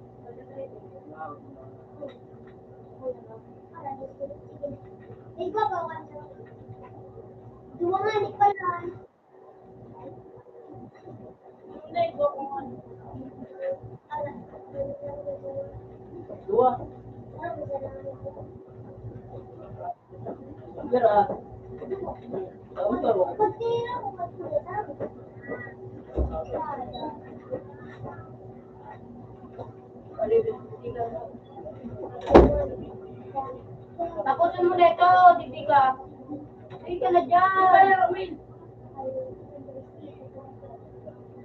Duwa nga, di pa lang. Duwa. Tapusin mo na ito, digdi ka. Ay, ka na dyan.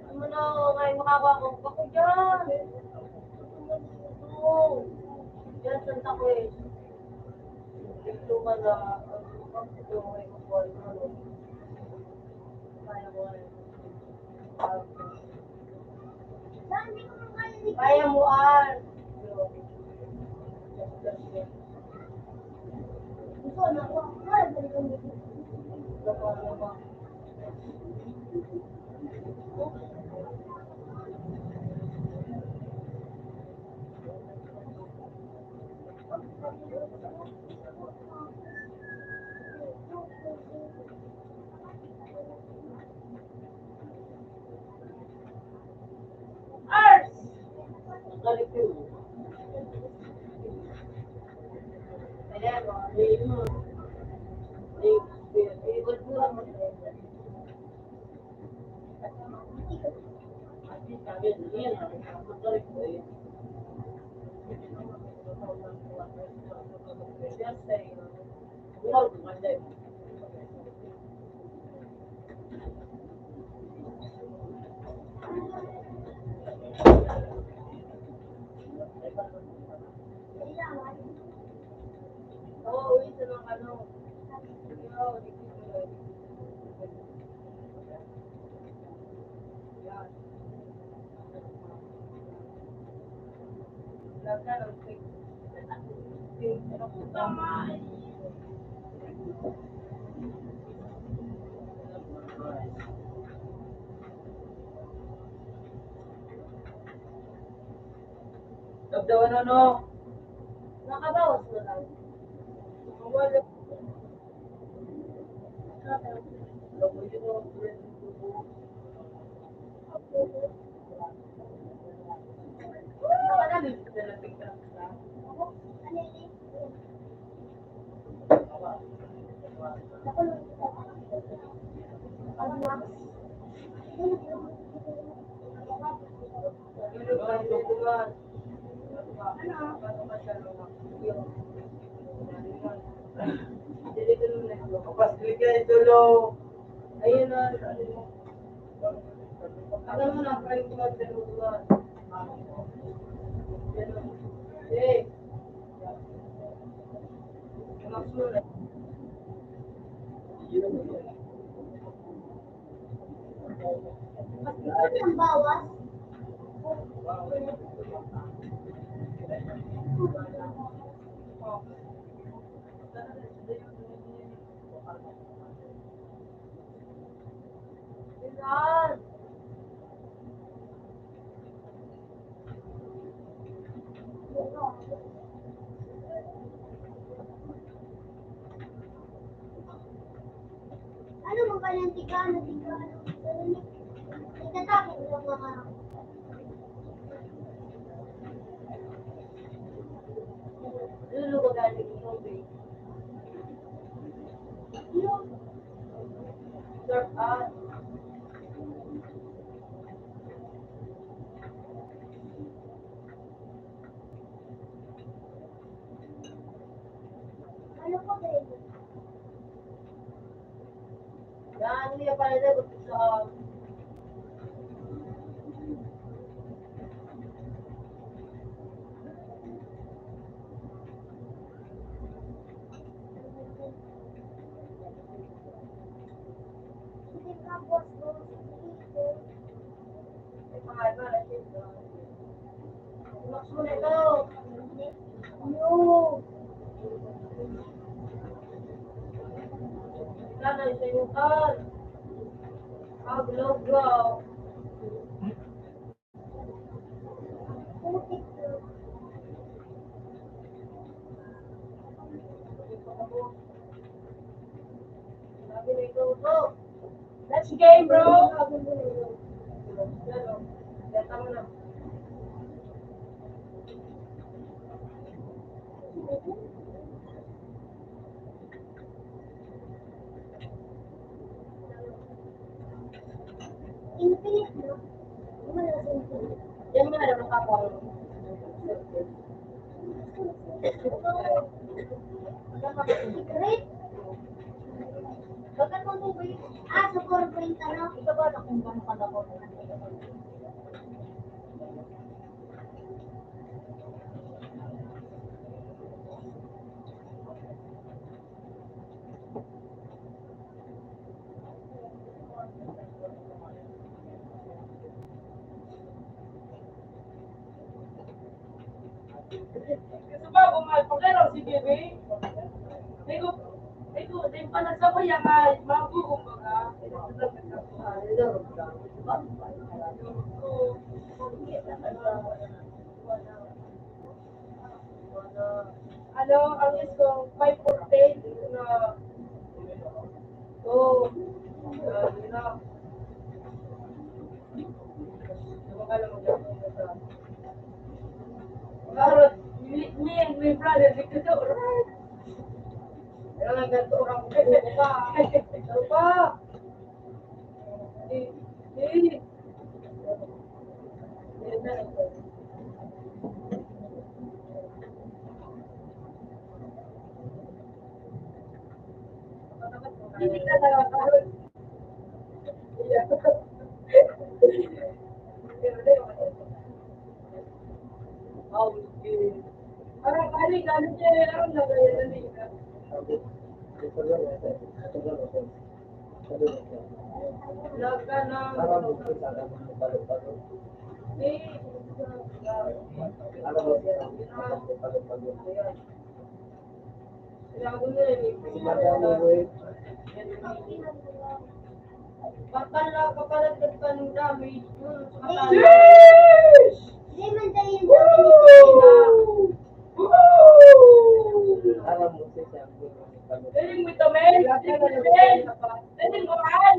Ano na, ngayon makakuha ko. Ako dyan. Oo. Dyan, Santa Cruz. Dito ka na. Dito ka na. Kaya mo ngayon. Kaya mo, Al. Oo, uwi sa mga ano. Damdaman mo, no? Nakabawas na lang. Wala. Kapasligay, Dolo. Ayun na. Ano mo na, pray ko lang sa Lord. Eh. Magsulat. Ang bawas. Ano mo ba yung tigano, tigano? Itatakot ng mga Luluwagan ng tubig. Look. Look up. Ano po, baby? Yan, hindi pa rin, gusto sa Let's game, bro! Infinite, no? Yan nga, nakakawala. Secret? Bakit mo mo ba yun? Ah, sa four point ano? Ito ba na kung gano'n kalako? Gusto ba kung magpakero si Bibi? Di ko, di ko, di pa nagsabay ang ay, magugumbaga. Ano, ang is ko, five fourteen na, oh, grabe na. Parang, me, me and my brother, dito daw, right? Kailangan ganito orang ko pa. Ano pa? Eh, eh. Hindi ka na, Parang, ano, ano, ano, ano, ano, Papala, papalagdag pa ng dami. Yun, sa katalo. Hindi man tayo yung sabi ni Sina. Galing mo ito, men. Galing mo, men. Galing mo, men.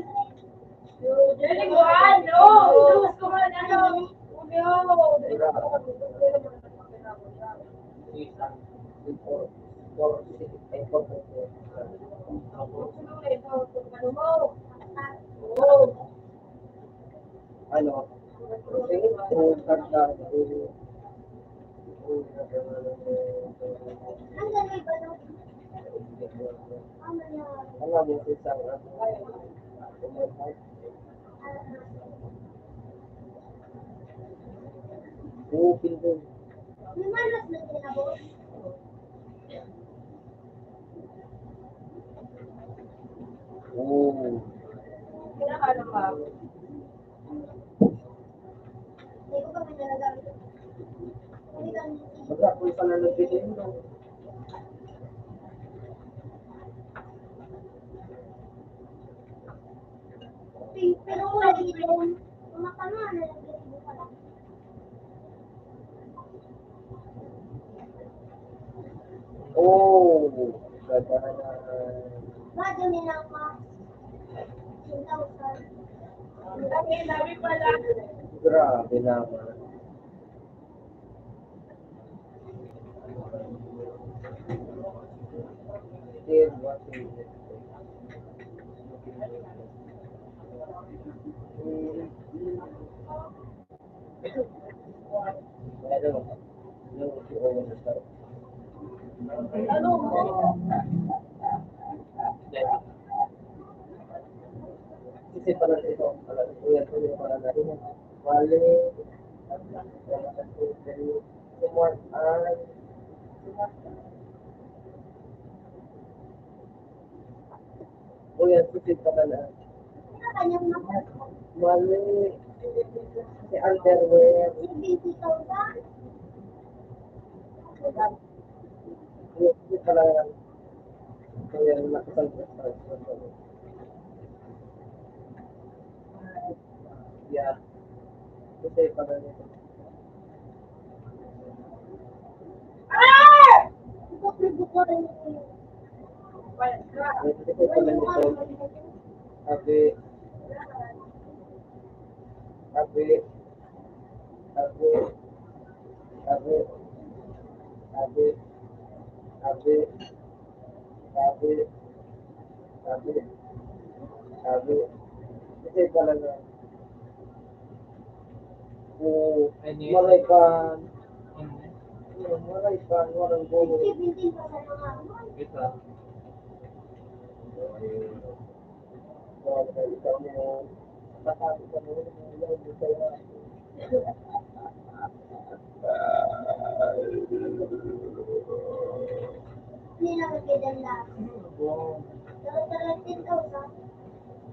Galing mo, men. Oh, Diyos ko, men. Ano? Julio. Ano? Ano mo sa isang ano? Open din. Oh. Baga, kung saan na nagtitinda. Pero wala dito. Mga pangalan lang dito pala. Oh, ganda na. Bago nila pa. Ten thousand. Ang dami, dami pala. Grabe naman. Still watching. Kasi pala ito, pala ito, yan, ito, pala na rin. Wali, Uy, ang sipit pa pala. Mali. Si underwear. Uy, ang sipit pala yan. Kaya nakasal ko sa Yeah. Kasi pala nito. Abi. Abi. Abi. Abi. Abi. Abi. Abi. Abi. Kasi talaga. Oo, malay ka. Ano? Malay ka, walang gulo. Ito. Malay ka mo. Nakakita mo, malay ka. Hindi na magdadala. Wow. Pero talagang ten thousand.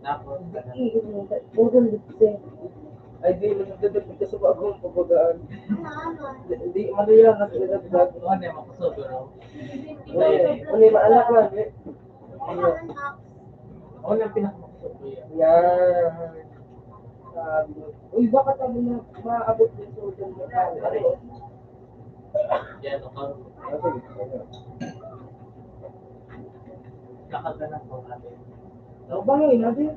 Tapos, Ay, di, nagdadagdag ka sa bagong pabagaan. Di, di, ano yan, nagdadagdag. Ano yan, makusog, ano? Ano yan, maanak lang, eh. Ano yan, pinakamakusog ko yan. Yan. Sabi mo, uy, baka sabi mo, maabot din sa hotel mo. Ano? Yan, okay. Ah, sige. Kakagana ko natin. Ang bangin, natin.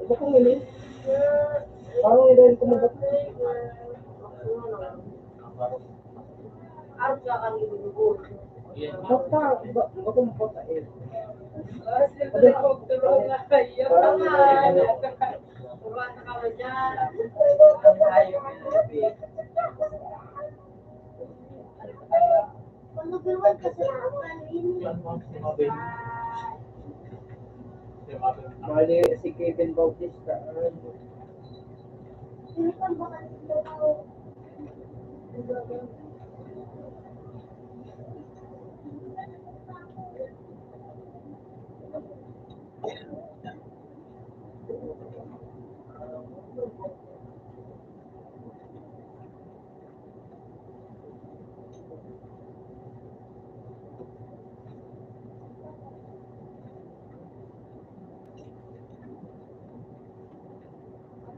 Ito kong ini. Parang hindi rin kumabot. Basta, ba, ba kung bata eh. Parang, Mali si Kevin Bautista.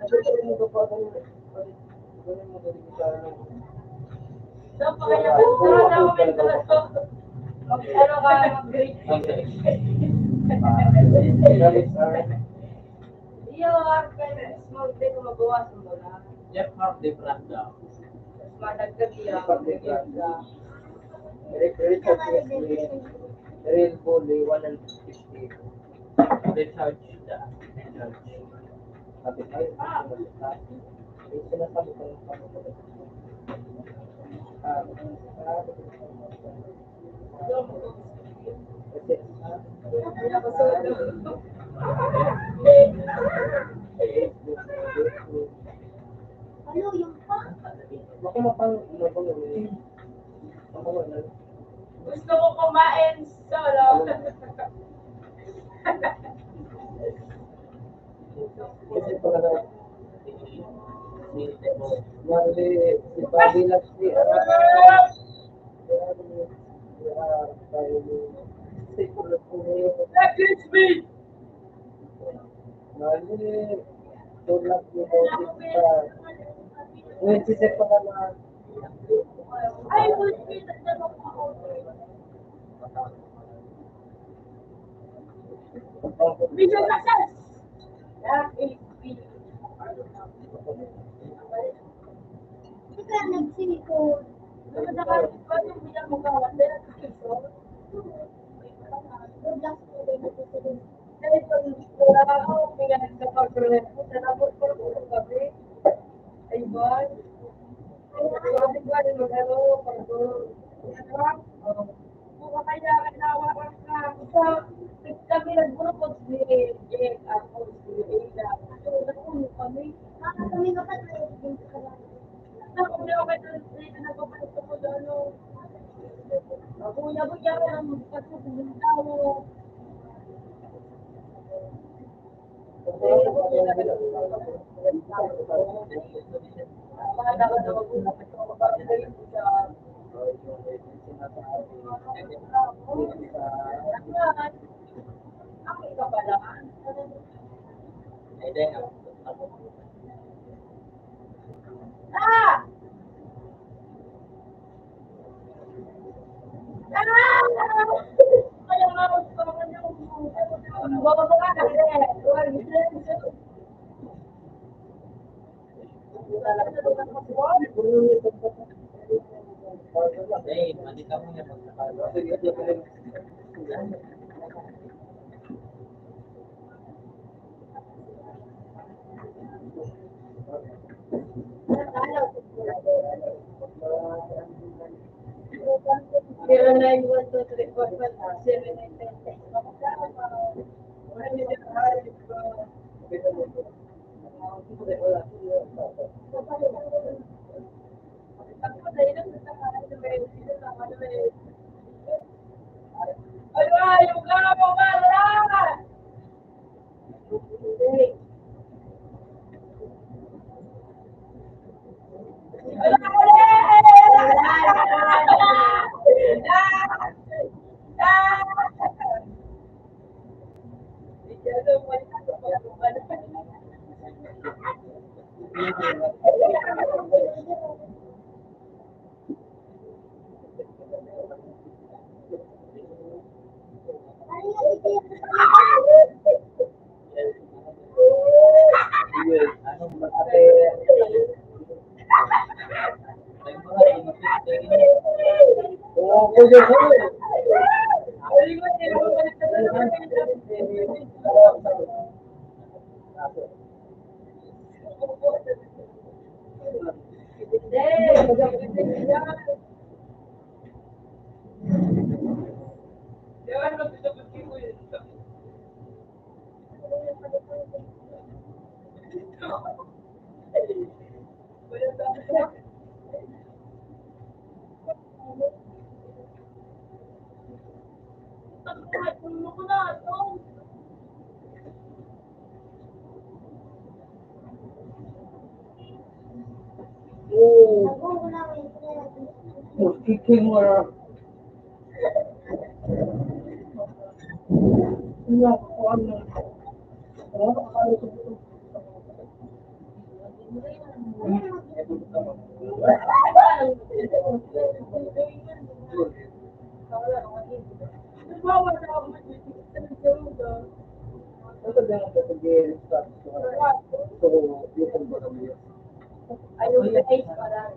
So, pakilabas na lang ang mga gusto. Mag-, ano ka, mag-grade. Iyo, ah, kaya small din kung magawa sa mga. Jeff Mark de Branda. Mas madagdag iya, Richard Wesley, Real Bully, one hundred fifty. Richard, Richard. Sabi tayo, ah, yung sinasabi ko, ah, ah, Ano yung pa? Baka mapang-, mapang-, mapang-, Gusto ko kumain solo. Kasi pag ano, si, si Bobby lang si, ah, Excuse me! Mali. Tulad ni Bobby pa. Uy, si Sir pa naman. Ay, Bobby, nagtanong ako. Video success! Ika nagsilikod. Ay, ba? Sabi ko, ano, mag-ano, pag-, ano, oh. Kaya kailangan ka. Sa, kami nagpurupos ni Jake, ako, si Ella. So, nakulo kami. Ah, kami kapatid. Ako, hindi ako kapatid. Nagpapalito ko sa ano. Ako, yago, yago ng pagkakulong tao. Zero nine one two three four five seven nine ten. Ayaw na, eh, para.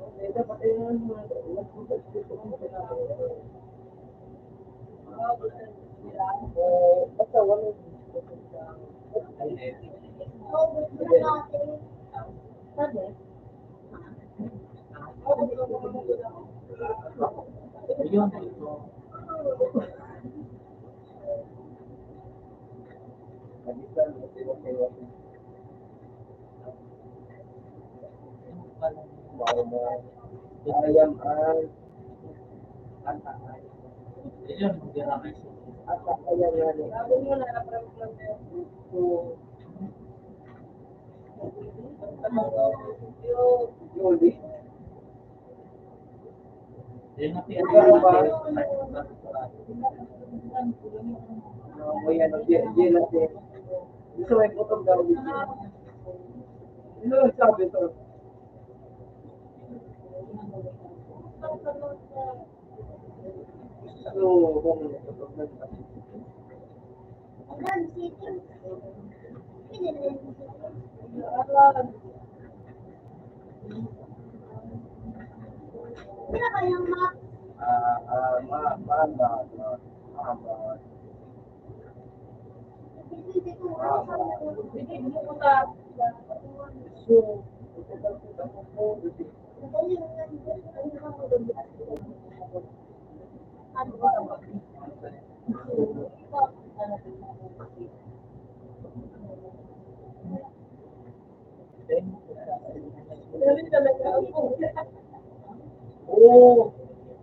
Ayam an ata ayam nga ni. Yuli. Ikaw ba? Ah, may ano, di, di lang din. Gusto mo iputong daw dito? Ano ang sabi to? Ano, kung Ah, ah, ma-, ma-, ma-, ma-, ma-, Oo. So,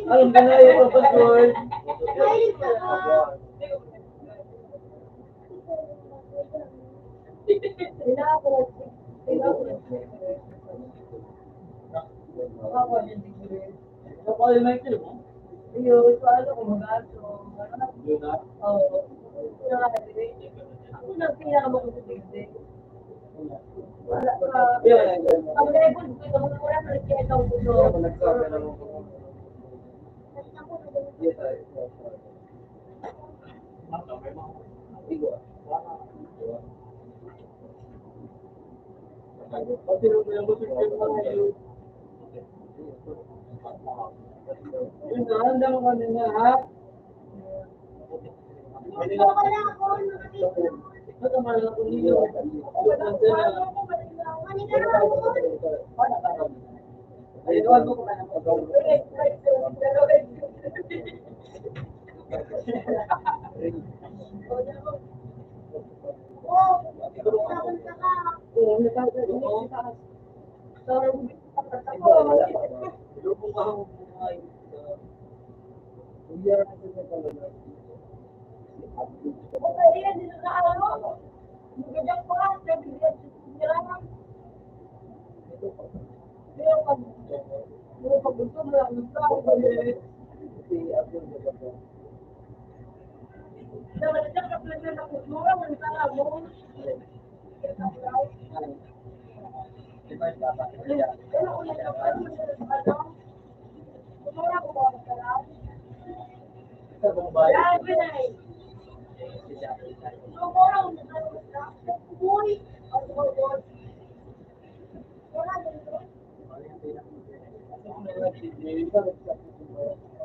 Alam ka na, yung pagpatuloy. Ako, yung degree. Ako, yung may clue mo? Yun, so ano, kung mag-aso, ano? Yun na? Oo. Ako na ang pinakamakapagpigil. Wala pa. Yun, yun, yun. Ang level ko, ito, wala pa nagkita ko. Ako nagsabi lang ako. Yes, I.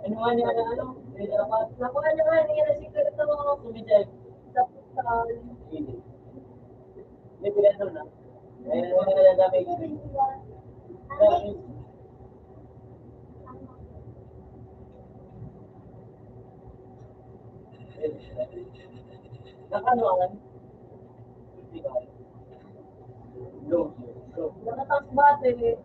Ano nga niya na ano? May dapat. Nakuha niya nga niya na secret sa mga comedian. Tapos sa hindi pinano na. Ayun, ano na lang namin. Nakanuan. Nakatakbate. Yun.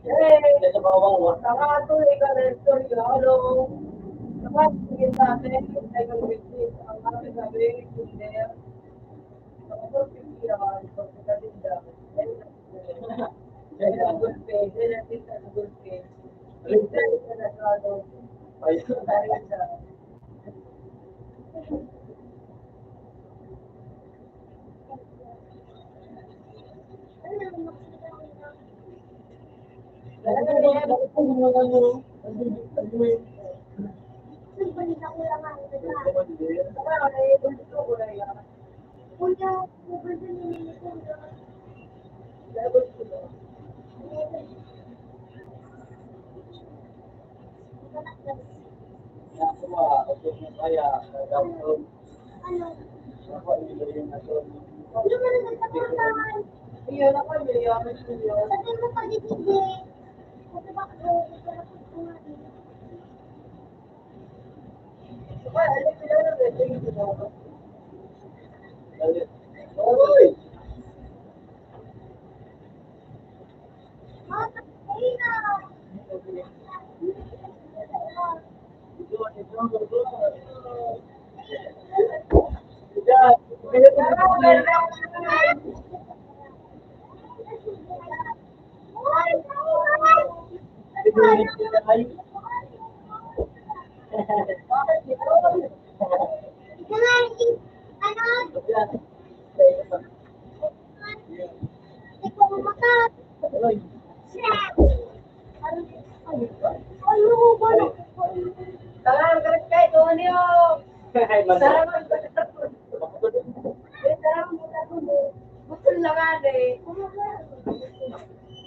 Hey, sa bawang wa. Saka ito, ikaw na istorya, ano? Dapat, sige sa atin, ikaw na istorya, ang ating sabi, kinder. Tapos, pipira, pagkakatinda. Kaya, gulpe, kaya, gulpe. Ay,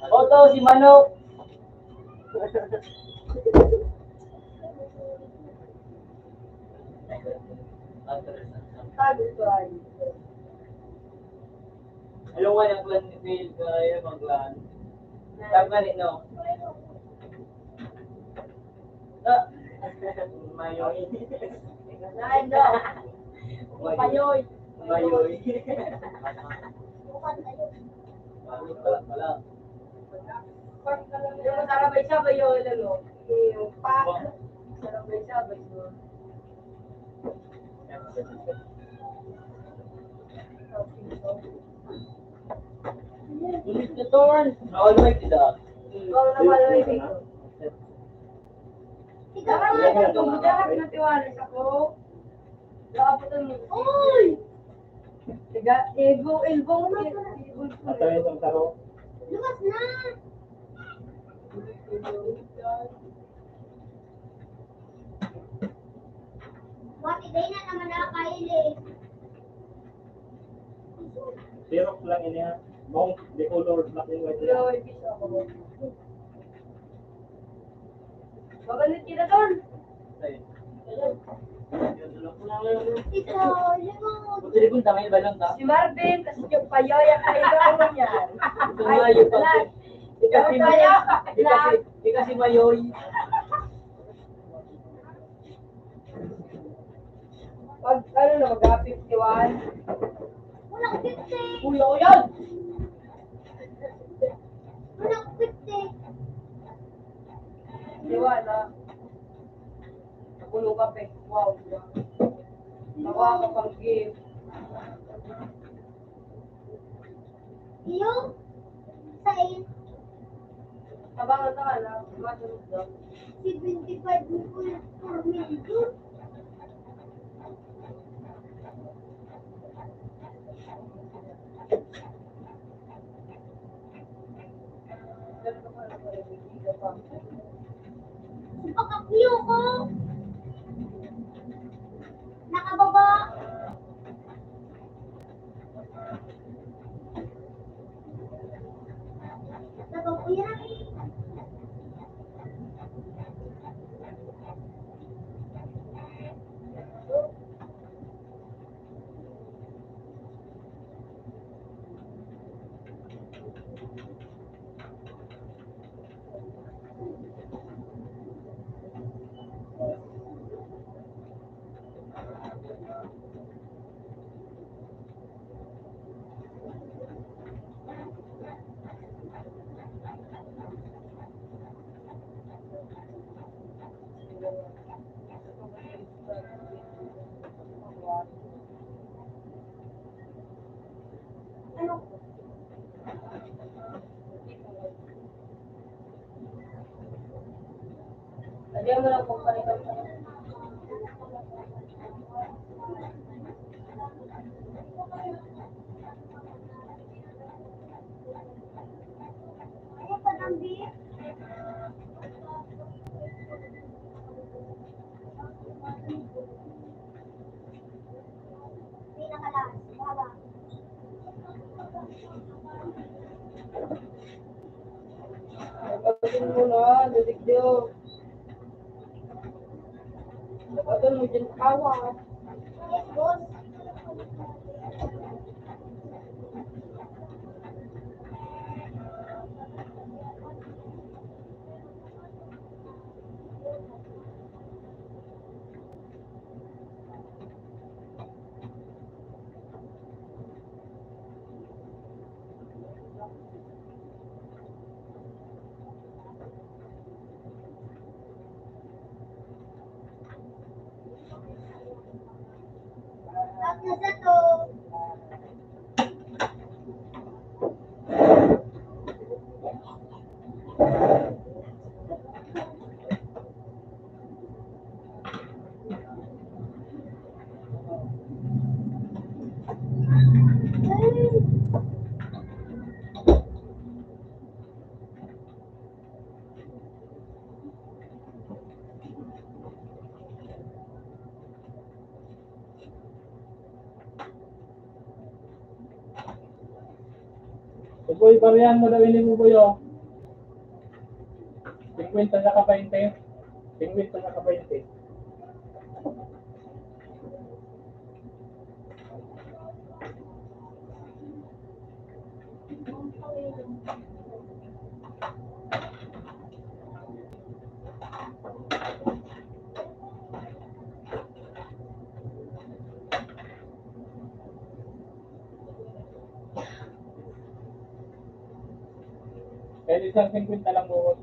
Oto, si Manok. Ayaw nga yung plan ni Phil, kaya mag-plan. Tama rin, no? Ah. Mayoy. Ano? Mayoy. Mayoy. Pangit pala, pala. Yung sarabay siya ba yun, ano? Yung pa, sarabay siya ba yun? All right, kita. Ikaw na pala, eh. Ikaw na pala, eh. Ikaw na pala, eh. Oy! Tiga, ego, elbow, ego. Patay ang taro. Luwas na! What, iday na naman nakakain eh. Xerox lang ini, ha? Mong, the color, black and white. Lord, peace ako. Maganit kita doon. Ay. Ito, limon. Pwede kong tangay ba lang ka? Si Marvin, kasi yung payoy ang kailangan niya. Ito nga yung pag-, ikaw si Mayoy. Ikaw si, ikaw si Mayoy. Pag ano na, mag-fifty-one. Walang fifty. Kuya ko yan. Walang fifty. Fifty-one, ha? Nakulo ka, pe. Wow, diba? Tawa ka pang game. Iyo, sa in-, tabangan ka na, matulog daw. Seventy-five point four million. Ipakakyo ko. Nakababa. Sabaw ko yan. Pinakalaas, baba. Pagdating mo na, dadigdiw. Pagdating mo dyan, awa. Yes, boss. Uboy, parehan mo daw ini mo, Boy, oh. Singkwenta saka baynte. Singkwenta saka baynte. Kaya isang singkwenta lang buhos.